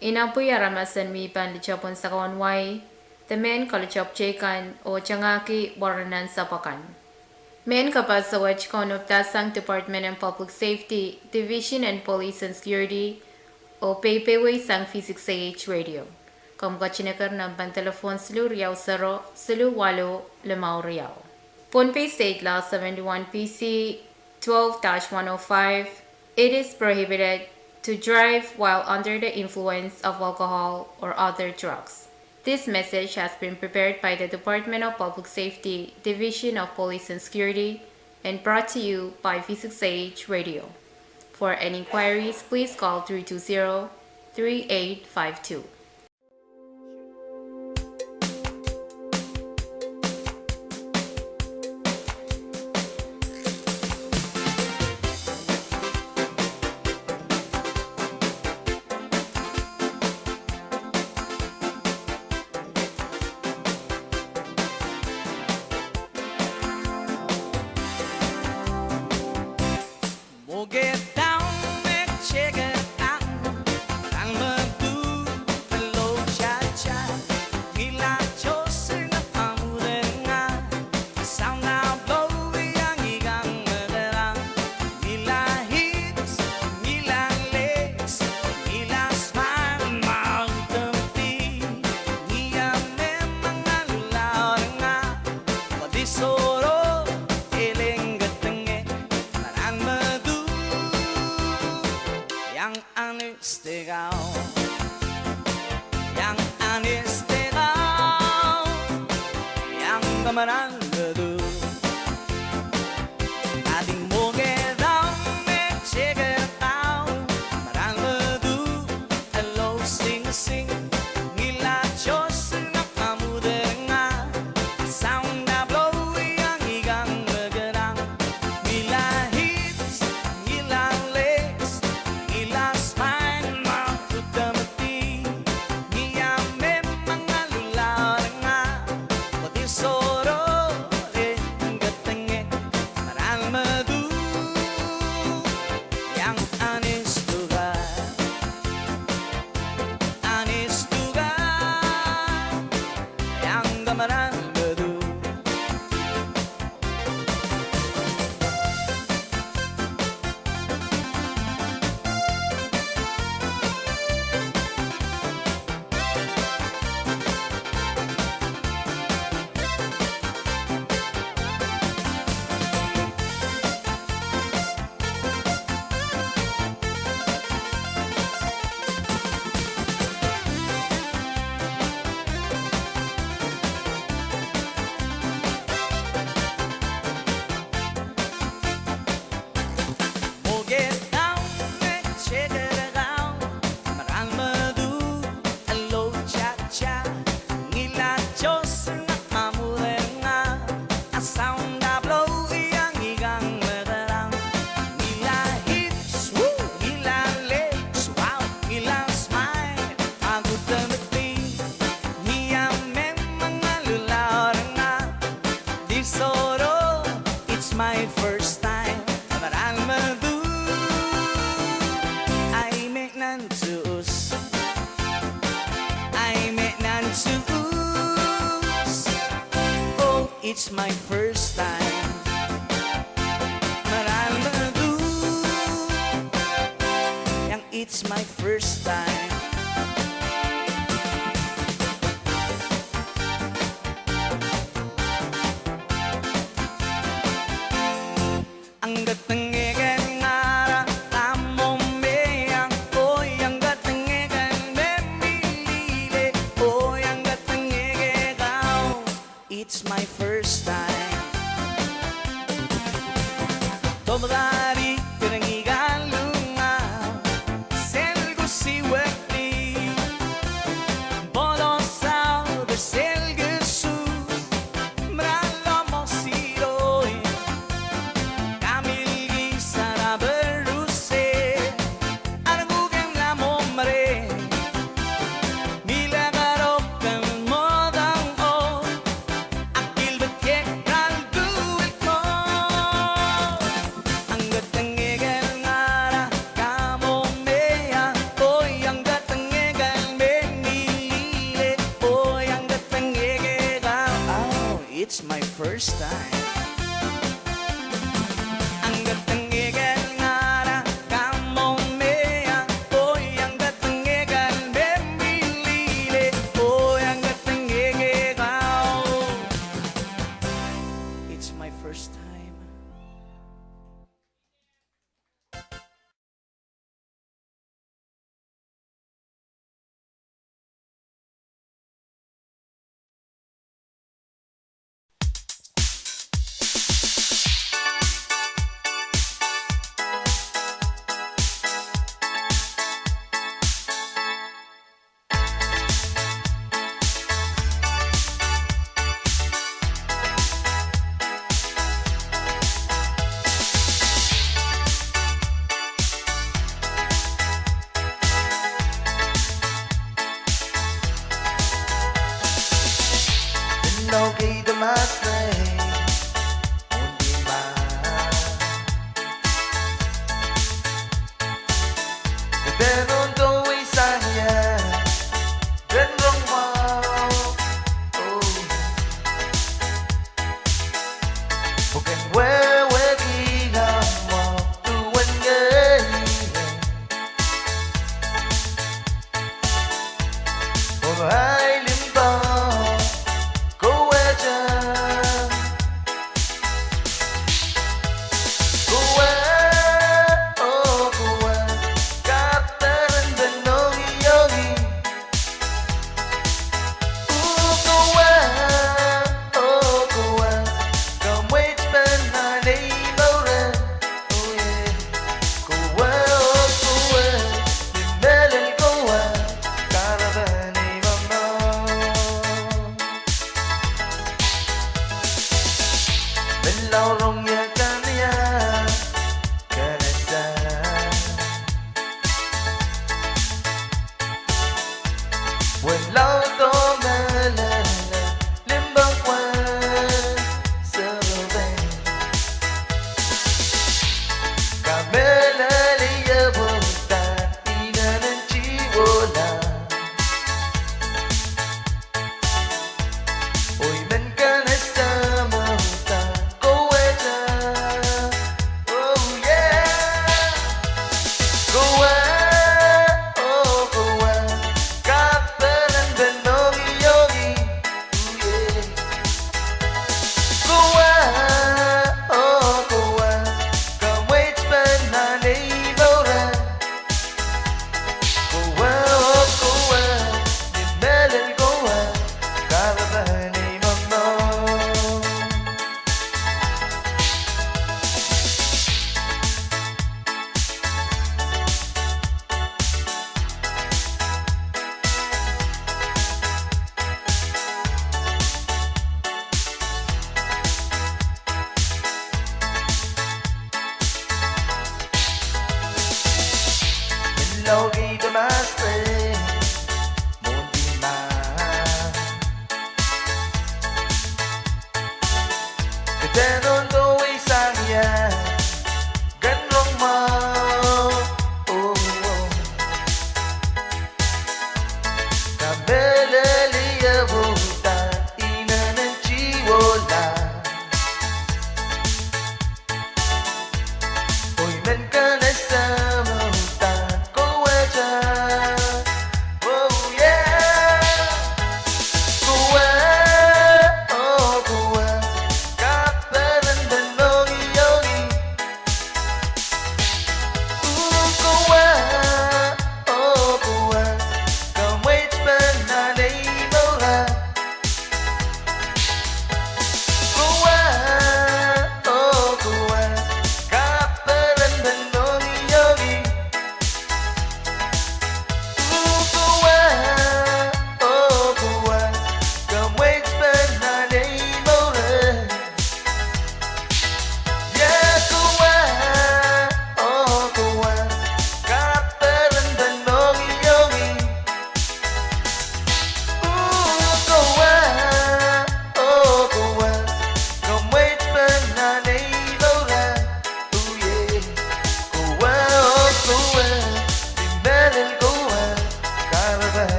Inapwi aramas en mi pahn lutopwon sakau en wai, de mehn kalutup teikan oh tangahki waranan sapwakan. Mehn kapaso wet kaunopdahsang Department en Public Safety, Division en Police and Security, oh peipeweisang V six A H Radio. Komw ketin eker nempen telephone siluh riau sero, siluh waluh, limau riau. Pohnpei State Law seventy-one P C twelve dash one oh five, it is prohibited to drive while under the influence of alcohol or other drugs. This message has been prepared by the Department of Public Safety, Division of Police and Security, and brought to you by V six A H Radio. For any inquiries, please call three two zero, three eight five two. Iang ahniste kau, iang ahniste kau, iang kamarain medu. Ahniki mwohngehda me teke kau, kamarain medu, elo singsing, ngila chosi na kamudeng a, sound a blow iang iang megerang. Ngila hips, ngila legs, ngila spine, ma kutamati. Ngia me mangalula nga, pati soro First time, marain me duh, ahi me nan tuhs, ahi me nan tuhs. Oh, it's my first time, marain me duh, iang it's my first time. Iang kadengehkan ngara, kamwo me iang, oh iang kadengehkan me mih lile, oh iang kadengehke kau. It's my first time. Tohn pwukat ih, pirengi kahlunga, sel kusiwekdi, pwohlo sau de sel kisu, mralo mwo siroi, kamilki saraperuse, arkuken lamwo mre, mih lakaroken mwohdang oh, akil pekehkral duwil ko. Iang kadengehkan ngara, kamwo me iang, oh iang kadengehkan me mih lile, oh iang kadengehke kau. Oh, it's my first time. Iang kadengehkan ngara, kamwo me iang, oh iang kadengehkan me mih lile, oh iang kadengehke kau. It's my first time.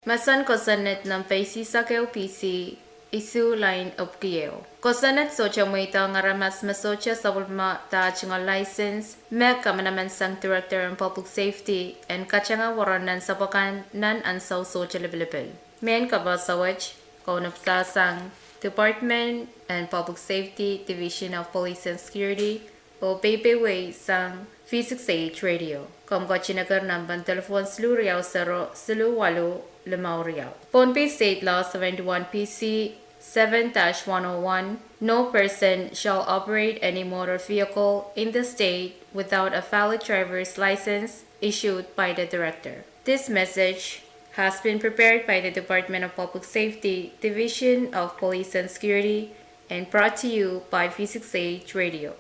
Mahsen kosonned nempe isihsek ehu P C, isuh lain epwiki ehu. Kosonned sohte mweidohng aramas me sohte sapwellimada tungoal license me kamanaman sang Director en Public Safety en katanga woro nan sapwakan nan ansou sohte lipilipil. Mehn kapohso wet kaunopada sang Department en Public Safety, Division of Police and Security, oh peipeiwei sang V six A H Radio. Komw ketin eker nempen delepwohn siluh riau sero siluh waluh limau riau. Pohnpei State Law seventy-one P C seven dash one oh one, no person shall operate any motor vehicle in the state without a valid driver's license issued by the director. This message has been prepared by the Department of Public Safety, Division of Police and Security, and brought to you by V six A H Radio.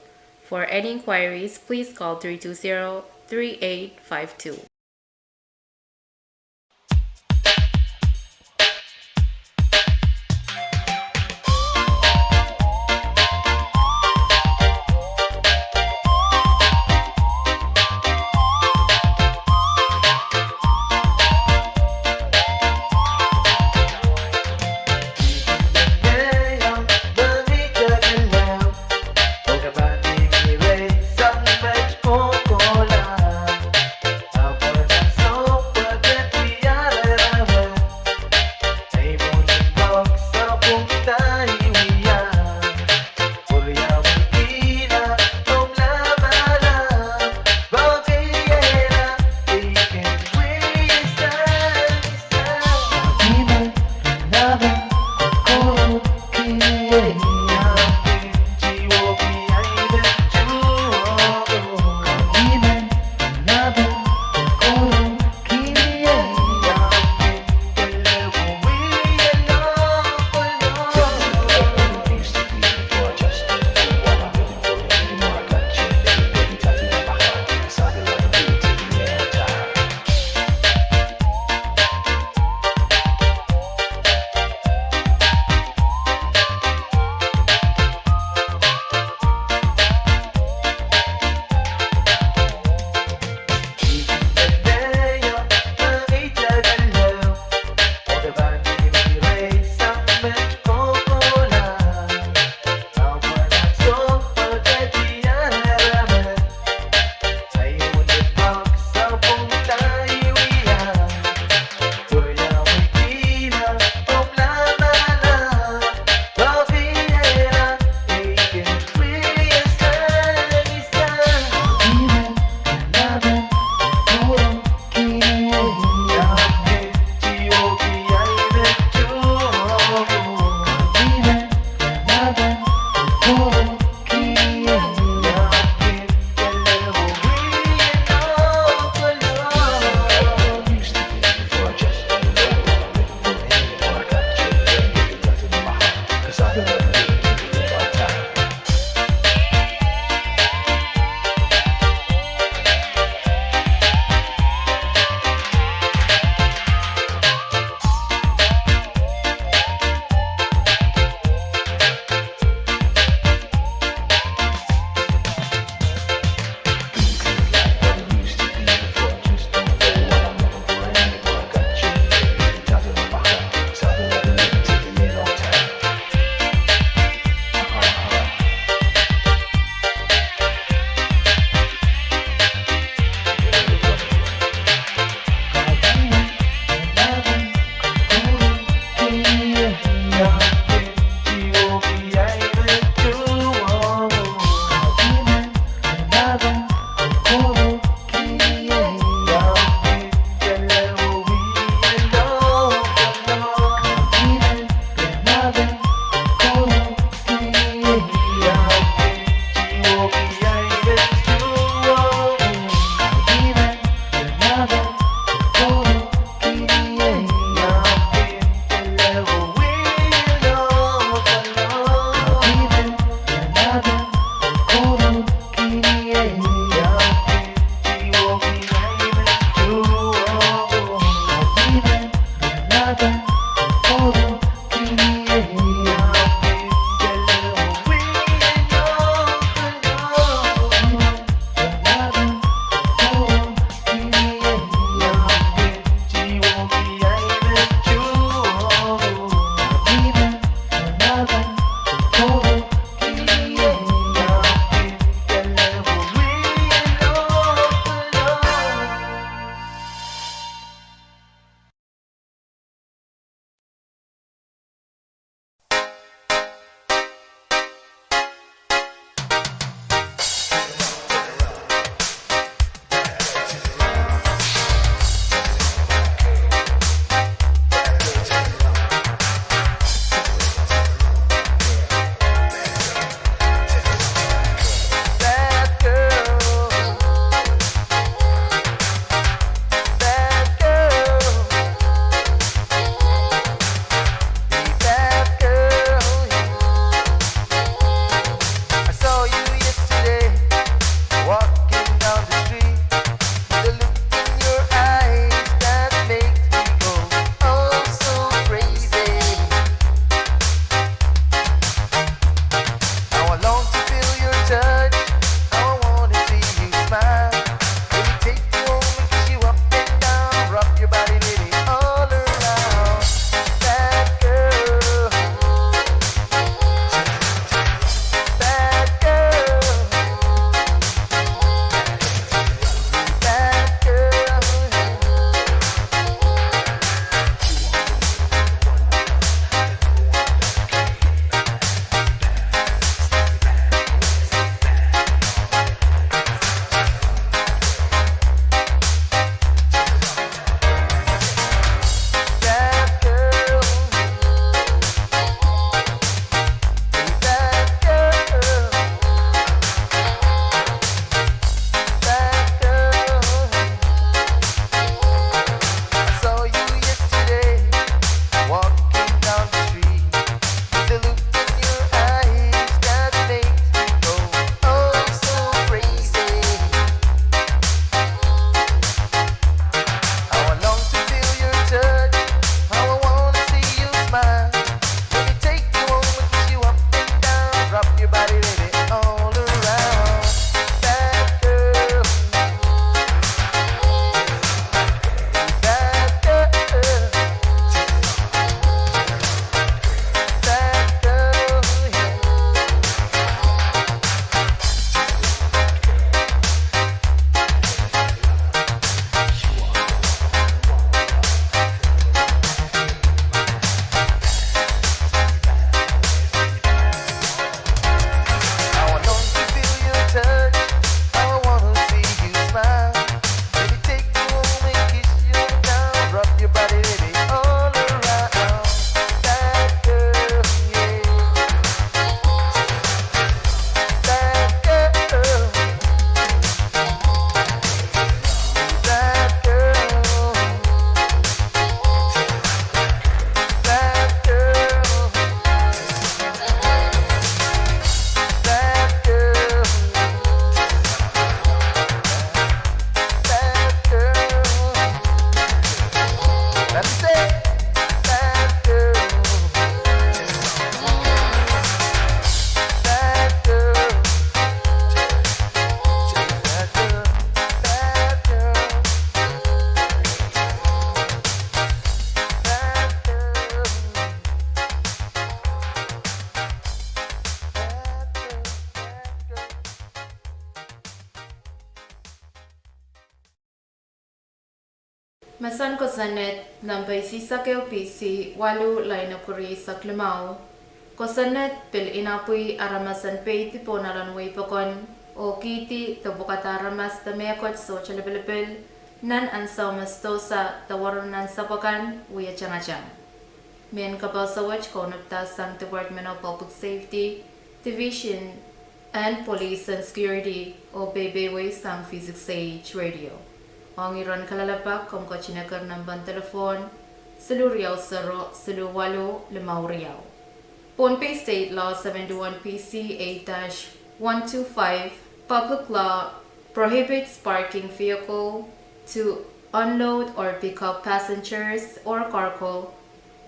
For any inquiries, please call three two zero, three eight five two. Mesen kosonned, nempe isihsek ehu P C waluh, lain ehu kiri eisek limau. Kosonned pil inapwih aramas en peidi pohn ahl en wehi pokon oh kihdi de pwukada aramas de mehkot sohte lipilipil nan ansou me sidohsa de warohng nan sapwakan wie tangatang. Mehn kapehse wet kaunopda sang Department of Public Safety, Division en Police and Security, oh peipeidawei sang V six A H Radio. Ong iren kalelapak, komw ketin eker nempen telephone siluh riau sero siluh waluh limau riau. Pohnpei State Law seventy-one P C eight dash one two five, public law, prohibits parking vehicle to unload or pick up passengers or cargo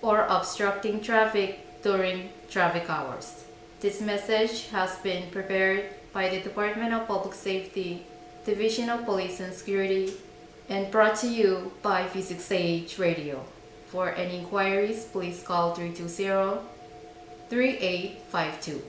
or obstructing traffic during traffic hours. This message has been prepared by the Department of Public Safety, Division of Police and Security, and brought to you by V six A H Radio. For any inquiries, please call three two zero, three eight five two.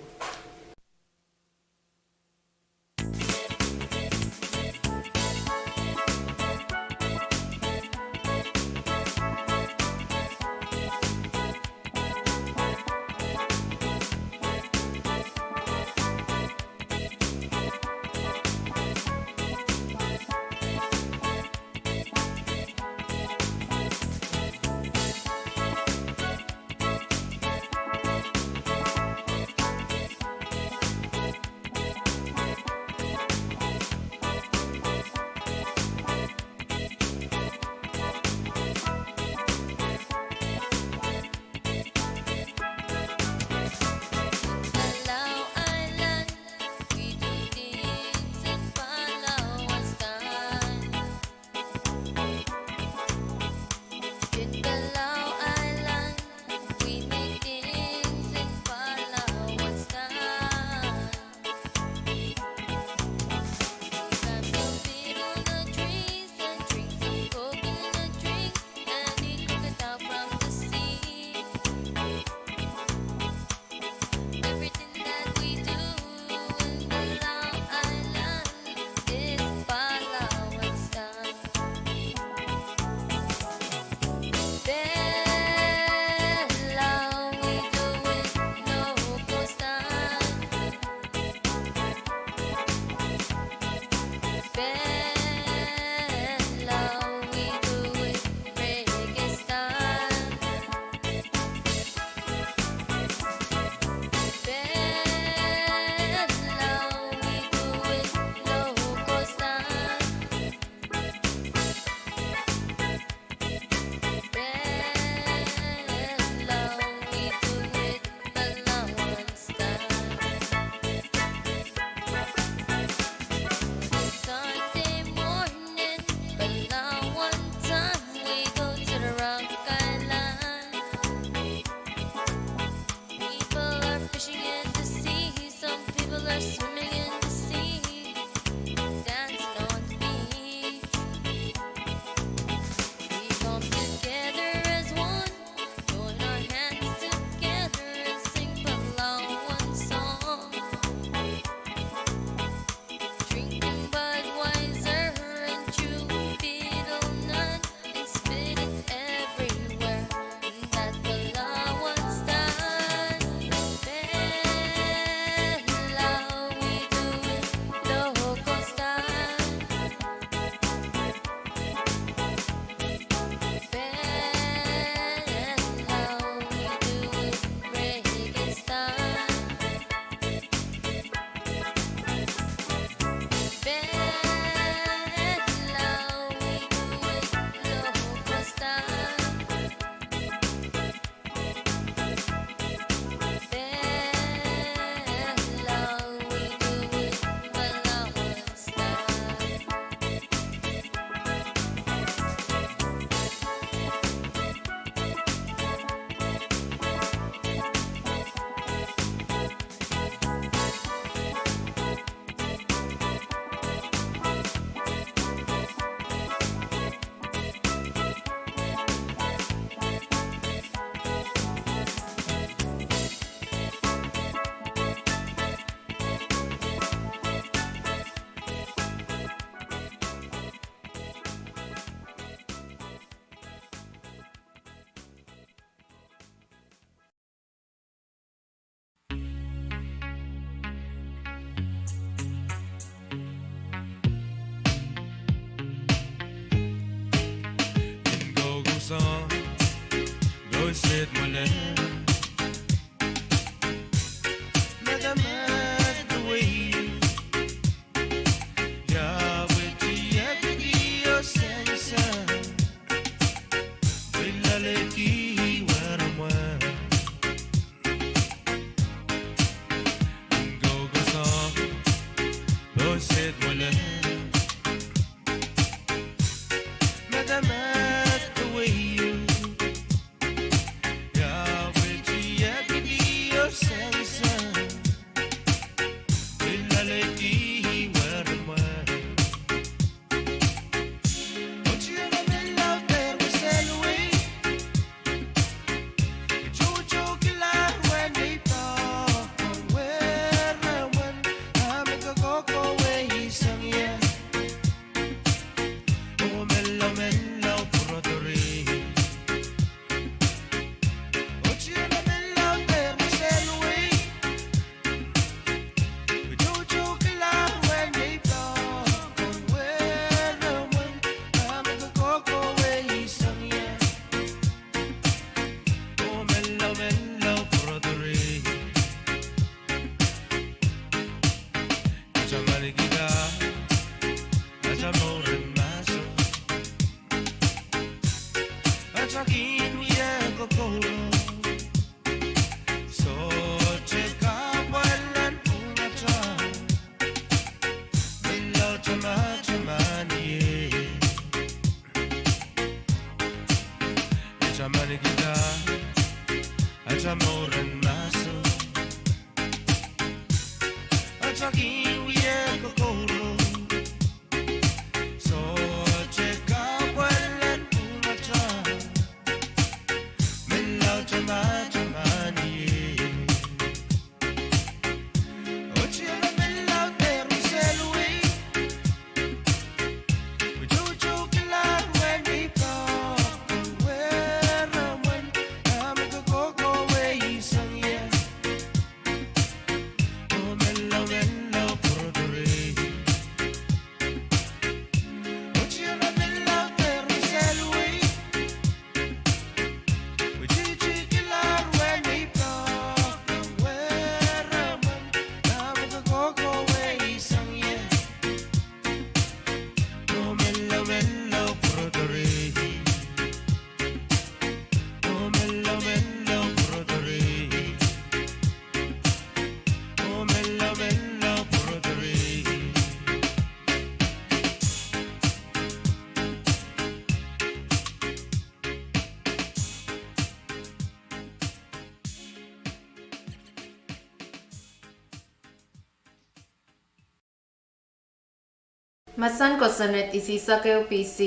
Mahsen kosonned isihsek ehu P C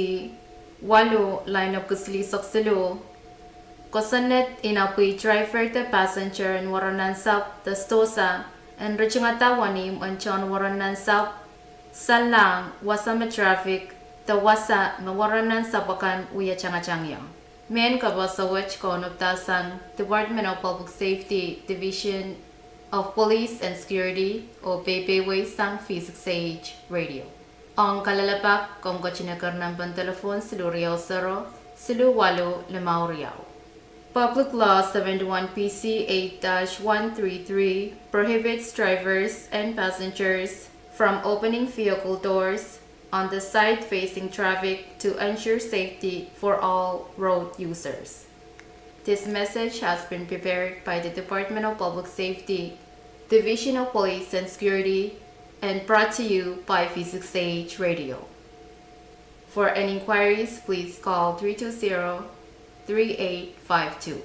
waluh, lain epwiki silihsek siluh. Kosonned inapwi driver de passenger en Waran Nansapw de Sentosa en ritingada wenihmw en tohn Waran Nansapw, salang wasa me traffic de wasa me Waran Nansapw akan wie tangatangio. Mehn kapehse wet kaunopdahsang Department of Public Safety, Division of Police and Security, oh peipeieisang V six A H Radio. Ong kalelapak, komw ketin eker nempen telephone siluh riau sero, siluh waluh limau riau. Public Law seventy-one P C eight dash one three three prohibits drivers and passengers from opening vehicle doors on the side facing traffic to ensure safety for all road users. This message has been prepared by the Department of Public Safety, Division of Police and Security, and brought to you by V six A H Radio. For any inquiries, please call three two zero, three eight five two.